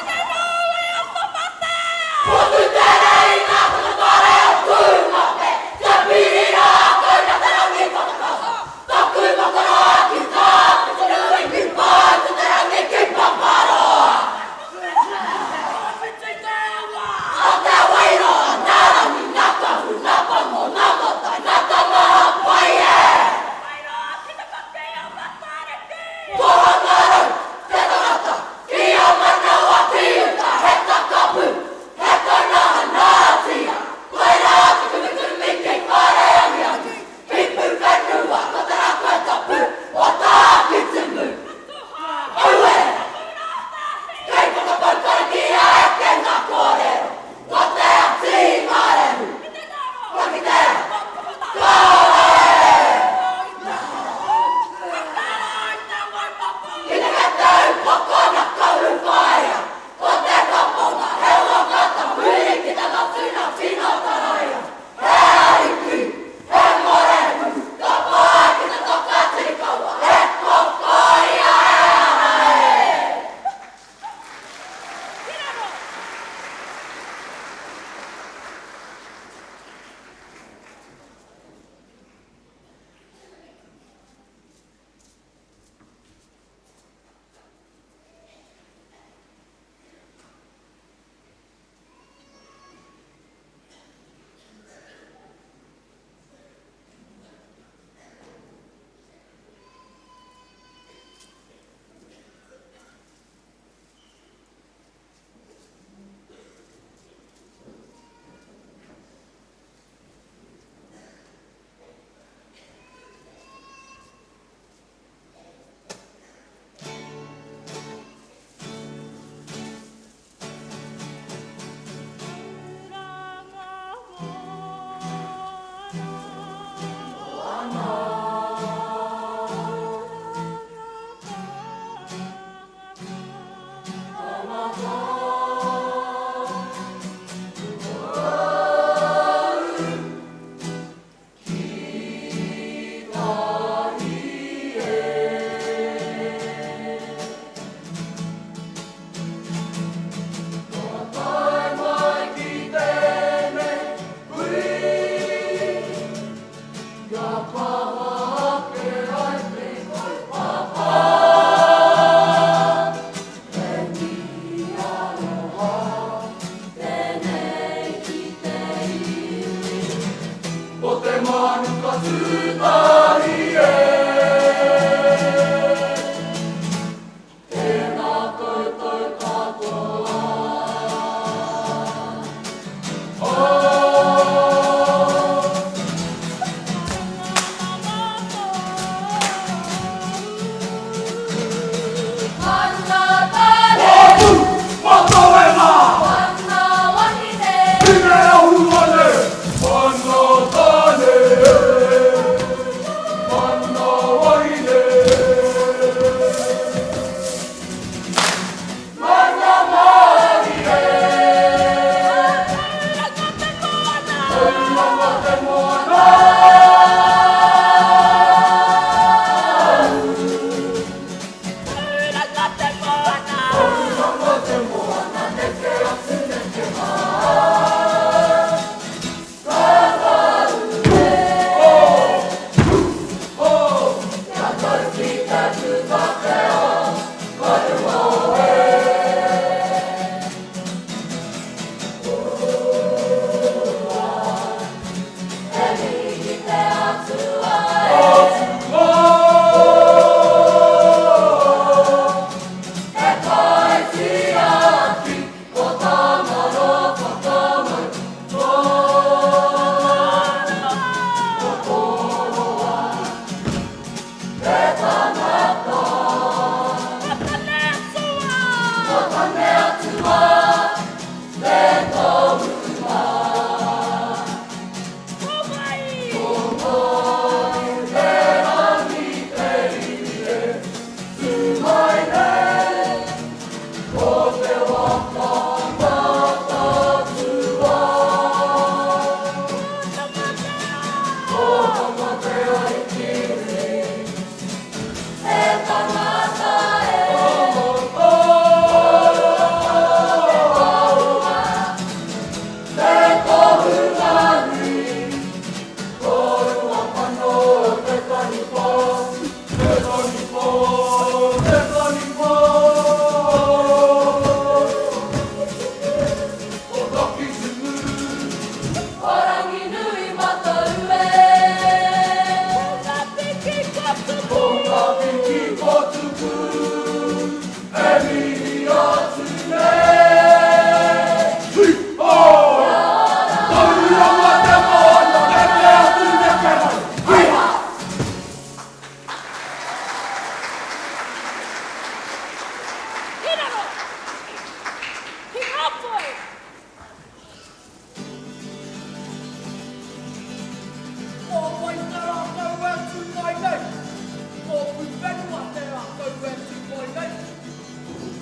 Tōku whenua te rākau e tū mai nei.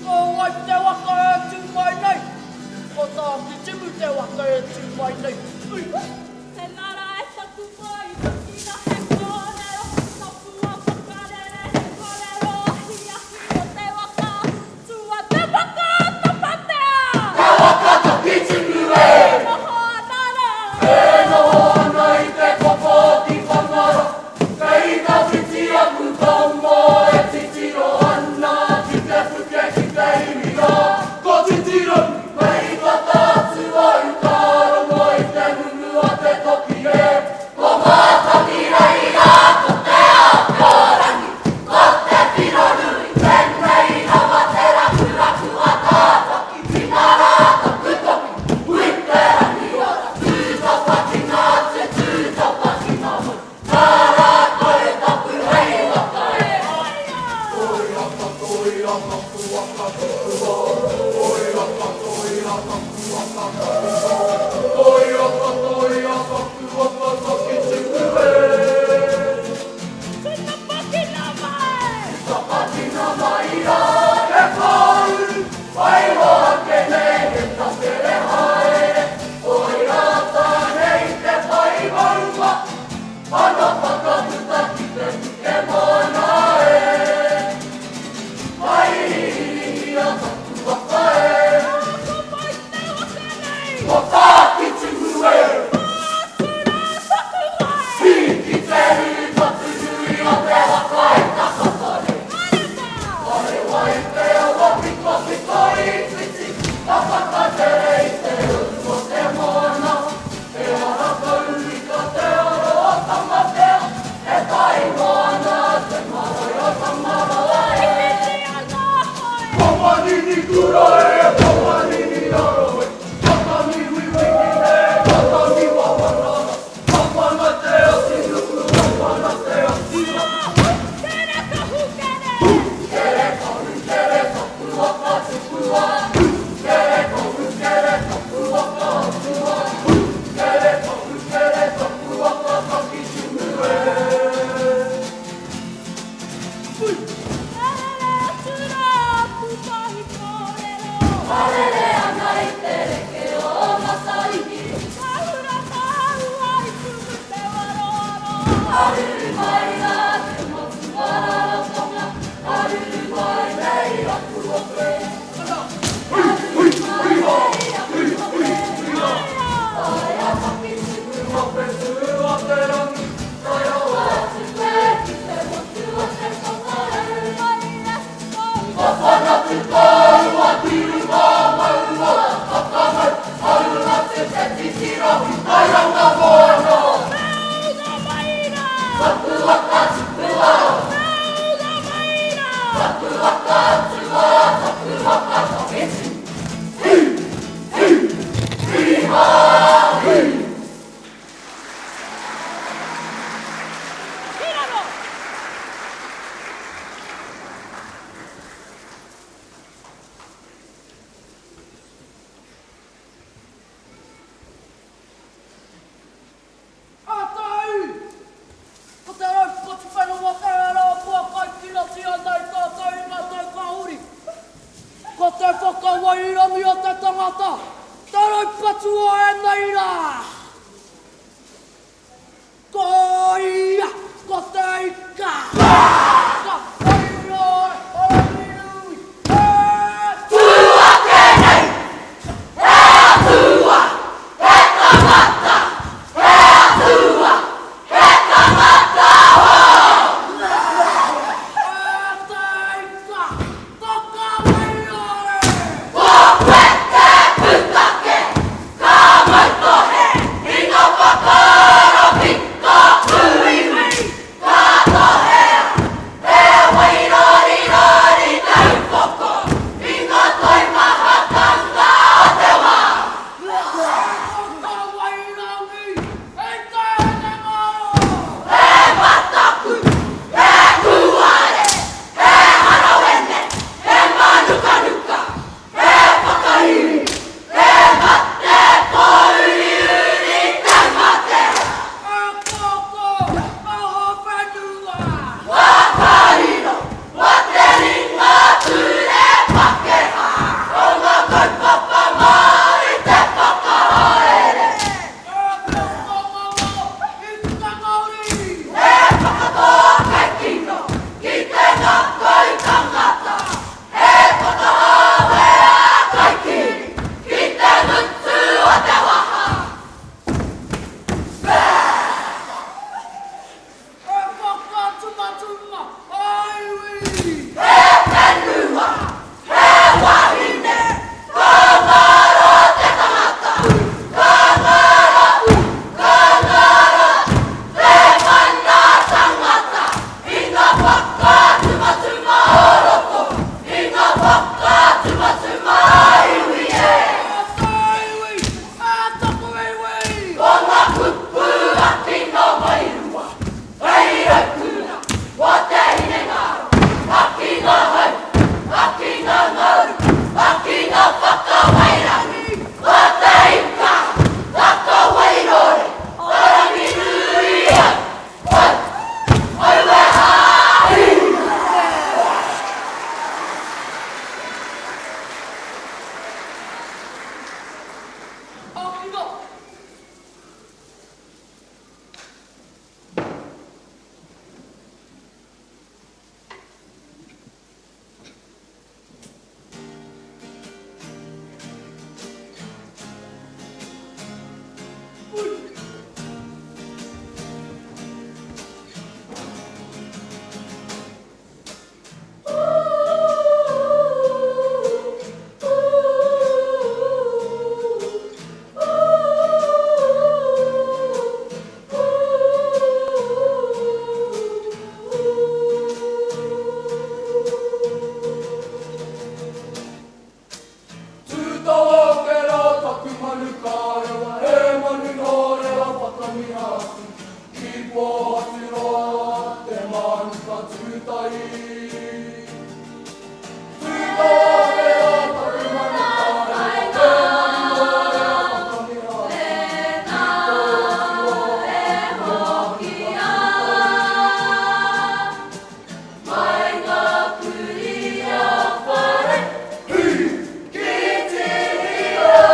Ko wai te waka e tū mai nei? Ko Tākitimu te waka e tū mai nei. Ui! Tēnā rā e taku hoa i tukina he kōrero, tapu a whakarere he kōrero ahiahi o te waka, tū a te waka o Tamatea! Te waka Takitimu e! E noho ana rā! E noho ana i te koko o Tiwhangara. Kei tawhiti aku tama e titiro ana ki te puke ki te iwi rā. Ko Titirangi! Mei tata atu au ka rongo i te ngungu a te toki e. Ko Mātangi-rei rā ko Te Āpōrangi, ko Te Whironui, tēnei rawa te rakuraku a Tāwhaki, ina rā taku toki, hui te rangi ora, tūtapa ki ngā tutū, tapa ki ngā moe. Nā rātou tapu hei waka e. Koia katoia taku waka tupua, Koia katoia taku waka tupua, Koia katoia taku waka Takitimu e. Tūtapakina mai! Tūtapakina mai rā he pāuru, Waiho ake nei he takere haere, Koirā tānei te whai maunga. Mana whakaputa ki te puke moana e. Mai ririhia taku waka e. Ko mai te waka nei. Ko Tākitimu e. Ko atu rā taku wai. Hīki te rūpatu nui o te waka e takoto nei. Haere mā. Parewa i te awa pikopiko i whiti, ka whakatere i te uru o te moana. He ara kaurika te aro o Tamatea, he tai moana te marae o Tamaroa e. Papanini kura e, papanini aro e, Patangi wiwini e, patangi wawanana, Papana te ati nuku, papana te ati raki. Tere kahu kere! Kere kahu kere taku waka tupua, Kere kahu kere taku waka atua, Kere kahu kere taku waka Takitimu e. Ka rere atu rā aku mahi kōrero. Ka rere ana i te reke o Matariki. Ka hura tāua i kumu te waroaro. Ka ruru mai rā te matua Rarotonga, ka ruru mai nei aku ope. whakamiha atu Ki Pōhaturoa te mānuka tūtahi Tūtākea taku manu kāre Te manu mōrea whakamiha atu Ki Pōhaturoa te mānuka tūtahi Mai ngā kurī a whare Hī! Ki Tihirau!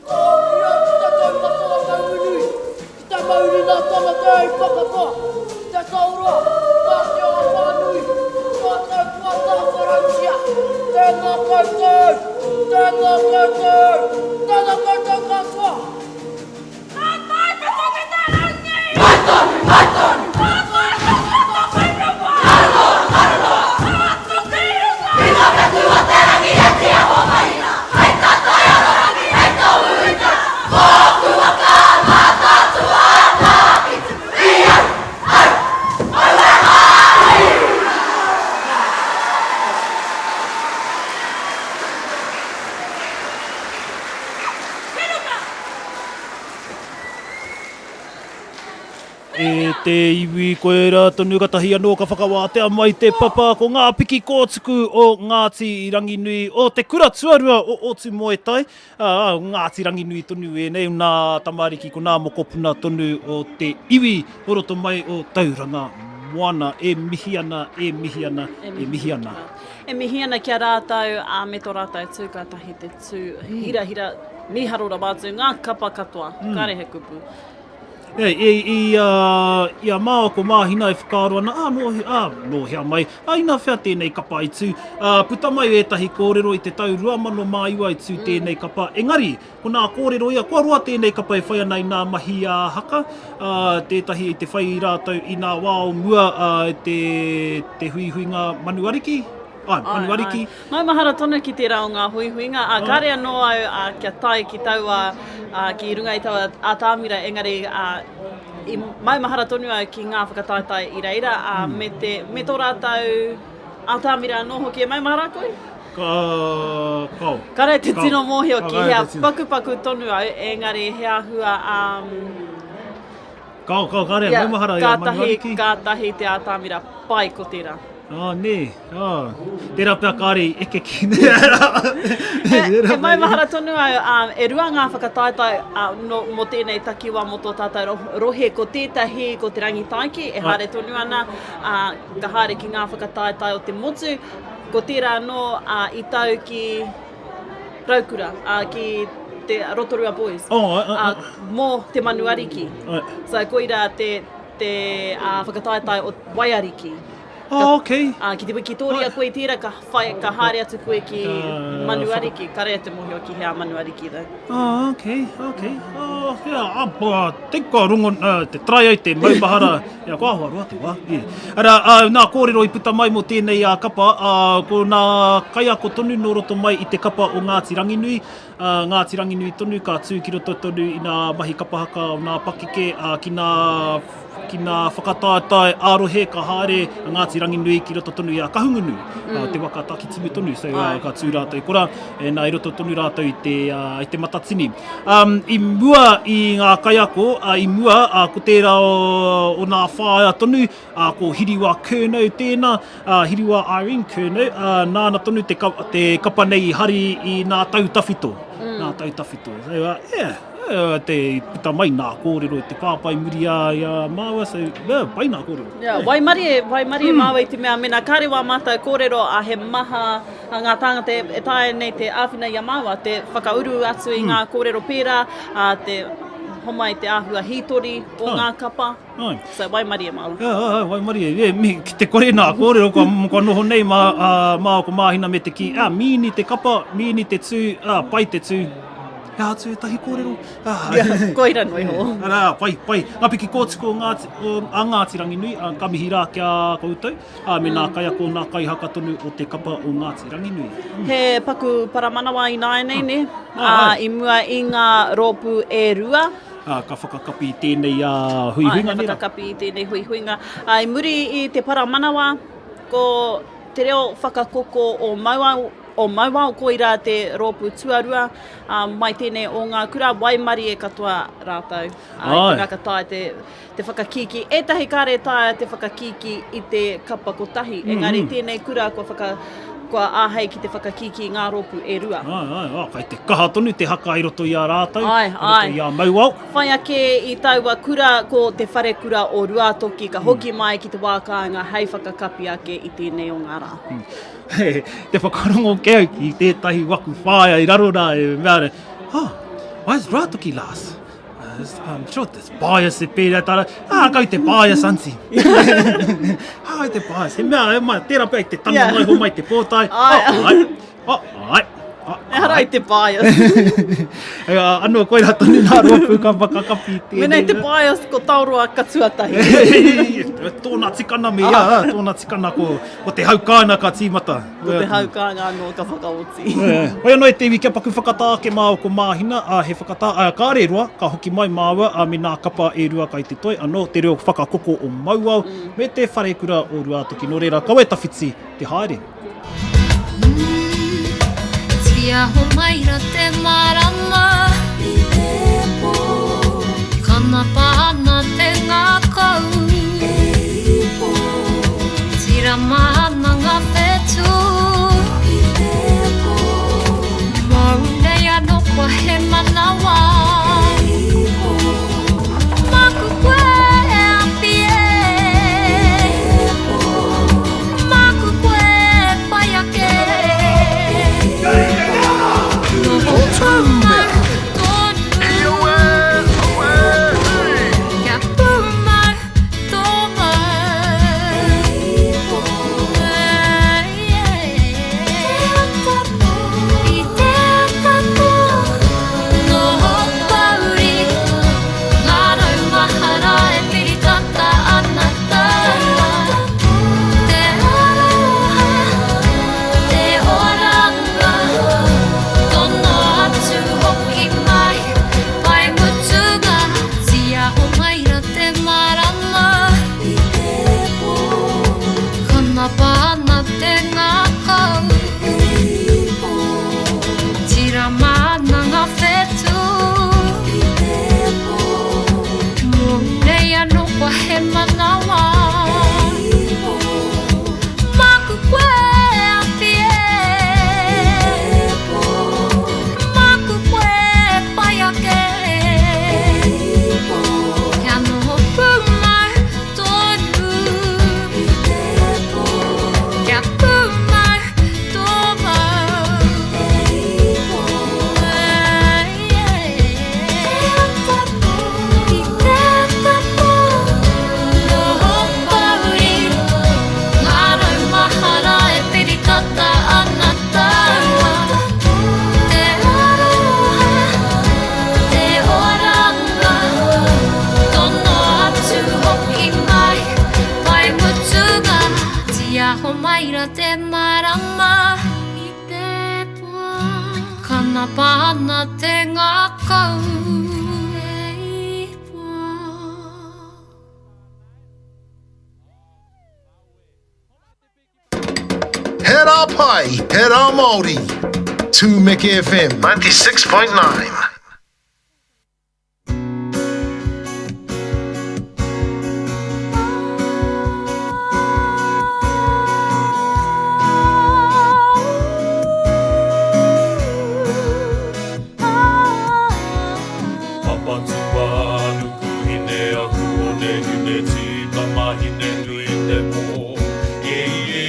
Ka hoki au ki te taumata o Taunganui, ki te mauri nā Tamatea i whakatoa, ki te tauroa, nā Te Ao Whānui, mātou kua tāwharautia. Tēnā koutou! Tēnā koutou! Tēnā koutou katoa! E te iwi, koirā tonu katahi anō ka whakawātea mai te papa ko ngā piki kōtuku o Ngāti Ranginui o te kura tuarua o Ōtūmoetai, ā, Ngāti Ranginui tonu ēnei, nā tamariki ko nā mokopuna tonu o te iwi o roto mai o Tauranga Moana e mihi ana, e mihi ana, e mihi ana. E mihi ana ki a rātou, ā, me tō rātou tū kātahi te tū hirahira, mīharo rawa atu, ngā kapa katoa, kāre he kupu. E, e, i, a, i a māua ko Māhina e whakaaro ana, ā, nō, ā, nō hea mai, ā, ina whea tēnei kapa i tū, ā, puta mai ētahi kōrero i te tau 2009 i tū tēnei kapa, engari, ko nā kōrero ia, kua roa tēnei kapa e whai ana i nā mahi ā haka, ā, tētahi i te whai i rātou i nā wā o mua, ā, te, te huihuinga Manu Ariki, Āe, Manu Ariki. Āe, maumahara tonu ki tērā o ngā huihuinga, ā, kāre anō au ā, kia tae ki taua, ā, ki runga i taua ātamira, engari, ā, i maumahara tonu au ki ngā whakataetae i reira, ā, me te, me tō rātou ātamira anō hoki. E maumahara koe? Ka, kao. Kāre te tino mōhio ki hea pakupaku tonu au, engari he āhua, ā, Kao, kao, kāre, maumahara i a Manu Ariki. Kātahi te ātamira pai ko tērā. Ah, nē, ah, tērā pea kāre i eke ki E maumahara tonu au, um, e rua ngā whakataetae uh, no, mō tēnei takiwā mō tō tātou rohe, ko tētahi ko Te Rangitaiki e haere tonu ana, uh, ka haere ki ngā whakataetae o te motu, ko tērā anō uh, i tau ki Raukura, uh, ki te Rotorua Boys, oh, uh, uh, uh, mō Te Manu Ariki. Uh. So koirā te, te uh, whakataetae o Waiariki. Oh, okay. Ā, ki te wikitōria koe i tērā, ka whai, ka haere atu koe ki Manu Ariki. Kare te mōhio ki hea Manu Ariki though. Oh, okay, okay. Oh, yeah, ah, ah, te kua rongo, uh, te try ai te maumahara, yeah, kua ahoa roa te wā. Yeah. Ara, uh, nā kōrero i puta mai mō tēnei uh, kapa, uh, ko nā kaiako tonu nō roto mai i te kapa o Ngāti Ranginui, uh, Ngāti Ranginui tonu ka tū ki roto tonu i nā mahi kapa haka o nā pakeke, uh, ki nā ki nā whakataetae ā-rohe ka haere a Ngāti Ranginui ki roto tonu i a Kahungunu, mm. te waka Takitimu tonu, so uh, ka tū rātou i korā, e, nā i roto tonu rātou i te, uh, i te Matatini. Um, I mua i ngā kaiako, uh, i mua, uh, ko tērā o, o nā whāea tonu, uh, ko Hiriwa Curnow tēnā, uh, Hiriwa Irene Curnow, uh, nāna tonu te, ka, te kapa nei i hari i nā tau tawhito. Mm. Nā tau tawhito. So, uh, yeah. Te puta mai nā kōrero i te pāpai muri a, i a māua, so, yeah, pai nā kōrero. Yeah, waimarie, waimarie mm. māua i te mea, mena kāre wā mātou kōrero, a he maha a ngā tāngata e, e taea nei te āwhina i a māua, te whakauru atu i mm. ngā kōrero pērā, a, te homai te āhua hītori o ngā kapa. Ai. So, waimarie māua. Yeah, ai, waimarie. Yeah, mi, ki te kore nā kōrero, kua, kua noho nei mā, uh, mā ko Māhina me te kī, ah, mīni te kapa, mīni te tū, ah, pai te tū. He atu ētahi kōrero? Ah. Yeah, koira noa iho. Arā, pai, pai. Ngā piki kōtuku o Ngāti, o, a Ngāti Ranginui, a, ka mihi rā ki a koutou, a, me nā kaiako, nā kaihaka tonu o te kapa o Ngāti Ranginui. Mm. He paku paramanawa ināianei, nē? Ah, ah, i mua i ngā rōpū e rua. Ā, ka whakakapi i tēnei huihuinga, nē rā? Āe, ka whakakapi i tēnei huihuinga. Ā, i muri i te paramanawa, ko te reo whakakoko o Maua, o Mauao, koirā te rōpū tuarua, ā, mai tēnei o ngā kura, waimarie katoa rātou, ā, i te mea ka taea te, te whakakīkī. Ētahi kāre taea te whakakīkī i te kapa kotahi, engari tēnei kura kua whaka, kua āhei ki te whakakīkī i ngā rōpū e rua. Āe, āe, ā, kai te kaha tonu te haka i roto i a rātou, i roto i a Mauao. Whai ake i taua kura ko Te Wharekura o Ruatoki ka hoki mai ki te wā kāinga hei whakakapi ake i tēnei o ngā rā. Te whakarongo ke au ki tētahi waku whaea i raro rā e mea ana, Oh, why is Ruatoki last? I'm sure there's bias e pērā tāra. Ah, kau te bias, auntie. Ah, te bias. He mea, he mea, tērā pea i te tango mai ho mai te pōtae. Oh, ai. Oh, ai. Oh, Ehara i te bias. E, anō, koirā tonu nā rōpū ka whakakapi i tēnei. Mēnā i te bias, ko Taoroa ka tuatahi. Tōna tikana me ia, tōna tikana ko, ko te hau kāinga ka tīmata. Ko te hau kāinga anō ka whakaoti. Hoi anō e te iwi, kia paku whakatā ake māua ko Māhina, ā, he whakatā, ā, kāre roa, ka hoki mai māua, ā, me nā kapa e rua kai te toi, anō, te reo whakakoko o Mauao, me te wharekura o Ruātoki. Nō reira, kaua e tawhiti te haere. Tiaho mai ra te marama i te po. Kanapa ana te ngakau e ipo. Tirama ana nga whetu i te po. Mou nei ano kua he manawa e ipo. Maku koe e awhi e i te po. Māku koe e whai ake. Noho pūmau tonu. Kia pūmau tō mau. I te ata pō, noho pouri, ngā rau mahara e piri tata ana tāua. Te aroha, te oranga, tono atu hoki mai, pai mutunga, tiaho mai ra te marama i te pō. Kanapa ana te ngākau e ipo, tirama ana ngā whetū i te pō. Mōu nei anō kua he manawa. Māku koe e awhi e. Māku koe e pai ake. Kia noho pūmau tonu. Kia pūmau tō mau. I te ata noho pouri, ngā rau mahara e piri tata ana tāua. Te aroha, te oranga, tono atu hoki mai, pai mutunga, tiaho mai ra te marama. I te pō. Kanapa ana te ngākau e ipo. He rā pai, he rā Māori. Tūmeke FM. 96.9. Papatūānuku, hine aku one, hine tī, tama, hine nui te pō, e i e.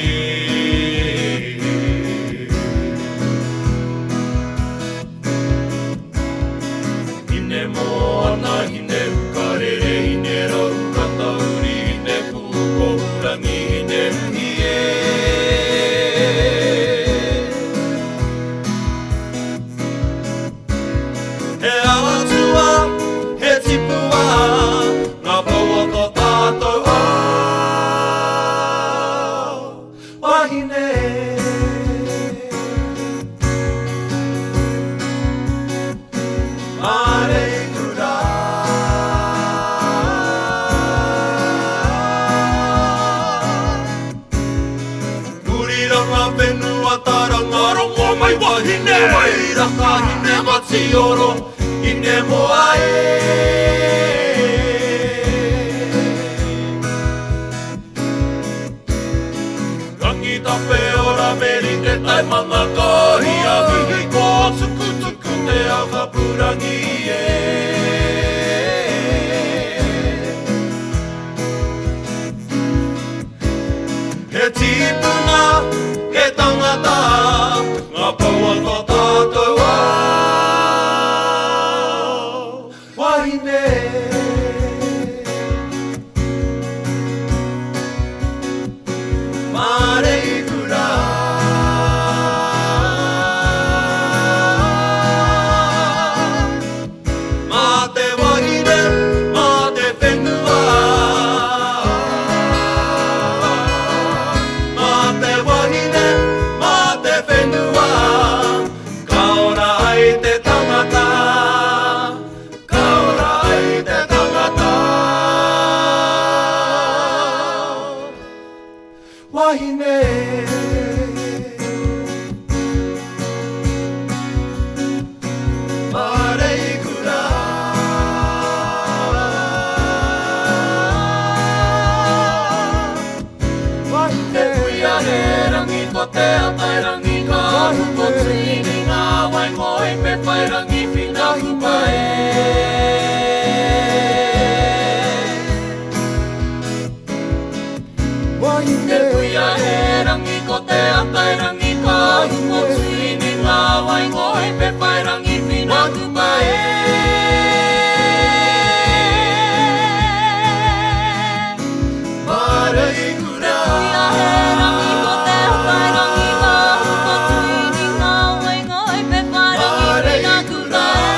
Wai wahine! Wairaka hine matioro, hine moa e. Rangi tape ora meri te tai manga kahia mihi ko tukutuku te aka purangi e. He tīpuna, he tangata, ngā pou o tō tātou ao wahine. Māreikura. Mā te wahine, mā te whenua. Mā te wahine, mā te whenua. Ka ora ai te tangata. Ka ora ai te tangata. Wahine. Māreikura. Te puia he rangi ko te atairangi ka ahu ko tuini ngā wai ngoi me whai rangi whina hupa e. Te puia he rangi ko te atairangi ka ahu ko tuini ngā wai ngoi me whai rangi whina hupa e. Māreikura. Te puia he rangi ko te atairangi ka ahu ko tuini ngā wai ngoi me whai rangi whina hupa e.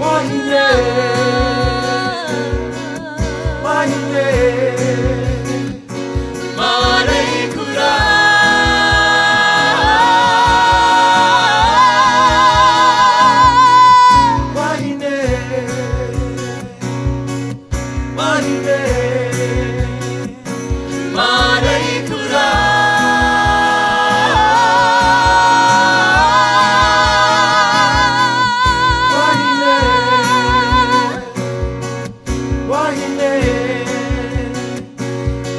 Wahine, wahine, māreikura. Wahine, wahine, māreikura. Wahine, wahine,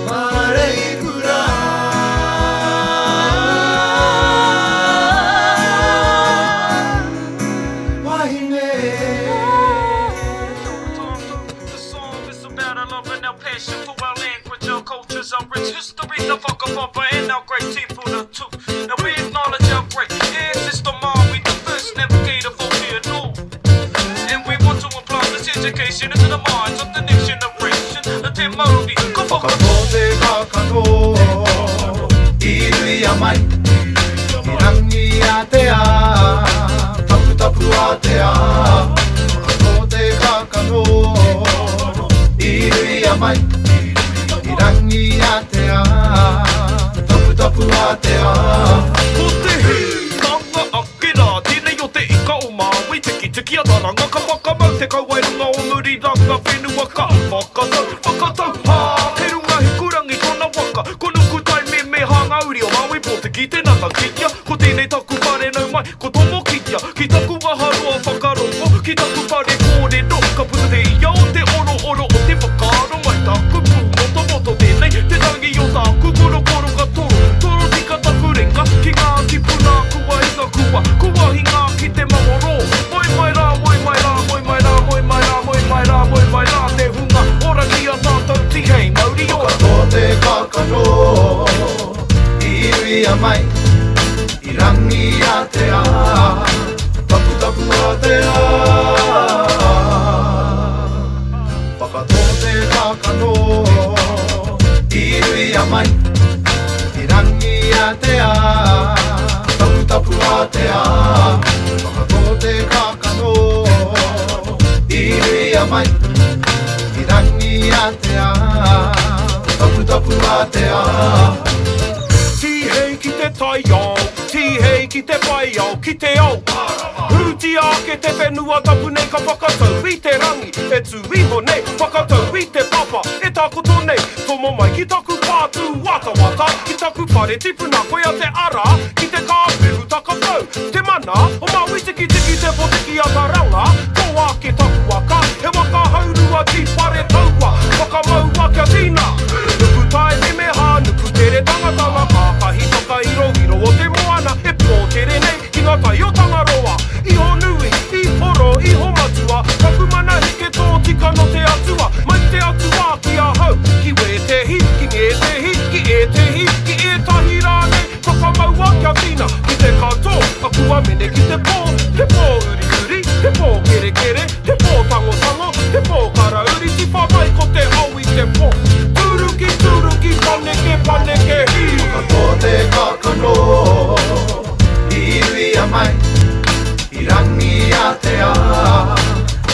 māreikura. Wahine. The song is about our love and our passion for our language, our cultures, our rich history, the whakapapa and our great temple, the tooth. Now we acknowledge our great ancestor Maui, the first navigator for Aotearoa. And we want to implant this education into the minds of the next generation. The Te Mauri, ka Whakatō te kākano i ruia mai, i rangi ātea, taputapu ātea. Whakatō te kākano i ruia mai, i rangi ātea, taputapu ātea. Ko te hīkanga ake rā, tēnei o te ika o Māui, Tikitiki a Taranga, ka whakamau te kauae runga o muri ranga whenua ka whakatau, whakatau, hā, kei runga Hikurangi tōna waka, ko Nukutai me me hanga uri o Māui Pōtiki te nana kitea, ko tēnei taku whare nau mai, ko tomo kitea, ki taku waharoa whakarongo, ki taku whare kōrero, ka puta te ia o te oro oro o te whakaaro mai taku pūmotomoto tēnei, te tangi o tāku korokoro ka toro, toro tika taku ringa, ki ngā tipuna kua hinga kua, kua hinga ki te mangoro, moe mai rā, moe mai rā, moe mai rā, moe mai rā, moe mai rā, moe mai rā te hunga ora ki a tātou tihei mauri ora. Whakatō te kākano i ruia mai, i rangi ātea, taputapu ātea. Whakatō te kākano i ruia mai, i rangi ātea, taputapu ātea. Whakatō te kākano i ruia mai, i rangi ātea, taputapu ātea. Tihei ki te taiao, tihei ki te whaiao, ki te ao. Hūtia ake te whenua tapu nei ka whakatau i te rangi e tū iho nei, whakatau i te papa e takoto nei, tomo mai ki taku taku whare tipuna Koia te ara ki te kāpehu takapau Te mana o Māui Tikitiki te potiki a Taranga Tō ake taku waka He waka haurua tīpare taua Whakamaua kia tina Nuku tae memeha nuku tere tangatanga Kākahi whakairoiro o te moana E pōtere nei ki ngā tai o Tangaroa Iho nui, iho iho matua Taku mana heke tōtika nō te Atua Mai te Atua ki ahau Ki wētehi, ki ngētehi, ki ētehi, ki ētahi rānei Whakamaua kia tina ki te katō Aku amene ki te pō Te pō uriuri, te pō kerekere Te pō tangotango, te pō karauri Tiwha mai ko te ao i te pō Tūruki, tūruki, paneke, paneke, hī Whakatō te kākano i ruia mai I rangi a te ā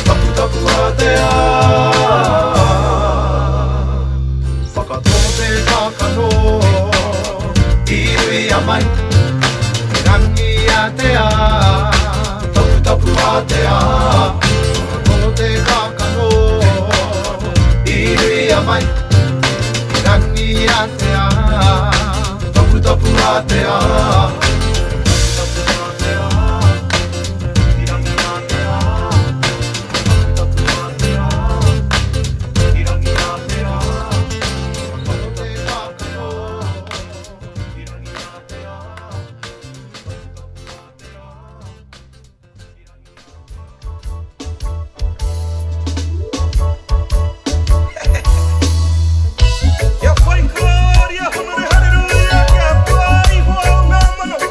Taputapu a te ā Whakatō te kākano i ruia mai I rangi a te ā Taputapu a te ā Whakatō te kākano i ruia mai I rangi a te ā Taputapu a te ā Kia whai korōria, honore, hallelujah, kia pua iho o ngā mano.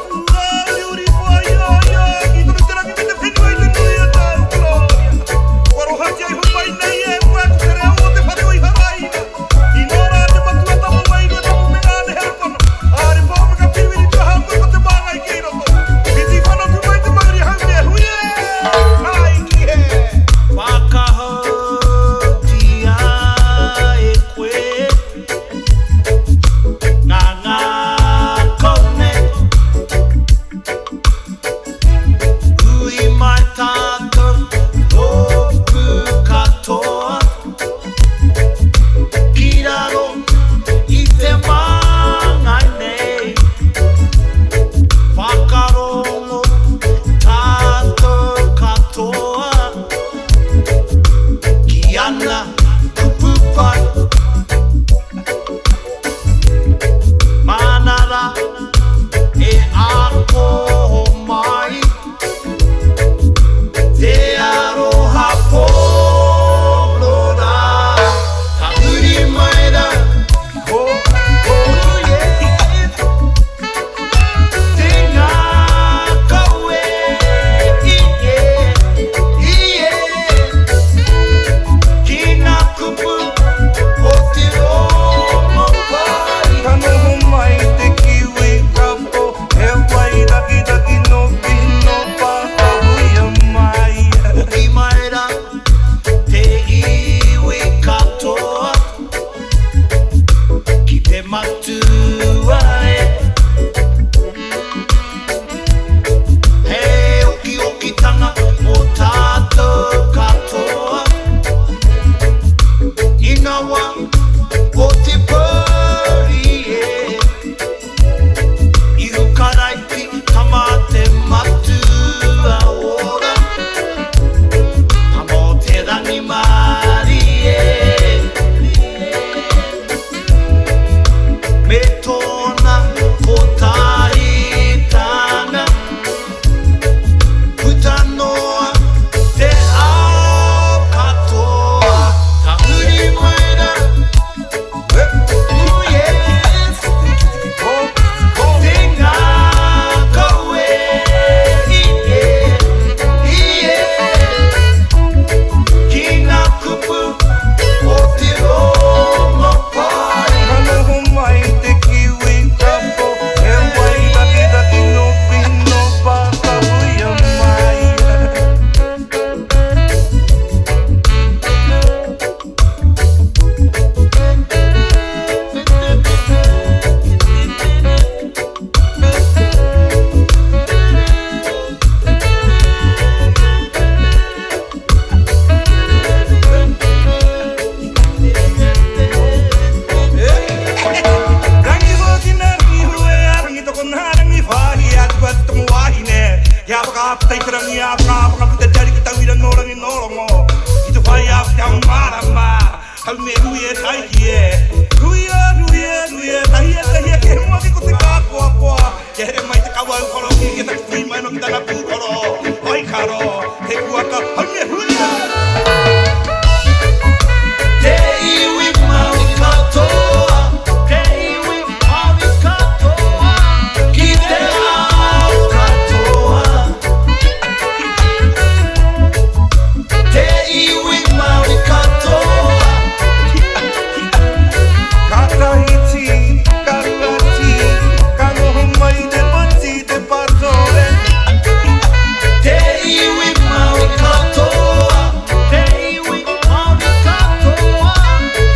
Whakaputa i te rangi ā ka whakaputa te ariki tauira nō Rangi nō Rongo Ki te whai ā ki te ao mārama Hau me hui e taiki e Hui e, hui e, hui e Tahi e, tahi e, ke hemo ake ko te kākoakoa Kia here mai te kawau koroki Kia takitui mai no ki tana pūkoro Whai karo, te kuaka, hau me hui e. Te iwi Māori katoa, te iwi Māori katoa, ki te ao katoa. Te iwi Māori katoa. Ka Tahiti, ka Kati, ka noho mai te pati, te patore. Te iwi Māori katoa, te iwi Māori katoa,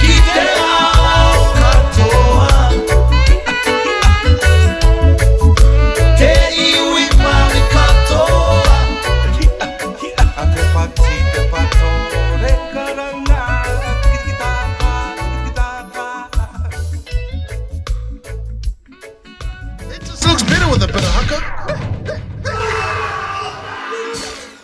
ki te ao katoa. Te iwi Māori katoa. A te pati, te patore, karanga, tikitiki tākā, tikitiki tākā. It just looks better with a bit of haka.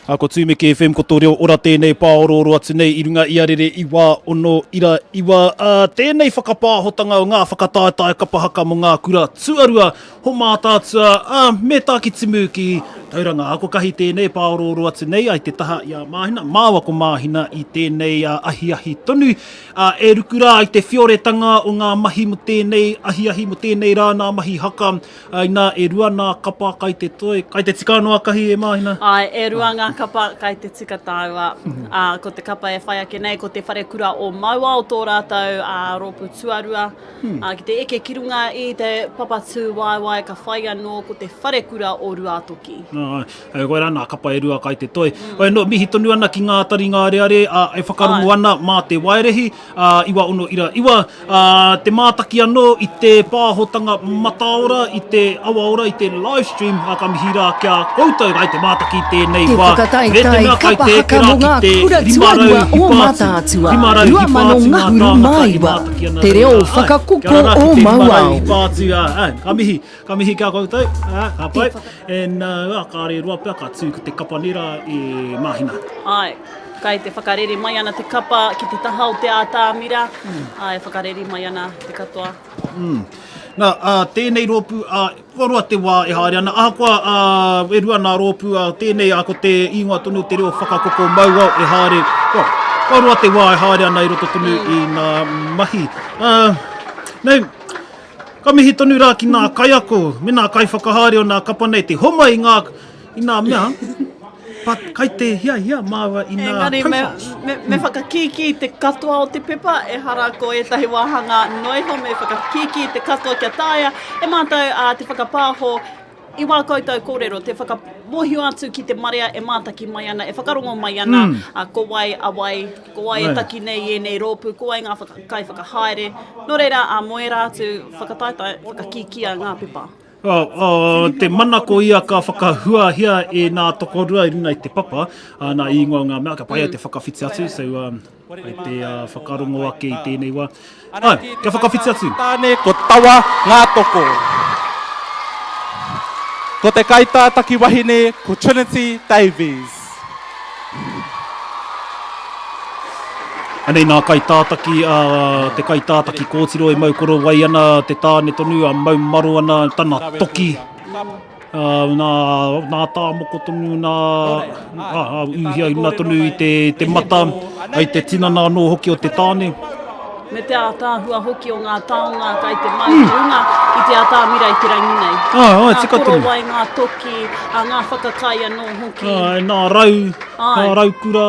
Ā, ko Tūmeke FM, ko tō reo ora tēnei pāorooro atu nei i runga i a Rere Iwa Ono Ira Iwa. Ā, tēnei whakapāhotanga o ngā whakataetae kapa haka mō ngā kura tuarua o Mātaatua, ā, me Tākitimu ki Tauranga. Ā, ko Kahi tēnei pāorooro atu nei ai te taha i a Māhina, māua ko Māhina i tēnei ahiahi tonu. Ā, e ruku rā i te whioretanga o ngā mahi mō tēnei ahiahi, mō tēnei rā nā mahi haka, ā, inā e rua nā kapa kai te toi, kai te tika anō a Kahi e Māhina? Āe, e rua ngā kapa kai te tika tāua. Ā, ko te kapa e whai ake nei ko Te Wharekura o Mauao tō rātou ā, rōpū tuarua. Ā, ki te eke ki runga i te papa tūwaewae ka whai anō ko Te Wharekura o Ruātoki. Āe. Koirā nā kapa e rua kai te toi. Hoi anō, mihi tonu ana ki ngā taringa areare, ā, e whakarongo ana mā te waerehi, ā, 9609, ā, te mātaki anō i te pāhotanga mataora, i te awaora, i te live stream, ā, ka mihi rā ki a koutou kai te mātaki i tēnei Te wā. Me te whakataetae mea kai kapa te haka eke rā mō ki ngā te kura 500 tuarua o hipa atu, Mātaatua, 500 hipa atu ngā 2000 tāngata mā e iwa, mātaki ana te reira, reo āe, kia whakakoko ora rā o ki te 500 Mauao. hipa atu, ā, āe, ka mihi. Ka mihi ki a koutou, ā, ka pai. And, uh, kāre roa pea ka tū ko te kapa nei rā e Māhina. Āe, kai te whakarere mai ana te kapa ki te taha o te ātamira, mm. āe, whakarere mai ana te katoa. Mm. Nā, ā, tēnei rōpū, ā, kua roa te wā e haere ana, ahakoa ā, e rua nā rōpū, ā, tēnei, ā, ko te ingoa tonu te reo whakakoko mauao e haere, well, kua roa te wā e haere ana i roto tonu mm. i ngā mahi. Ā, nei, Ka mihi tonu rā ki nā kaiako me nā kaiwhakahaere o nā kapa nei te homai i ngā, i nā mea, but kai te hiahia māua i nā Engari me, profiles. me, me whakakīkī te katoa o te pepa, ehara ko ētahi wāhanga noa iho, me whakakīkī te katoa kia taea e mātou ā, te whakapāho I wā koutou kōrero, te whakamōhio atu ki te marea e mātaki mai ana, e whakarongo mai ana, mm. a, ko wai, a wai, ko wai e taki nei i ēnei rōpū, ko wai ngā whaka, kaiwhakahaere. Nō reira, a mō ērā atu whakataetae, whakakīkīa ngā pepa. Oh, oh, te manako ia ka whakahuahia e nā tokorua i runga i te papa, a, nā ingoa o ngā mea, ka pai ai te whakawhiti atu, so, um, Ai te whakarongo ake i tēnei wā. Ai, kia whakawhiti atu. Tāne ko Tawa Ngātoko. Ko te kaitātaki wahine ko Trinity Davies. Anei nā kaitātaki, a te kaitātaki kōtiro e mau korowai ana te tāne tonu, a mau maro ana tana toki. Nā, nā tā moko tonu, nā, ā, ā, ūhia i runga tonu i te, te mata, i te tinana anō hoki o te tāne. Me te ātaahua hoki o ngā taonga kai te mau ki runga i te atamira i te rangi nei. Ā, ā, tika tonu. Ngā korowai, ngā toki, ā, ngā whakakai anō hoki. Āe, nā rau, nā raukura,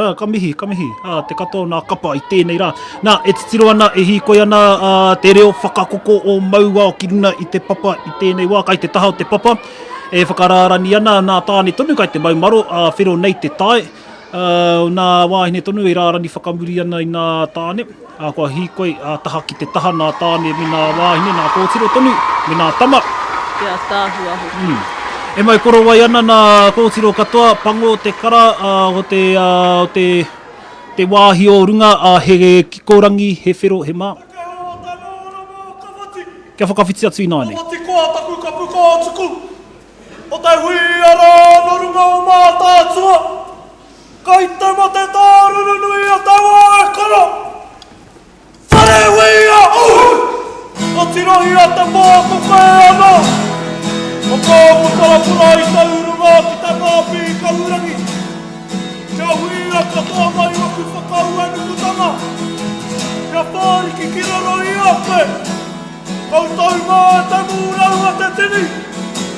ā, ka mihi, ka mihi, ā, te katoa o nā kapa i tēnei rā. Nā, e titiro ana, e hīkoi ana a, te reo whakakoko o Mauao ki runga i te papa i tēnei wā, kai te taha o te papa, e whakarārani ana nā tāne tonu kai te maumaro, ā, whero nei te tae, ā, nā wāhine tonu e rārani whakamuri ana i nā tāne, ā, kua hīkoi ā, taha ki te taha nā tāne me nā wāhine, nā kōtiro tonu, me nā tama. Te ataahua hoki. Mm. E mau korowai ana nā kōtiro katoa, pango te kara, ā, o te, ā, o te, Te wāhi o runga, ā, he kikorangi, he whero, he mā. Kia whakawhiti atu ināianei. Kawati koa taku kapu kōtuku. Ko te huia rā nō runga o Mātaatua, kai te mate tāruru nui a te wā e koro. Whare huia uhu! Ko tirohia te pō ko koe anō. Ko tōku parapura i te urunga ki te pāpī kahurangi. Kia huia katoa mai waku whakauenukutanga. Kia whāriki ki raro i a koe. Koutou mā e te mūrau a te tini,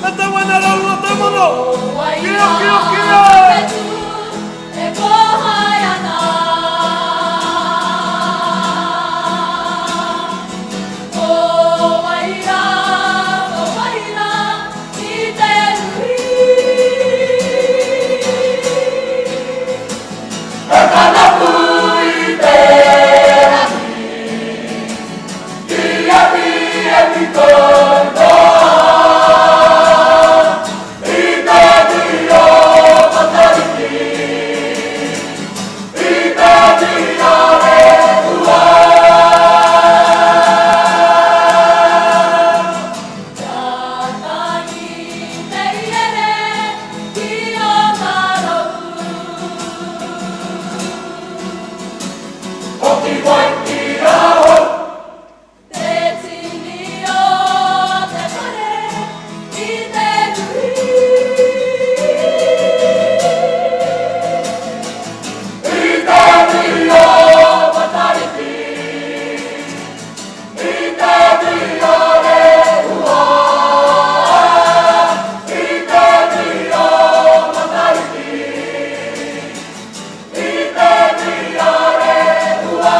e te wenerau a te mana. Kia, kia, kia e! E kōhai ana. Ko wai rā, ko wai rā i te nui. He kanapu i te rangi. Hoki wai ki ahau. Te tini o te whare i te nui. I te nui o Matariki, i te nui o Rehua. I te nui o Matariki, I te nui o Rehua.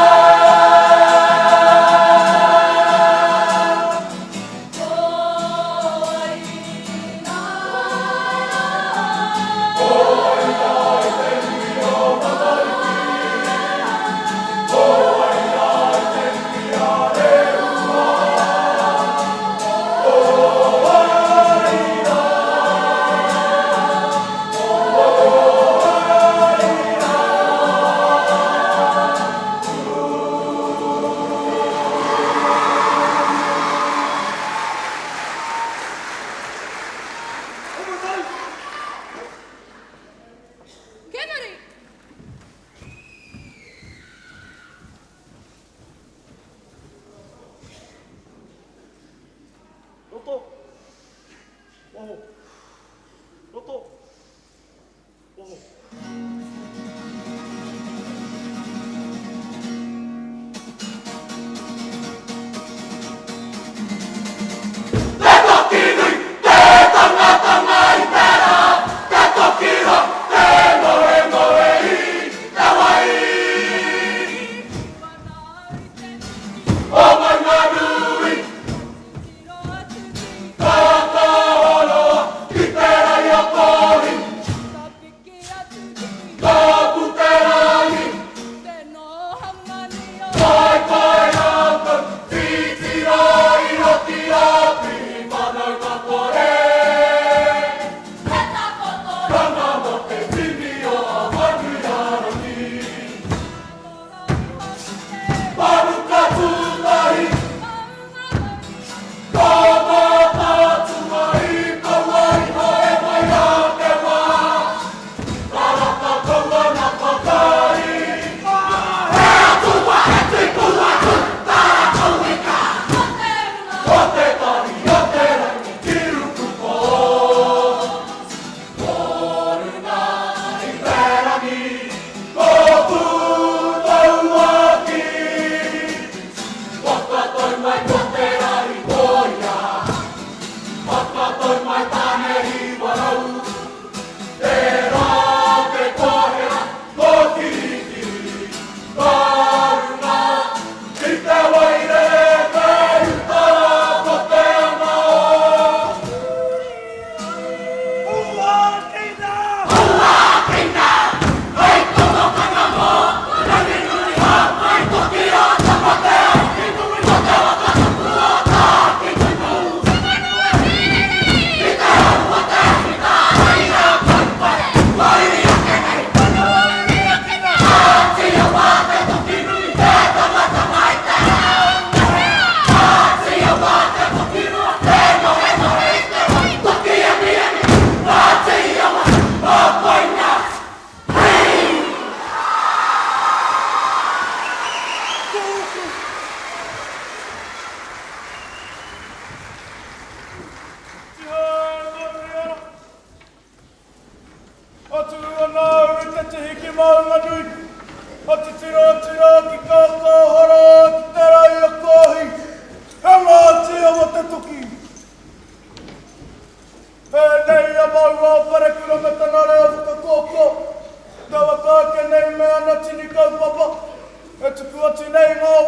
Kemuri! Roto. Waho. Roto. Waho. Te toki nui, te tangatanga i te rā, te toki roa, te ngohengohe i te wai. O Maunganui, Ka tāhoroa.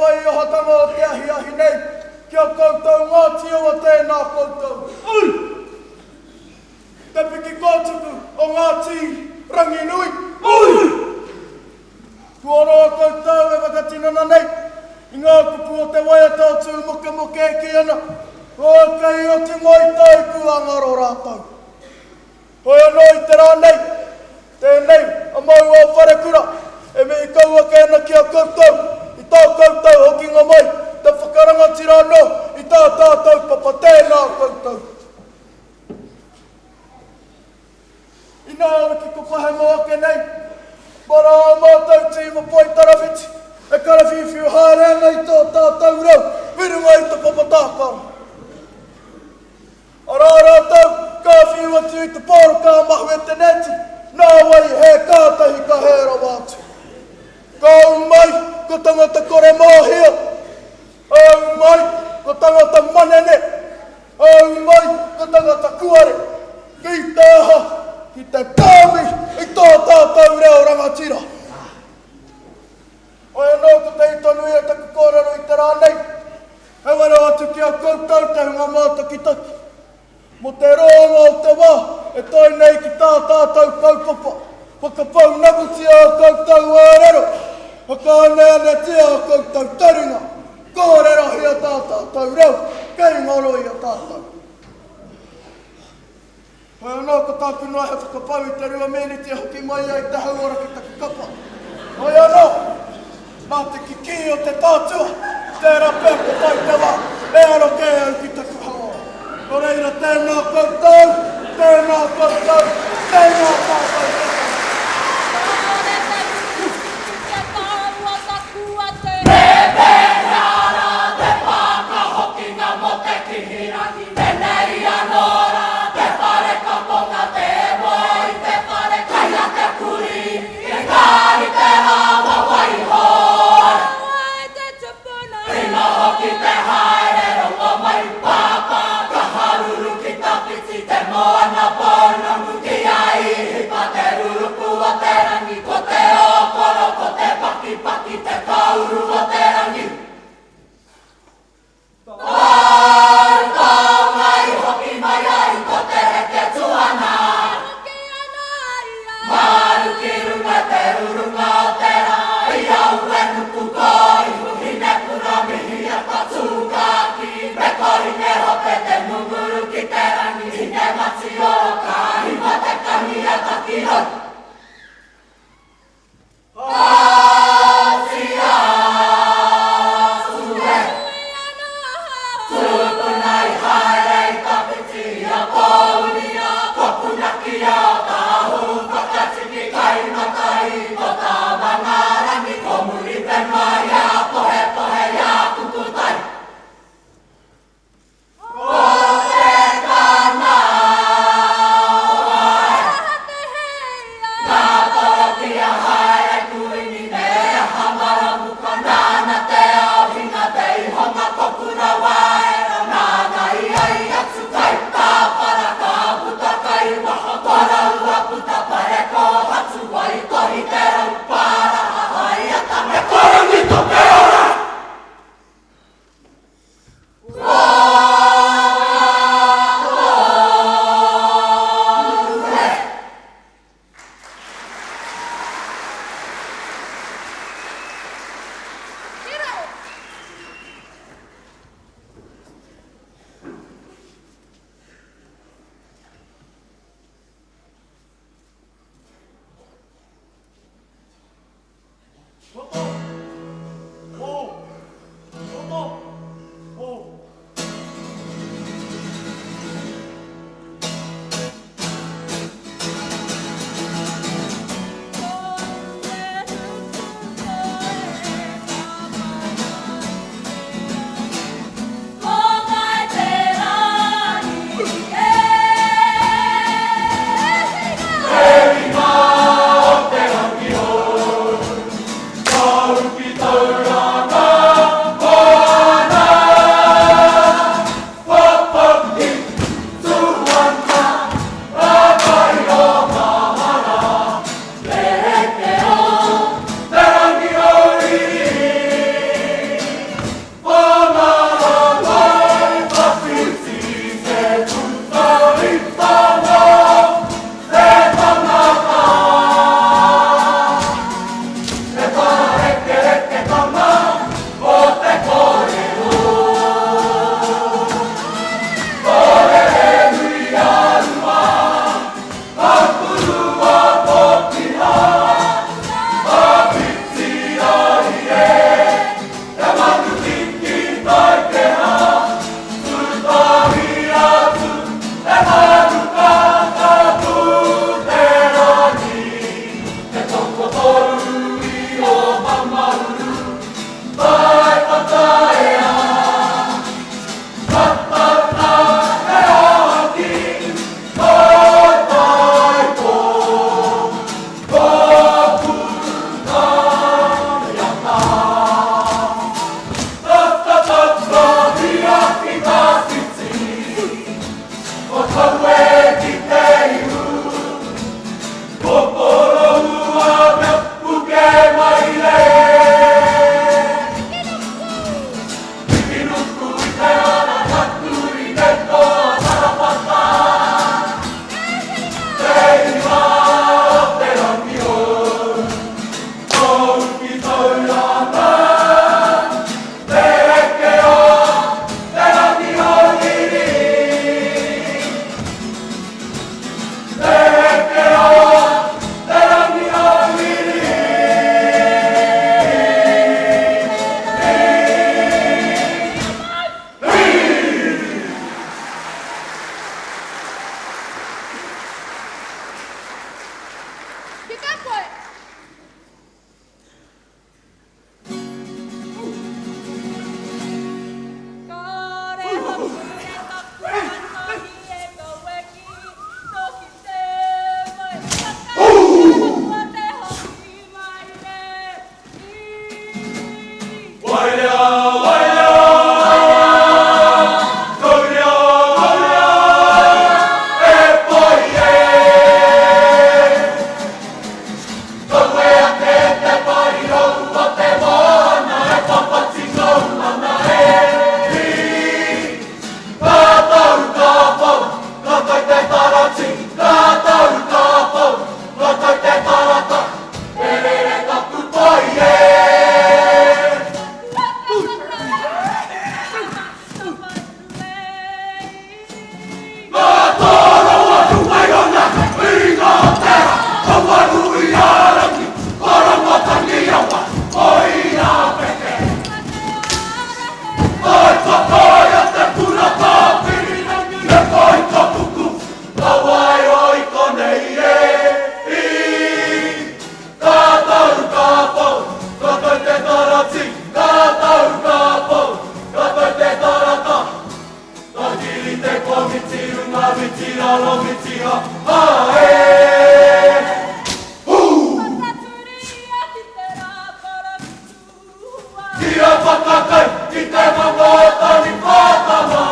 waiohatanga o te ahiahi nei, ki a koutou Ngāti Awa tēnā koutou. Ui! Te piki kōtuku o Ngāti Ranginui. Ui! Kua roa koutou e whakatinana nei i ngā kupu o te waiata o Tūmokemoke e kī ana, Kua kei oti mai tai kua ngaro rātou. Hoi anō i te rā nei, tēnei a Maua o Wharekura e mihi kau ake ana ki a koutou i tā koutou hokinga mai, te whakarangatira anō i tā tātou papa tēnā koutou. Inā wiki ko pahemo ake nei, mara ā mātou tīma poitarawhiti e karawhiuwhiu haere ana i tō tātou reo i runga i te papa tākaro. Arā rātou, ka whiu atu i te pōro ka mahue te nēti, nāwai hē kātahi ka hē rawa atu. Ka ū mai ko tangata kore mōhio, ū mai ko tangata manene, ū mai ko tangata kuare, ki te aha, ki te tāmi i tō tātou reo rangatira. Hoi anō ko te ito nui o taku kōrero i te rā nei, He wero atu ki a koutou te hunga mātakitaki, mō te roanga o te wā e toe nei ki tā tātou kaupapa, whakapaunamutia ā koutou ārero, whakaaneanetia ā koutou taringa, kōrerohia tā tātou reo kei ngaro i a tātou. Hoi anō, ko tāku noa he whakapau i te rua meneti e hoki mai ai te hauora ki taku kapa. Hoi anō, nā te kikī o te tātua, tērā pea ko tae te wā e aro kē au ki taku hauora. Nō reira, tēnā koutou, tēnā koutou, tēnā tātou katoa. Kāore te utu ki te tāua taku a te. Me pēhea rā te pāka hokinga mō te kihirangi? Tenei anō rā te whare kaponga tē moe i te whare kai a te kurī engari te rawa waiho. Rawa e te tupuna. I noho ki te haere rongo mai pāpā ka haruru ki tawhiti te moana pounamu ki a Īhipa te ruruku o te rangi ko te ōkoro ko te pakipaki te kauru o te rangi. Tautanga i hoki mai ai ko te heke tuana. Hoki ana ia. Maru ki runga te urunga o te ra i a Uenuku ko Ihu Hinekura mihia ka tū ka kī me ko Hinehope te ngunguru ki te rangi Hinematioro ka hima te kahi a Takirau. Kāti atu e. Tūpuna i haere i tawhiti i a Pōuria, kua punakia o Tāhū whakatiki kai matai ko Tāmangarangi, ko Muriwhenua i a Pohepohe i a Kukutai. Ko te kana. Aue ki te ihu Ko Poroua mea puke mai re Piki nuku i te ara taturi te toa tarapata Te iwa o te rangi hou Tōu ki tauranga Te eke o te rangi hauiri Te eke o te rangi hauiri Ki te koe! Kawe ake te parirau o te moana e papati kau ana e hi. Ka tau ka whau, ka kai te tarati, ka tau ka whau, ka kai te tarata, e rere taku toi e. Ka kiri te komiti runga miti raro miti ha ha e Hū! Kia whakakai ki te manga o Taniwhatanga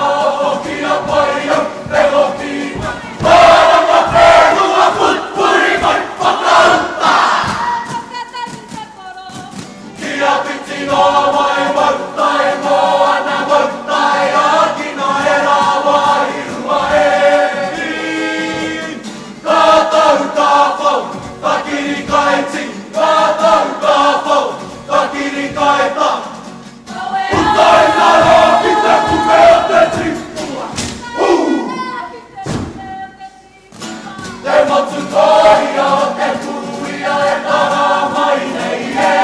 Kia pai au te hoki mai Marama whenua pupuri mai whakauta Kia whiti noa mai mau tae moana mau tae ākina e rā wāhi rua e i. Ka tau ka whau, ka kiri ka iti, ka tau ka whau, ka kiri ka eta. Puta i ngā rā ki te puke o te tipua. Hū! Te motu tōia o te kuia e tara mai nei e.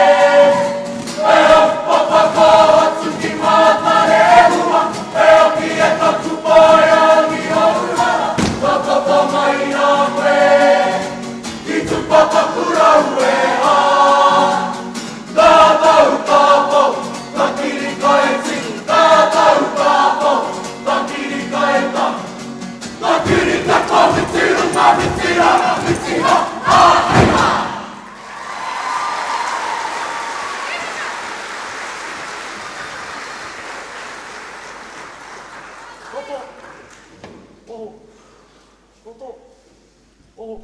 E haupapa ka atu ki Mātarehua, e hoki e taku paeangi hauhara, ka tata mai rā koe, ki Tupapakurau e hā. Ka tau ka pou, ka kiri ka iti, ka tau ka pou, ka kiri ka eta. Ka kiri te kowhiti runga whiti rara whiti ha ha hei ha. Roto, oho, roto, oho.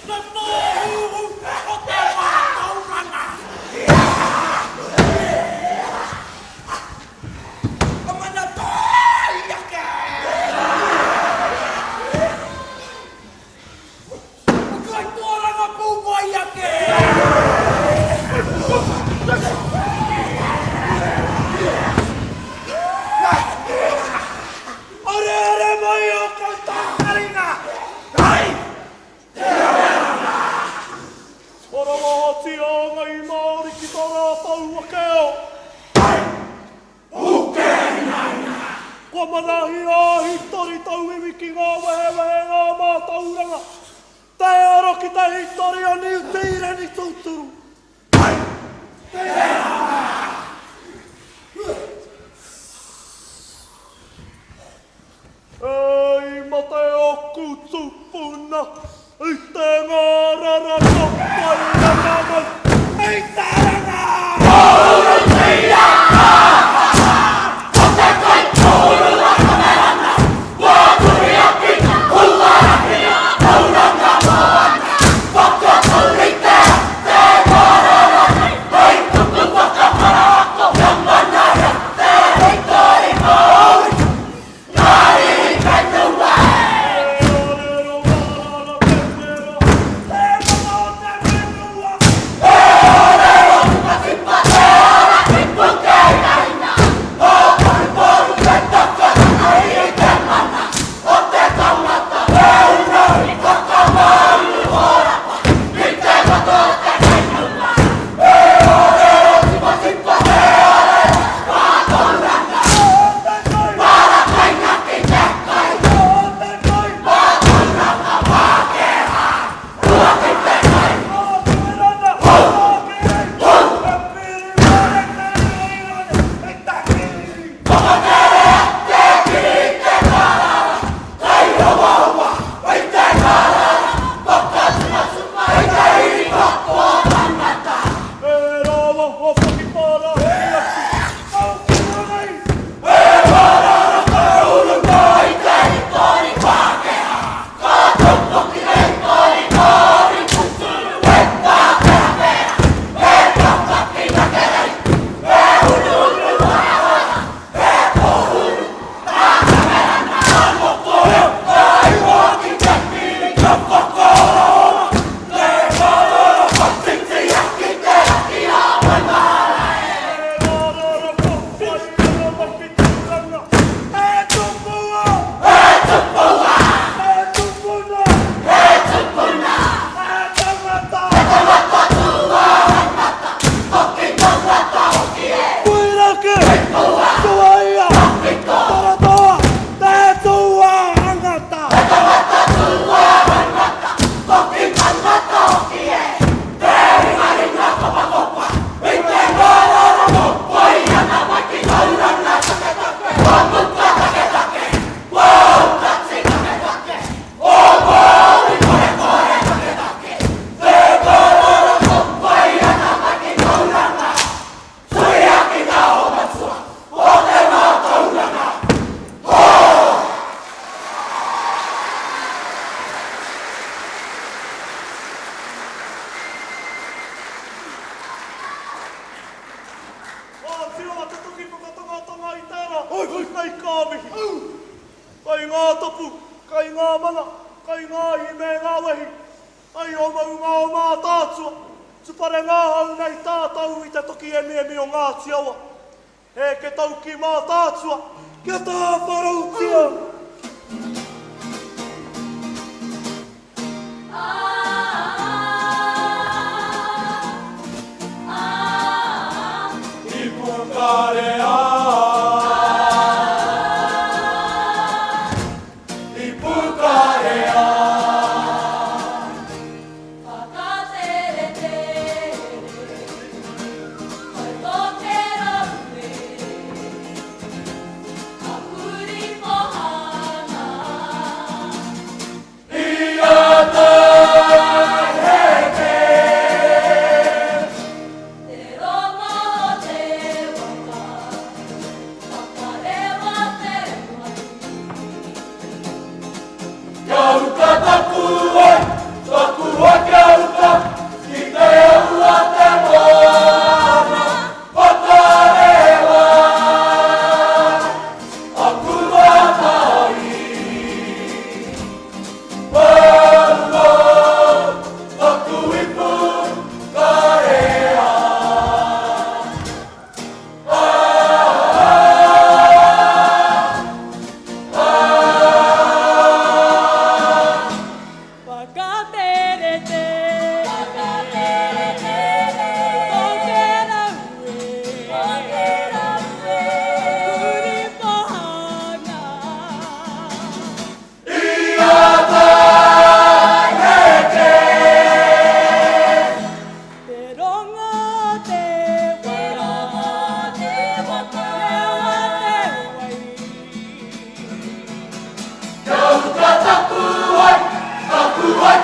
Te tōhuhu o te mātauranga. Ka mana toi ake. Ka kai tōrangapū mai ake. Areare mai o koutou taringa. Kai! Te arearanga! Wharawahatia ngai Māori ki tā rātou ake ao. Kai! Pukeinaina! Kua manahia a Hitori tauiwi ki ngā wehewehenga mātauranga, tae aro ki te hitori o Niu Tīreni tūturu. Kai! Te arearanga! E i mate ōku tūpuna. I te ngārara ka whai ana mai i te ranga! Pōhurutia kākā, ko te kaipōhuru a Kamerana, Wātuhia ki te huarahi, Tauranga moana, whakatauritea te ngārara, hei kupu whakapara ako kia manahia te hītori Māori. Kai ngā tapu, kai ngā mana, kai ngā ihi me ngā wehi, kai o maunga o Mātaatua, tupare ngā hau nei tātou i te toki emiemi o Ngāti Awa. He eke tau ki Mātaatua, kia tāwharautia!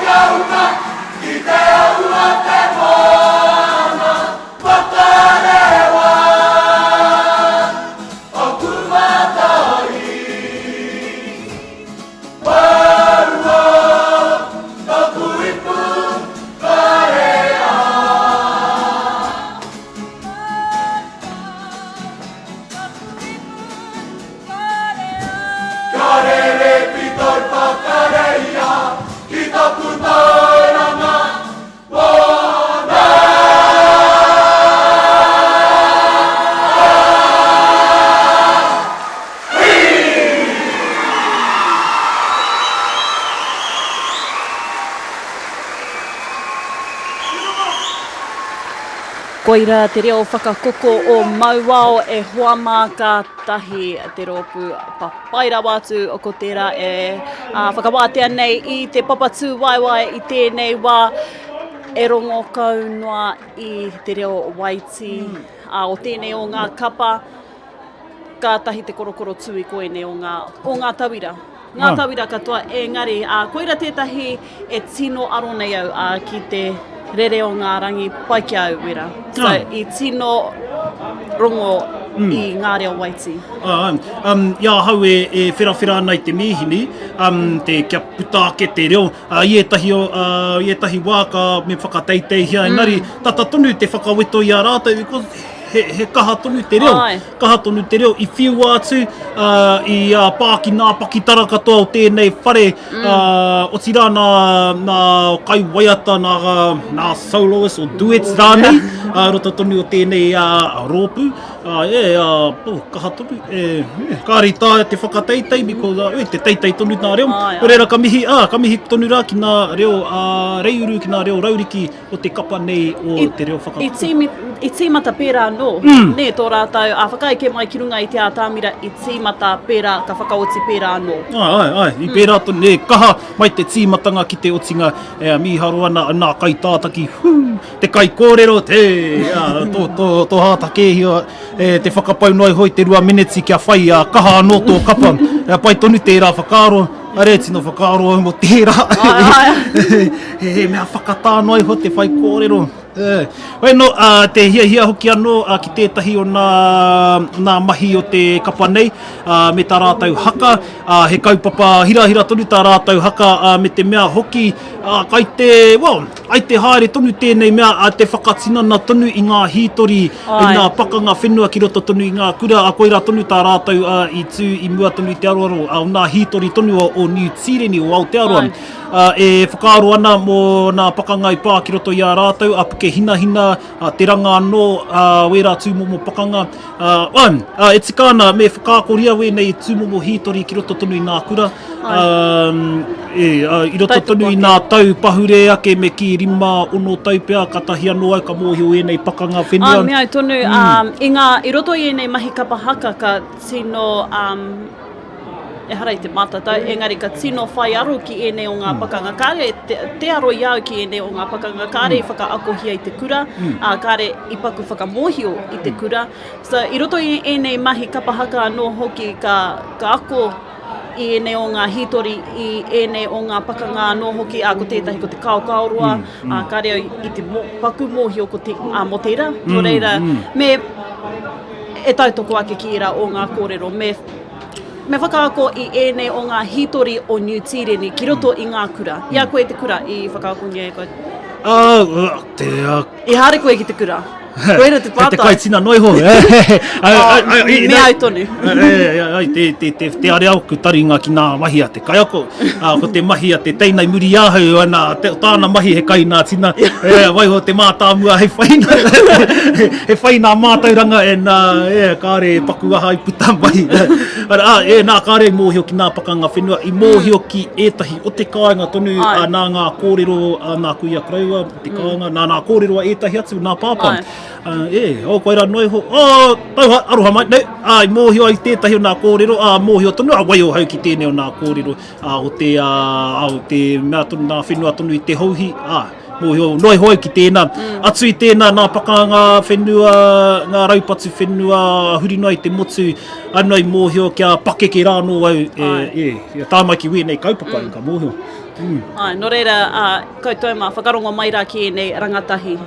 kia uta ki te au a te moana Whakarewa Aku mātai Whaua Taku ipu ka rea. Kia rere pitoi whakareia ki taku tauranga moana. Koirā te reo whakakoko o Mauao e hoa mā kātahi te rōpū papai rawa atu ko tērā e whakawātea nei i te papa tūwaewae i tēnei wā e rongo kau noa i te reo waitī o tēnei o ngā kapa. Kātahi te korokoro tū i koinei o ngā, o ngā tauira. Ngā tauira katoa, engari, ā, koira tētahi e tino aro nei au, ā, ki te rere o ngā rangi pai ki a au, Wera. So, i tino rongo mm. i ngā reo waitī. Uh, um, i ahau e, e wherawhera ana i te mīhini, um, te, kia puta ake te reo, uh, i ētahi, uh, i ētahi wā ka me whakateiteihia, mm. engari tata tonu te whakaweto i a rātou, because he, he kaha tonu te reo, Ai. kaha tonu te reo i whiua atu uh, i uh, pāki nā pakitara katoa o tēnei whare, mm. uh, otirā nā, nā kaiwaiata, nā, nā soloist o duets rānei, uh, roto tonu o tēnei uh, rōpū, uh, e, uh, oh, kaha tonu, e, e, kāre i taea te whakateitei, because, uh, e, te teitei tonu nā reo, Ai, ai. reira ka mihi, uh, ka mihi tonu rā ki nā reo uh, reiuru, ki nā reo rauriki, o te kapa nei o I, te reo whakapapa. I, tīmi, i tīmata pērā anō, mm. nē, tō rātou, ā, whakaeke mai ki runga i te ātamira, i tīmata pērā, ka whakaoti pērā anō. Ai, ai, ai, i mm. pērā tonu, nē, kaha mai te tīmatanga ki te otinga, e, mīharo ana, nā kaitātaki, hū, te kaikōrero, te, ā, tō, tō, tō hātakēhia, e, te whakapau noa iho i te rua meneti kia whai a kaha anō tō kapa. E, pai tonu tērā whakaaro, Are, tino whakaaro au mō tērā. He, he mea whakatā noa iho te whaikōrero. Eh. Hoi anō, uh, te hiahia hoki anō uh, ki tētahi o nā, nā mahi o te kapa nei, uh, me tā rātou haka, uh, he kaupapa hirahira tonu tā rātou haka, uh, me te mea hoki, uh, kai te, well, ai te haere tonu tēnei mea, uh, te whakatinana tonu i ngā hītori, i ngā pakanga whenua ki roto tonu i ngā kura, a koirā tonu tā rātou uh, i tū i mua tonu i te aroaro, uh, o nā hītori tonu o, o Niu Tīreni, o Aotearoa. Uh, e whakaaro ana mō nā pakanga i pā ki roto i a rātou, a Pukehinahina, a Te Ranga anō, a wērā tūmomo pakanga. Uh, uh, e tika ana, me whakaakoria wēnei tūmomo hītori ki roto tonu i ngā kura, um, e, uh, i roto tonu i ngā tau pahure ake me kī rima, ono tau pea, katahi anō au ka mōhio ēnei pakanga whenua. Ā, me au tonu, mm. um, i, ngā, i roto i ēnei mahi kapa haka ka tino, um, ehara i te mātatau, engari ka tino whai aro ki ēnei o ngā mm. pakanga. Kāre te, te aro i au ki ēnei o ngā pakanga, kāre mm. i whakaakohia i te kura, mm. ā, kāre i paku whakamōhio i te mm. kura. So, i roto i ēnei mahi kapa haka anō hoki ka, ka ako i ēnei o ngā hītori, i ēnei o ngā pakanga anō hoki, ā, ko tētahi ko te kaokaoroa, mm, mm. ā, kāre au i te mo, paku mōhio ko te, ā, mō tērā. Mm, Nō reira, mm. me e tautoko ake ki ērā o ngā kōrero, me, me whakaako i ēnei o ngā hītori o Niu Tīreni ki roto i ngā kura. I a koe i te kura, i whakaakongia e koe? Ā, te, uh... I haere koe ki te kura? Koira te pātai. Te kaitina noa iho. Me au tonu. Te are au ku taringa ki ngā mahi a te kaiako. Ko te mahi a te teina i muri i ahau, tāna mahi he kai nā tina. Waiho te mātāmua hei whai nā, he whai nā mātauranga e nā, e, kāre e paku aha i puta mai. E, nā, kāre i mōhio ki nā pakanga whenua, i mōhio ki ētahi o te kāinga tonu, nā ngā kōrero nā kuia koroua, te kāinga, nā nā kōrero a ētahi atu, nā pāpā. Uh, e, oh, koirā noa iho, oh, tauha, aroha mai, nei, ā, i mōhio ai tētahi o nā kōrero, ā, mōhio tonu, ā, waiohau ki tēnei o nā kōrero, ā, o te, ā, o te mea tonu, nā whenua tonu i te houhi, ā, mōhio noa iho au ki tēnā. Mm. Atu i tēnā, nā pakanga whenua, ngā raupatu whenua, huri noa i te motu, anō i mōhio kia pakeke rā anō au, e, e, e, tā mai ki wēnei kaupapa, mm. ka mōhio. Āe, nō reira, ā, koutou mā, whakarongo mai rā ki ēnei rangatahi,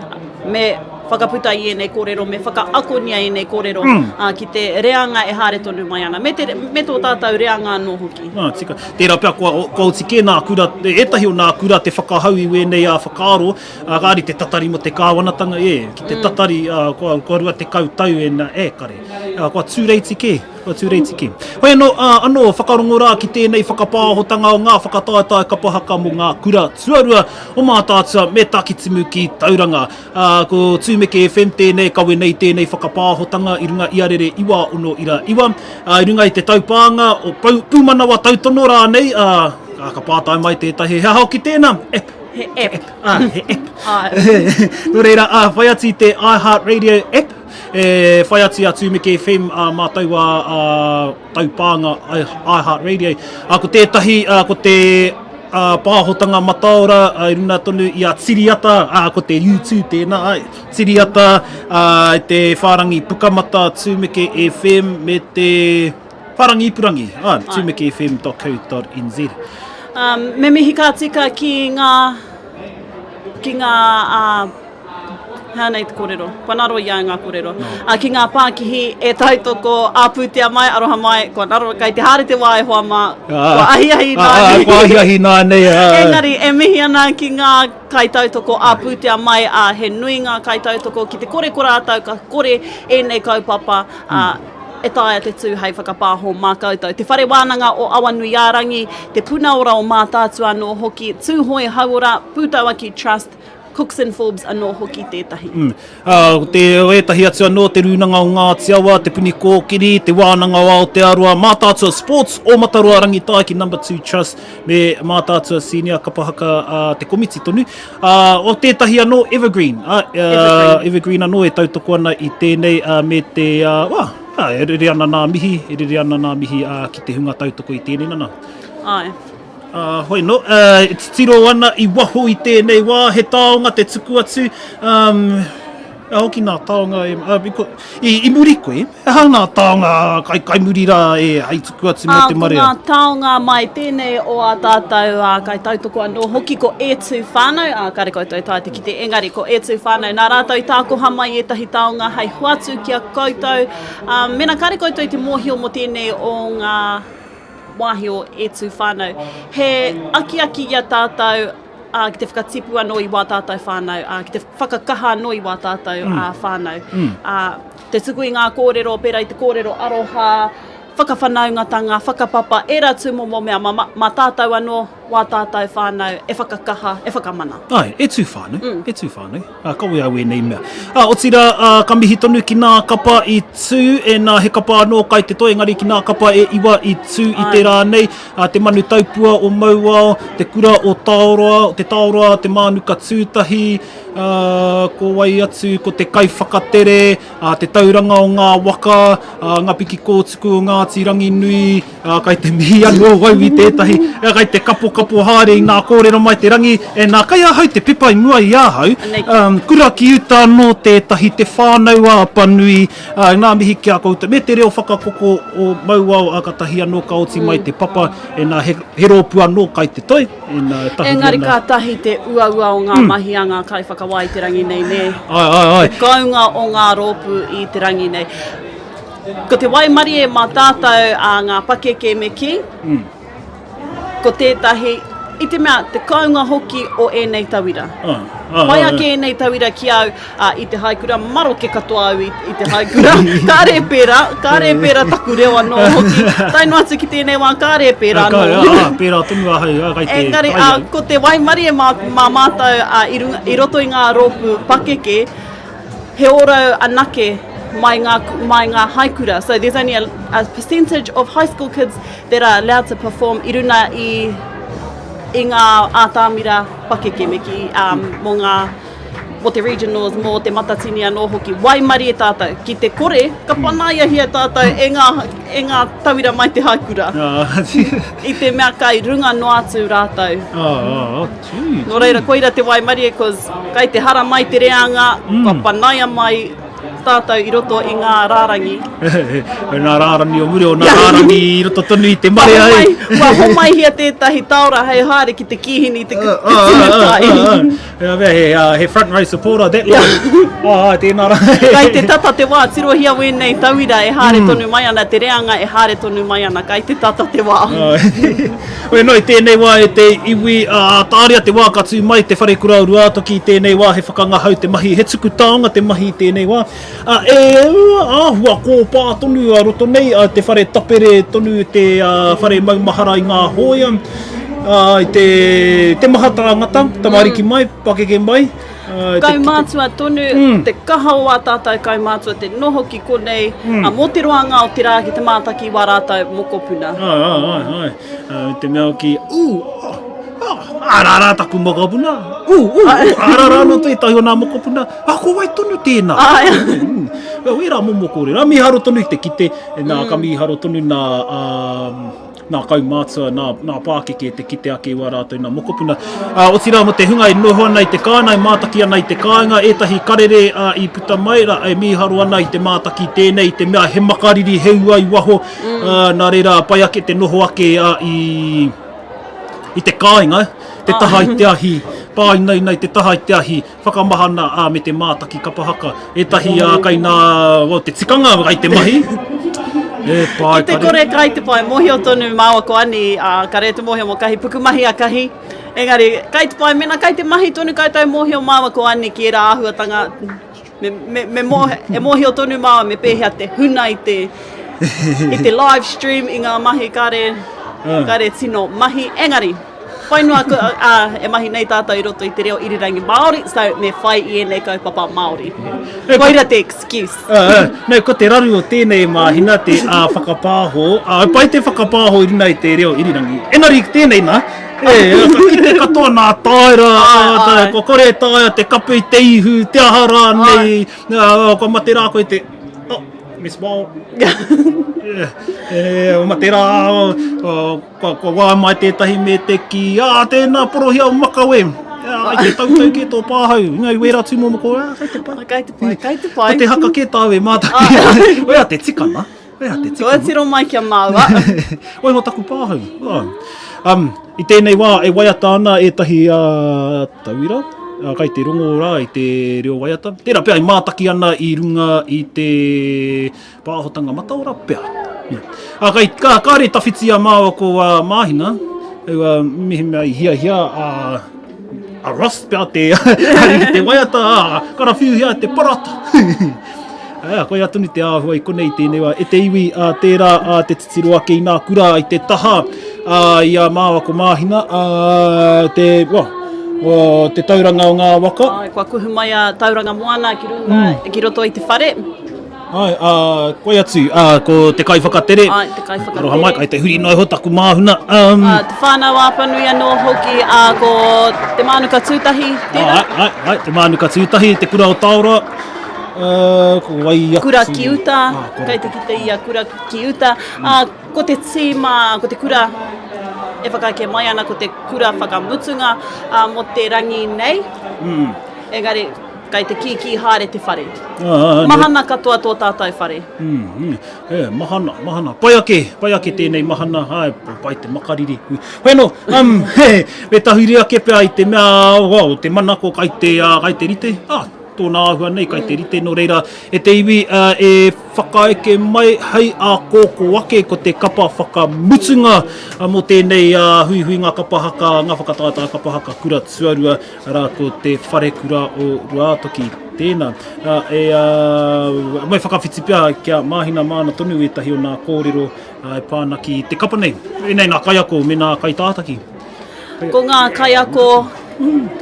me whakaputa i ēnei kōrero, me whakaakonia ēnei kōrero mm. ā, ki te reanga e haere tonu mai ana, me, te, me tō tātou reanga anō hoki. Ā, tika. Tērā pea kua, kua oti kē nā kura, ētahi o nā kura te whakahau i wēnei ā whakaaro, ā, kāri te tatari mo te kāwanatanga, e, ki te mm. tatari, ā, kua, kua 20 tau e, nā, e, kare, ā, kua tūreiti kē. Kua tūreiti kē. Hoi anō, ā, anō, whakarongo rā ki tēnei whakapāhotanga o ngā whakataetae kapa haka mō ngā kura tuarua o Mātaatua me Tākitimu ki Tauranga. Ā, ko Tūmeke FM tēnei, kawe nei tēnei whakapāhotanga i runga i a Rere 9609, ā, i runga i te taupānga o Pou, Pūmanawa Tautono rānei, ā, ā, ka pātai mai tētahi, he aha hoki tēnā? App. He app. Ā, he app. Āe. Nō reira, ā, whai atu i te iHeartRadio app, E whai atu i a Tūmeke FM ā mātou ā, ā taupānga iHeartRadio. Ā, ko tētahi, ā, ko te ā, pāhotanga mataora ā, i runga tonu i a Tiriata, ā, ko te YouTube tēnā, āe, Tiriata, ā, te whārangi Pukamata Tūmeke FM me te whārangi ipurangi, ā, tumekefm.co.nz. Um, me mihi ka tika ki ngā, ki ngā ā, Hea nei te kōrero? Kua ngaro i a au ngā kōrero. No. A, ki ngā pākihi e tautoko ā-pūtea mai, aroha mai, kua ngaro, kei te haere te wā e hoa mā, ah, kua ahiahi nā ah, nei. Kua ahiahi nā nei. Ah. Engari, e mihi ana ki ngā kaitautoko ā-pūtea mai, ā, he nui ngā kaitautoko ki te kore ko rātou ka kore ēnei kaupapa, ā, mm. e taea te tū hei whakapāho mā koutou. Te Whare Wānanga o Awanuiārangi, Te Puna Ora o Mātaatua anō hoki, Tūhoe Hauora, Pūtauaki Trust, Cooks and Forbes anō hoki tētahi. Mm. Uh, ko te, ētahi atu anō, Te Rūnanga o Ngāti Awa, Te Puni Kōkiri, Te Wānanga o Aotearoa, Mātaatua Sports, Ōmataroa Rangitaiki Number 2 Trust, me Mātaatua Senior Kapa Haka uh, te komiti tonu. Uh, o tētahi anō, Evergreen. Uh, Evergreen. Evergreen anō e tautoko ana i tēnei uh, me te, uh, wā, uh, e rere ana nā mihi, e rere ana nā mihi uh, ki te hunga tautoko i tēnei nana. Ai. Ā, hoi nō, ā, e titiro ana i waho i tēnei wā, he taonga te tuku atu, um, e hoki nā taonga e, ā, i, i, i muri koe, he aha nā taonga kai, kai muri rā e hei tuku atu mō te marea? Ā, ko ngā taonga mai tēnei o ā tātou ā, kaitautoko anō hoki ko E Tū Whānau, ā, kāre koutou taea te kite, engari ko E Tū Whānau, nā rātou i tākoha mai ētahi taonga hei hoatu ki a koutou, ā, mēnā kāre koutou i te mōhio mō tēnei o ngā wāhi o E Tū Whānau. He akiaki i a tātou ā, ki te whakatipu anō i wā tātou whānau, ā, ki te whakakaha anō i wā tātou mm. ā, whānau. Mm. Ā, te tuku i ngā kōrero, pērā i te kōrero aroha, whakawhanaungatanga, whakapapa, ērā tūmomo mea, mā, mā tātou anō, wā tātou whānau e whakakaha, e whakamana. Ai, e tū whānau, mm. e tū whānau. Ā, kawe au ēnei mea. Ā, otirā, ā, ka mihi tonu ki nā kapa i tū, e nā he kapa anō kai te toe, engari ki nā kapa e iwa i tū i te rā nei, ā, te Manu Taupua o Mauao, te Kura o Taoroa, te Taoroa, te Mānuka Tūtahi, ā, ko wai atu, ko te Kaiwhakatere, ā, te Tauranga o ngā Waka, ā, ngā Piki Kōtuku o Ngāti Ranginui, Ā, kai te mihi anō au i tētahi, ā, kai te kapokapo haere i nā kōrero mai te rangi, e nā, kai ahau te pepa i mua i ahau, um, kura ki uta anō tētahi, te whānau a Apanui, ā, ngā mihi ki a koutou, me te reo whakakoko o Mauao, ā, katahi anō ka oti mai te papa, e nā, he, he rōpū anō kai te toi, e nā, e tahuri Engari ana. kātahi te uaua o ngā mahi a ngā kaiwhakawā i te rangi nei, nē? Āe, āe, āe. Te kounga o ngā rōpū i te rangi nei. Ko te waimarie mā tātou a ngā pakeke me kī, ko tētahi, i te mea, te kounga hoki o ēnei tauira. Pai ake ēnei tauira ki au a, i te haikura, maroke katoa au i, i te haikura. Kāre pērā, kāre pērā taku reo anō hoki. Tae noa atu ki tēnei wā, kāre pērā anō. Ka, a, pērā tonu ahau, a, kai te, Engari, a, ko te waimarie mā, mā mātou a, i, runga, i roto i ngā rōpū pakeke, He ōrau anake mai ngā, mai ngā haikura. So there's only a, a percentage of high school kids that are allowed to perform i runa i, i ngā ātamira pakeke me kī, um, mō ngā, mō te regionals, mō te Matatini anō hoki. Waimarie tātou. Ki te kore, ka panaiahia tātou e ngā, e ngā tauira mai te haikura. I te mea kai runga noa atu rātou. Ah, ah, Nō reira, koira te waimarie, cause kai te haramai te reanga, mm. kua panaia mai tātou i roto i ngā rārangi. O ngā rārangi o muri, o ngā rārangi i roto tonu i te marea ai. Kua homaihia tētahi taora hei haere ki te kīhini te tunu kai. He front row supporter that lot. Oh, tēnā rā. Kai te tata te wā, tirohia wēnei tauira e haere tonu mai ana, te reanga e haere tonu mai ana, kai te tata te wā. Hoi anō, i tēnei wā e te iwi, ā, tāria te wā ka tū mai te wharekura o Ruātoki i tēnei wā, he whakangahau te mahi, he tuku taonga te mahi i tēnei wā. Ā, e āhua kōpā tonu a roto nei, a te whare tapere tonu te whare maumahara i ngā hōia, ā, i te, te maha tāngata, tamariki mai, pakeke mai. Ā, te Kaumātua tonu, te kaha o ā tātou kaumātua te noho ki konei, ā, mō te roanga o te rā ki te mātaki i wā rātou mokopuna. Āe, āe, āe, āe. Ā, te mea ki, ū, oh, arā rā taku mokopuna, ū, ū, ū, arā rā anō tētahi o nā mokopuna, ā, ko wai tonu tēnā? Āe. Well, ērā momo kōrero. Ā, mīharo tonu te kite, nā, ka mīharo tonu nā, ā, nā kaumātua, nā, nā pākeke te kite ake i wā rātou nā mokopuna. Ā, otirā mō te hunga e noho ana i te kāinga, e mātaki ana i te kāinga, ētahi karere ā, i puta mai, rā, e mīharo ana i te mātaki tēnei, i te mea he makariri, he ua i waho, ā, nā reira pai ake te noho ake ā, i, i te kāinga, te taha i te ahi, pāinaina i te taha i te ahi, Whakamahana, ā, me te mātaki kapa haka. Ētahi, ā, kai nā, well, te tikanga kai te mahi. E, pai, Ki te kore kai te pai, mōhio tonu māua ko Ani, ā, kare te mōhio mō Kahi, pukumahi a Kahi. Engari, kai te pai, mena kai te mahi tonu koutou mōhio māua ko Ani ki ērā āhuatanga, me, me, me mō, e mōhio tonu māua me pēhea te huna i te, i te live stream i ngā mahi kare, kare tino mahi. Engari, Whai noa ko, ā, e mahi nei tātou i roto i te reo irirangi Māori, so me whai i ēnei kaupapa Māori. Koira te excuse. Ā, ā, nei, ko te raru o tēnei māhina te ā, whakapāho, ā, pai te whakapāho i runga i te reo irirangi. Engari tēnei nā, e, ka kite katoa nā taera, ā, ā, kua kore e taea te kape i te ihu, te aha rānei, ā, kua mate rā koe te, oh, Miss Wild. E, mate rā, oh, Kua, kua wā mai tētahi me te kī, ā, tēnā porohia o makawe. Ā, i te tautau kē tō pāhau. Engari wērā tūmomo kōrero, ā, kai te pai. Kai te pai, kai te pai. Ko te haka kē tāu e mātaki. Oia te tikanga. Oia te tikanga. Kua tiro mai ki a māua. Oi mō taku pāhau. Oh. Um, i tēnei wā e waiata ana ētahi uh, tauira, uh, kai te rongo rā i te reo waiata. Tērā pea i mātaki ana i runga i te Pāhotanga mataora pea. Ā, kai, ka, kāre tawhiti a māua ko a Māhina, uh, mehemea i hiahia a, a Ross pea te, te waiata, ā, karawhiuhia te parata. Ā, koia tonu te āhua i konei tēnei wā. E te iwi, ā, tērā ā, te titiro ake i nā kura i te taha ā, i a māua ko Māhina, ā, te, well, o, te tauranga o ngā waka. Āe, kua kuhu mai a Tauranga Moana ki runga, mm. ki roto i te whare. Āe, ā, koe atu, ā, ko te kaiwhakatere. Āe, te kaiwhakatere. Aroha mai, kai te huri noa iho taku māhuna. Um, ā, Te Whānau Apanui anō hoki, ā, ko Te Mānuka Tūtahi, tērā? Āe, āe, āe, Te Mānuka Tūtahi, Te Kura o Taora, ā, ko wai atu? Kura ki uta, Ā, kura. kei te kite i a Kura ki uta. Ā, ko te tīma, ko te kura e whakaeke mai ana, ko te kura whakamutunga, ā, mō te rangi nei. Mm. Engari, Kei te kīkī haere te whare. Mahana katoa tō tātou whare. E, mahana, mahana. Pai ake, pai ake tēnei mahana, āe, pai te makariri. Hoi anō, um, he, me tahuri ake pea i te mea, well, te manako kai te, uh, kai te rite, ah, tōna āhua nei kai te rite, nō reira, e te iwi, uh, e whakaeke mai hei ākōkō ake ko te kapa whakamutunga uh, mō tēnei uh, huihuinga kapa haka, ngā whakataetae kapa haka kura tuarua, Arā, ko te wharekura o Ruātoki tēnā. E, me whakawhiti pea kia māhina māna tonu ētahi o nā kōrero e pā ana ki te kapa nei. Ēnei nā kaiako me nā kaitātaki. Ko ngā kaiako,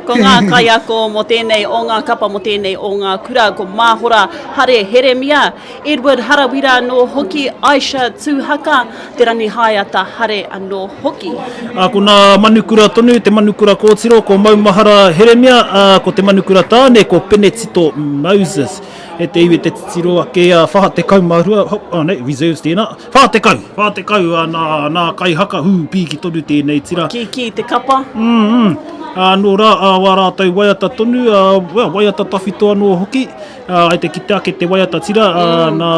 ko ngā kaiako mō tēnei o ngā kapa, mō tēnei o ngā kura, ko Māhora Hare Heremia, Edward Harawira anō hoki, Aisha Tūhaka, Te Rangihaeata Hare anō hoki. Ā, ko nā manukura tonu, te manukura kōtiro, ko Maumahara Heremia, ā, ko te manukura tāne, ko Penetito Moses. E te iwi te titiro ake a 42, ho, ā, nei, reserves tēnā, 40, 40 ā, nā, nā kaihaka, hū, pīki tonu tēnei tira. Kīkī te kapa. Mm, mm. Anō rā, ā, wā rātou waiata tonu, ā, well, waiata tawhito anō hoki, ā, ai te kite ake te waiata tira, ā, nā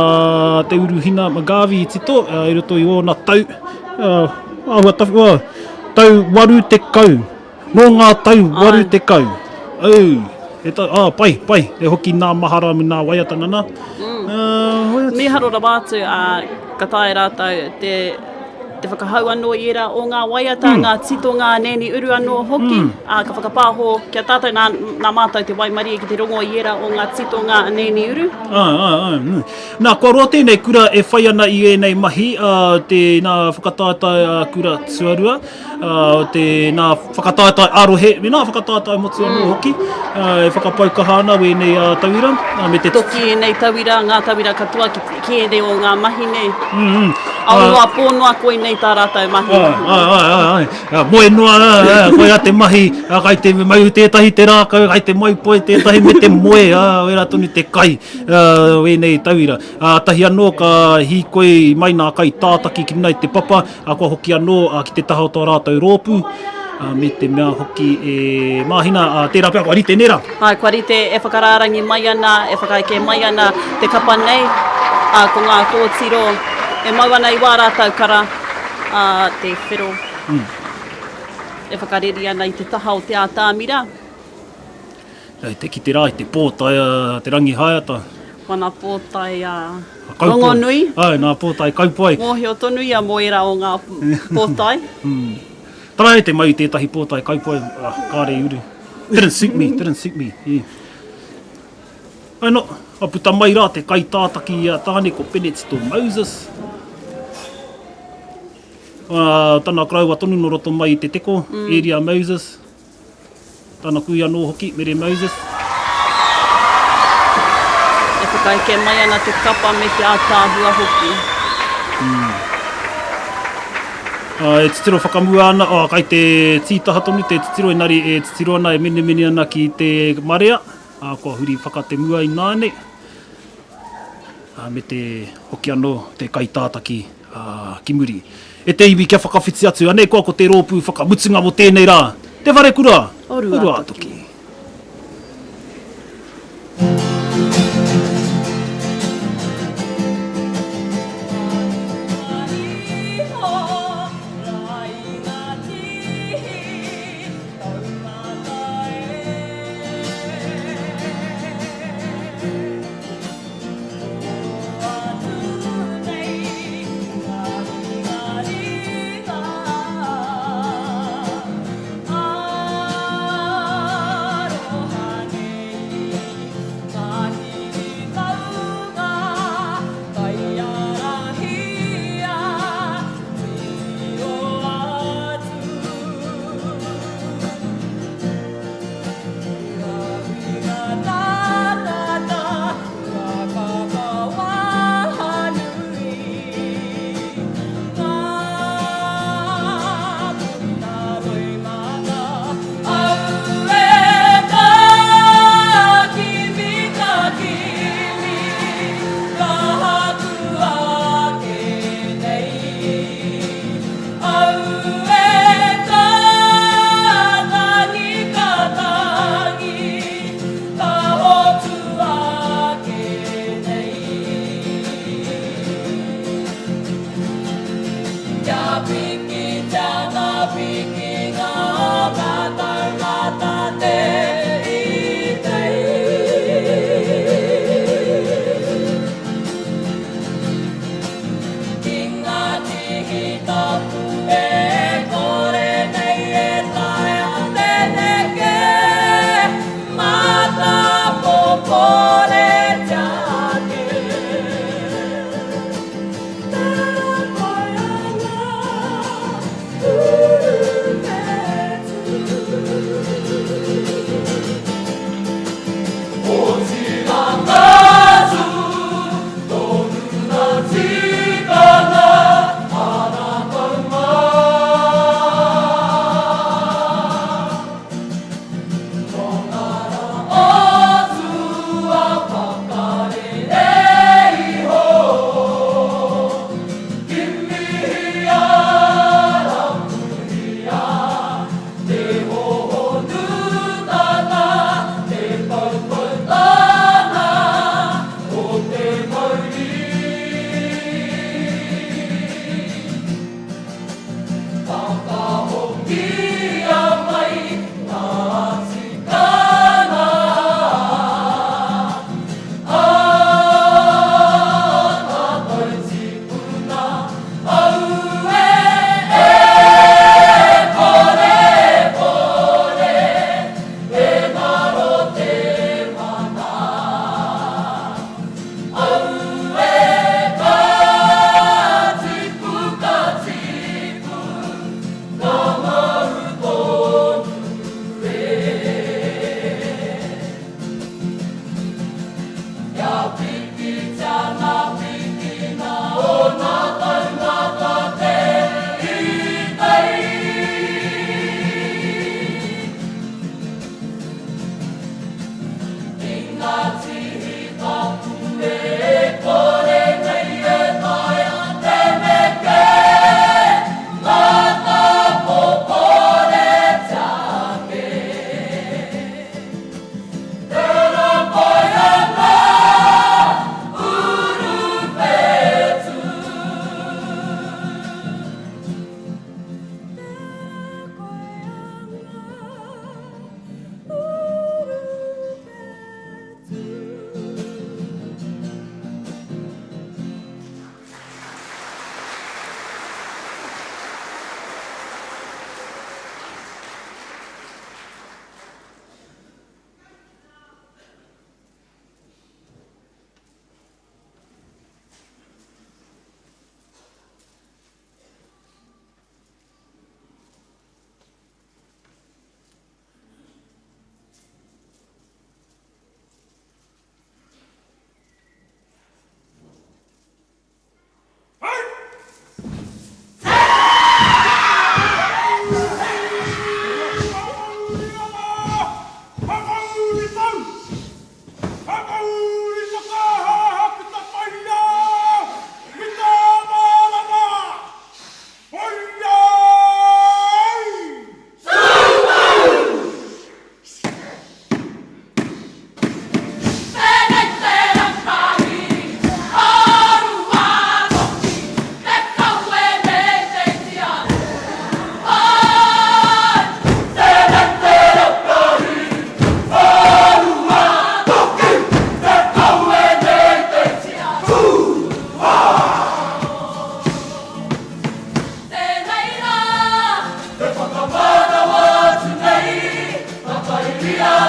Te Uruhina McGarvey i tito, ā, i roto i ōna tau, ā, āhua tawhi, well, tau 80, nō ngā tau 80, au, e ta, ā, pai, pai, e hoki nā mahara me nā waiata nana. Ā, waiata. Mīharo rawa atu, ā, ka taea rātou te te whakahau anō i ērā o ngā waiata, ngā titonga a Nanny Uru anō hoki, ā, ka whakapāho ki a tātou nā, nā mātou te waimarie ki te rongo i ērā o ngā titonga a Nanny Uru. Āe, āe, āe. Mm. Nā, kua roa tēnei kura e whai ana i ēnei mahi, ā, te nā whakataetae a kura tuarua, ā, te nā whakataetae ā-rohe, me nā whakataetae motu anō hoki, ā, e whakapau kaha ana wēnei ā, tauira, ā, me te. Toki ēnei tauira, ngā tauira katoa ki, ki ēnei o ngā mahi nei. Mm, mm. Ao noa, pō noa, koinei tā rātou mahi. Āe, āe, āe, āe. Ā, moe noa, ā, ā, koia te mahi, ā, kai te mau tētahi te rākau, kai te mau poi tētahi me te moe, ā, wērā tonu te kai, ā, wēnei tauira. Ā, tahi anō ka hīkoi mai nā kai tātaki ki runga i te papa, ā, kua hoki anō ki te taha o tō rātou rōpū, ā, me te mea hoki e Māhina, ā, tērā pea kua rite, nē rā? Āe, kua rite e whakarārangi mai ana, e whakaeke mai ana te kapa nei, ā, ko ngā kōtiro e mau ana i wā rātou kara, ā, te whero e whakareri ana i te taha o te ātamira. Kei te kite rā i te pōtae a Te Rangihaeata. Wana pōtae a Rongonui. Āe, nā pōtae kaupae. Mōhio tonu ia mō ērā o ngā pōtae. Tarai te mau i tētahi pōtae kaupae, ah, kāre i uru. Didn't suit me, didn't suit me, yeah. Ai no, ka puta mai rā te kaitātaki i a Tāne ko Penetito Moses. Uh, tana koroua tonu no roto mai i te teko, mm. Eria Moses. Tana kui anō hoki, Mere Moses. E whakaeke mai ana te kapa me te ātaahua hoki. Mm. E titiro whakamua ana, oh, kai te tītaha tonu te titiro, engari e titiro ana, e menemene ana ki te marea, ā, kua huri whakatemua ināianei, ā, me te hoki anō te kaitātaki ā, ki muri. E te iwi kia whakawhiti atu, anei koa ko te rōpū whakamutunga mō tēnei rā, Te Wharekura o Ruātoki.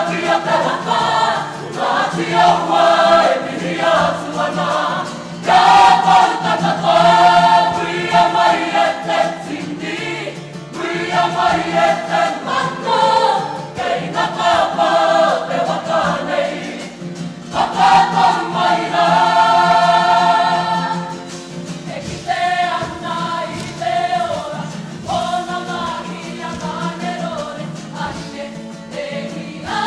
Takatākia te waka, ko Ngāti Awa e mihia atu ana. Kia tau tangata, muia mai e te tini, muia mai e te mano, kei ngā kāpā o te waka nei, whakatau mai rā. E kite ana i te ora, ōna mahi a Tānerore, a Hine te hira.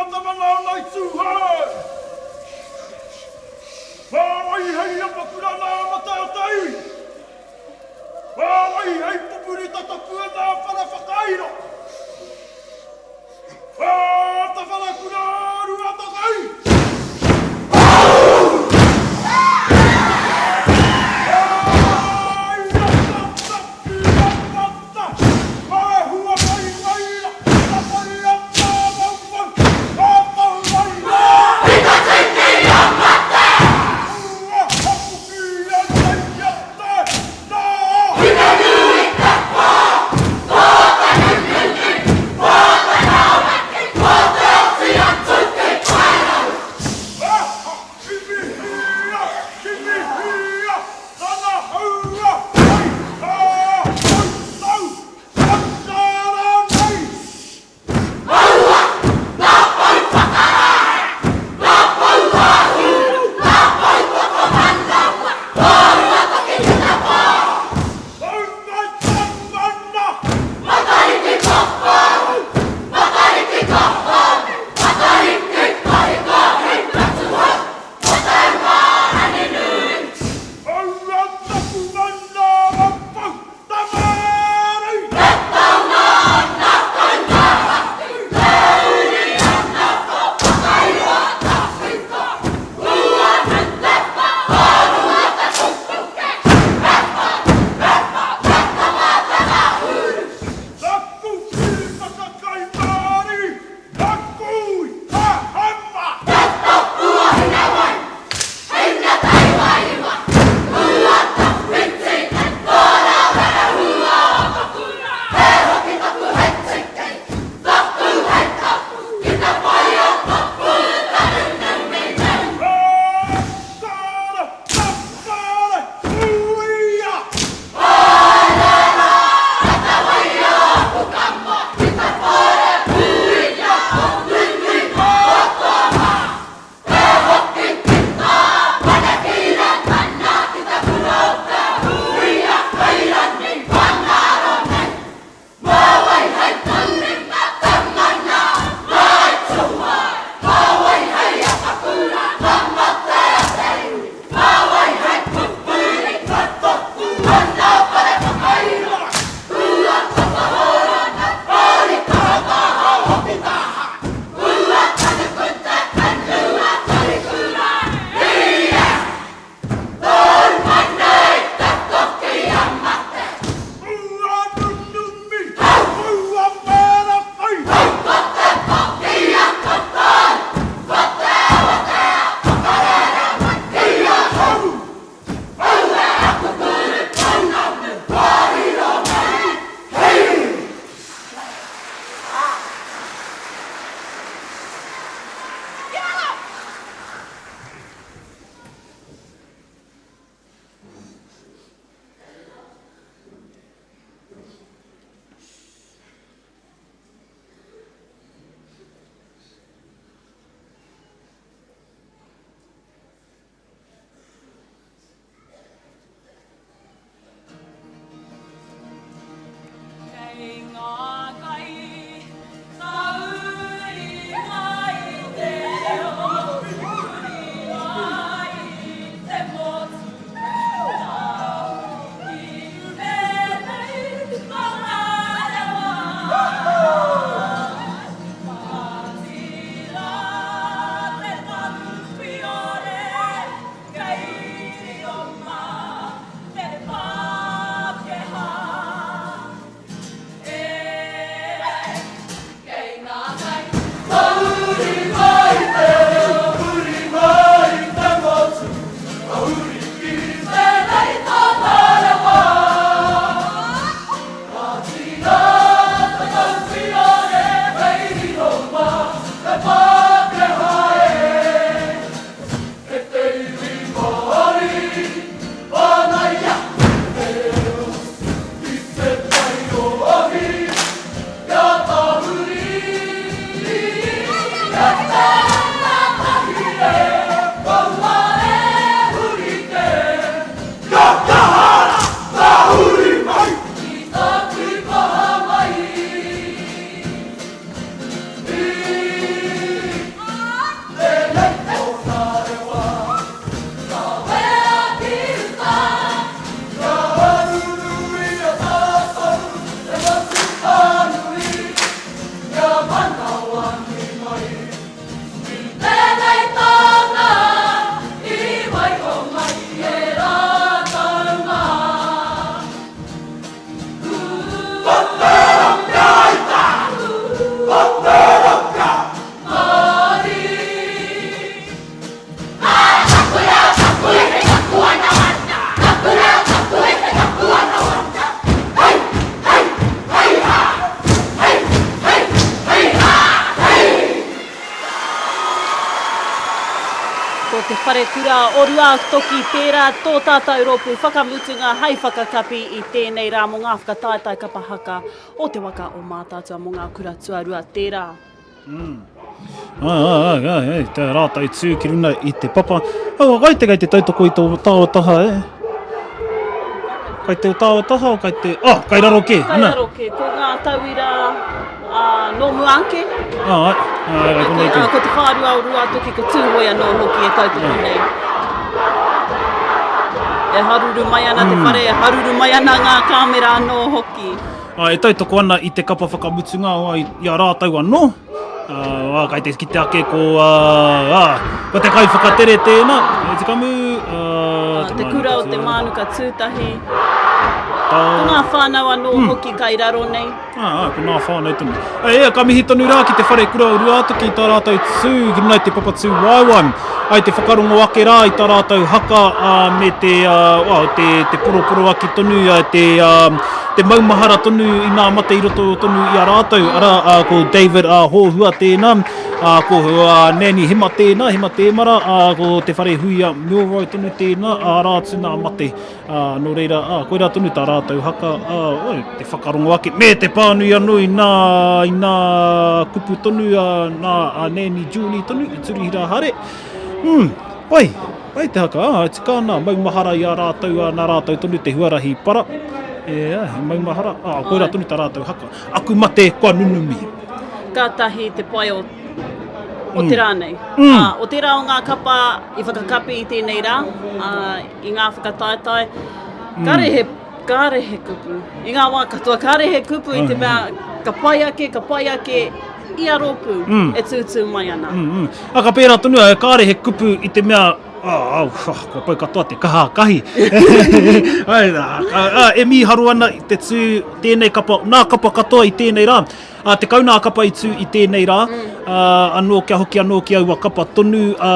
tangata mana o Ngāi Tūhoe. Mā wai hei apakura nā Mataatai? Mā wai hei pupuri tatapua nā Whara Whakairo? Mā te wharekura Ruatakai? Wharekura o Ruātoki tērā tō tātou rōpū whakamutunga hai whakakapi i tēnei rā mō ngā whakataetae kapa haka o te waka o Mātaatua mō ngā kura tuarua tērā. Mm. Ai, ai, ai, ai, ai, tā rātou tū ki runa i te papa. Aua, kai te, kai te tautoko i tō tāo taha, e? Kai te tāo taha o kai te... Oh, kai raro kē, ana. Kai raro kē, ko ngā tauira ā, nō mua ake. Ā, ai, ai, ai, konei kē. Ko te whārua o Ruātoki, ko Tūhoe anō hoki e tautoko nei. E haruru mai ana te whare, e haruru mai ana ngā kāmera anō hoki. Ā, e tautoko ana i te kapa whakamutunga o, i a rātou anō. Ā, kai te kite ake ko, ā, ko te kaiwhakatere tēnā, e Tikamu, ā, te, te kura o te Mānuka Tūtahi. Ko ngā whānau anō mm. hoki kai raro nei. Ā, ā, ko ngā whānau tonu. E, e, ka mihi tonu rā ki te whare kura o Ruātoki i tā rātou tū ki runga i te papa tū waewae. Ai te whakarongo ake rā i tā rātou haka ā, me te, ā, well, te, te poroporoaki tonu, ā, te, ā, te maumahara tonu i nā mate i roto tonu i a rātou, arā, ā, ko David ā, Hōhua tēnā, ā, ko ā, Nanny Hema tēnā, Hema Tēmara, ā, ko Te Wharehuia Milroy tonu tēnā, ā, arā atu nā mate. Ā, nō reira, ā, koirā tonu tā rātou haka, ā, oi, te whakarongo ake, me te pānui anō i nā, i nā kupu tonu, ā, nā a Nanny Julie tonu, i Turihira Hare. Mm, pai. Pai te haka, ā, e tika ana, maumahara i a rātou, ā, nā rātou tonu te huarahi i para. E, ā, he maumahara, ā, koirā tonu tā rātou haka. Aku mate, kua nunumi. Kātahi te pai o, o te rā nei. Mm. Ā, o tērā o ngā kapa i whakakapi i tēnei rā, ā, i ngā whakataetae, kāre he, kāre he kupu. I ngā wā katoa, kāre he kupu i te mea ka pai ake, ka pai ake, ia rōpū mm. e tūtū mai ana. Mm, mm. A, ka pērā tonu, a, kāre he kupu i te mea, oh, oh, kua pau katoa te kaha kahi. Ai, a, a, a, e mīharo ana i te tū tēnei kapa, nā kapa katoa i tēnei rā. A, tekau nā kapa i tū i tēnei rā, mm. a, anō kia hoki anō ki aua kapa tonu, a,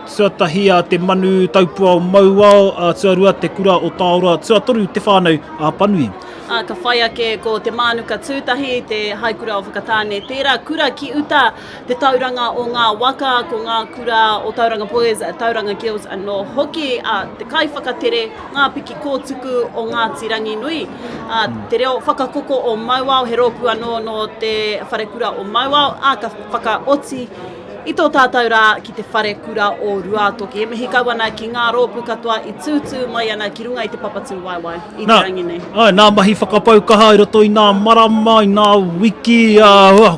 tuatahi a te manu taupua o Mauao, a, tuarua te kura o Taoroa, tuatoru te whānau a Panui. Ā, ka whai ake ko Te Mānuka Tūtahi, te Haikura o Whakatāne, tērā kura ki uta, te tauranga o ngā waka, ko ngā kura o Tauranga Boys, Tauranga Girls anō hoki, ā, te kaiwhakatere, ngā piki kōtuku o Ngāti Ranginui, ā, te reo whakakoko o Mauao, he rōpū anō nō te wharekura o Mauao, ā, ka whakaoti I tō tātou rā ki te whare kura o Ruātoki, e mihi kau ana ki ngā rōpū katoa i tūtū mai ana ki runga i te papa tūwaewae i te rangi nei. Nā, nā mahi whakapau kaha i roto i nā marama, i nā wiki, ā,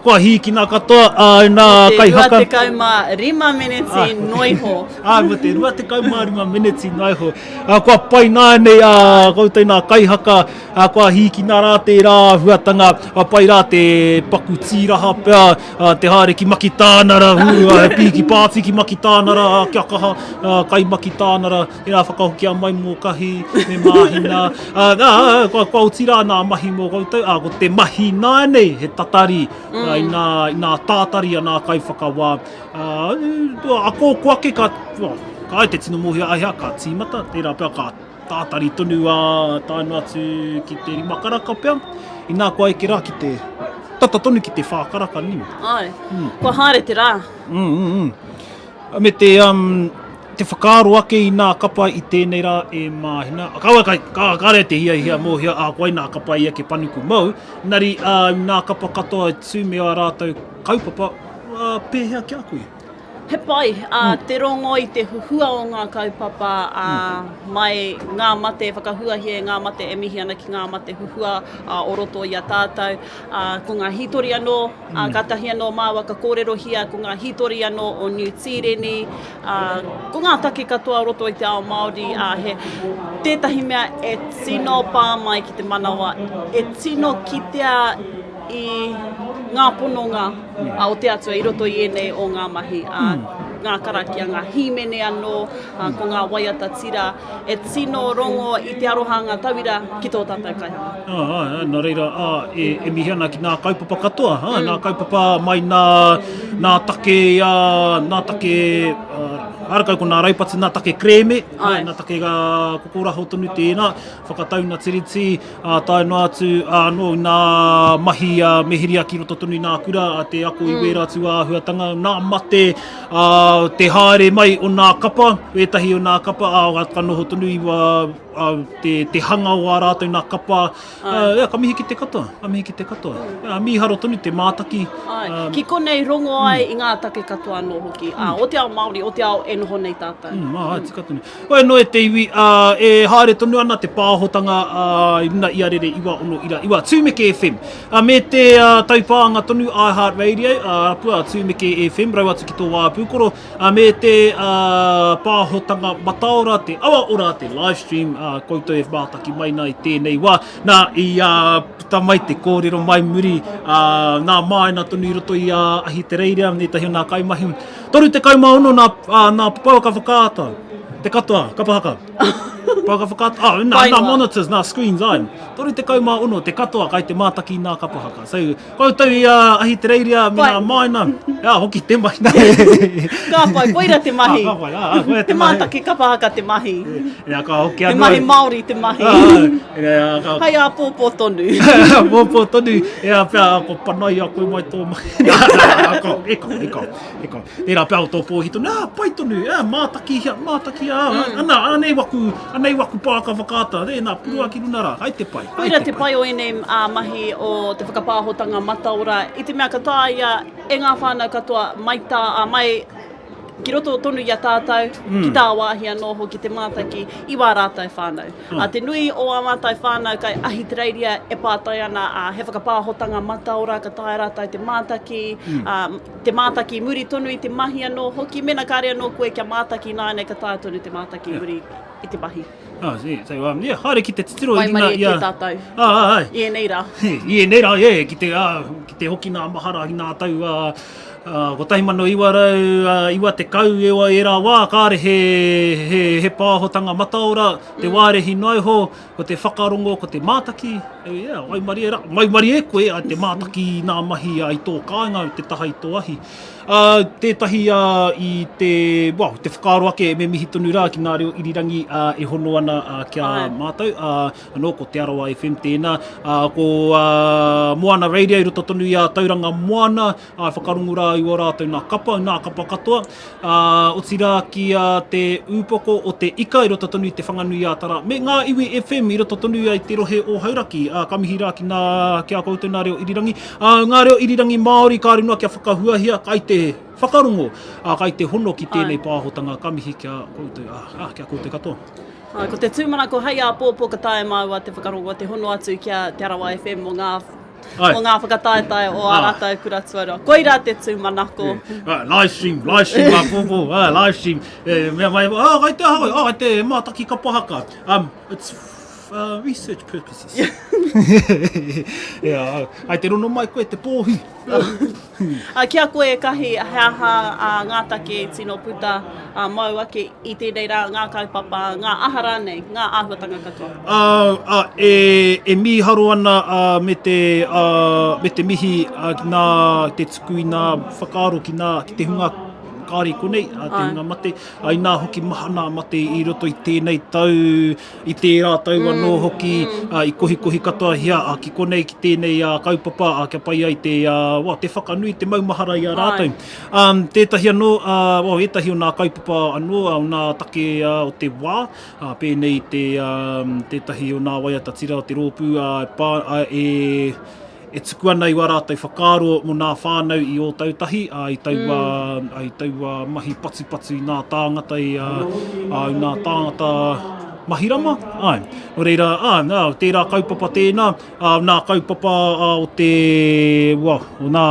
kua hīkina katoa, ā, i nā kaihaka. Mō te 25 meneti noa iho. Ā, mō te 25 meneti noa iho. Ā, kua pai nāianei ā koutou nā kaihaka, ā, kua hīkina rā tērā āhuatanga, ā, pai rā te paku tīraha pea, ā, te haere ki Makitānara, hū, ā, he pīki pāti ki Makitānara, ā, kia kaha, ā, kai Makitānara, ērā whakahokia mai mō Kahi me Māhina, ā, ā, kua, kua oti rā nā mahi mō koutou, ā, ko te mahi nāianei he tatari, ā, i nā, i nā tātari a nā kaiwhakawā, Ā, ako ko ake ka, ka ai te tino mōhio ai hea ka tīmata, tērā pea ka tātari tonu ā tae noa atu ki te rima karaka pea, inā kua eke rā ki te, tata tonu ki te whā karaka nī. Āe, mm. kua haere te rā. Mm, mm, mm. Me te, um, te whakaaro ake i nā kapa i tēnei rā e māhina. Kaua kai, ka, kāre te hiahia mōhio ā koai nā kapa ia ke panuku mau, nari ā, nā kapa katoa e tū me ā rātou kaupapa, Ā, pēhea ki a koe? He pai, ā, te rongo i te huhua o ngā kaupapa, ā, mai ngā mate e whakahuahia e ngā mate e mihi ana ki ngā mate huhua, ā, o roto i a tātou, ā, ko ngā hītori anō, ā, kātahi anō māua ka kōrerohia ko ngā hītori anō o Niu Tīreni, ā, ko ngā take katoa o roto i te ao Māori, ā, he tētahi mea e tino pā mai ki te manawa, e tino kitea i ngā pononga o te Atua i roto i ēnei o ngā mahi, ā, ngā karakia, ngā hīmene anō, ā, ko ngā waiata tira, e tino rongo i te aroha a ngā tauira ki tō tātou kaihanga. Ā, ā, ā, nā reira, ā, e, e mihi ana ki ngā kaupapa katoa, ā, ngā kaupapa mai nā, nā take, ā, nā take, ā, Harakau ko nā raupatu nā take kerēme, āe, nā take kokoraho tonu tēnā, whakatauna tiriti, ā, tae noa atu anō i nā mahi a Mehiria ki roto tonu i nā kura, a te ako i wērā tū āhuatanga, nā mate, ā, te haere mai o nā kapa, wētahi o nā kapa, ā, ka noho tonu i wā, ā, te, te hanga o ā rātou nā kapa, ā, ia, ka mihi ki te katoa, ka mihi ki te katoa. Ia, mīharo tonu te mātaki. Āe, ki konei rongo ai i ngā take katoa anō hoki, ā, o te ao Māori, o te ao e noho nei tātou. Mm, āe, tika tonu. Hoi anō e te iwi, ā, e haere tonu ana te pāhotanga, ā, i runga i a Rere 969, Tūmeke FM. Ā, me te, ā, taupānga tonu iHeart Radio, ā, rapua Tūmeke FM, rau atu ki tō wā pūkoro, ā, me te, ā, pāhotanga mataora, te awa ora, te live stream, ā, koutou e mātaki mai nā i tēnei wā. Nā, i, ā, puta mai te kōrero mai muri, ā, nā Māena tonu i roto i a Ahitereiria, ētahi o nā kaimahi, 36 nā, ā, nā pouaka whakaata, te katoa, kapa haka. Pouaka whakaata, ah, nā, nā monitors, nā screens, ai. 36 te katoa kai te mātaki nā kapa haka. So, koutou i a Ahitereiria me nā Māina, ā, hoki te mahi. Ka pai, koira te mahi. Ah, ka pai, ā, ā, koira te mahi. Te mātaki kapa haka te mahi. Ea, ka hoki anō. Te mahi Māori te mahi. Ā, ea, ka... Hai āpōpō tonu. Āpōpō tonu, ea, pea, ko panaia koe mai tō mahi. Nā, nā, ka, e ka, e ka. E ka, tērā pea o tō pōhi tonu, ā, pai tonu, ā, mātakihia, mātakia, ā, mm. ana, anei waku, anei waku pāka whakaata, tēnā, purua ki runa rā, hai te pai, hai Koira te pai o ēnei ā, mahi o te whakapāhotanga mataora, i te mea ka taea e ngā whānau katoa mai tā, ā, mai ki roto tonu i a tātou, mm. ki tāwāhi anō hoki te mātaki i wā rātou whānau. Mm. A, te nui o ā mātou whānau kai Ahitereiria e pātai ana, ā, he whakapāhotanga mataora ka taea rātou te mātaki, mm. ā, te mātaki i muri tonu i te mahi anō hoki, mēnā kāre anō koe kia mātaki ināianei ka taea tonu te mātaki i muri i te mahi. Ah, see, so, um, yeah, haere ki te titiro i runga i a... tātou. Ah, ah, ah. I ēnei rā. I ēnei rā, yeah, ki te, ah, ki te hoki nā mahara i nā tau, ah, ah, 1990 e ērā wā, kāre he, he, he pāhotanga mataora, te mm. wārehi noa iho, Ko te whakarongo, ko te mātaki, yeah, waimarie ra, waimarie koe a te mātaki i nā mahi i tō kāinga, i te taha i tō ahi. Uh, tētahi uh, i te, well, te whakaaro ake me mihi tonu rā ki ngā reo irirangi uh, e hono ana uh, ki a Ai. mātou, uh, anō ko Te Arawa FM tēnā, uh, ko uh, Moana Radio i roto tonu i a Tauranga Moana, Ā, whakarongo rā i ō rātou nā kapa, nā kapa katoa, ā, otirā ki a Te Ūpoko o te Ika i roto tonu i Te Whanganui-ā-Tara, me ngā iwi FM i roto tonu i te rohe o Hauraki. Ā, ka mihi rā ki nā, ki a koutou nā reo irirangi. Ā, ngā reo irirangi Māori kāore noa kia whakahuahia, kai te whakarongo, ā, kai te hono ki tēnei pāhotanga, ka mihi ki a koutou, ā, ā, ki a koutou katoa. Ā, ko te tūmanako hei āpōpō ka taea māua te whakarongo, te hono atu ki a Te Arawa FM mō ngā Ai. o ngā whakataetae o ā rātou kura tuarua. Koirā te tūmanako. Yeah. Live stream, live stream āpōpō, ah, live stream. E, mea mai, ah, kai te aha koe, ah, kai te mātaki kapa haka. Um, it's uh, research purposes. yeah, ai te rono mai koe te pōhi. Uh, ki a koe e Kahi, he aha uh, ngā take tino puta uh, mau ake i tēnei rā, ngā kaupapa, ngā aha rānei, ngā āhuatanga katoa? Uh, uh, e, e mīharo ana uh, me, te, uh, me te mihi uh, ki nā, te tuku i nā whakaaro ki, nā, ki te hunga kāre i konei, uh, te hunga mate, uh, inā hoki maha nā mate i roto i tēnei tau, I tērā tau anō hoki i kohikohi katoahia ki konei ki tēnei kaupapa kia pai ai te, well, te whakanui, te maumahara i a rātou. Tētahi anō, well, ētahi o nā kaupapa anō, o nā take o te wā, pēnei te, tētahi o nā waiata tira o te rōpū e pā, e, e tuku ana i wā rātou whakaaro mō nā whānau i Ōtautahi, ā, i taua, mm. i taua mahi patupatu i nā tāngata, i, ā, i nā tāngata mahi rama, āe. Nō reira, ā, nā, tērā kaupapa tēnā, ā, nā kaupapa ā, o te, well, o nā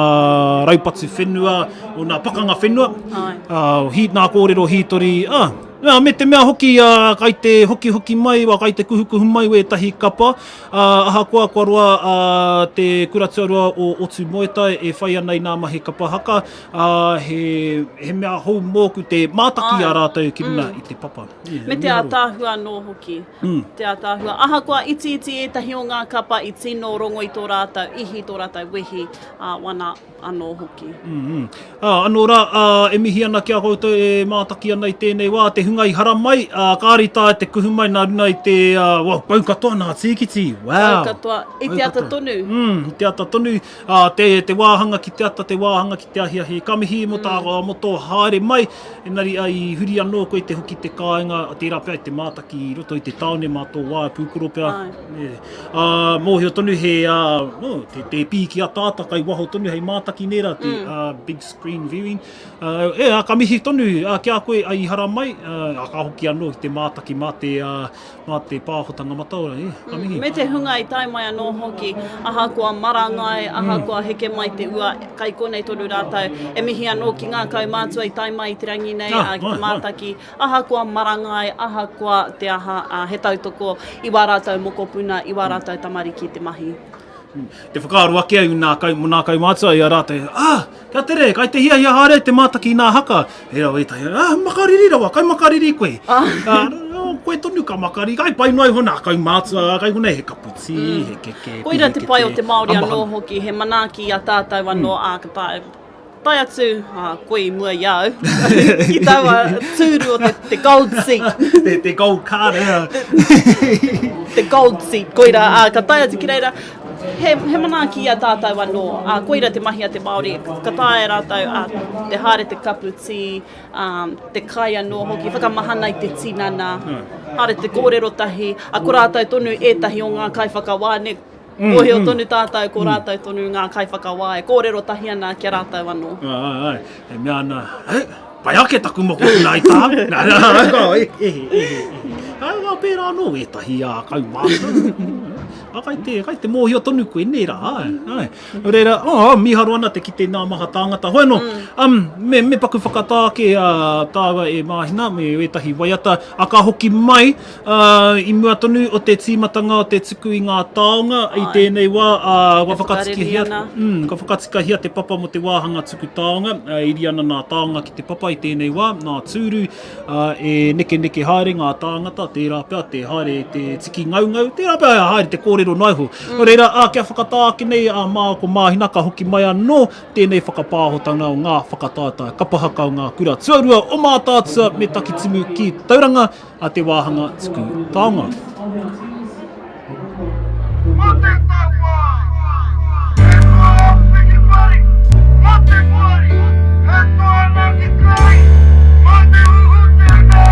raupatu whenua, o nā pakanga whenua, ā, hī, nā kōrero hītori, ā, Nā, me te mea hoki, ā, kai te hokihoki mai, wā, kai te kuhukuhu mai wētahi kapa, ā, ahakoa kua roa, ā, te kura tuarua o Otumoetai e whai ana i nā mahi kapa haka, ā, he, he mea hou mōku te mātaki i a rātou ki runga i te papa. Me te ātaahua anō hoki. Te ātaahua. Ahakoa itiiti ētahi o ngā kapa i tino rongo i tō rātou ihi, tō rātou wehi, ā, wana anō hoki. Ā, anō rā, ā, e mihi ana ki a koutou e mātaki ana i tēnei wā, te hunga i haramai, ā, kāre i taea te kuhu mai nā runga i te, ā, wow, pau katoa nā tīkiti, wow! Pau katoa, i te ata tonu. Mm, i te ata tonu, ā, te, te wāhanga ki te ata, te wāhanga ki te ahiahi. Ka mihi mō tā, mō tō haere mai, engari, ā, i huri anō koe te hoki te kāinga, tērā pea i te mātaki i roto i te tāone mā tō waea pūkoro pea. Āe. Ā, mōhio tonu he, ā, oh, te, te pīki ataata kai waho tonu hei mātaki nē rā, te mm. big screen viewing. E, ā, ka mihi tonu ā, ki a koe i haramai, ā, ka hoki anō ki te mātaki mā te, ā, mā te pāhotanga mataora, e, ka mihi. Me te hunga i tae mai anō hoki, ahakoa marangai, ahakoa heke mai te ua, kai konei tonu rātou. E mihi anō ki ngā kaumātua i tae mai i te rangi nei, ā, ki te mātaki, Ahakoa marangai, ahakoa te aha, ā, he tautoko i wā rātou mokopuna, i wā rātou tamariki te mahi. Te whakaaro ake au nā kau, nā kaumātua i a rātou, ah, kia tere, kai te hiahia haere te mātaki i nā haka. He rawa ētahi, ah, makariri rawa, kai makariri koe. Ah, oh, koe tonu ka makariri, kai pai noa iho nā kaumātua, kai konei he kapu tī, he keke, Koira te pai o te Māori anō hoki, he manaaki i a tātou anō, ā, ka taea, Tae atu, ā, koe i mua i a au, ki taua tūru o te, te gold seat. Te, te gold card, eh? Te gold seat, koira, ā, ka tae atu ki reira, he, he manaaki i a tātou anō, ā, koira te mahi a te Māori, ka taea e rātou, ā, te haere te kapu tī, ā, te kai anō hoki, whakamahana i te tinana, haere te kōrero tahi, ā, ko rātou tonu ētahi o ngā kaiwhakawā, nē, Mōhio tonu tātou ko rātou tonu ngā kaiwhakawā e kōrero tahi ana ki a rātou anō. Āe, āe, e mea ana, e, pai ake taku mokopuna i tāu. Nā, nā, nā, e, e, e, e. Ā, ngā pērā anō ētahi ā kaumātua. Ā, kai te, kai te mōhio tonu koe, nē rā, āe, āe. Nō reira, oh, mīharo ana te kite nā maha tāngata. Hoi anō, um, me, me paku whakatā ake a tāua e Māhina, me ētahi waiata, a ka hoki mai, Ā, i mua tonu o te tīmatanga o te tuku i ngā taonga i tēnei wā, ā, kua whakatikahia, mm, kua whakatikahia te papa mō te wāhanga tuku taonga, ā, iri ana nā taonga ki te papa i tēnei wā, nā tūru, ā, e nekeneke haere ngā tāngata, tērā pea te haere te tiki ngaungau, tērā pea e haere te kōrero noa iho. Nō reira, ā, kia whakatā ake nei a Mā ko Māhina ka hoki mai anō tēnei whakapāhotanga o ngā whakataetae kapa haka o ngā kura tuarua o Mātaatua me Takitimu ki Tauranga, a te wāhanga tuku taonga. Mō te taua! He toa a Pikipari, mō te poari, he toa nā te kai, mā te huhu tēnā!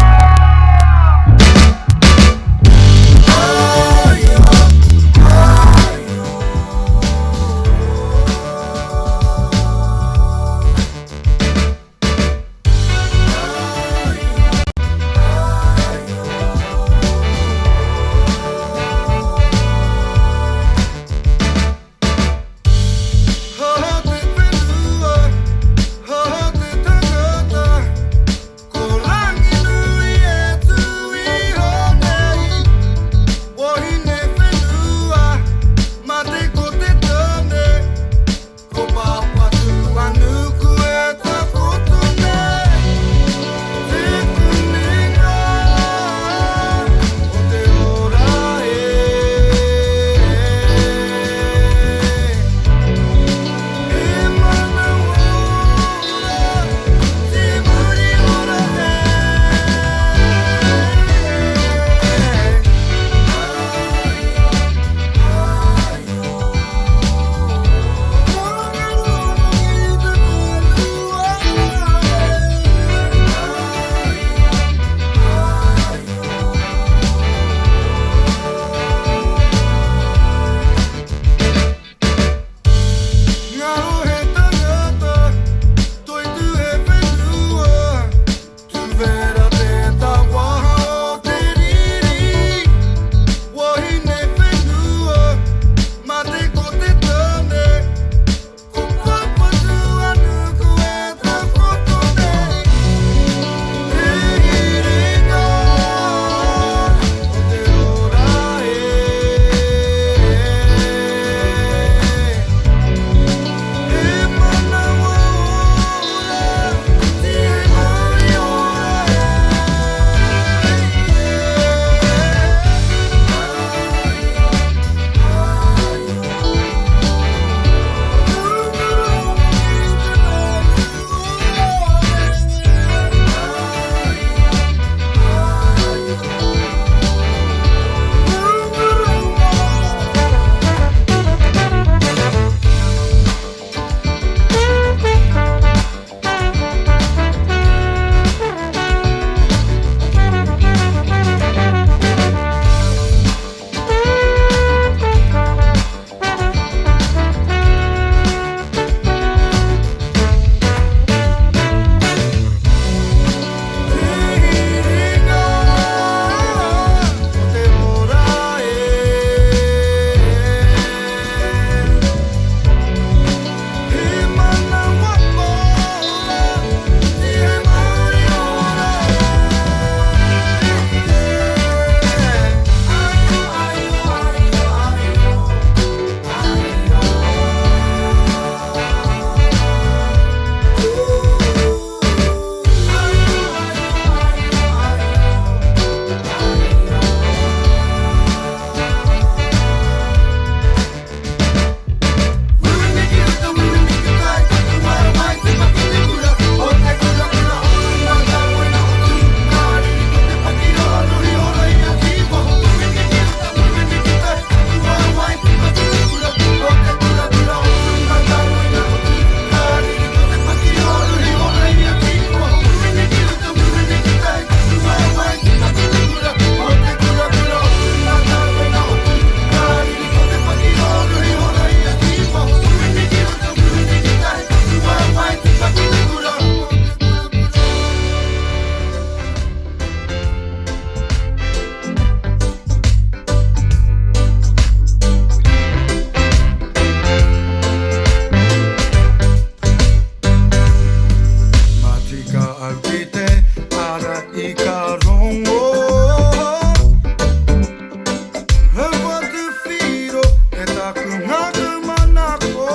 taku ngākau manako.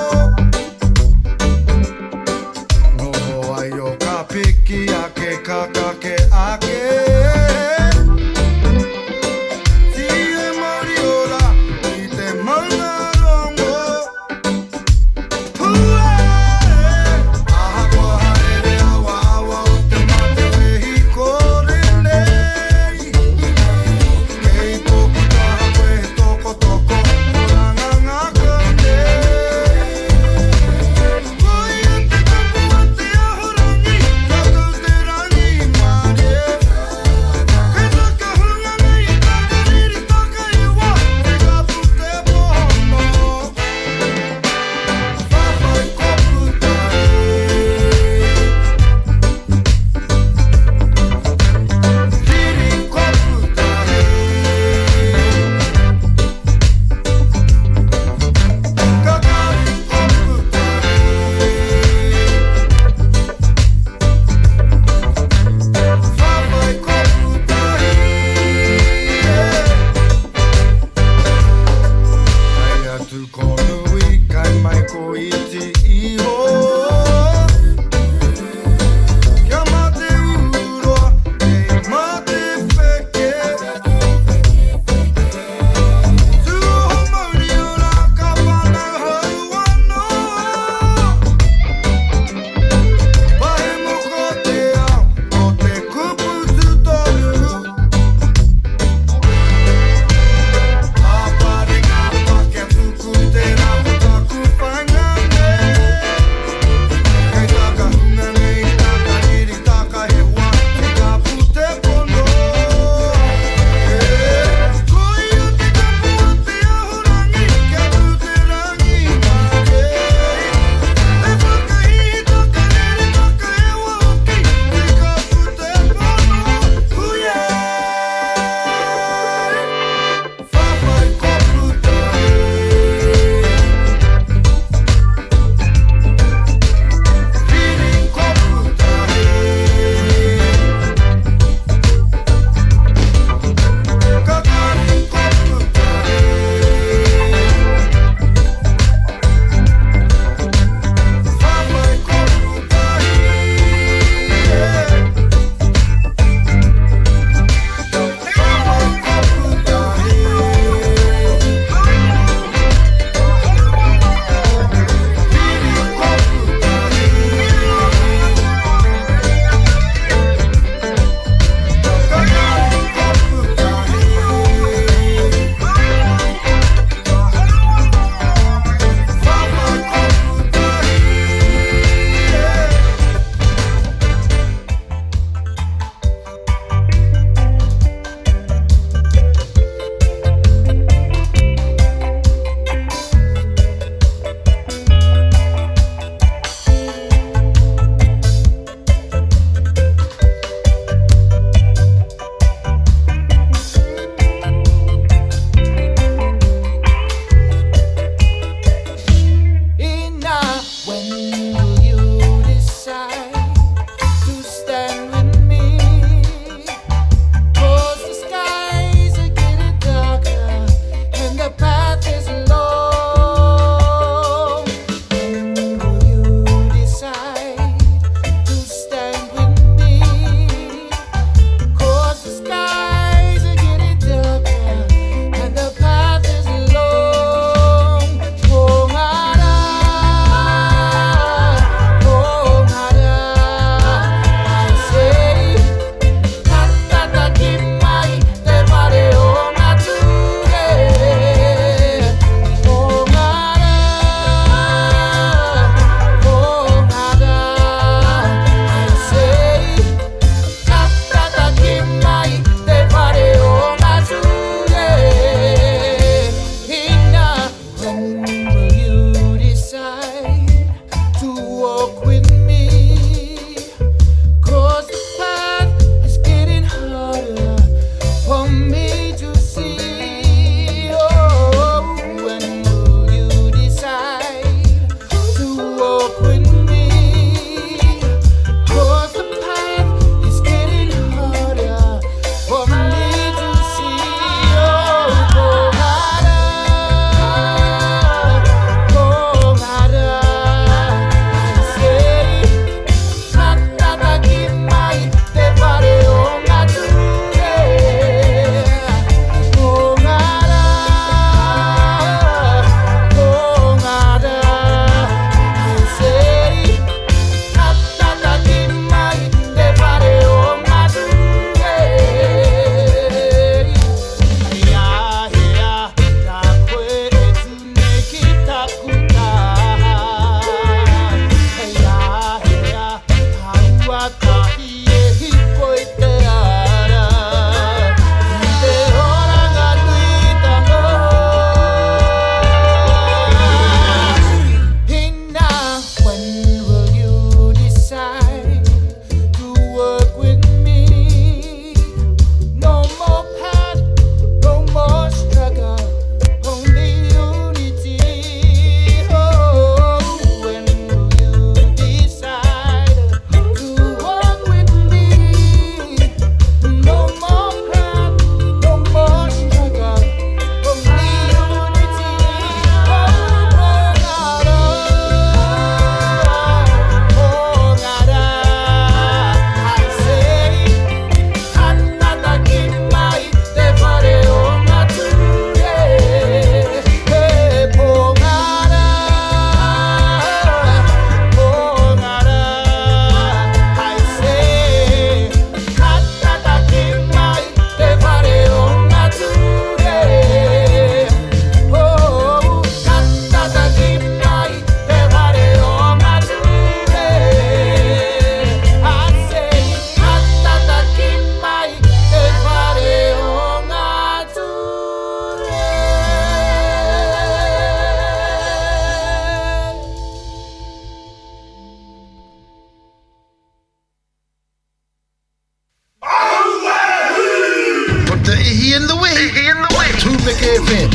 Noho ai o ka piki ake ka kake ake. Tihei mauri ora i te maunga rongo. Hue! Ahakoa haere awa awa o te mate wehi kore nei. Kei tōku taha koe he tokotoko, oranga ngākau.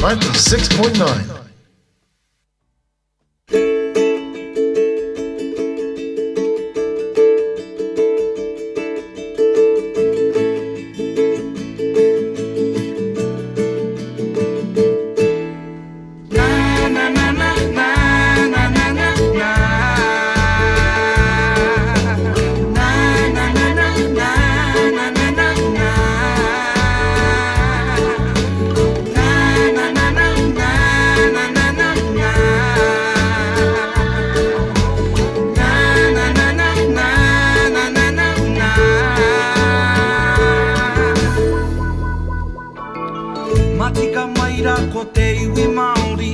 96.9. Matika mai rā ko te iwi Māori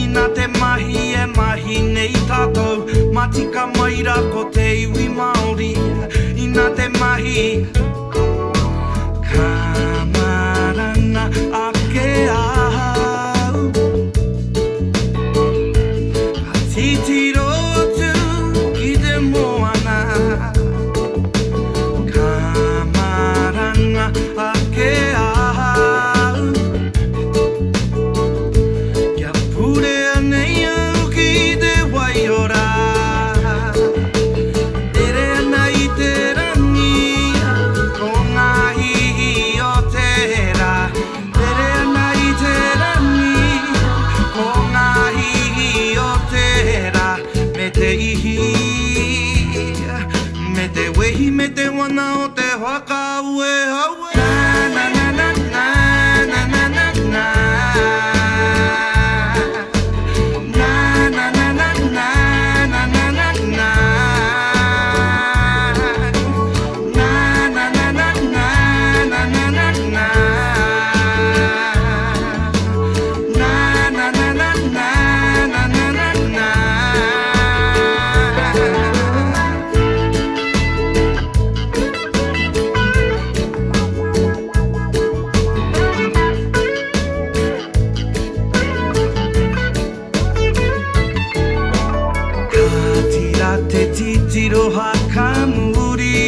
Ina te mahi e mahi nei tātou Matika mai rā ko te iwi Māori Ina te mahi Ka maranga ake ahau Ka titiro atu ki te moana Ka maranga ake ahau Kia purea nei au ki te waiora Tere ana i te rangi Ko ngā hihi o te rā Tere ana i te rangi Ko ngā hihi o te rā Me te ihi Me te wehi me te wana o te whakaue aue Na na na na na na na na Na na na na na na na na na Na na na na na na na na na Na na na na na na na na na Ka tira te titiro hakamuri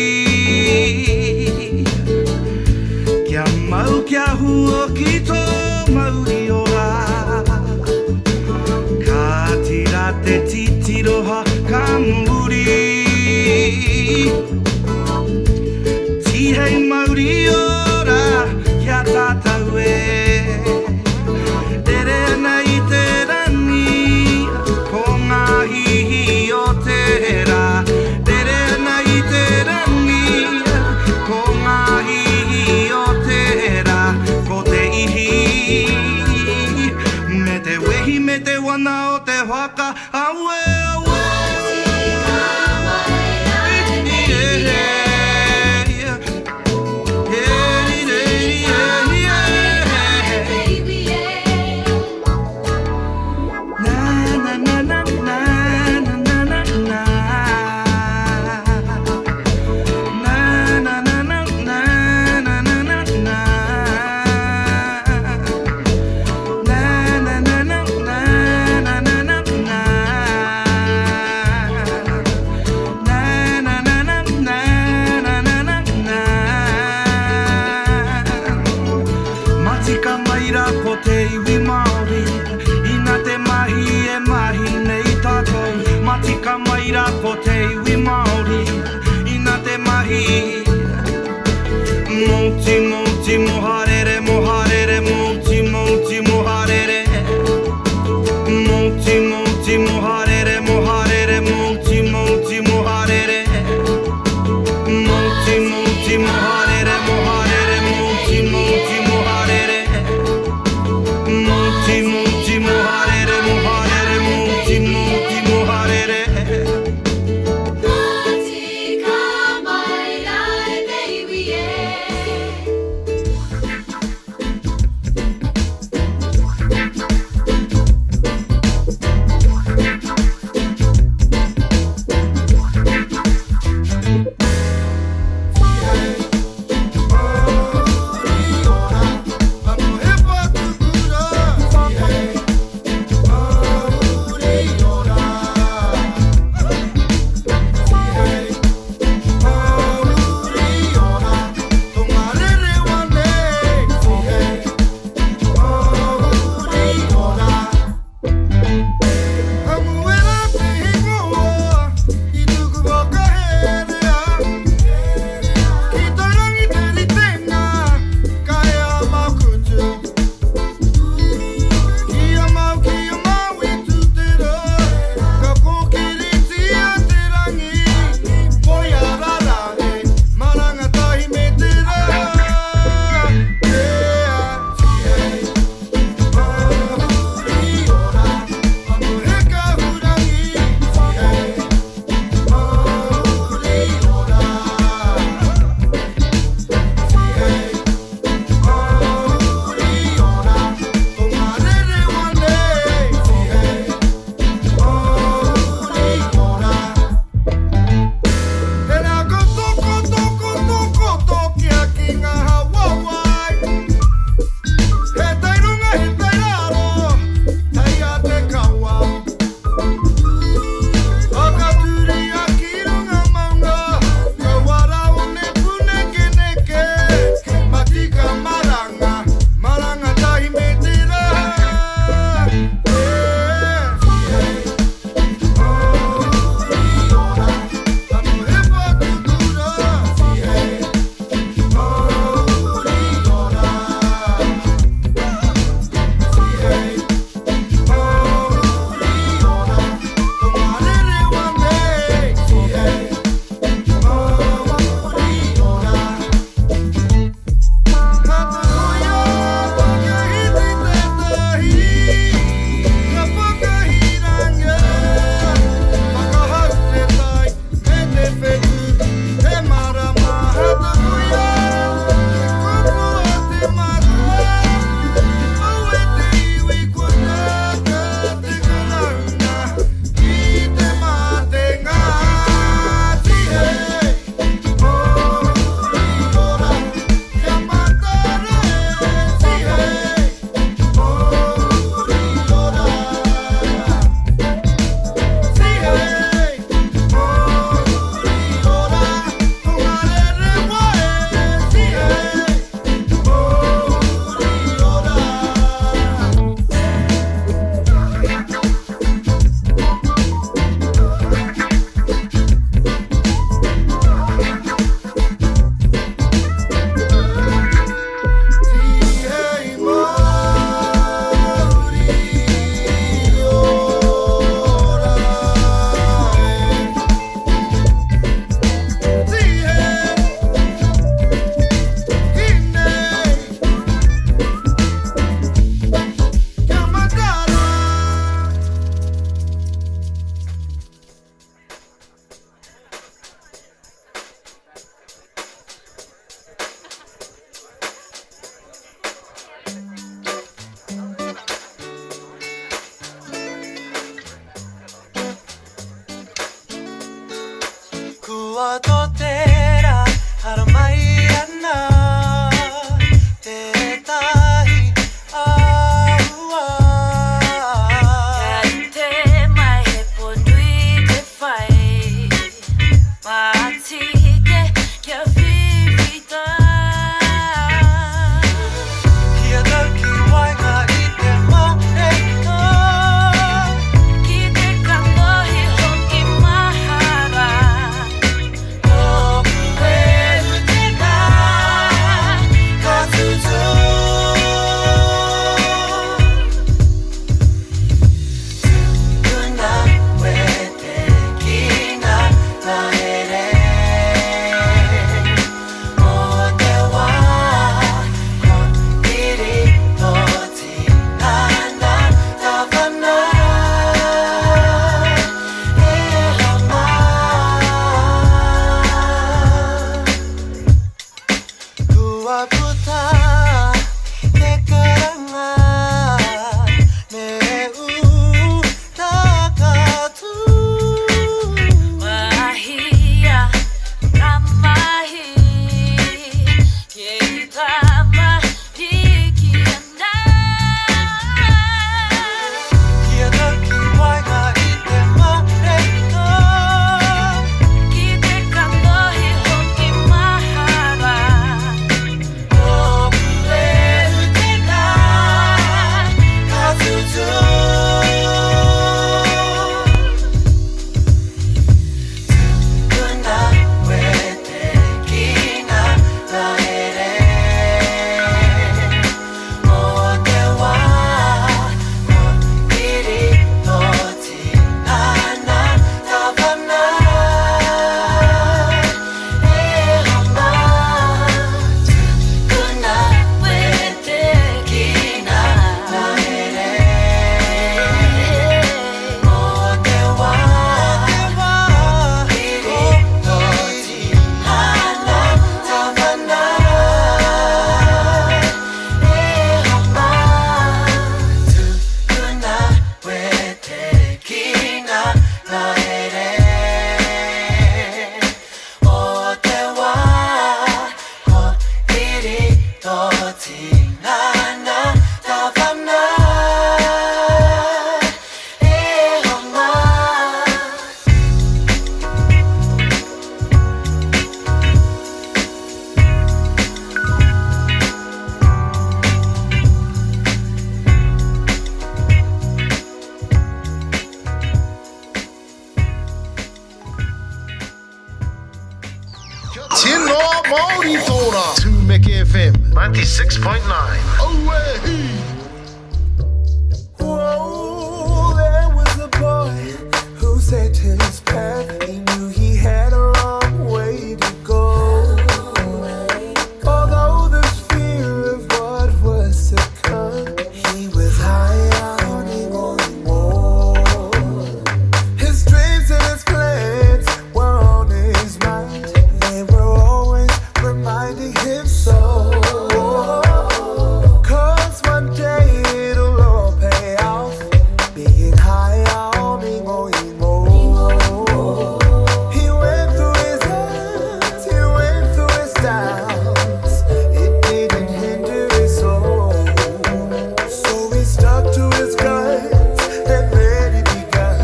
Kia mau kia hua ki tō mauri ora Ka tira te titiro hakamuri Tihei mauri ora kia tātou e Rere ana i te rangi Ko ngā hihi o te rā Rere ana i te rangi Ko ngā hihi o te rā Ko te ihi Me te wehi me te wana o te waka Aue, aue Matika mai rā ko te iwi Māori Ina te mahi e mahi nei tātou Matika mai rā ko te iwi Māori Ina te mahi Mōti, mōti, moharere, moharere Mōti, mōti, moharere Mōti, mōti, moharere, moharere Mōti, mōti, moharere Mōti, mōti, moharere, moharere Mōti, mōti, moharere Mōti, mōti, moharere, moharere Mōti, mōti, moharere Matika mai rā Kua tō te rā, haramai ana tētahi āhua. Kia rite mai he pō nui te whai, Matike kia whiwhita. Kia tau ki waenga i te māreika. Ki te kanohi hoki mahara. Tōku wheru tēnā ka tutū. Tukuna wetekina ngahere Mō te wā ko iri tō tinana tawhana E hama. Kua puta te karanga me ū takatū. Mahia ka mahi kei tamariki ana. Kia tau ki waenga i te māreika. Ki te kanohi hoki mahara. Tōku wheru tēnā ka tutū. Tukuna wetekina ngahere Mō te wā ko iri tō tinana tawhana E hama. Tukuna wetekina ngahere Mō te wā ko iri tō tinana tawhana E hama. Tukuna wetekina ngahere O te wā ko iri tō tinana tawhana E hama. Tino Māori Tōra. Tūmeke FM 96.9. Aue! Whoa, there was a boy who set his path. He knew he had a long way to go. Although the fear of what was to come, he was high on more. His dreams and his plans were on his mind. They were always reminding him so. Cause one day it'll all pay off. Being high on Ingo Ingo. He went through his ups, he went through his downs. It didn't hinder his soul. So he stuck to his guns and then he began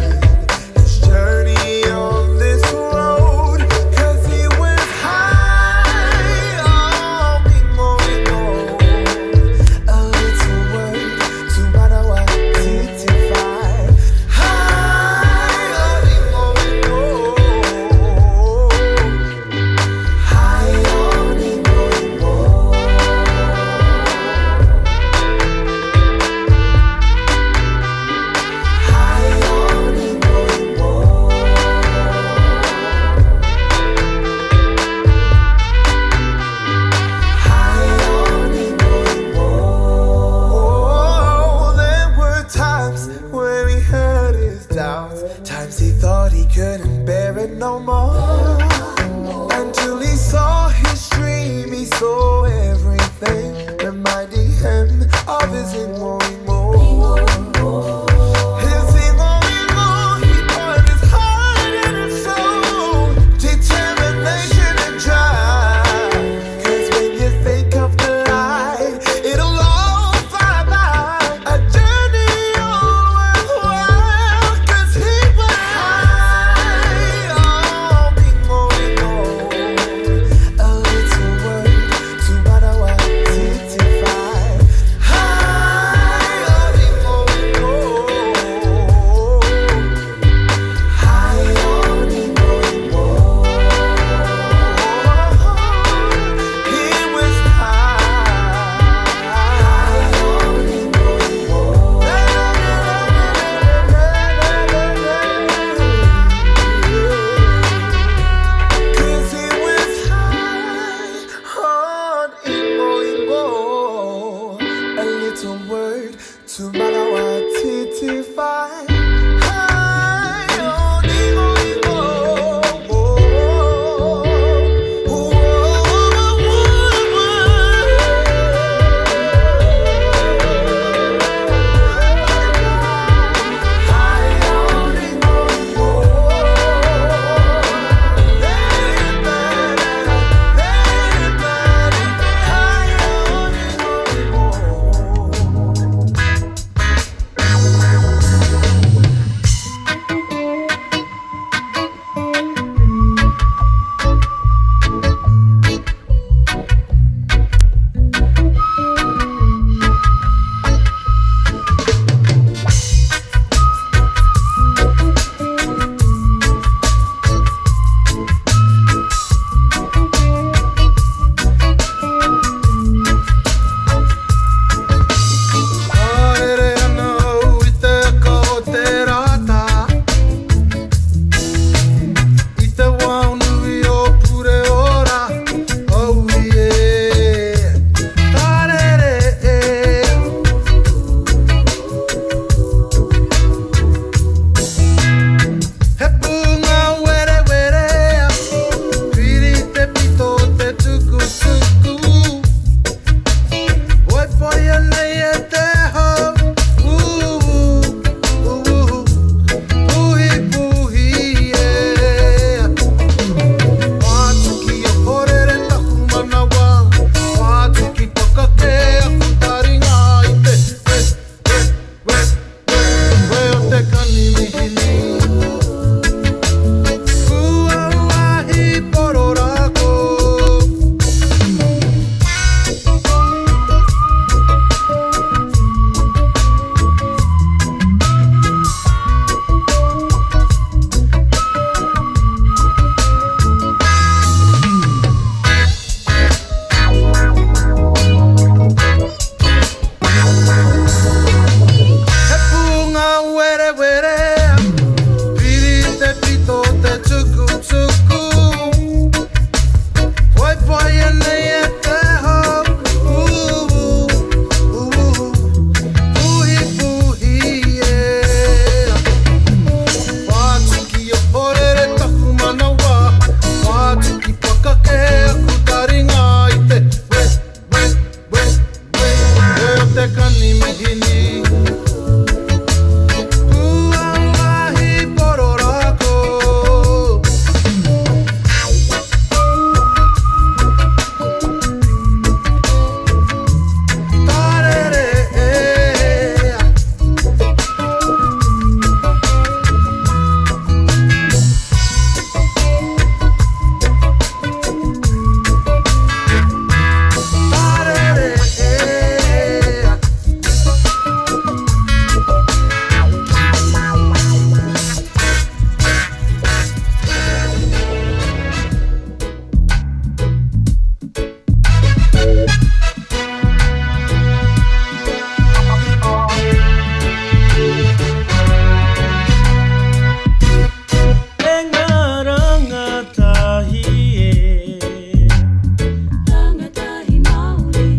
his journey on this road. Cause he was high on Ingo Ingo. A little word to Manawa Titiwhai. High on Ingo Ingo. High on Ingo Ingo. High on Ingo Ingo. High on Ingo Ingo. Oh, there were times when he had his doubts, times he thought he couldn't bear it no more. Until he saw his dream, he saw everything, reminding him of his Ingo Ingo. His Ingo Ingo, he poured his heart and his soul, determined. te kani mihini. Kua uahi pororako. He pūnga werewere, piri te pito te tukutuku. Poipoia nei e te hau, uu, uu, puhi puhi e. Pātuki o Porere taku manawa, pātuki pakake aku taringa i te we, we, we, we, we o te kani mihini. Kua uahi pororako. Tarere e. Tarere e. E ngā rangatahi e. Rangatahi Māori.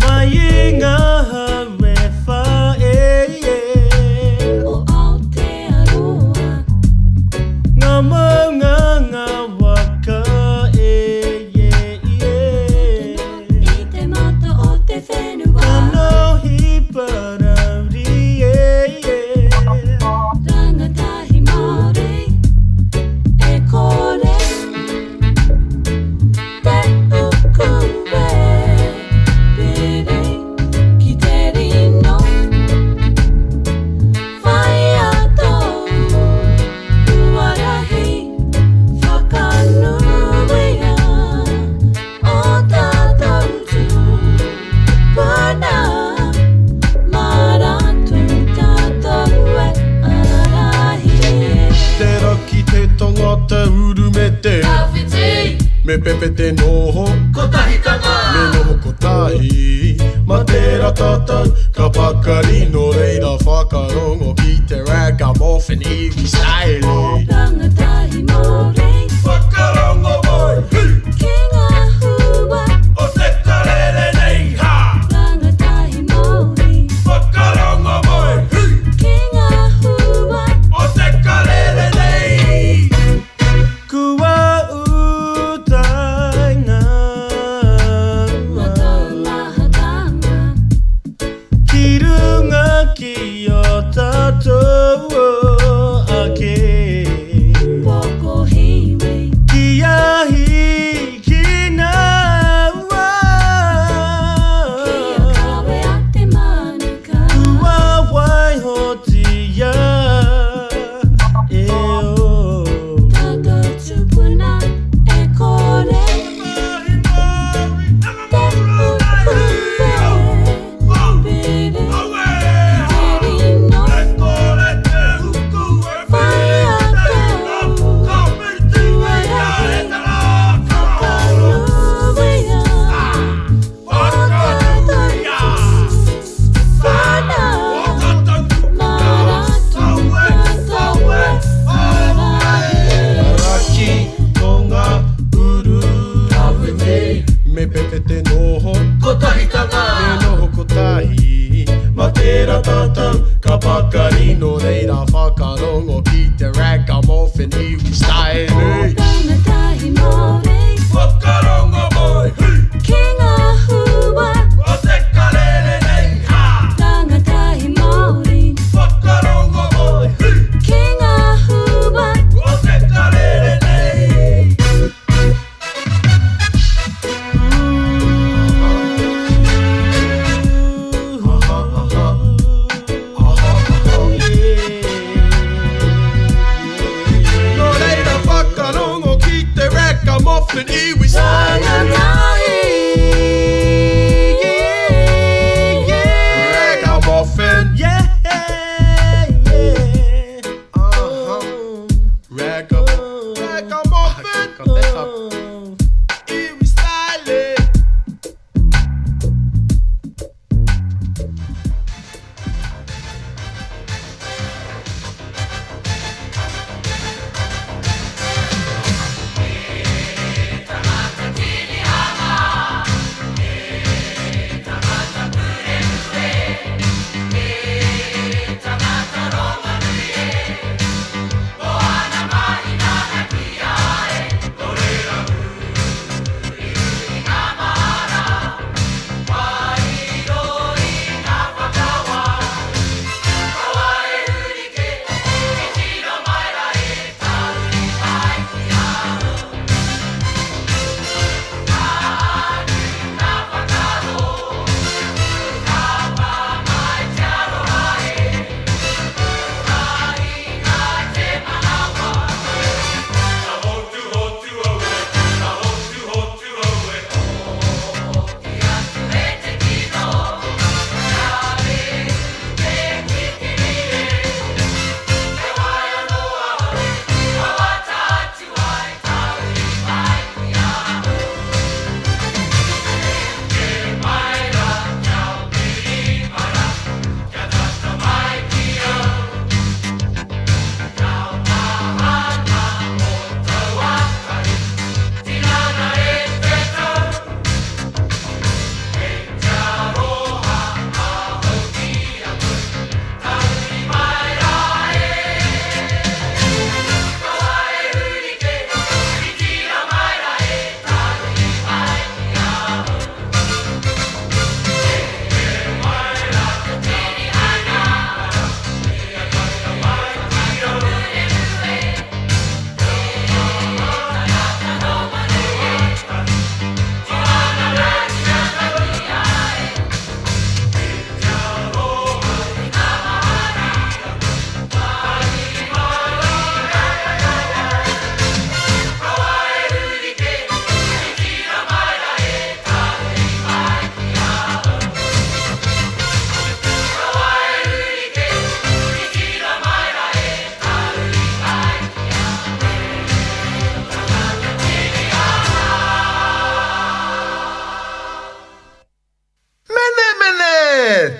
Mai i ngā hau e whā e e. O Aotearoa. Ngā maunga ngā waka e e e. I te mata o te whenua. Kanohi parauri e e. Rangatahi Māori. E kore te uku e piri ki te rino. Whaia tōu huarahi whakanuia o tātou tūpuna. Mā rātou tātou e ārahi e. Te raki te tonga te uru me te Tawhiti. Me pepe te noho Kotahitanga. Me noho kotahi Ma tērā tātou ka pakari nō reira whakarongo ki te ragamuffin iwi style. Rangatahi Māori. Whakarongo mai. Ki ngā hua. O te karere nei ha. Rangatahi Māori. Whakarongo mai. Ki ngā hua. O te karere nei. Kua utaina Ngā taumahatanga. Ki runga ki o tātou ake. Pokohiwi. Ki a hikina ua. Kia kawea te manuka. Kua waihotia e o. Tātou tūpuna e kore te uku e piri ki te rino. Whaia tōu huarahi whakanuia o tātou tūpuna. Mā rātou tātou e ārahi e. Raki tonga uru. Tawhiti. Me pepe te noho. Kotahitanga. Me noho kotahi. Ma tērā tātou ka pakari nō reira whakarongo ki te ragamuffin iwi style. Rangatahi Māori. Whakarongo mai. Ki ngā hua. O te karere nei ha. Rangatahi Māori. Whakarongo mai. Ki ngā hua. O te karere nei. Ooh.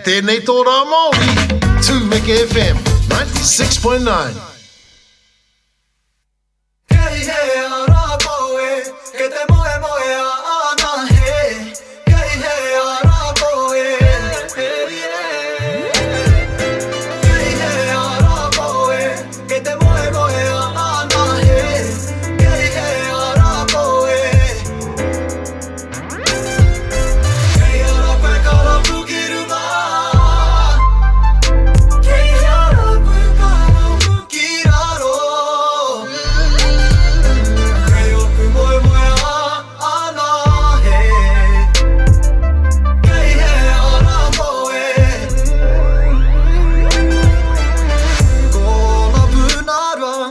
Tēnei tō rā Māori, Tūmeke FM 96.9. Kei hea rā koe, kei te moemoea ana he Kei hea rā koe, Kei hea rā koe, kei te moemoea ana he Kei hea rā koe. Kei hea rā koe karapu ki runga Kei hea rā koe karapu ki raro Kei oku moemoeā ana he Kei hea rā koe Ko la punarua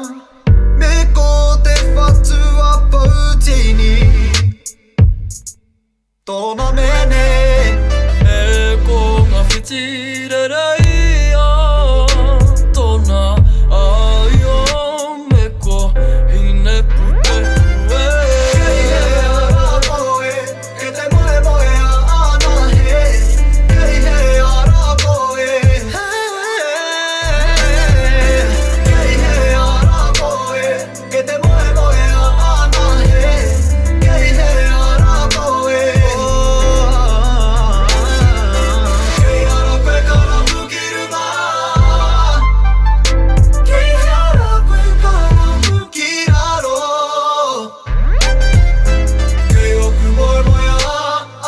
me ko te whatua poutini Tōna mene. E ko ngā whiti rereia tōna āio me ko Hinepūtehu e. Kei hea rā koe, kei te moemoea ana he Kei hea rā koe, Kei hea rā koe. Kei te moemoea ana he, kei hea rā koe. Kei hea rā koe karapu ki runga. Kei hea rā koe karapu ki raro. Kei oku moemoea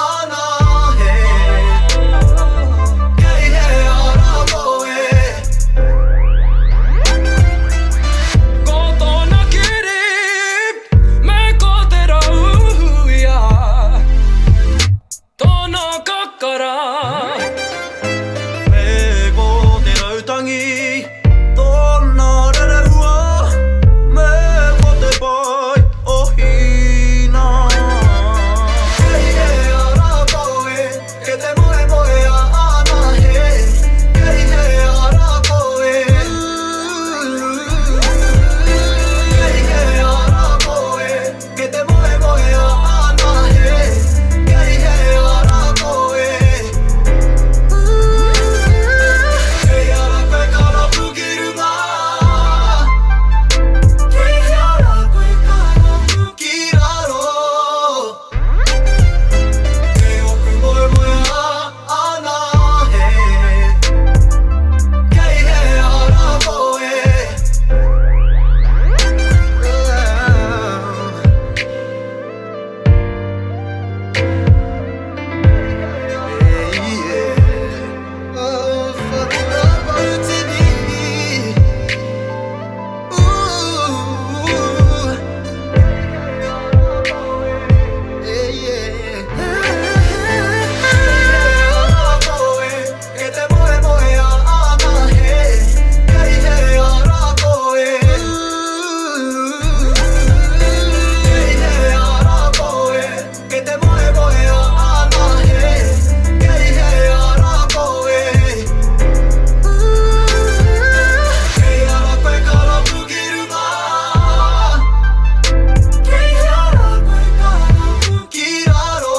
ana he, kei hea rā koe. Ko tōna kiri me ko te rauhia Tōna kakara. Me ko te rautangi tōna rerehua Me ko te pae o Hina. Kei hea rā koe, kei te moemoea ana he Kei hea rā koe. Kei hea rā koe, kei te moemoea ana he Kei hea rā koe. Kei hea rā koe karapu ki runga. Kei hea rā koe karapu ki raro. Kei oku moemoea ana he Kei hea rā koe. Ki raro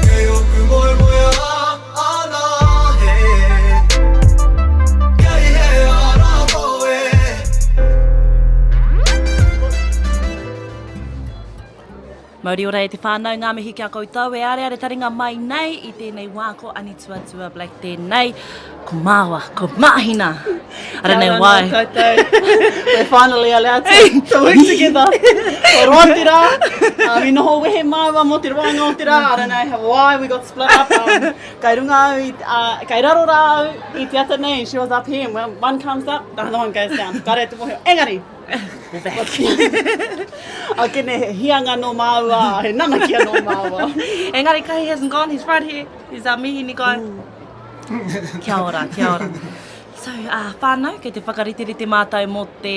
Kei oku moemoea ana he Kei hea rā koe. Mauri ora e te whānau, ngā mihi ki a koutou e areare taringa mai nei i tēnei wā ko Anituatua Black tēnei, ko Māua, ko Māhina. I don't know why. Kia ora koutou. We're finally allowed to, to work together. Ko roa te rā. Um, i noho wehe māua mō te roanga o te rā. I don't know how, why we got split up. Um, kei runga au, i, uh, kei raro rā au i te ata nei and she was up here and when one comes up, the other one goes down. Kāre te mōhio. Engari, We're back. Akene he hianga nō māua, he nanakia nō māua. Engari Kahi hasn't gone, he's right here. He's our mihini guy. Kia ora, kia ora. So, uh, whānau, kei te whakariterite mātou mō te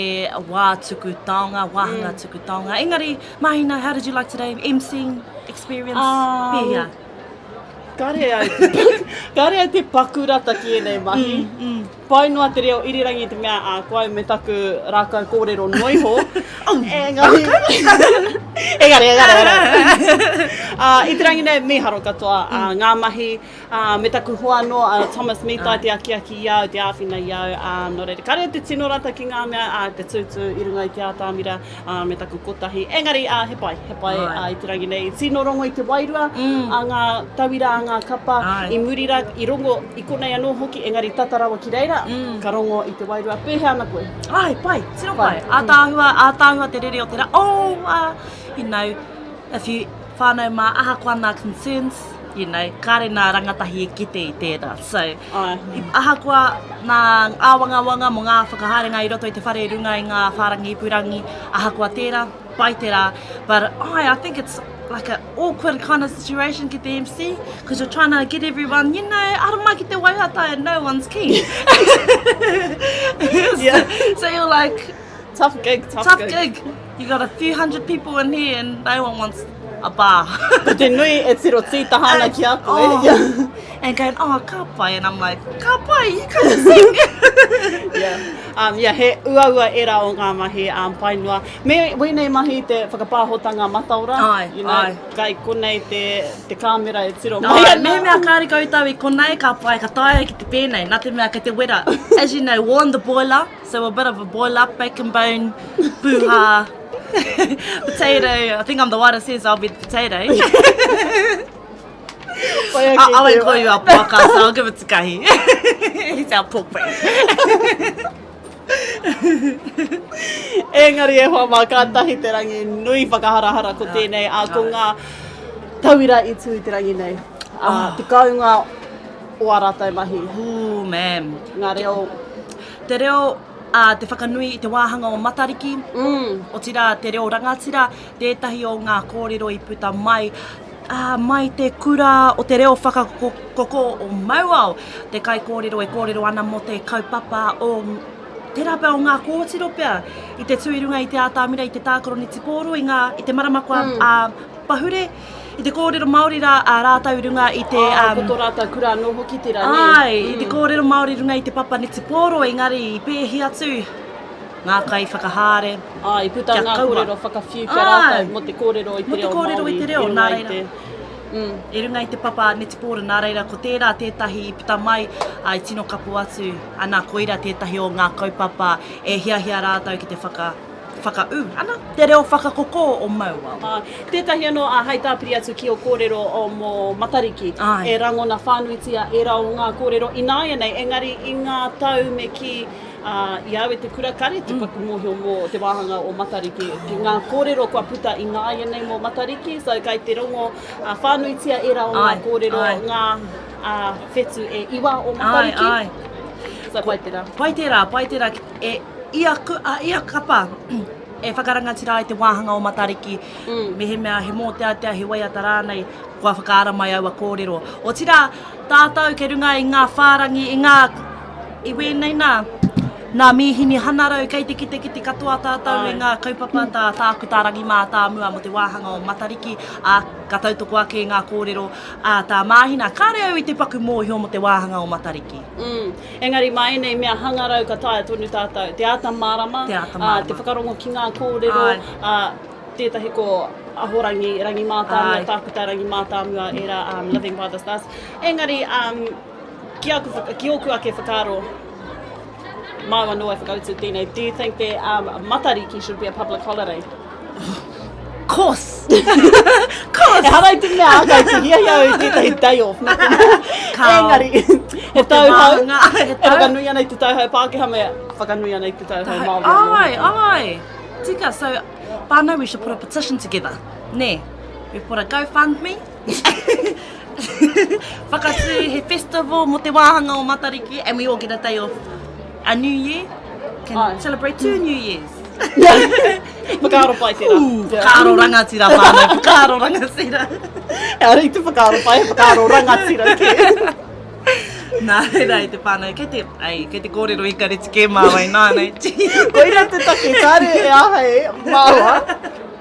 wā tuku taonga, wāhanga mm. tuku taonga. Engari, Mahina, how did you like today? MCing experience? Um, Pēhea? Kare au, kare au te paku rata ki ēnei mahi. Mm, mm. Pai noa te reo irirangi te mea a ko au me taku rākau kōrero noiho. oh, Engari, Engari, engari, engari. uh, I te rangi nei, mīharo katoa uh, ngā mahi, uh, me taku hoa anō, uh, Thomas Mītai, te akiaki i au, te āwhina i au. Uh, nō reira, kare te tino rata ki ngā mea, uh, te tūtū i runga i te ātamira, uh, me taku kotahi. Engari, uh, he pai, he pai uh, i te rangi nei. I tino rongo i te wairua, mm. a ngā tauira, a ngā kapa, Ai. i muri rā, i rongo i konei anō hoki, engari tata rawa ki reira, mm. ka rongo i te wairua. Pēhea ana koe? Ai, pai, tino pai. pai. Ātaahua, ātaahua te rere o te rā. Oh, uh, you know, if you whānau mā, ahakoa nā concerns, you know, kāre nā rangatahi e kite i tērā. So, Ai. ahakoa nā āwangawanga mō ngā whakahaerenga i roto i te whare i runga i ngā whārangi ipurangi, ahakoa tērā, pai te rā. But ai, I think it's like a awkward kind of situation ki te MC, because you're trying to get everyone, you know, ara mai ki te waiata and no one's keen. yeah. So you're like... Tough gig, tough, tough gig. gig. You got a few hundred people in here and no one wants a bar. Ko te nui e tiro tītaha ana ki a koe. Oh, and going, oh, ka pai. And I'm like, ka pai, you can't sing. yeah. Um, yeah, he uaua era o ngā mahi um, pai noa. Me wēnei mahi te whakapāhotanga mataora. Ai, you know, ai. Kai konei te, te kāmera e tiro mai ana. Mehemea kāre koutou i konei, ka pai, ka taea ki te pēnei, nā te mea kei te wera. As you know, warm the boiler, so a bit of a boil up, bacon bone, pūhā, potato. I think I'm the one that says I'll be the potato. I, I won't call you our poaka, so I'll give it to Kahi. He's our pork brain. Engari e hoa mā, kātahi te rangi nui whakaharahara ko tēnei, ā, ko ngā tauira i tū i te rangi nei. Ā, oh. te kounga o ā rātou mahi. Ooh, man. Ngā reo. Te reo, ā, te whakanui i te wāhanga o Matariki, mm. otirā te reo rangatira, tētahi o ngā kōrero i puta mai, ā, mai te kura o te reo whakakoko o Mauao, te kaikōrero e kōrero ana mō te kaupapa o tērā pea o ngā kōtiro pea i te tū i runga i te ātamira i te tākaro netipōro i ngā, i te marama kua mm. ā, pahure, i te kōrero Māori rā ā rātou i runga i te... Um, ko tō rātou kura anō hoki tērā, nē? Āe, mm. i te mm. kōrero Māori runga i te papa netipōro, engari i pēhi atu ngā kaiwhakahaere. Ā, i puta ngā kōrero whakawhiu ki a rātou mō te kōrero i te reo Māori i runga i te... Mm. I runga i te papa netipōro, nā reira ko tērā tētahi i puta mai, ā, i tino kapo atu, ana, koira tētahi o ngā kaupapa e hiahia rātou ki te whaka, whakaū, ana, te reo whakakokō o Mauao. Ā, tētahi anō, ā, hei tāpiri atu ki ō kōrero o mō Matariki, Āe. e rangona whānuitia ērā o ngā kōrero ināianei, engari i ngā tau me kī, Ā, i a au e te kura, kare te paku mōhio mō te wāhanga o Matariki. Ki ngā kōrero kua puta ināianei mō Matariki, so kai te rongo ā, whānuitia ērā o ngā Āe, kōrero, āe. ngā ā, whetu e iwa o Matariki. Āe, āe. So pai tērā. Pai tērā, pai tērā. E, ia, ku, a, ia kapa e whakarangatira ai te wāhanga o Matariki, mehemea he mōteatea, he waiata rānei, kua whakaara mai aua kōrero. Otirā, tātou kei runga i ngā whārangi, i ngā I wēnei nā, nā mīhini hanarau kei te kitekite katoa tātou i ngā kaupapa tā Tākuta Rangi Mātāmua mō te wāhanga o Matariki, ā, ka tautoko ake i ngā kōrero a tā Māhina. Kāre au i te paku mōhio mō te wāhanga o Matariki. Mm. Engari mā ēnei mea hangarau ka taea tonu tātou te āta mārama, Te āta mārama. ā, te whakarongo ki ngā kōrero, Āe. ā, tētahi ko Ahorangi Rangi Mātāmua, Āe. Tākuta Rangi Mātāmua, ērā, um, Living by the Stars. Engari, um, Ki aku, ki ōku ake whakaaro, māu anō e whakautu tēnei, do you think that um, Matariki should be a public holiday? Course! Course! Ehara i te mea, kei te hiahia au i tētahi day off. Nā te mea. Engari, he tau hou, e whakanui ana i te tau hou Pākehā me whakanui ana i te tau hou Māori anō. Ai, ai. Tika, so, whānau, we should put a petition together. Nē, we put a GoFundMe. Whakatū he festival mō te wāhanga o Matariki and we all get a day off a new year. Can Ai. celebrate two new years. Whakaaro pai tērā. Ooh, whakaaro rangatira whānau, whakaaro rangatira. Ehara i te whakaaro pai, he whakaaro rangatira kē. Nā reira i te whānau, kei te, ai, kei te kōrero ikareti kē māua ināianei. Koira te take, kāre e āhei māua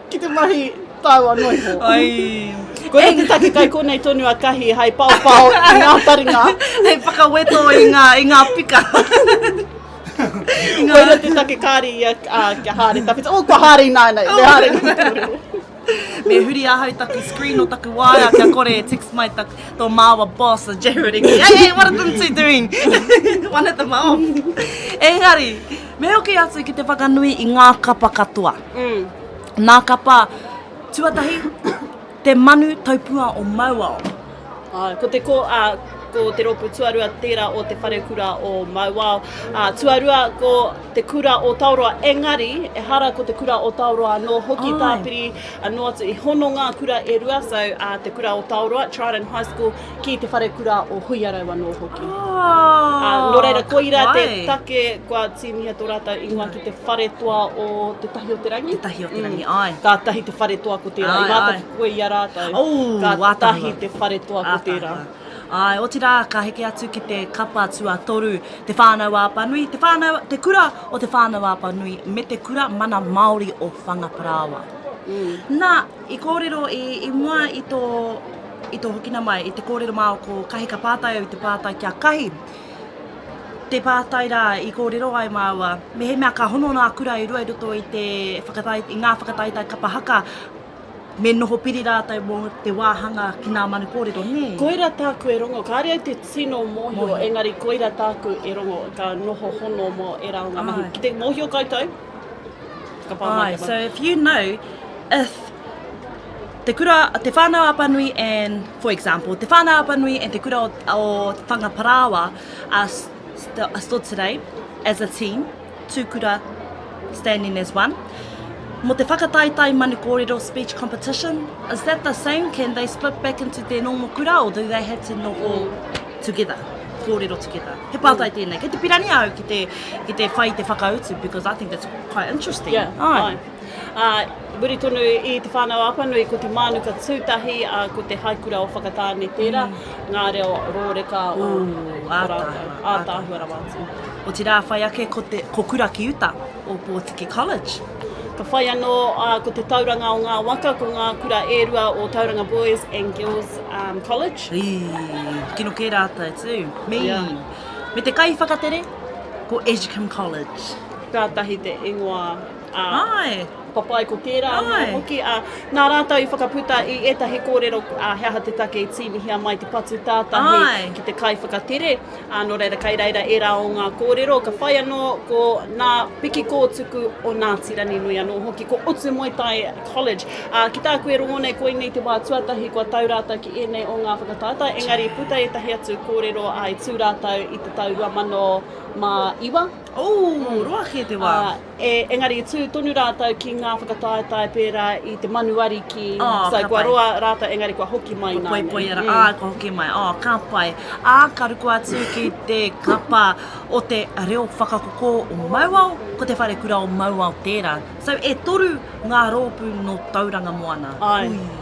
ki te mahi Tāua noa iho. Ai. Koira te take kai konei tonu a Kahi hai paopao i ngā taringa. Hei whakaweto i ngā, i ngā pika. Koira te take kāri ia uh, kia haere tawhiti. Oh, kua haere ināianei. Me haere ngā kōrero. Me huri ahau taku screen o taku waea kia kore e text mai taku, tō māua boss a Jared e kī, hey, hey, what are them two doing? One of them off. Engari, me hoki atu ki te whakanui i ngā kapa katoa. Mm. Nā kapa tuatahi, te manu taupua o Mauao. Āe, ko te ko, ā, ko te rōpū tuarua tērā o te wharekura o Mauao. Ā, tuarua ko te kura o Taoroa, engari, ehara ko te kura o Taoroa anō hoki Āe. tāpiri anō atu i hono ngā kura e rua, so, ā, te kura o Taoroa, Trident High School, ki te wharekura o Huiarau anō hoki. Ā, nō reira, koira te take kua tīmihia tō rātou ingoa ki te whare toa o Te Tahi o te Rangi. Te Tahi o te Rangi, āe. Kātahi te whare toa ko tērā. I mātaki koe i a rātou. Oh, Ka tahi te whare toa ko tērā. Āe, otirā ka heke atu ki te kapa tuatoru, Te Whānau-a-Apanui, te whānau, te kura o Te Whānau-a-Apanui me te kura mana Māori o Whangaparāoa. Mm. Nā, i kōrero i, i mua i tō, i tō hokina mai, i te kōrero māo ko Kahi ka pātai au i te pātai ki a Kahi. Te pātai rā i kōrero ai māua, mehemea ka hono ngā kura e rua i roto i te whakatae, i ngā whakataetae kapa haka, me noho piri rātou mō te wāhanga ki ngā manu kōrero, nē? Koira tāku e rongo, kāre au te tino mōhio, engari koira tāku e rongo, ka noho hono mō ērā o ngā mahi. Ki te mōhio koutou, whakapā mai ki a mātou. So if you know, if te kura, Te Whānau-a-Apanui and, for example, Te Whānau-a-Apanui and Te Kura o, o Whangaparāoa are st stood today as a team, two kura standing as one. Mō te whakataetae manu kōrero speech competition, is that the same? Can they split back into their normal kura or do they have to noho together? Kōrero together. He pātai tēnei. Kei te pirani au ki te, ki te whai te whakautu because I think that's quite interesting. Yeah, ai. Ā, muri tonu i Te Whānau-a-Apanui ko te Mānuka Tūtahi, ā, ko te Haikura o Whakatāne tērā, ngā reo rōreka o, o rātou. Ātaahua rawa atu. Otirā whai ake ko te, ko Kura ki Uta o Pōtiki College. Ka whai anō, ā, ko te tauranga o ngā waka, ko ngā kura e rua o Tauranga Boys and Girls um, College. Ī, kino kē rātou tū. Me, yeah. me te kaiwhakatere, ko Edgecumbe College. Kātahi te ingoa ā, Āe. papai ko tērā anō Āe. hoki, ā, nā rātou i whakaputa i ētahi kōrero, ā, he aha te take i tīnihia mai te patu tātahi Āe. ki te kaiwhakatere, ā, nō reira kai reira ērā o ngā kōrero, ka whai anō ko nā Piki Kōtuku o Ngāti Ranginui anō hoki, ko Otumoetai College. Ā, ki tāku e rongo nei, koinei te wā tuatahi kua tau rātou ki ēnei o ngā whakataetae, engari i puta ētahi atu kōrero, ā, i tū rātou i te tau 2009. Ooh, roa kē te wā. Ā, e, engari i tū tonu rātou ki ngā whakataetae pērā i te Manu Ariki. Oh, so, ka kua pai. roa rātou, engari kua hoki mai Kua nāianei. poipoia rā, mm. ā, kua hoki mai, oh, ka pai. Ā, ka ruku atu ki te kapa o te reo whakakokō o Mauao, ko te wharekura o Mauao tērā. So, e toru ngā rōpū nō Tauranga Moana. Āe. Ui.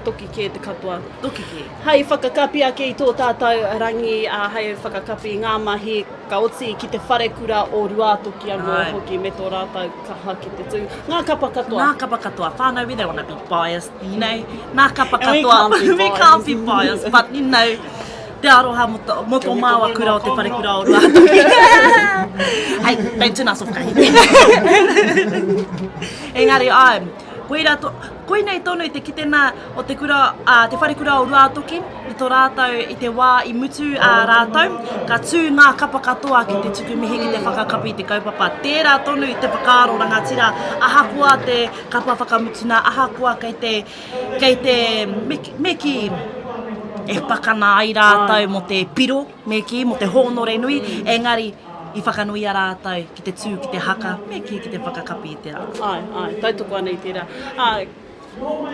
Toki kē te katoa. Toki kē. Hei whakakapi ake i tō tātou rangi, ā, hei whakakapi i ngā mahi Ka oti ki te wharekura o Ruātoki anō hoki me tō rātou kaha ki te tū. Ngā kapa katoa. Ngā kapa katoa. Whānau, we don't want to be biased, you know. Ngā kapa And we katoa. can't be We can't be biased, but you know, te aroha mō tō, mō tō māua kura o te wharekura o Ruātoki. Hey, don't turn us off, Kahi. Engari, āe, koira to, Koinei tonu te kitena o te kura, ā, te wharekura o Ruātoki, i tō rātou, i te wā i mutu ā rātou, ka tū ngā kapa katoa ki te tuku mihi, ki te whakakapi i te kaupapa. Tērā tonu te whakaaro rangatira, ahakoa te kapa whakamutuna, ahakoa kei te, kei te, me, me kī, e pakana ai rātou mō te piro, me kī, mō te hōnore nui, engari i whakanuia rātou ki te tū, ki te haka, me kī, ki te whakakapi i te rā. Āe, āe, tautoko ana i tērā. Ā,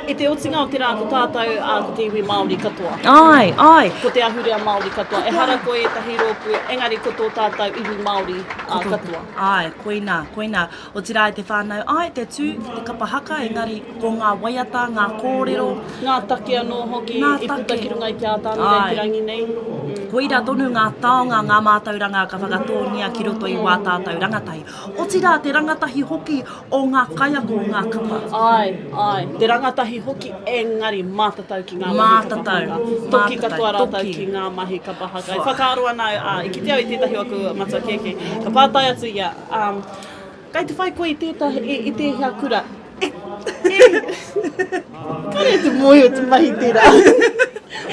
i te otinga o te rā, ko tātou, ā, ko te iwi Māori katoa. Āe, āe. Ko te ahurea Māori katoa. Ehara ko ētahi rōpū, engari ko tō tātou iwi Māori, ā, katoa. Āe, koinā, koinā. Otirā i te whānau, āe, te tū ki te kapa haka, engari ko ngā waiata, ngā kōrero. Ngā take anō hoki i puta ki runga i te ātamira i te rangi nei. Koirā tonu ngā taonga, ngā mātauranga ka whakatōngia ki roto i wā tātou rangatahi. Otirā te rangatahi hoki o ngā kaiako o ngā kapa. Āe, āe, te rangatahi hoki engari mātatau ki ngā mahi kapa haka. Toki katoa rātou ki ngā mahi kapa haka. E whakaaro ana au, ā, i kite au i tētahi o aku matua kēkē, ka pātai atu ia, Kei te whai koe i tētahi, i, i tēhea kura? Kare te mōhio te mahi tērā.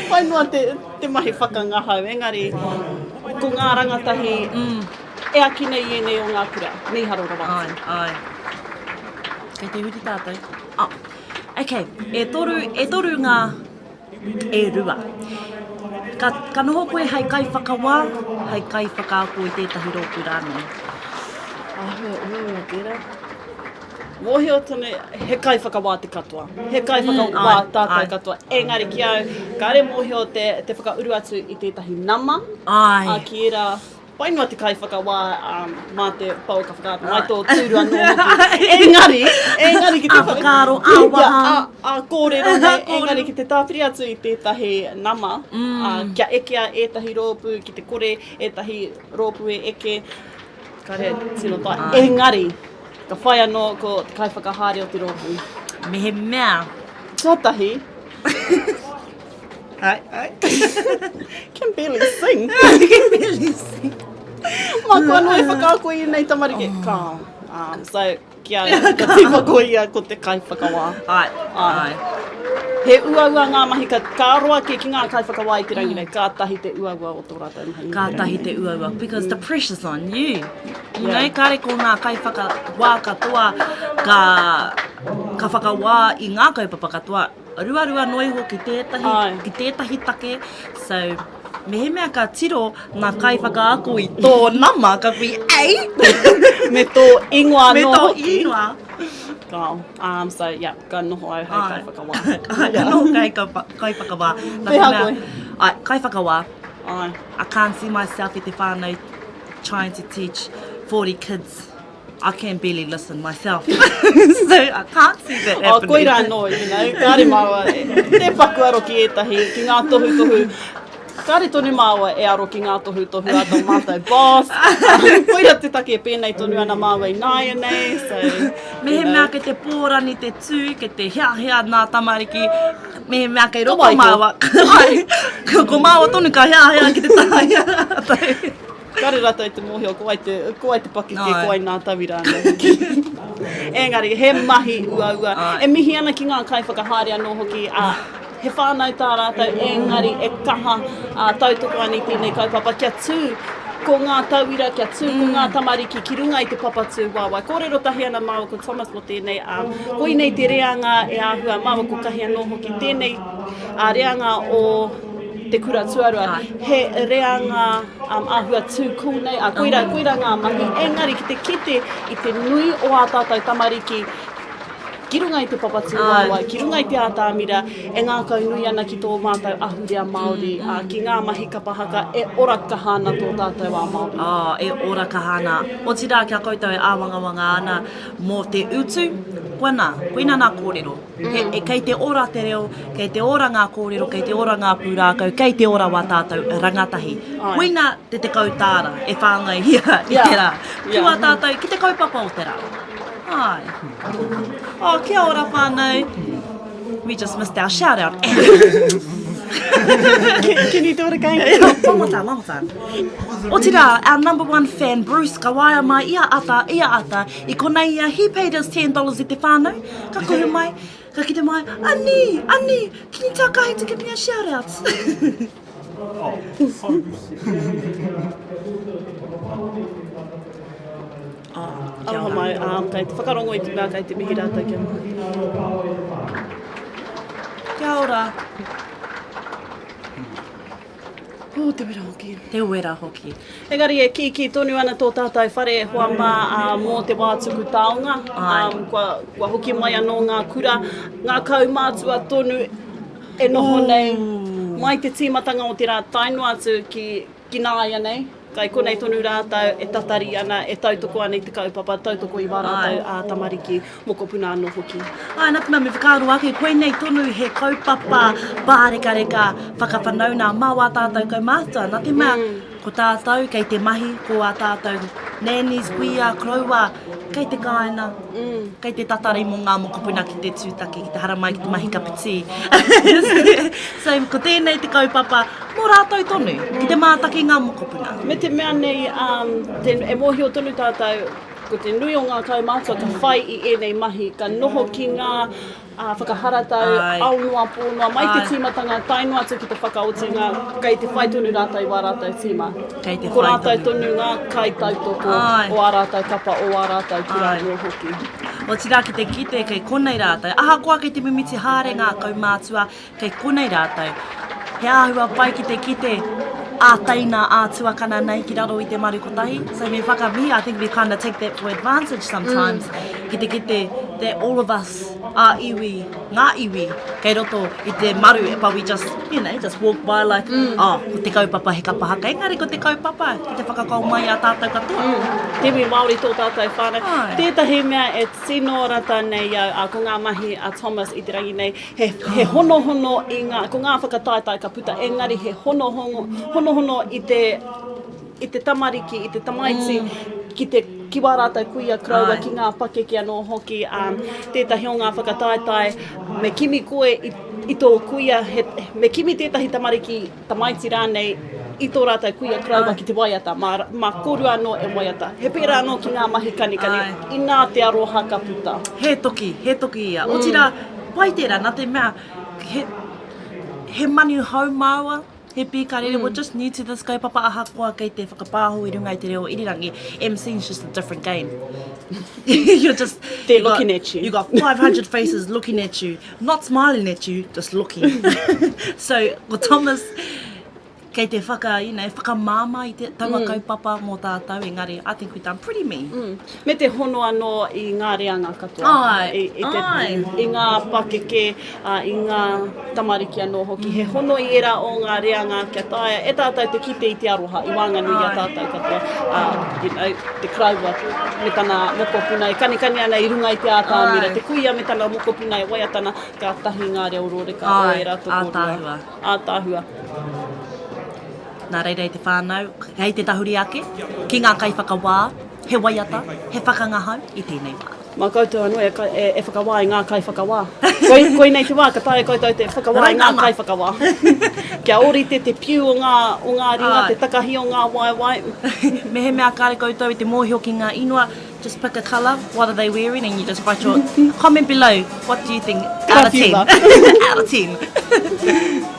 Pai noa te, te mahi whakangahau, engari ko ngā rangatahi mm. e aki nei i ēnei o ngā kura, mīharo rawa atu. Ai, ai. Kei te huri tātou. Oh. Okay, e toru, e toru ngā e rua. Ka, ka noho koe hei kaiwhakawā, hei kaiwhakaako i tētahi rōpū rānei. Āhua uaua tērā. Mōhio tonu, he kaiwhakawā te katoa. He kaiwhakawā mm, ai, tātou ai. katoa. Engari ki au, kāre mōhio te, te whakauru atu i tētahi nama. Ai. A, ki ērā Pai noa te kaiwhakawā um, mā te pouaka whakaata, mai tō tūru anō hoki. Engari, engari ki te A whakaaro, a waha. A, a kōrero nei, engari ki te tāpiri atu i tētahi nama, mm. a, kia ekea ētahi rōpū, ki te kore ētahi rōpū e eke, kare tino tae. Engari, ka whai anō ko te kaiwhakahaere o te rōpū. Mehemea. Tuatahi, Ai, ai. Can barely sing. Can barely sing. Mā koa noa e whakaako i ēnei tamariki. Oh. Ka. Um, so, ki a, ka tīma ko ia ko te kaiwhakawā. Ai, ai. He uaua ngā mahi, ka, ka roa kē ki ngā kaiwhakawā i te rangi nei, kātahi te uaua o tō rātou mahi. Kātahi te uaua, because the pressure's on you. You know, kāre ko ngā kaiwhakawā katoa ka, ka whakawā i ngā kaupapa katoa, Ruarua noa iho ki tētahi, ki tētahi take, so mehemea ka tiro ngā kaiwhakaako i tō nama, ka kui, ei! Me tō ingoa anō hoki. Me tō ingoa. Kao. Um, so, yeah, ka noho au hei kaiwhakawā. Ka noho hei kaiwhakawā. Pēhea koe? Ai, kaiwhakawā. Ai. I can't see myself i te whānau trying to teach 40 kids. I can barely listen myself. so I can't see that Oh, happening. koirā anō, you know, kāre māua, e, te paku aro ki ētahi, ki ngā tohutohu. Kāre tonu māua e aro ki ngā tohutohu a tō mātou boss. Koira te take e pēnei tonu ana māua ināianei, so, you Mehemea know. kei te pōrani te tū, kei te heahea nā tamariki, mehemea kei roto Ka waiho. māua, ai, ko māua tonu ka heahea ki te taha i a rātou. Kare ratou i te mōhio ko wai te, ko wai te pakeke, ko wai nā tauira anō hoki. Engari, he mahi uaua. E mihi ana ki ngā kaiwhakahaere anō hoki, ā, he whānau tā rātou, engari e kaha ā, tautoko ana i tēnei kaupapa kia tū ko ngā tauira, kia tū ko ngā tamariki ki runga i te papa tū waewae. Kōrero tahi ana māua ko Thomas mō tēnei, ā, koinei te reanga e āhua māua ko Kahi anō hoki, tēnei ā, reanga o te kura tuarua, he reanga um, āhua tū cool nei, a koira, koira ngā mahi, engari ki te kite i te nui o ā tātou tamariki ki runga i te papa tūwaewae, ki runga i te ātamira, e ngākau nui ana ki tō mātou ahurea Māori, mm. ā, ki ngā mahi kapa haka, e ora kaha ana tō tātou ao Māori. Oh, e ora kaha ana. Otirā, kia koutou e āwangawanga ana mō te utu, koina, koina nā kōrero. He, e, kei te ora te reo, kei te ora ngā kōrero, kei te ora ngā pūrākau, kei te ora wā tātou rangatahi. Ai. Koina te tekau tāra e whāngaihia i te rā. Ki wā tātou, ki te kaupapa o te rā. Ai. Oh, kia ora whānau. We just missed our shout out. can, can you do it again? one more time, one more time. Otirā, our number one fan, Bruce, ka waea mai ia ata, ia ata, i konei ia, he paid his $10 i te whānau, Ka kohu mai, ka kite mai, Ani, Ani, can you tell Kahi to give me a shout out? Oh, Aroha mai, um, kei te whakarongo i te mea kei te mihi rātou kia Kia ora. Oh, te wera hoki. Te wera hoki. Engari e kīkī tonu ana tō tātou whare e hoa mā ā, mō te wā tuku taonga. Ā, kua, kua hoki mai anō ngā kura, ngā kaumātua tonu e noho nei mai te tīmatanga o te rā tae noa atu ki, ki nāianei. Kai konei tonu rātou e tatari ana, e tautoko ana i te kaupapa, tautoko i wā rātou ā, tamariki, mokopuna anō hoki. Āe, nā te mea me whakaaro ake, koinei tonu he kaupapa pārekareka whakawhanaunga mā wā tātou kaumātua, nā te mea ko tātou kei te mahi, ko ā tātou nannies, kuia, koroua, kei te kāinga, kei te tatari mō ngā mokopuna ki te tūtaki, ki te haramai, ki te mahi kapiti. So, ko tēnei te kaupapa mō rātou tonu, ki te mātaki ngā mokopuna. Me te mea nei, um, te, e mōhio tonu tātou, Ko te nui o ngā kaumātua ka whai i ēnei mahi, ka noho ki ngā whakaharatau, ao noa, pō noa, mai te tīmatanga tae noa atu ki te whakaotinga, kei te whai tonu rātou i wā rātou tīma. Kei te Ko whai rātou tonu. tonu ngā kaitautoko o ā rātou kapa, o ā rātou kura anō hoki. Otirā ki te kite kei konei rātou, ahakoa kei te mimiti haere ngā kaumātua, Kei konei rātou. He āhua pai ki te kite ā teina, ā tuakana nei ki raro i te maru kotahi. So me whakamihi, I think we kind of take that for advantage sometimes, ki te kite that all of us, ā iwi, ngā iwi, kei roto i te maru, but we just, you know, just walk by like, oh, ko te kaupapa he kapa haka, engari ko te kaupapa ki te whakakao mai i a tātou katoa. Te iwi Māori tō tātou whānau. Tētahi mea e tino rata nei au, ā, ko ngā mahi a Thomas i te rangi nei, He, he honohono i ngā, ko ngā whakataetae ka puta, engari he honohono, honohono i te, i te tamariki, i te tamaiti, mm. ki te ki wā rātou kuia koroua, ki ngā pakeke anō hoki, um, tētahi o ngā whakataetae, me kimi koe i, i tō kuia, he, me kimi tētahi tamariki tamaiti rānei i tō rātou kuia koroua ki te waiata, mā, mā kōrua anō e waiata. He pērā anō ki ngā mahi kanikani, inā te aroha ka puta. He toki, he toki ia. Mm. Otirā, pai tērā, nā te mea, he, he manu hou māua, he pīkarere, mm. we're just new to this kaupapa ahakoa kei te whakapāho i runga i te reo irirangi, MCing's just a different game. You're just... They're looking at you. You got 500 faces looking at you. Not smiling at you, just looking. so, ko Thomas, kei te whaka, you know, whakamāmā i te taua mm. kaupapa mō tātou, engari, I think we've done pretty mean. Mm. Me te hono anō i ngā reanga katoa. Ai, I, i, te, ai. I ngā pakeke, uh, i ngā tamariki anō hoki. He hono i ērā o ngā reanga kia taea e tātou te kite i te aroha, i waenganui i a tātou katoa. Uh, you know, te karaua me tana mokopuna e kanikani ana i runga i te ātamira, te kuia me tana mokopuna e waiata ana, kātahi ngā reo rōreka o ērā tokorua. Ātaahua. Nā reira e te whānau, kei te tahuri ake ki ngā kaiwhakawā, he waiata, he whakangahau i tēnei wā. Mā koutou anō e, e, e whakawā i ngā kaiwhakawā. Koi, koinei te wā ka taea koutou te whakawā i ngā kaiwhakawā. Kia ōrite te piu o ngā, o ngā ringa, te takahi o ngā waewae. Mehemea kāre koutou i te mōhio ki ngā ingoa, just pick a colour, what are they wearing, and you just write your comment below, what do you think, out of 10. Out of 10.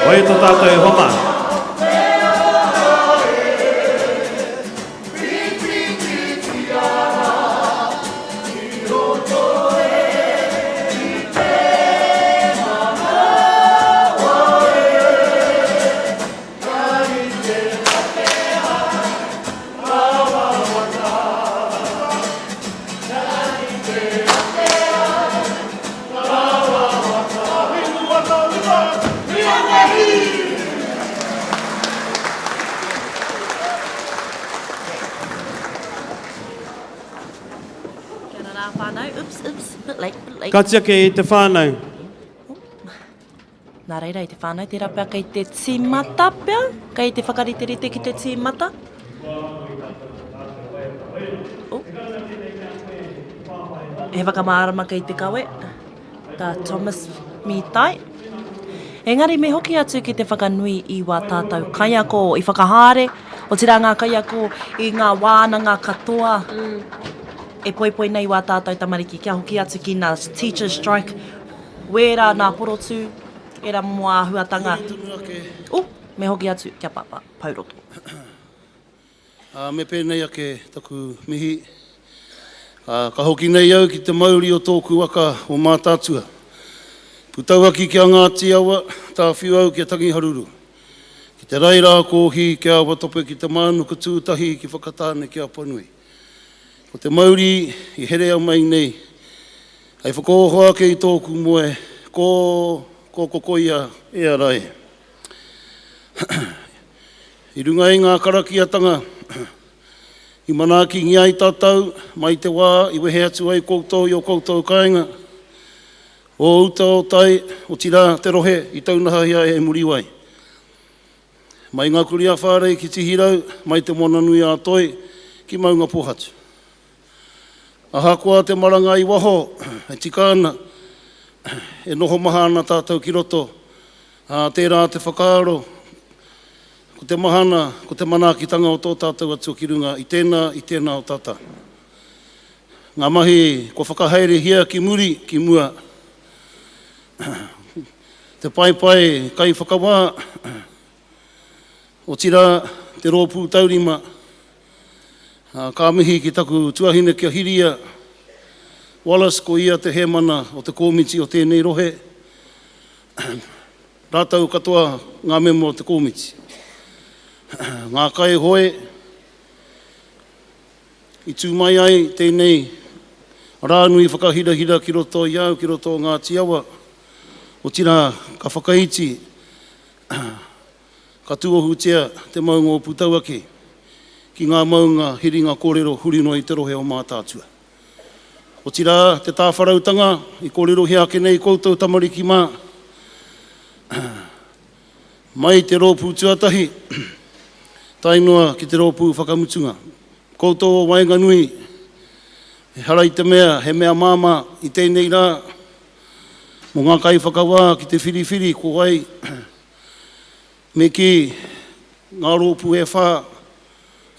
Waiata tātou e hoa mā. Ka tiaki e te whānau. Nā reira i te whānau, tērā pea kei te tīmata pea, kei te whakariterite ki te tīmata. Oh. He whakamārama kei te kawe, tā Thomas Mītai. Engari me hoki atu ki te whakanui i wā tātou kaiako i whakahaere, otirā ngā kaiako i ngā wānanga katoa e poipoi nei wā tātou tamariki kia hoki atu ki nā teacher strike Wērā nā porotū, ērā momo āhuatanga. Oh, me hoki atu kia Pāpā, Pouroto. Ā, me pēnei ake taku mihi, ā, ka hoki nei au ki te mauri o tōku waka o Mātaatua. Putauaki ki a Ngāti Awa, tāwhiu au ki a Tangiharuru. Ki te rae rā kōhi, ki a Awatope, ki te Mānuka tūtahi, ki Whakatāne, ki Apanui. Ko te mauri i herea mai nei, Hei whakaoho ake i tōku moe, ko, ko kokoia e ara e. I runga i ngā karakiatanga i manaakingia ai tātou mai te wā i wehe atu ai koutou i ō koutou kāinga, o uta o tai, otirā te rohe i taunahahia e Muriwai. Mai ngā kurī-a-Whārei ki Tihirau, mai Te Moananui-a-Toi ki Maungapōhatu. Ahakoa te marangai i waho, e tika ana, e noho maha ana tātou ki roto, ā, tērā te whakaaro, ko te mahana, ko te manaakitanga o tō tātou Atua ki runga i tēnā, i tēnā o tātou. Ngā mahi kua whakahaerehia ki muri, ki mua, te paepae kaiwhakawā, Otirā, te rōpū taurima, ā, ka mihi ki taku tuahine ki a Hiria Wallace, ko ia te hēmana o te kōmiti o tēnei rohe, rātou katoa ngā mema o te kōmiti. Ngā kaihoe i tū mai ai tēnei rā nui whakahirahira ki roto i au, ki roto o Ngāti Awa, otirā, ka whakaiti Ka tūohutia te maunga o Putauaki ki ngā maunga hiringa kōrero huri noa i te rohe o Mātaatua. Otirā, te tāwharautanga i kōrerohia ake nei koutou tamariki mā, mai te rōpū tuatahi tae noa ki te rōpū whakamutunga. Koutou o waenganui, ehara i te mea he mea māmā i tēnei rā, Mō ngā kaiwhakawā ki te whiriwhiri ko wai me kī ngā rōpū e whā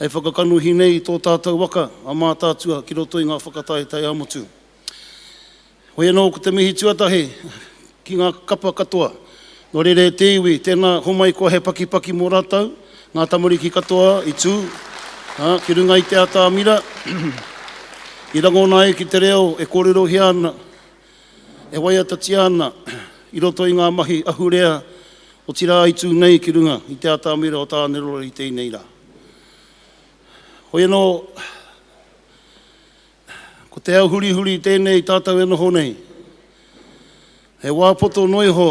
hei whakakanohi nei i tō tātou waka a Mātaatua ki roto i ngā whakataetae ā-motu. Hoi anō ko te mihi tuatahi ki ngā kapa katoa. Nō reira e te iwi, tēnā homai koa he pakipaki mō rātou, ngā tamariki katoa i tū, ā, ki runga i te atamira, i rangona ai ki te reo e kōrerohia ana, e waiatatia ana i roto i ngā mahi ahurea, otirā i tū nei ki runga i te atamira o Tānerora i tēnei rā. Hoi anō, ko te ao hurihuri tēnei tātou e noho nei. He wā poto noa iho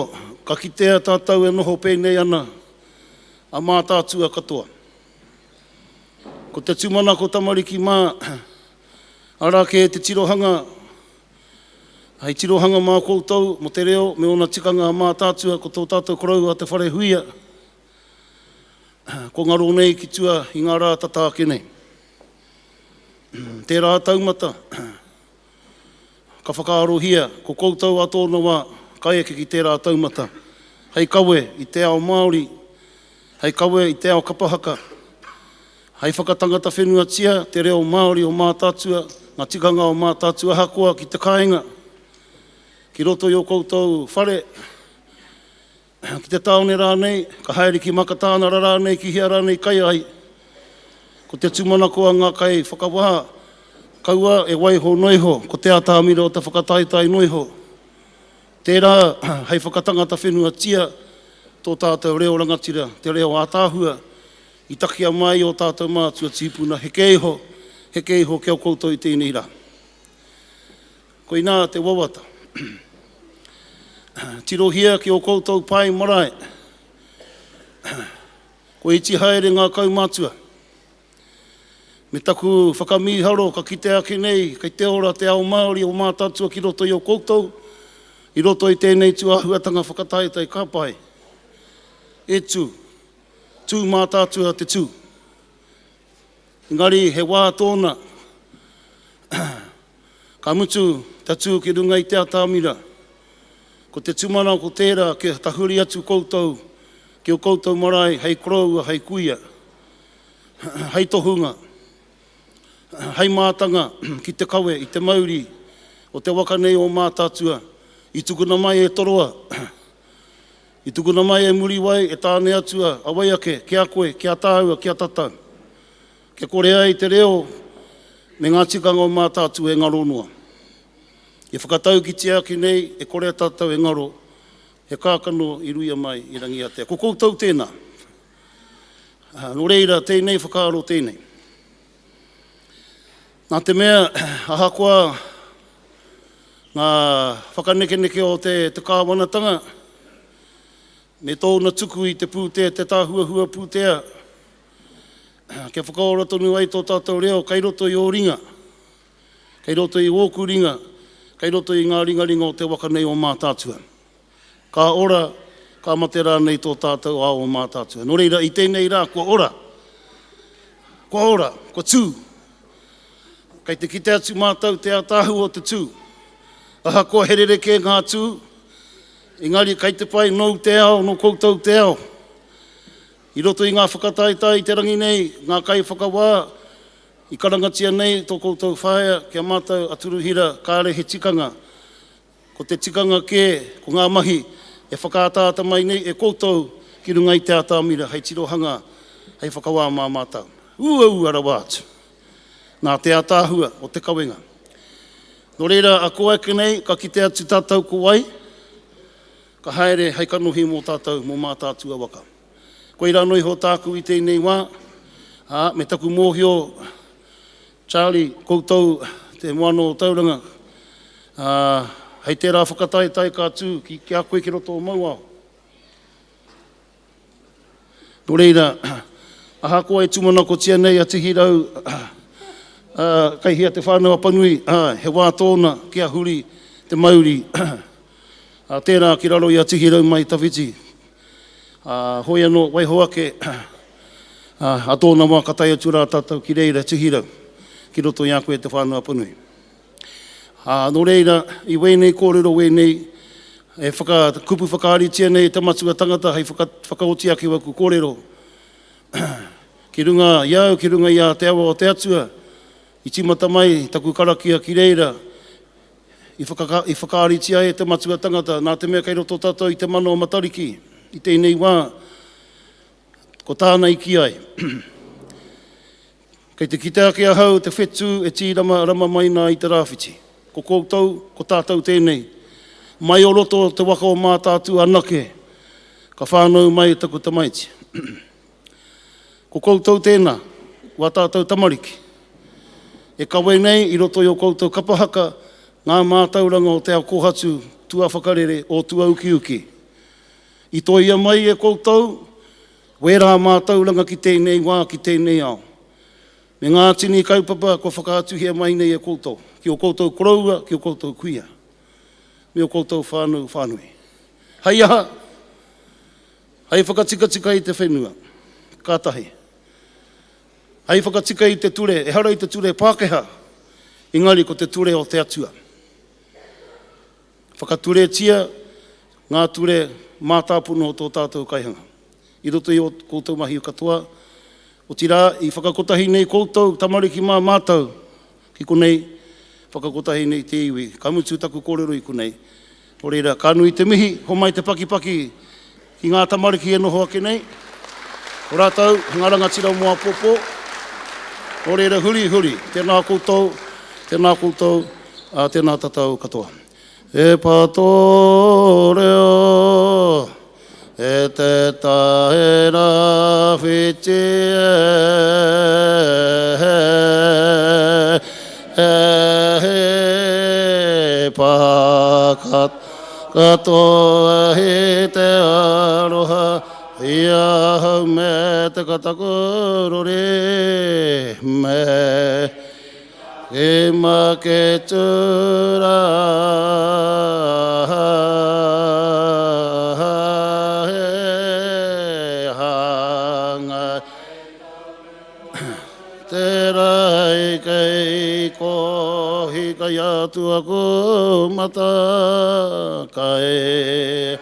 ka kitea tātou e noho pēnei ana a Mātaatua katoa. Ko te tūmanako tamariki mā, arā kē te tirohanga Hei tirohanga mā koutou mō te reo me ōna tikanga a Mātaatua ko tō tātou koroua Te Wharehuia ko ngaro nei ki tua i ngā rā tata ake nei. Tērā taumata ka whakaarohia ko koutou a tōna wā ka eke ki tērā taumata hei kawe i te ao Māori, hei kawe i te ao kapa haka, Hei whakatangata whenuatia te reo Māori o Mātaatua, ngā tikanga o Mātaatua ahakoa ki te kāinga, ki roto i ō koutou whare, ki te tāone rānei, ka haere ki Makatānara rānei, ki hea rānei kai ai. Ko te tūmanako a ngā kaiwhakawā, kaua e waiho noa iho, ko te atamira o te whakataetae noa iho. Tērā hei whakatangata whenuatia tō tātou reo rangatira, te reo ātaahua, I takia mai ō tātou mātua tīpuna, heke iho, heke iho ki a koutou i tēnei rā. Koinā te wawata. Tirohia ki ō koutou pae marae. Kua iti haere ngā kaumātua. Me taku whakamīharo ka kite ake nei kei te ora te ao Māori o Mātaatua ki roto i o koutou, i roto i tēnei tūāhuatanga whakataetae ka pai. E tū. Tū Mātaatua te tū. Engari he wā tōna ka mutu tatū ki runga i te atamira. Ko te tūmanako tērā kia tahuri atu koutou ki o koutou marae hei koroua, hei kuia, hei tohunga, hei mātanga ki te kawe i te mauri o te waka nei o Mātaatua i tukuna mai e Toroa, i tukuna mai e Muriwai, e Tāneatua, a wai ake, ki a koe, ki a tāua, ki a tatau. Kia kore ai te reo me ngā tikanga o Mātaatua e ngaro noa. I whakataukitia ake nei e kore tātou e ngaro, he kākano i ruia mai i Rangiātea. Ko koutou tēnā. Nō reira, tēnei whakaaro tēnei. Nā te mea, ahakoa ngā whakanekeneke o te, te kāwanatanga, me tōna tuku i te pūtea, te tāhuahua pūtea, kia whakaora tonu ai tō tātou reo kei roto i ō ringa. Kei roto i ōku ringa, kei roto i ngā ringaringa o te waka nei o Mātaatua. Ka ora, ka mate rānei tō tātou ao o Mātaatua. Nō reira, i tēnei rā kua ora, kua ora, kua tū. Kei te kite atu mātou te ātaahua o te tū. Ahakoa he rerekē ngā tū, engari kei te pai nōu te ao, nō koutou te ao. I roto i ngā whakataetae i te rangi nei, ngā kaiwhakawā, I karangatia nei tō koutou whaea ki a mātou a Turuhira kāre he tikanga. Ko te tikanga kē, ko ngā mahi e whakaataata mai nei e koutou ki runga i te atamira hei tirohanga, hei whakawā mā mātou. Uaua rawa atu! Nā te ataahua o te kawenga. Nō reira, a ko ake nei, ka kite atu tātou ko wai, ka haere hei kanohi mō tātou, mō Mātaatua waka. Koirā noa iho tāku i tēnei wā, ā, me taku mōhio, Charlie, koutou te moana o Tauranga, ā, hei tērā whakataetae ka tū ki, ki a koe ki roto o Mauao. Nō reira, ahakoa e tūmanakotia nei a Tihirau, ā, kei hea te whānau Apanui, ā, he wā tōna kia huri te mauri, ā, tērā ki raro i a Tihirau mai tawhiti. Ā, hoi anō, waiho ake, ā, ā tōna wā ka tae atu rā tātou ki reira, Tihirau, ki roto i a koe te whānau Apanui. Ā, nō reira, i wēnei kōrero wēnei, e whaka, kupu whakaaritia nei e te matua tangata hei whaka, whakaoti ake waku kōrero, ki runga i a au, ki runga i a Te Awa o te Atua, i tīmata mai taku karakia ki reira, I whaka, i whakaaritia e te matua tangata, nā te mea kei roto tātou i te mana o Matariki i tēnei wā, ko tāna i kī ai. Kei te kite ake ahau te whetū e tīrama rama mai nā i te rāwhiti. Ko koutou, ko tātou tēnei. Mai o roto o te waka o Mātaatua anake, ka whānau mai taku tamaiti. Ko koutou tēnā, wā tātou tamariki, e kawe nei i roto i ō koutou kapa haka ngā mātauranga o te ao kōhatu tuawhakarere o tuaukiuki. I toia mai e koutou wērā mātauranga ki tēnei wā, ki tēnei ao. Me ngā tini kaupapa kua whakaatuhia mai nei e koutou, ki ō koutou koroua, ki ō koutou kuia, me ō koutou whānau whānui. Hei aha? Hei whakatikatika i te whenua, ka tahi. Hei whakatika i te ture, ehara i te ture Pākehā, engari ko te ture o te Atua. Whakaturetia ngā ture mātāpono o tō tātou kaihanga. I roto i ō koutou mahi katoa, otirā, i whakakotahi nei koutou tamariki mā mātou, Ki konei, whakakotahi nei te iwi. Ka mutu taku kōrero i konei. Nō reira, ka nui te mihi, homai te pakipaki ki ngā tamariki e noho ake nei. Ko rātou, ngā rangatira mō āpōpō. Nō reira, huri, huri, tēnā koutou, tēnā koutou, ā, tēnā tātou katoa. E pā tō reo, e te taera whiti e, e, e, pā katoa i te aroha i ahau. me te katakorore me Ke maketura he hanga te rai kei kohi kai atu aku mata kai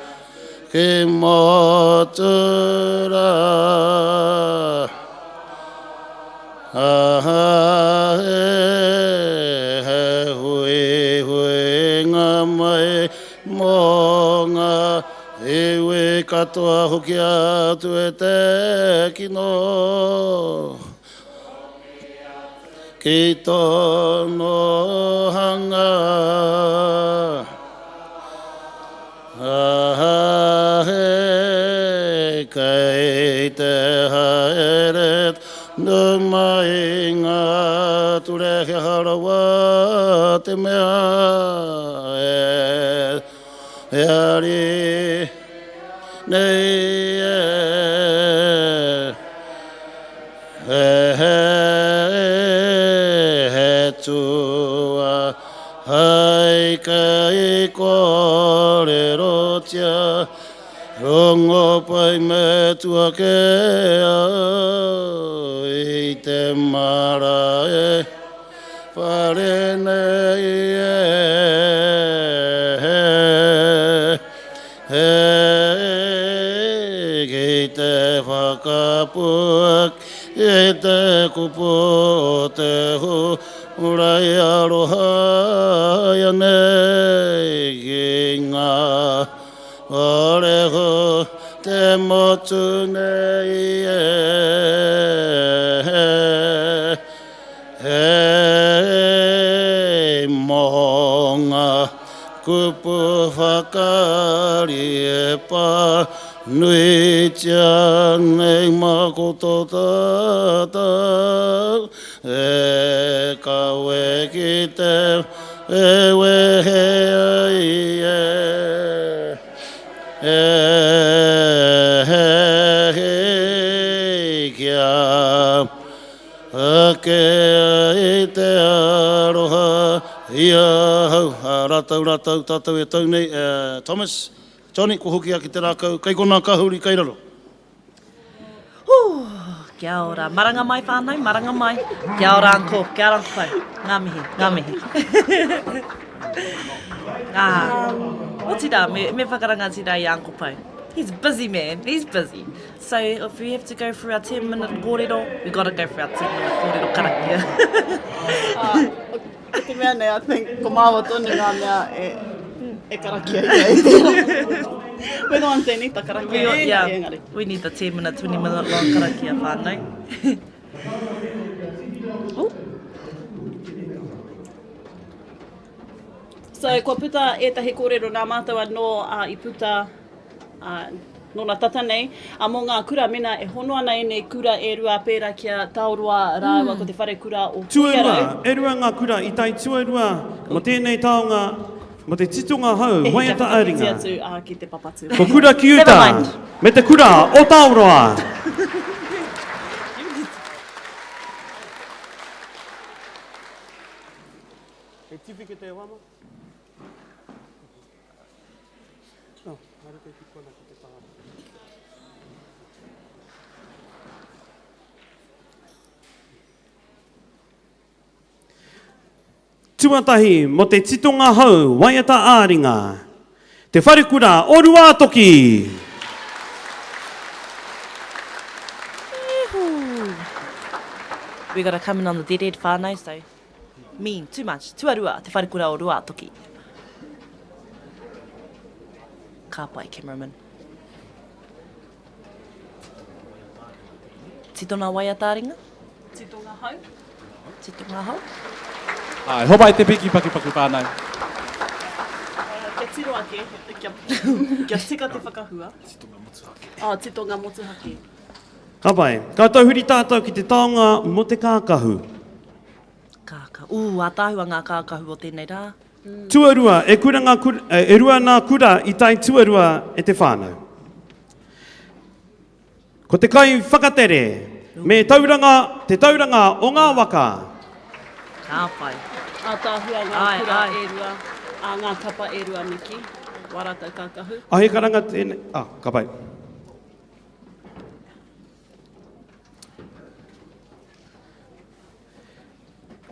ke motura. Aha e, he huihuinga mai mō ngā iwi katoa hoki atu e te kino ki tōna hanga. Aha he, kei te haere tonu mai ngā ture he aha rawa te mea e ari nei e. He he tua hai kei kōrerotia, rongo pai me tua ke au i te marae whare nei e he ki te whakapuaki i te kupu o te hura i aroha ianei ki ngā Oreho te motu nei e He mō ngā kupu whakaari e pā nuitia nei mā koutou tātou e kawe ki te e wehe ai e e he kia Ake ai te aroha i ahau. A ratou, ratou, tatou e tau nei, e Thomas, Johnny, kua hoki ake te rakau, kei kona ka huri, kei raro. Ooh, kia ora. Maranga mai whānau, maranga mai. Kia ora uncle, kia ora uncle Pau. Ngā mihi, ngā mihi. ah, otirā, me, me whakarangatira i a Uncle Pau. He's busy man, he's busy. So if we have to go through our 10 minute kōrero, we gotta go through our 10 minute kōrero karakia. Uh, te mea nei, I think, ko māua tonu ngā mea e, e karakia i ai tērā. We're the ones that need the karakia. We, yeah, engari. we need the 10 minute, 20 minute long karakia whānau. oh. So, kua puta ētahi kōrero nā mātou anō uh, i puta uh, nō nā tata nei, ā, mō ngā kura, mēnā e hono ana ēnei kura e rua pērā ki a Taoroa rāua ko te wharekura o Tuarua, Pukerau. e rua ngā kura i tae tuarua mō tēnei taonga, mō te titonga hou, E hika waiata whakawhiti ā-ringa. atu, ā, ki te papatu. Ko Kura ki Uta me te Kura o Taoroa. He tiwhikete e wama? Oh, haere koe ki kona ki te taha. Tuatahi mo te titonga hou waiata ā-ringa. Te Wharekura o Ruātoki! We gotta come in on the dead end whānau, so mean, too much. Tuarua, Te Wharekura o Ruātoki. Ka pai, cameraman. Titona waiata-ringa? Titonga hau. Titonga hau. Āe, hobai te piki pakupaku whānau. Kia tiro ake, kia, kia tika te whakahua. Titonga motuhake. Oh, titonga motuhake. Ka pai. Ka tahuri tātou ki te taonga mō te kākahu. Kākahu. Ū, ātaahua ngā kākahu o tēnei rā. Tuarua, e kura ngā kura, e rua nā kura i tae tuarua e te whānau. Ko te kai whakatere me tauranga, te tauranga o ngā waka. Ka pai. Ātaahua ngā kura e rua, ā, ngā kapa e rua, Miki. Wā rātou kākahu. A he karanga tēnei, ah, ka pai.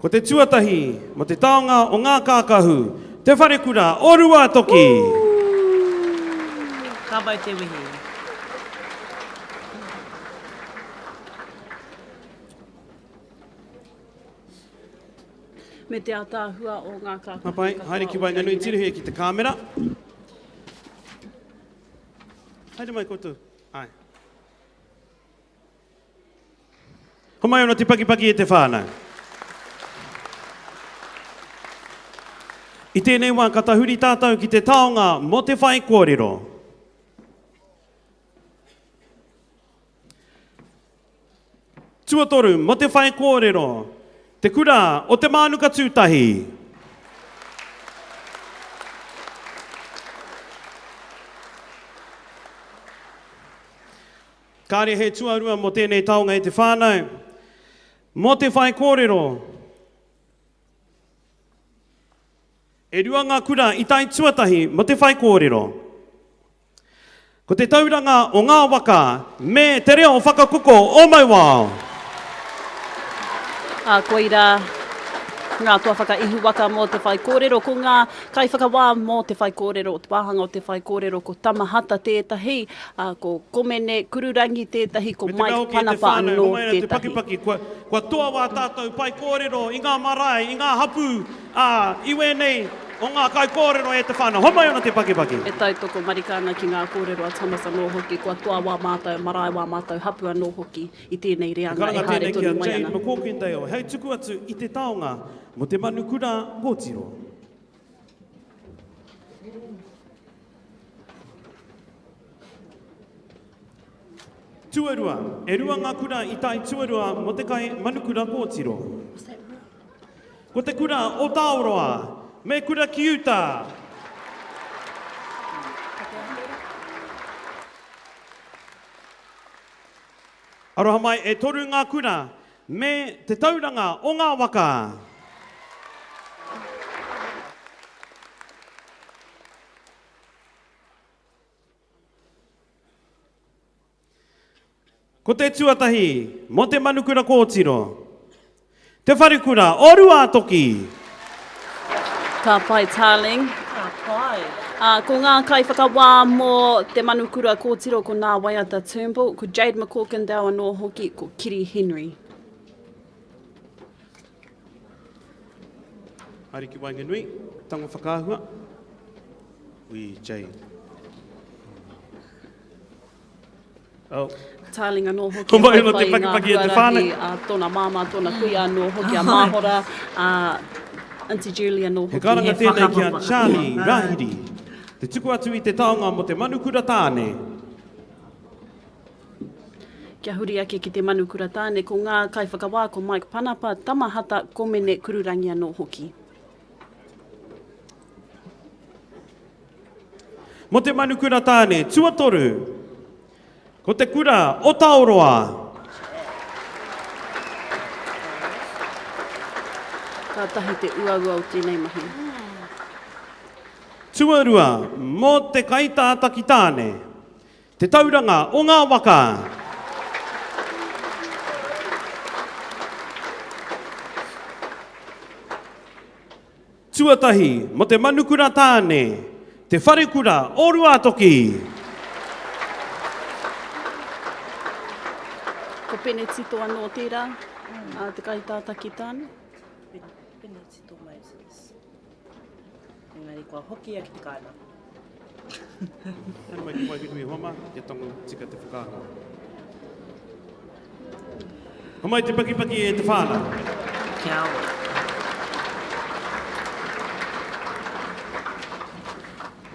Ko te tuatahi mo te taonga o ngā kākahu, Te Wharekura o Ruatoki! Ka mau te wehi. Me te ataahua o ngā kākahu Ka pai, haere ki waenganui, tirohia ki te kāmera. Haere mai koutou. Ae. Homai ana te pakipaki e te whānau. I tēnei wā ka tahuri tātou ki te taonga mō te whaikōrero. Tuatoru, mō te whaikōrero, te kura o Te Mānuka Tūtahi. Kāre he tuarua mō tēnei taonga e te whānau. Mō te whaikōrero, e rua ngā kura i tae tuatahi mō te whaikōrero. Ko te tauranga o ngā waka me te reo whakakoko o Mauao. Ā, koirā ngā toa whakaihu waka mō te whaikōrero. Ko ngā kaiwhakawā mō te whaikōrero, te wāhanga o te whaikōrero, ko Tama Hata tētahi, ā, ko Komene Kururangi tētahi, ko Me te mea Mike hoki e te Panapa whānau, anō homai ana te tētahi. pakipaki, kua, kua toa wā tātou pae kōrero i ngā marae, i ngā hapū, ā, i wēnei o ngā kaikōrero e te whānau. Homai ana te pakipaki. E tautoko marika ana ki ngā kōrero a Thomas anō hoki, kua toa wā mātou marae, wā mātou hapū anō hoki i tēnei He reanga e karanga haere tēnei ki a tonu mai Jade ana. McCorkindale hei tuku atu i te taonga mō te manu kura kōtiro. Tuarua, e rua ngā kura i tae tuarua mō te kai manukura kōtiro. Ko te kura o Taoroa me Kura ki Uta. Aroha mai, e toru ngā kura me te tauranga o ngā waka. Ko te tuatahi mō te manukura kōtiro, Te Wharekura o Ruātoki. Ka pai Tarling. Ka pai. Ā, ko ngā kaiwhakawā mō te manukura kōtiro ko Nā Waiata Turnbull, ko Jade McCorkindale anō hoki, ko Kiri Henry. Haere ki waenganui, tango whakaahua. Ui, Jade. Oh. Tarling anō hoki e whaiwhai i ngā huarahi a tōna māmā, tōna kuia anō hoki a Māhora, a Aunty Julie anō hoki. He karanga tēnei ki a Charlie Rahiri, te tuku atu i te taonga mō te manukura tāne. Kia huri ake ki te manukura tāne, ko ngā kaiwhakawā ko Mike Panapa, Tama Hata, Komene Kururangi anō hoki. Mō te manukura tāne, tuatoru, ko te kura o Taoroa. Kātahi te uaua o tēnei mahi. Tuarua, mō te kaitātaki tāne, te tauranga o ngā waka. Tuatahi, mō te manukura tāne, Te Wharekura o Ruātoki. Ko Penetito anō tērā, a te kaitātaki tāne. Penetito Moses. Engari kua hoki ia ki te kāinga. Haere mai ki Waihunui hoa mā, kia tango tika te whakaahua. Homai te pakipaki e te whānau. Kia ora.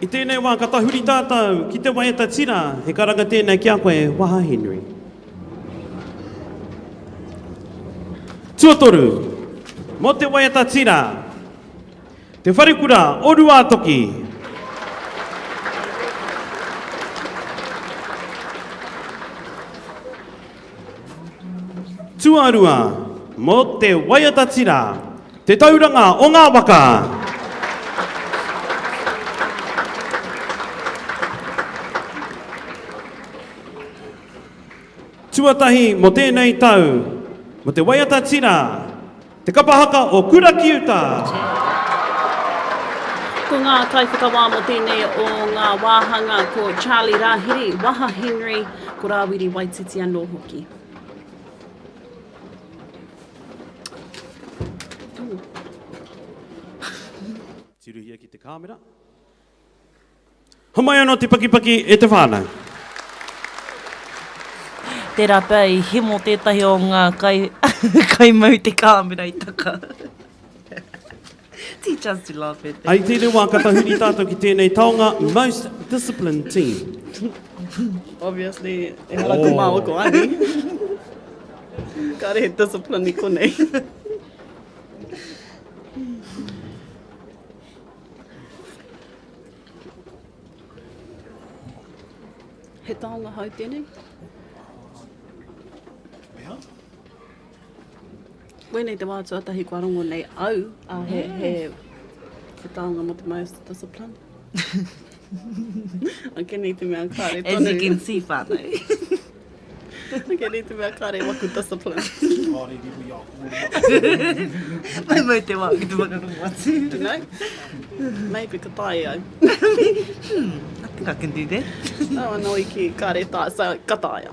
I tēnei wā ka tahuri tātou ki te waiata tira, he karanga tēnei ki a koe, Waha Henry. Tuatoru, mō te waiata tira, Te Wharekura o Ruātoki. Tuarua, mō te waiata tira, Te Tauranga o Ngā Waka. Tuatahi mō tēnei tau, mō te waiata tira, Te kapa haka o Kura ki Uta. Ko ngā kaiwhakawā mō tēnei o ngā wāhanga ko Charlie Rāhiri, Waha Henry, ko Rāwiri Waititi anō hoki. Tirohia ki te kāmera. Homai anō te pakipaki e te whānau. Tērā pea i hemo tētahi o ngā kai, kaimau te kāmera i taka. Teach us to laugh at Ai tēnei wā ka tahuri tātou ki tēnei taonga Most Disciplined Team. Obviously, ehara ko māua ko Ani. Kāre he discipline i konei. He taonga hou tēnei? Mea? Wēnei te wā tuatahi kua rongo nei au, a he, mm. he, he taonga mō te most discipline. Ake nei te mea kāre tonu. As you can see, whānau. Ake nei te mea kāre waku discipline. Kāre riro i a kōrua. Mai mau te wā ki te whakarongo atu. You know? Maybe ka taea au. Hmm, I think I can do that. No, anō i ki kāre taea, so ka taea.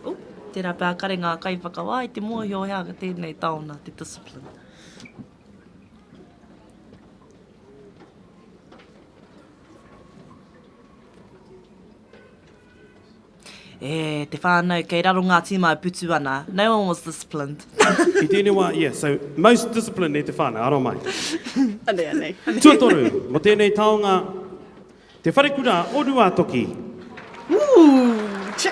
Oh, tērā pea kare ngā kaiwhakawā i te mōhio he aha tēnei taona, te discipline. E, te whānau, kei raro ngā tīma e putu ana. No one was disciplined. I tēnei wā, yeah, so most disciplined e te whānau, aro mai. Anei, anei. Tuatoru, mō tēnei taonga, Te Wharekura o Ruātoki. Ooh, che!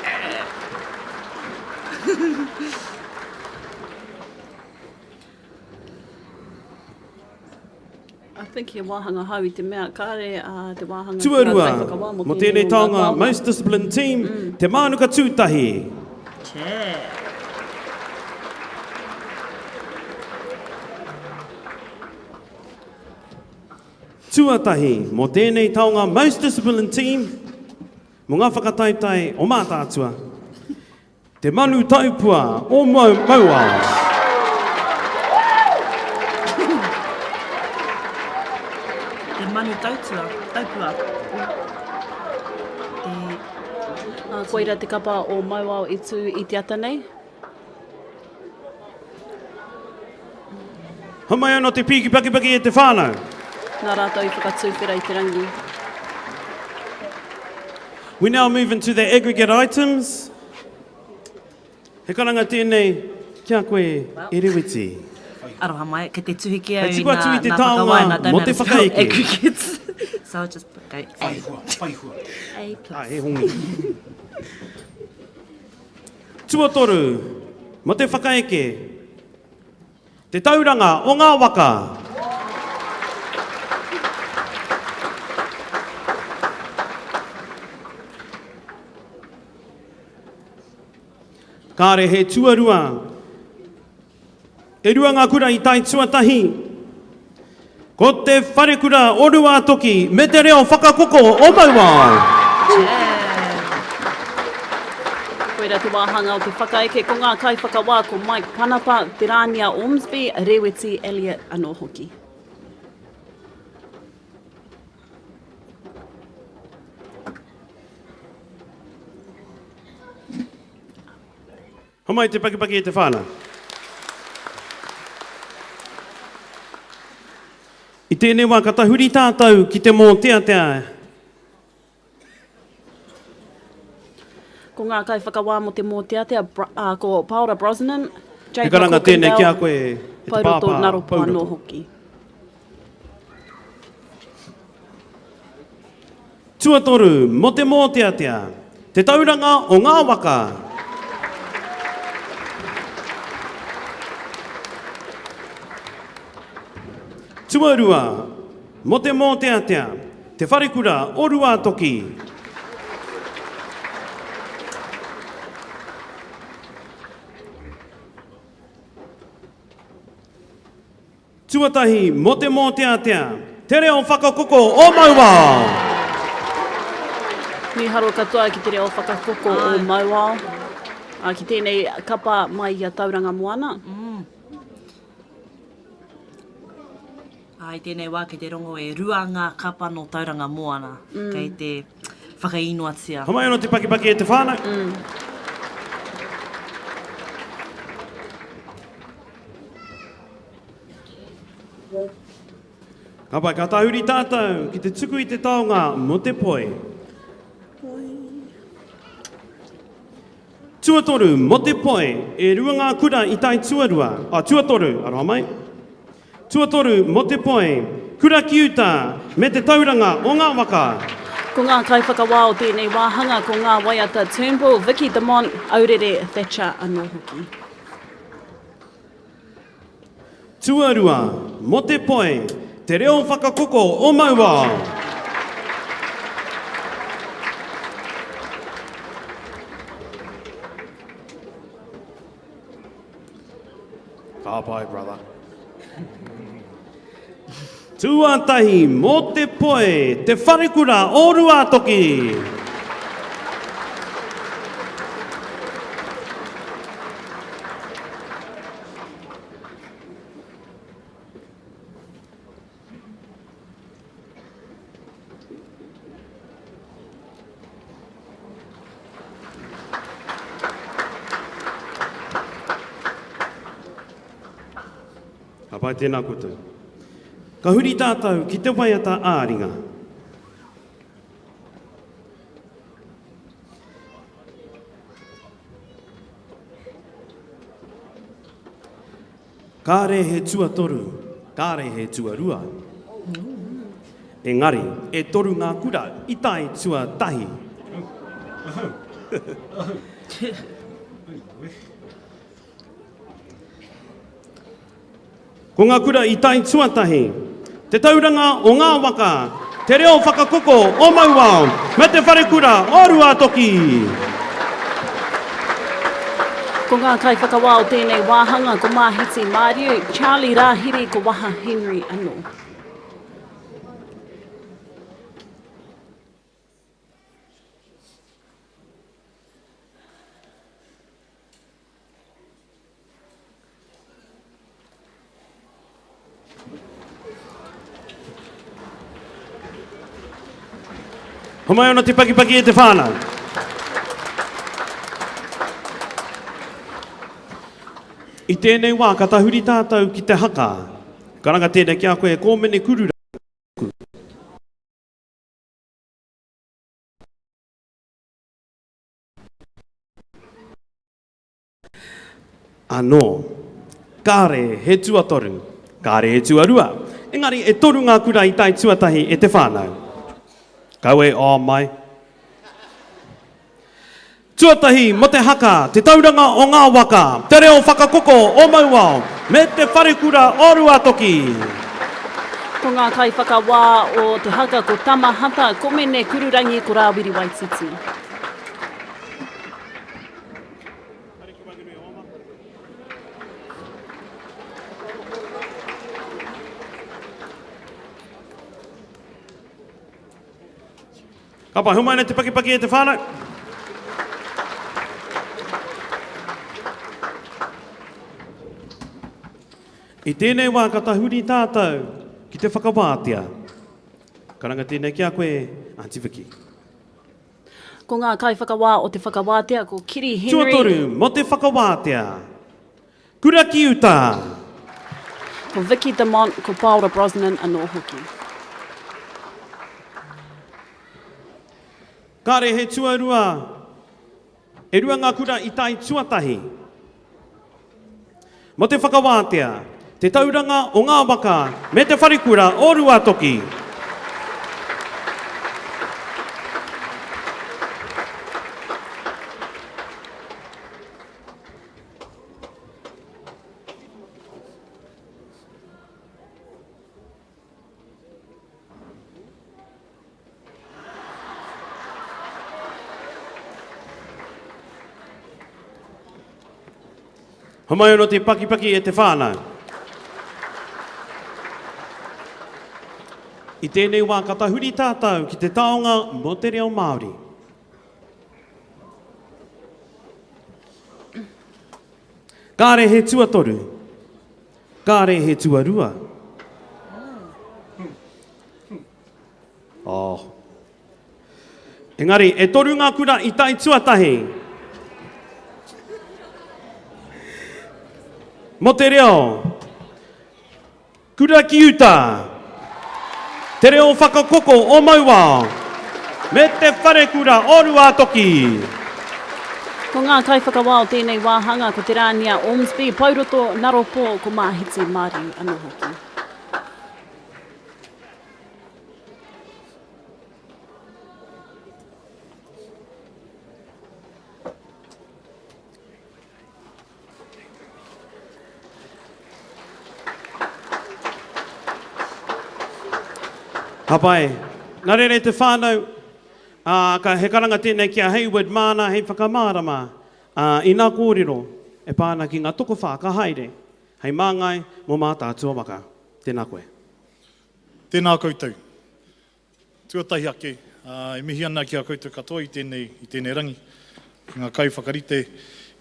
I think he wāhanga hou i te mea kāre te wāhanga ki ngā Tuarua, kaiwhakawā mō mō tēnei tēnei o ngā taonga taonga. Most Disciplined Team, Te Mānuka Tūtahi. Che. Tuatahi, mō tēnei taonga Most Disciplined Team, mō ngā whakataetae o Mātaatua. Te manu taupua o Mauao. Te manu tautua, taupua. Te... Ā, koira te kapa o Mauao i tū i te ata nei. Homai ano te pīki pakipaki e te whānau. Nā rātou i whakatūwhera i te rangi. We now move into the aggregate items. He karanga tēnei ki a koe e Rewiti. Aroha mai, kei te tuhi ki au Hei i tuku atu ngā, i te ngā taonga whakawae, and I don't mō know te how to spell whakaeke. aggregates. So I'll just put go A. Whaihua, whaihua. A plus. Ah, he hongi. Tuatoru, mō te whakaeke. Te tauranga o ngā waka. Kāre he tuarua. E rua ngā kura i tae tuatahi. Ko te wharekura o Ruātoki me te reo whakakoko o Mauao. Koira te wāhanga o te whakaeke ko ngā kaiwhakawā ko Mike Panapa, Te Rānia Ormsby, Reweti Elliott anō hoki. Homai te pakipaki e te whānau. I tēnei wā ka tahuri tātou ki te mōteatea. Ko ngā kaiwhakawā mō te mōteatea, ko Paora Brosnan, He Jade karanga tēnei ki a McCorkindale, koe e te Pouroto pāpā Naropo anō Pouroto. hoki. Tuatoru, mō te mōteatea, te tauranga o ngā waka. Tuarua, mō te mōteatea, te wharekura o Ruātoki. Tuatahi mō te mōteatea, Te Reo Whakakoko o Mauao! Mīharo katoa ki te reo whakakoko o Mauao, ki tēnei kapa mai i a Tauranga Moana. Ā, i tēnei wā kei te rongo e rua ngā kapa nō Tauranga Moana kei te whakaīnoatia. Homai anō te pakipaki e te whānau. Ka pai, ka tahuri tātou ki te tuku i te taonga mō te poi. Tuatoru, mō te poi, e rua ngā kura i tae tuarua, ah, tuatoru, aroha mai. Tuatoru, mō te poi, Kura ki uta, me te tauranga o ngā waka. Ko ngā kaiwhakawā o tēnei wāhanga ko ngā waiata Turnbull, Vicki Demont, Aurere Thatcher anō hoki. Tuarua, mō te poi, te reo whakakoko o Mauao. Ka pai, brother. Tuatahi, mō te poi, te wharekura o Ruātoki. Ka pai tēnā koutou. Ka huri tātou ki te waiata ā-ringa. Kāre he tuatoru, kāre he tuarua. Engari, e toru ngā kura i tae tuatahi. Ko ngā kura i tae tuatahi, Te Tauranga o Ngā Waka, Te Reo Whakakoko o Mauao, me Te Wharekura o Ruātoki. Ko ngā kaiwhakawā o tēnei wāhanga ko Māhiti Māriu, Charlie Rāhiri, ko Waha Henry anō. Homai ana te pakipaki e te whānau. I tēnei wā ka tahuri tātou ki te haka. Karanga tēnei ki a koe e Kōmene Kurura. Anō. Kāre he tuatoru, kāre he tuarua, engari e toru ngā kura i tae tuatahi e te whānau. Kawe ō mai. Tuatahi mo te haka, te tauranga o ngā waka, te reo whakakoko o Mauao, me te wharekura o Ruatoki. Ko ngā kaiwhakawā o te haka ko Tama Hata, ko Mene Kururangi, ko Rāwiri Waititi. Ka pai, homai nei te pakipaki e te whānau. I tēnei wā ka tahuri tātou ki te whakawātea. Karanga tēnei ki a koe, Aunty Vicky. Ko ngā kaiwhakawā o te whakawātea ko Kiri Henry. Tuatoru, mō te whakawātea. Kura ki uta! Ko Vicki Demont, ko Paora Brosnan anō hoki. Kāre he tuarua, e rua ngā kura i tae tuatahi. Mō te whakawātea, te tauranga o ngā waka me te wharekura o Ruatoki. Homai ono te pakipaki e te whānau. I tēnei wā ka tahuri tātou ki te taonga mō te reo Māori. Kāre he tuatoru. Kāre he tuarua. Oh. Engari, e toru ngā kura i tae tuatahi. Mō te reo. Kura ki uta. Te reo whakakoko o Mauao. Me te wharekura o Ruātoki. Ko ngā kaiwhakawā o tēnei wāhanga ko Te Rānia Ormsby, Pouroto Naropō, ko Māhiti Māriu anō hoki. Ka pai. Nā reira e te whānau, ā, ka, he karanga tēnei ki a Hayward māna hei whakamārama, ā, i ngā kōrero e pā ana ki ngā tokowhā ka haere hei māngai mō Mātaatua waka. Tēnā koe. Tēnā koutou. Tuatahi ake, e mihi ana ki a koutou katoa i tēnei, i tēnei rangi, ki ngā kaiwhakarite,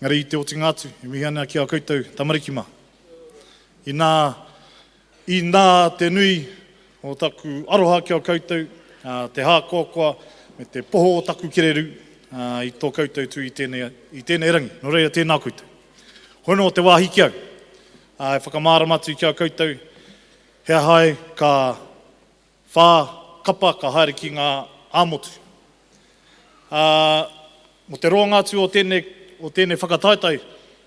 engari i te otinga atu, e mihi ana ki a koutou tamariki mā. Inā, inā te nui o taku aroha ki a koutou, te hākoakoa me te poho o taku kererū i tō koutou tū i tēnei, i tēnei rangi. Nō reira, tēnā koutou. Hoi anō te wāhi ki au, e whakamārama atu ki a koutou he aha ai ka Whā kapa ka haere ki ngā ā-motu. Ā, mō te roanga atu o tēnei, o tēnei whakataetae,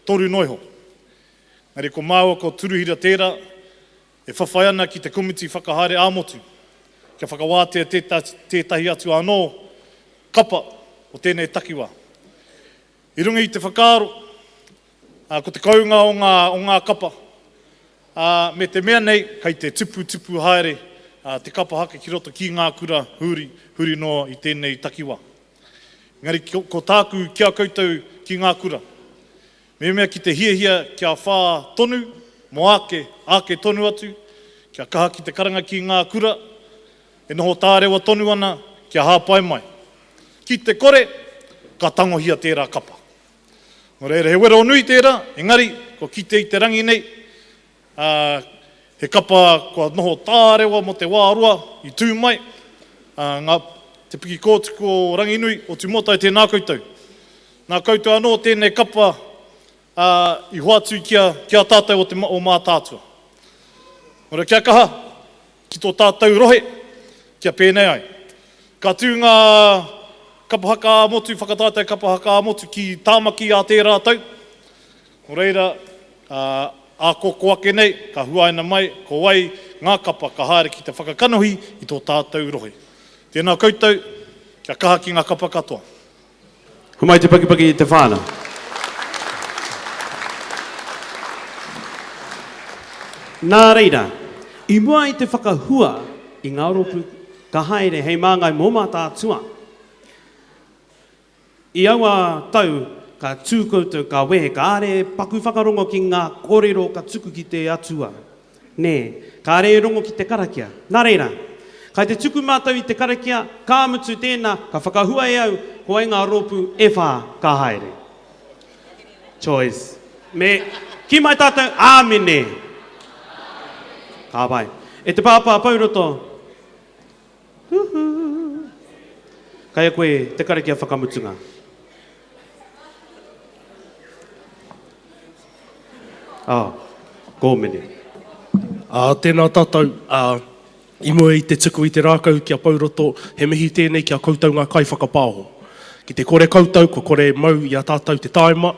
toru noa iho. Engari ko māua ko Turuhira tērā e whawhai ana ki te komiti whakahaere ā-motu kia whakawātea tētahi atu anō kapa o tēnei takiwā. I runga i te whakaaro, ā, ko te kounga o ngā, o ngā kapa, ā, me te mea nei, kei te tupu, tupu haere, ā, te kapa haka ki roto ki ngā kura huri, huri noa i tēnei takiwā. Engari ko, ko tāku ki a koutou ki ngā kura, mehemea ki te hiahia kia whā tonu, mō āke, āke tonu atu, kia kaha ki te karanga ki ngā kura, e noho tārewa tonu ana kia hāpai mai. Ki te kore, ka tangohia tērā kapa. Nō reira, he wero nui tērā, engari, kua kite i te rangi nei, ā, he kapa kua noho tārewa mō te wā roa i tū mai, ā, ngā, te piki kōtuku o Ranginui, o Tūmōtai, tēnā koutou. Nā koutou anō tēnei kapa, ā, i hoatu ki a, ki a tātou o te, o Mātaatua. Nō reira, kia kaha, ki tō tātou rohe kia pēnei ai. Ka tū ngā kapa haka ā-motu, whakataetae kapa haka ā-motu ki Tāmaki ā tērā tau. Nō reira, ā koko ake nei, ka huaina mai ko wai ngā kapa ka haere ki te whakakanohi i tō tātou rohe. Tēnā koutou, kia kaha ki ngā kapa katoa. Homai te pakipaki i te whānau. Nā reira, i mua i te whakahua i ngā rōpū ka haere hei māngai mō Mātaatua, i aua tau ka tū koutou ka wehe, kāre paku whakarongo ki ngā kōrero ka tuku ki te Atua. Nē, kāre e rongo ki te karakia. Nā reira, kai te tuku mātou i te karakia, ka mutu tēnā, ka whakahua e au, ko ai ngā rōpū e whā ka haere. Choice. Me kī mai tātou, Āmine! Ka pai. E te pāpā Pouroto, huhu! Kai a koe te karakia whakamutunga. Oh, kōmene. Ā, tēnā tātou, ā, i mua i te tuku i te rākau ki a Pouroto, he mihi tēnei ki a koutou ngā kaiwhakapaoho. Ki te kore koutou, kua kore e mau i a tātou te tāima,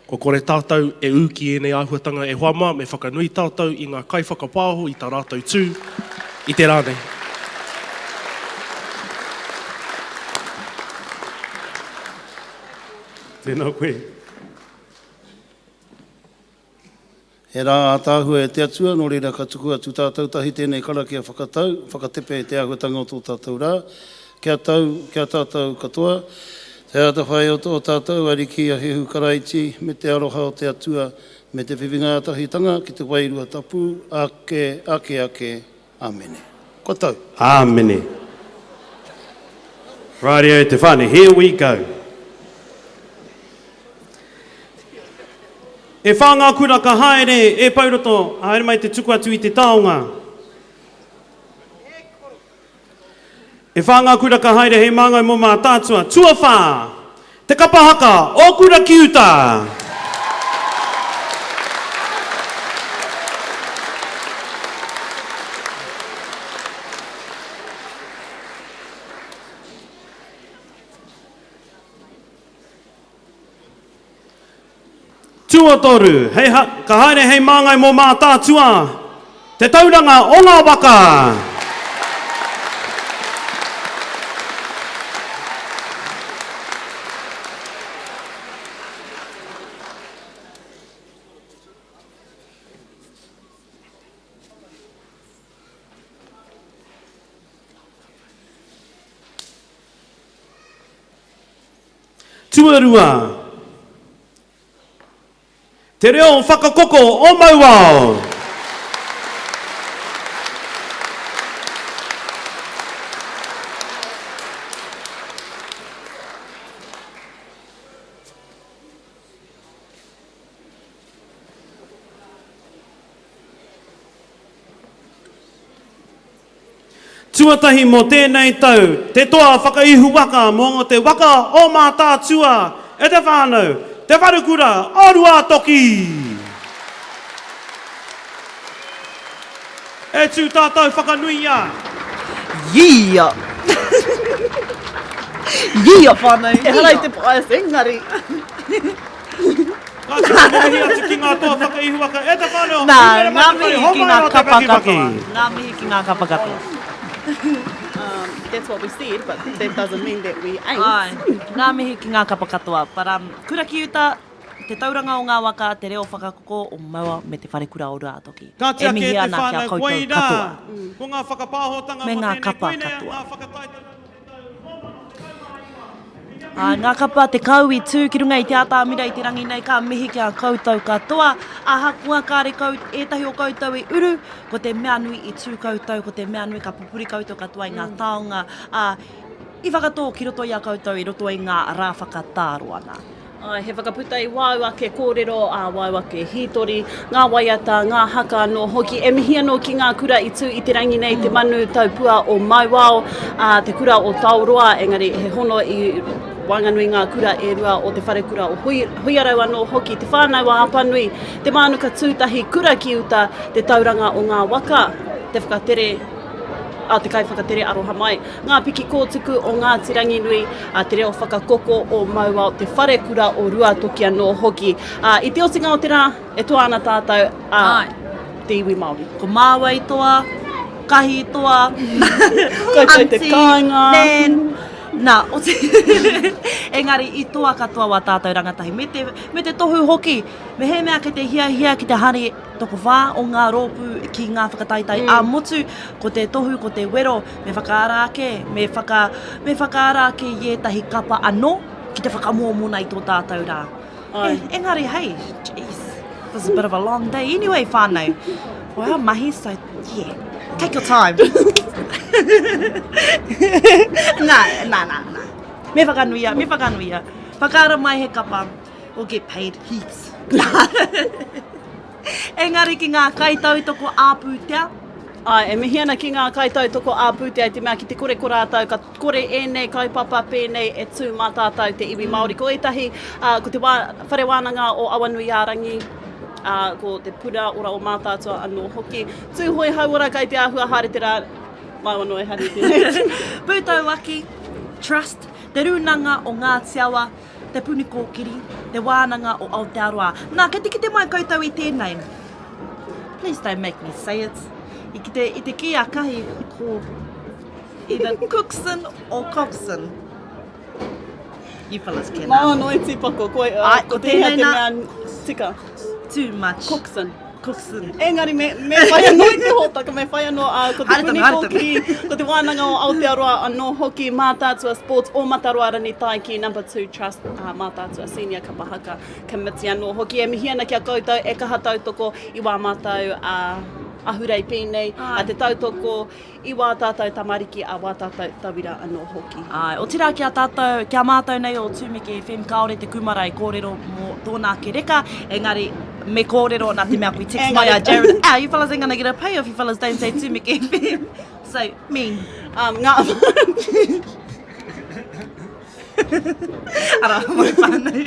kua kore tātou e ū ki ēnei āhuatanga e hoa mā, me whakanui tātou i ngā kaiwhakapaoho i tā rātou tū i te rā nei. Tēnā koe. He rā ātaahua e te Atua, nō reira ka tuku atu tātou tahi tēnei karakia whakatau, whakatepe i te āhuatanga o tō tātou rā, kia tau, kia tātou katoa, te atawhai o tō tātou Ariki a Hehu Karaiti, me te aroha o te Atua, me te whiwhinga ātahitanga ki te Wairua Tapu, ake, ake, ake. Āmene. Kua tau. Āmene. Rightio te whānau, here we go. E wha ngā kura ka haere e Pouroto, haere mai te tuku atu i te taonga. E wha ngā kura ka haere hei māngai mō Mātaatua. Tuawhā, te kapa haka o Kura ki Uta! Tuatoru, hei ha, ka haere hei māngai mō Mātaatua, te tauranga o ngā waka! Tuarua, Te reo whakakoko o Mauao. Tuatahi mō tēnei tau, te toa whakaihu waka mō te waka o Mātaatua e te whānau, Te Wharekura o Ruātoki! E tū tātou whakanuia! Yeeah! Yeeah whānau! Ehara i te bias engari. Ka tino mihi atu ki ngā toa whakaihuwaka e te whānau o Nā, Hūmere ngā Matukari, mihi ki homai ngā anō te kapa pakipaki. katoa. Ngā mihi ki ngā kapa katoa. Um, that's what we said, but that doesn't mean that we ain't. Āe, ngā mihi ki ngā kapa katoa. But um, Kura ki uta, te tauranga o ngā waka, te reo whakakoko o Maua me te wharekura o Ruātoki. Ka E tiaki mihi e te ana ki a whānau, koutou koirā katoa. ko ngā whakapāhotanga Me mō ngā tēnei, kapa koinei katoa. ngā whakataetae. Ā, ngā kapa 10 i tū ki runga i te atamira i te rangi nei, ka mihi ki a koutou katoa. Ahakoa kāre kau, ētahi o koutou i uru, ko te mea nui i tū koutou, ko te mea nui ka pupuri koutou katoa i ngā taonga, ā, i whakatō ki roto i a koutou i roto i ngā rā whakatāroanga. Āe, he whakaputa i wāu ake kōrero, ā, wāu ake hītori, ngā waiata, ngā haka anō hoki. E mihi anō ki ngā kura i tū i te rangi nei, te manu taupua o Mauao, ā, te kura o Taoroa, engari he hono i waenganui ngā kura e rua o te wharekura o Hui, Huiarau anō hoki, Te Whānau a Apanui, Te Mānuka Tūtahi, Kura ki Uta, Te Tauranga o Ngā Waka, Te Whakatere, a te kaiwhakatere aroha mai, Ngā Piki Kōtuku o Ngāti Ranginui, a Te Reo Whakakoko o Mauao, Te Wharekura o Ruatoki anō hoki. Ā, i te otinga o te rā, e toa ana tātou, a te iwi Māori. Ko māua i toa, Kahi i toa, Koutou te Aunty, kāinga. Nan, nā, oti, engari i toa katoa wā tātou rangatahi, me te, me te tohu hoki, mehemea kei te hiahia ki te hari Tokowhā o ngā rōpū ki ngā whakataetae ā-motu, ko te tohu, ko te wero, me whakaara ake, me whaka, me whakaara ake i ētahi kapa anō ki te whakamōmona i tō tātou rā. E, engari hei, jeez, this is a bit of a long day anyway, whānau. For our mahi, so yeah, take your time. nā, nā, nā, nā. Me whakanuia, me whakanuia. Whakaara mai he kapa. We'll get paid heaps. Engari ki ngā kaitautoko ā-pūtea. Āe, e mihi ana ki ngā kaitautoko ā-pūtea i te mea ki te kore ko rātou, ka kore ēnei kaupapa pēnei e tū mā tātou te iwi Māori. Ko ētahi, ā, ko te wā, Whare Wānanga o Awanuiārangi, ā, ko te Puna Ora o Mātaatua anō hoki. Tūhoe Hauora kai te āhua haere te rā, māu anō e hari tēnei. Pūtauaki, Trust, Te Rūnanga o Ngāti Awa, Te Puni Kōkiri, Te Wānanga o Aotearoa. Nā, kei te kite mai koutou i tēnei. Please don't make me say it. I kite, i te kī a Kahi, ko either Cookson or Coxon. You fellas can. Māu anō e tīpako, ko, uh, Ai, ko ko tēhea tēnei te nā. mea tika? Too much. Cookson. Cookson. Engari me, me whai anō i te hōtaka, me whai anō uh, ko te Haere tonu, Puni haere tonu. Kōkiri, ko te Wānanga o Aotearoa anō hoki, Mātaatua Sports, o Mataroa Ranitaiki, Number 2 Trust, uh, Mātaatua Senior Kapa Haka Committee anō hoki. E mihi ana ki a koutou e kaha tautoko i wā mātou uh, ahurei pēnei, a te tautoko i wā tātou tamariki, a wā tātou tauira anō hoki. Āe, otirā ki a tātou, ki a mātou nei o Tumeke FM, kāore te kūmara e kōrero mō tōna ake reka, engari me kōrero nā te mea kui text mai a Jared, ah, you fellas ain't gonna get a pay if you fellas don't say Tumeke FM. So, me. Um, ngā... Ara, mai whānau.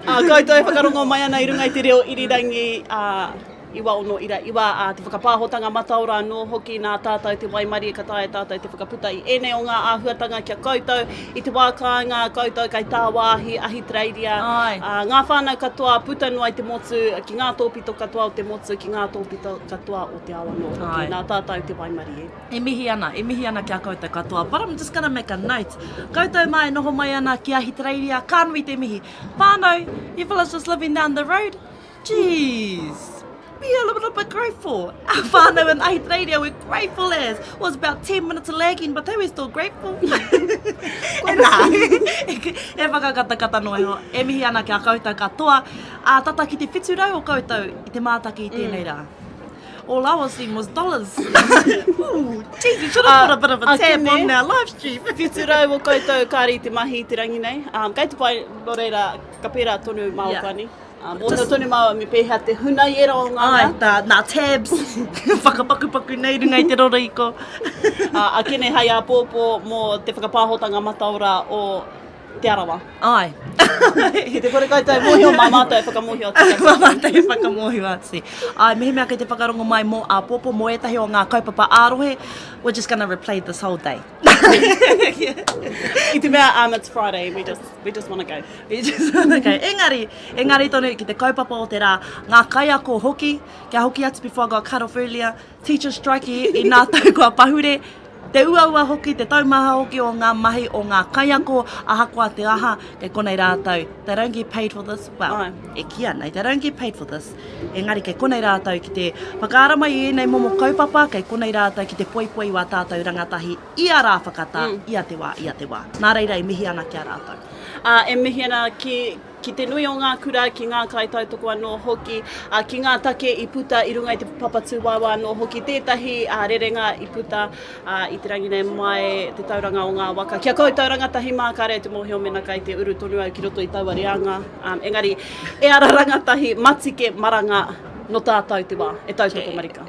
Uh, koutou e whakarongo mai ana i runga i te reo irirangi, uh, 969, ā, te whakapāhotanga mataora anō hoki nā tātou te waimarie ka taea tātou te whakaputa i ēnei o ngā āhuatanga ki a koutou i te wā kāinga, koutou kei tāwāhi, Ahitereiria, ā, ngā whānau katoa puta noa i te motu, ki ngā tōpito katoa o te motu, ki ngā tōpito katoa o te ao anō hoki, nā tātou te waimarie. E mihi ana, e mihi ana ki a koutou katoa, but I'm just gonna make a note. Koutou mā e noho mai ana ki Ahitereiria, ka nui te mihi. Whānau, you fellas just living down the road, Jeez! Be a little bit grateful. Our whānau in Ahitereiria were grateful as. Was about 10 minutes lagging, but they were still grateful. e nā, e whakakatakata noa iho. E mihi ana ki a koutou katoa. Ā, tata ki te 700 o koutou i te mātaki i tēnei rā. All I was seeing was dollars. Ooh, jeez, we should have put a bit of a tab on our live stream. 700 o koutou kāre i te mahi i te rangi nei. Um, kei te pai, nō reira, ka pērā tonu mā o yeah. Ā, mōhio tonu māua me pēhea te huna i ērā o ngā mea. Āe, tā, nā tabs, whakapakupaku nei runga i te rorohiko. Ā, akene hai āpōpō mō te whakapāhotanga mataora o Te Arawa. Āe. Ki te kore koutou e mōhio, mā mātou e whakamōhio atu ki a koutou. Mā mātou e whakamōhio atu. Āe, mehemea kei te whakarongo mai mō āpōpō, mō ētahi o ngā kaupapa ā-rohe, we're just gonna replay this whole day. I te mea, um, it's Friday, we just, we just wanna go. We just wanna go. Engari, engari tonu ki te kaupapa o te rā, ngā kaiako hoki, kia hoki atu before I got cut off earlier, teacher strike i, i nā tau kua pahure, te uaua hoki, te taumaha hoki o ngā mahi o ngā kaiako, ahakoa te aha, kei konei rātou, they don't get paid for this, well, e kīa nei, they don't get paid for this, Engari kei konei rātou ki te whakaara mai i ēnei momo kaupapa, kei konei rātou ki te poipoi i wā tātou rangatahi ia rā whakatā, ia te wā, ia te wā. Nā reira e mihi ana ki a rātou. Ā, e mihi ana ki, ki te nui o ngā kura, ki ngā kaitautoko anō hoki, ā, ki ngā take i puta i runga i te papa tūwaewae anō hoki, tētahi, ā, rerenga i puta, ā, i te rangi nei mai te tauranga o ngā waka. Ki a koutou rangatahi mā, kāre au te mōhio mēnā kai te uru tonu au ki roto i taua reanga. Um, engari, e ara rangatahi, matike, maranga, no tātou te wā, e tautoko marika.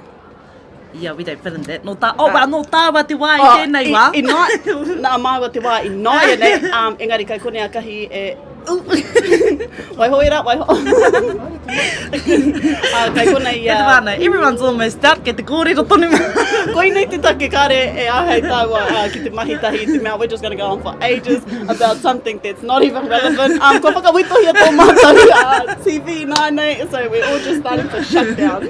Yeah, we don't fit in that. No tā, oh, well, no tāua te wā i oh, tēnei wā. I, i, nā māua te wā i nāianei, um, engari kai konei a Kahi e... waiho e rā, waiho. uh, kai konei ia... Te whānau, everyone's almost out, kei te kōrero tonu. Koinei te take kāre e āhei tāua uh, ki te mahi tahi i te mea, we're just gonna go on for ages about something that's not even relevant. Um, kua whakawetohia tō mātou uh, TV nāianei, so we're all just starting to shut down.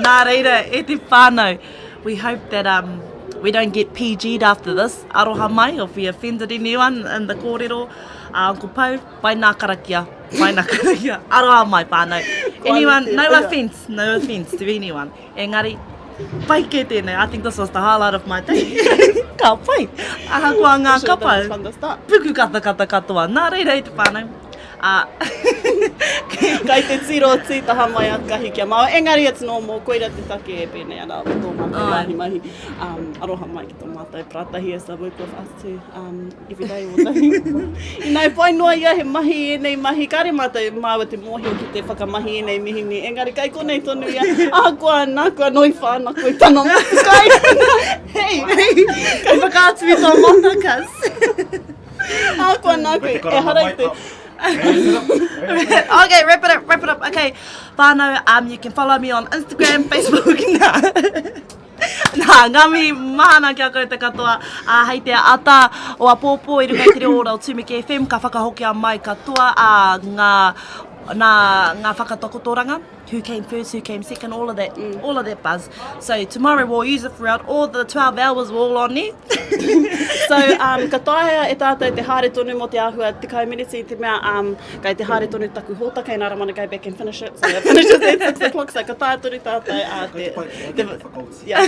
Nā reira, e te whānau, we hope that um, we don't get PG'd after this. Aroha mai, if we offended anyone in the kōrero, uh, Uncle Pau, pai nā karakia, pai nā karakia. Aroha mai whānau. Anyone, no offense, no offense to anyone. Engari, pai kē tēnei. I think this was the highlight of my day. Ka pai. Ahakoa ngā kapa, puku katakata katoa. Nā reira e te whānau. Ā, Kai te tiro tītaha mai a Kahi ki a māua. Engari it's normal, koira te take e pēnei ana o tō mātou wāhi mahi. Um, aroha mai ki tō mātou paratahi as I work with us too. Um, every day all day. Inā, e pai noa ia he mahi ēnei mahi, kāre mātou māua te mōhio ki te whakamahi ēnei mihini, engari kai konei tonu ia, ahakoa nāku anō i whānako i tana motu kai. Hey, hey, kai whakaatu i tō mata, cuz. Ahakoa nāku, ehara i te... okay, wrap it up, wrap it up. Okay, whānau, um, you can follow me on Instagram, Facebook, nā. Nā, ngā mihi mahana ki a koutou katoa. Ā, hei te ata o apōpō i runga i te reo ora o Tumeke FM ka whakahokia mai katoa ā, ngā, nā, ngā whakatakotoranga, who came first, who came second, all of that, mm. all of that buzz. So tomorrow we'll use it throughout all the 12 hours we're all on there. so um, ka taea e tātou te haere tonu mō te āhua 10 miniti i te mea um, Kei te haere tonu taku hōtaka and I don't want to go back and finish it, so it finishes at 6 o'clock, so ka taea tonu tātou a te... Te, yeah,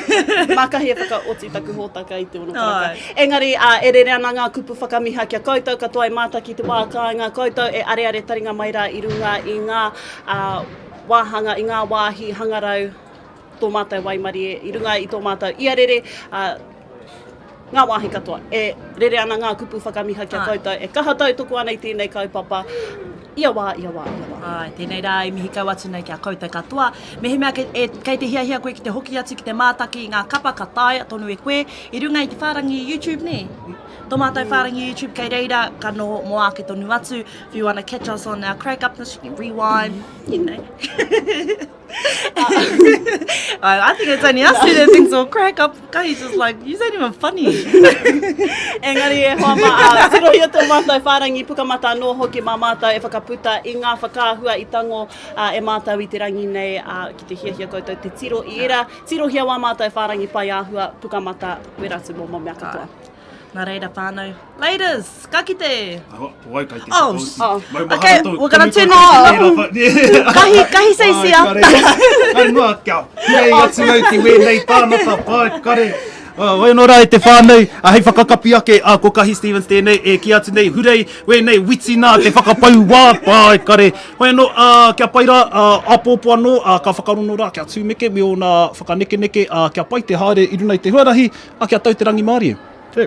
mā Kahi e whakaoti taku hōtaka i te ono karaka. Engari, uh, e rere ana ngā kupu whakamiha ki a koutou katoa e mātaki te wā kāinga, koutou e areare taringa mai rā i runga i ngā uh, wāhanga, i ngā wāhi hangarau. tō mātou waimarie, i runga i tō mātou iarere, ā, ngā wāhi katoa. E rere ana ngā kupu whakamiha ki a koutou e kaha tautoko ana i tēnei kaupapa ia wā, ia wā, ia wā. Āe, tēnei rā e mihi kau atu nei ki a koutou katoa. Mehemea kei, e, kei te hiahia koe ki te hoki atu ki te mātaki i ngā kapa ka taea tonu e koe i runga i te whārangi YouTube, nē? Tō mātou whārangi YouTube kei reira ka noho mō āke tonu atu. If you wanna catch us on our crack upness, you can rewind, you know. I think it's only us two that thinks we'll crack up. He's just like, you ain't even funny. Engari e hoa mā, ā, tirohia tō mātou whārangi pukamata anō hoki mā mātou e whakaputa i ngā whakaahua i tango ā, e mātou i te rangi nei, ā, ki te hiahia koutou te tiro i ērā, tirohia wā mātou whārangi paeāhua pukamata, wera atu mō mea katoa. Nā reira whānau. Laters! Ka kite! Oh, wai kai te Oh, whakautu. okay, we're gonna turn off. Kahi, kahi sei sia. Kai noa, kia hurei atu au ki wēnei tānata, pai, kare. Wai anō rā e te whānau, hei whakakapi ake, ko Kahi Stevens tēnei, e kī atu nei, hurei, wēnei witi nā te whakapau wā, pai, kare. Wai anō, kia pai rā, āpōpō anō, ka whakarono rā, kia tūmeke me ōna whakanekeneke, kia pai te haere i runa i te huarahi, A kia tau te rangimārie. Te.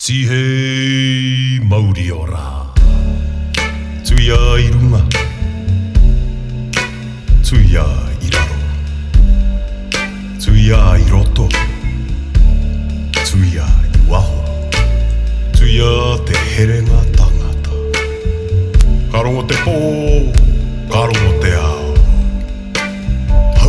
Tihei mauri ora. Tuia i runga. Tuia i raro. Tuia i roto. Tuia i waho. Tuia te herenga tangata. Ka rongo te pō, ka rongo te ao.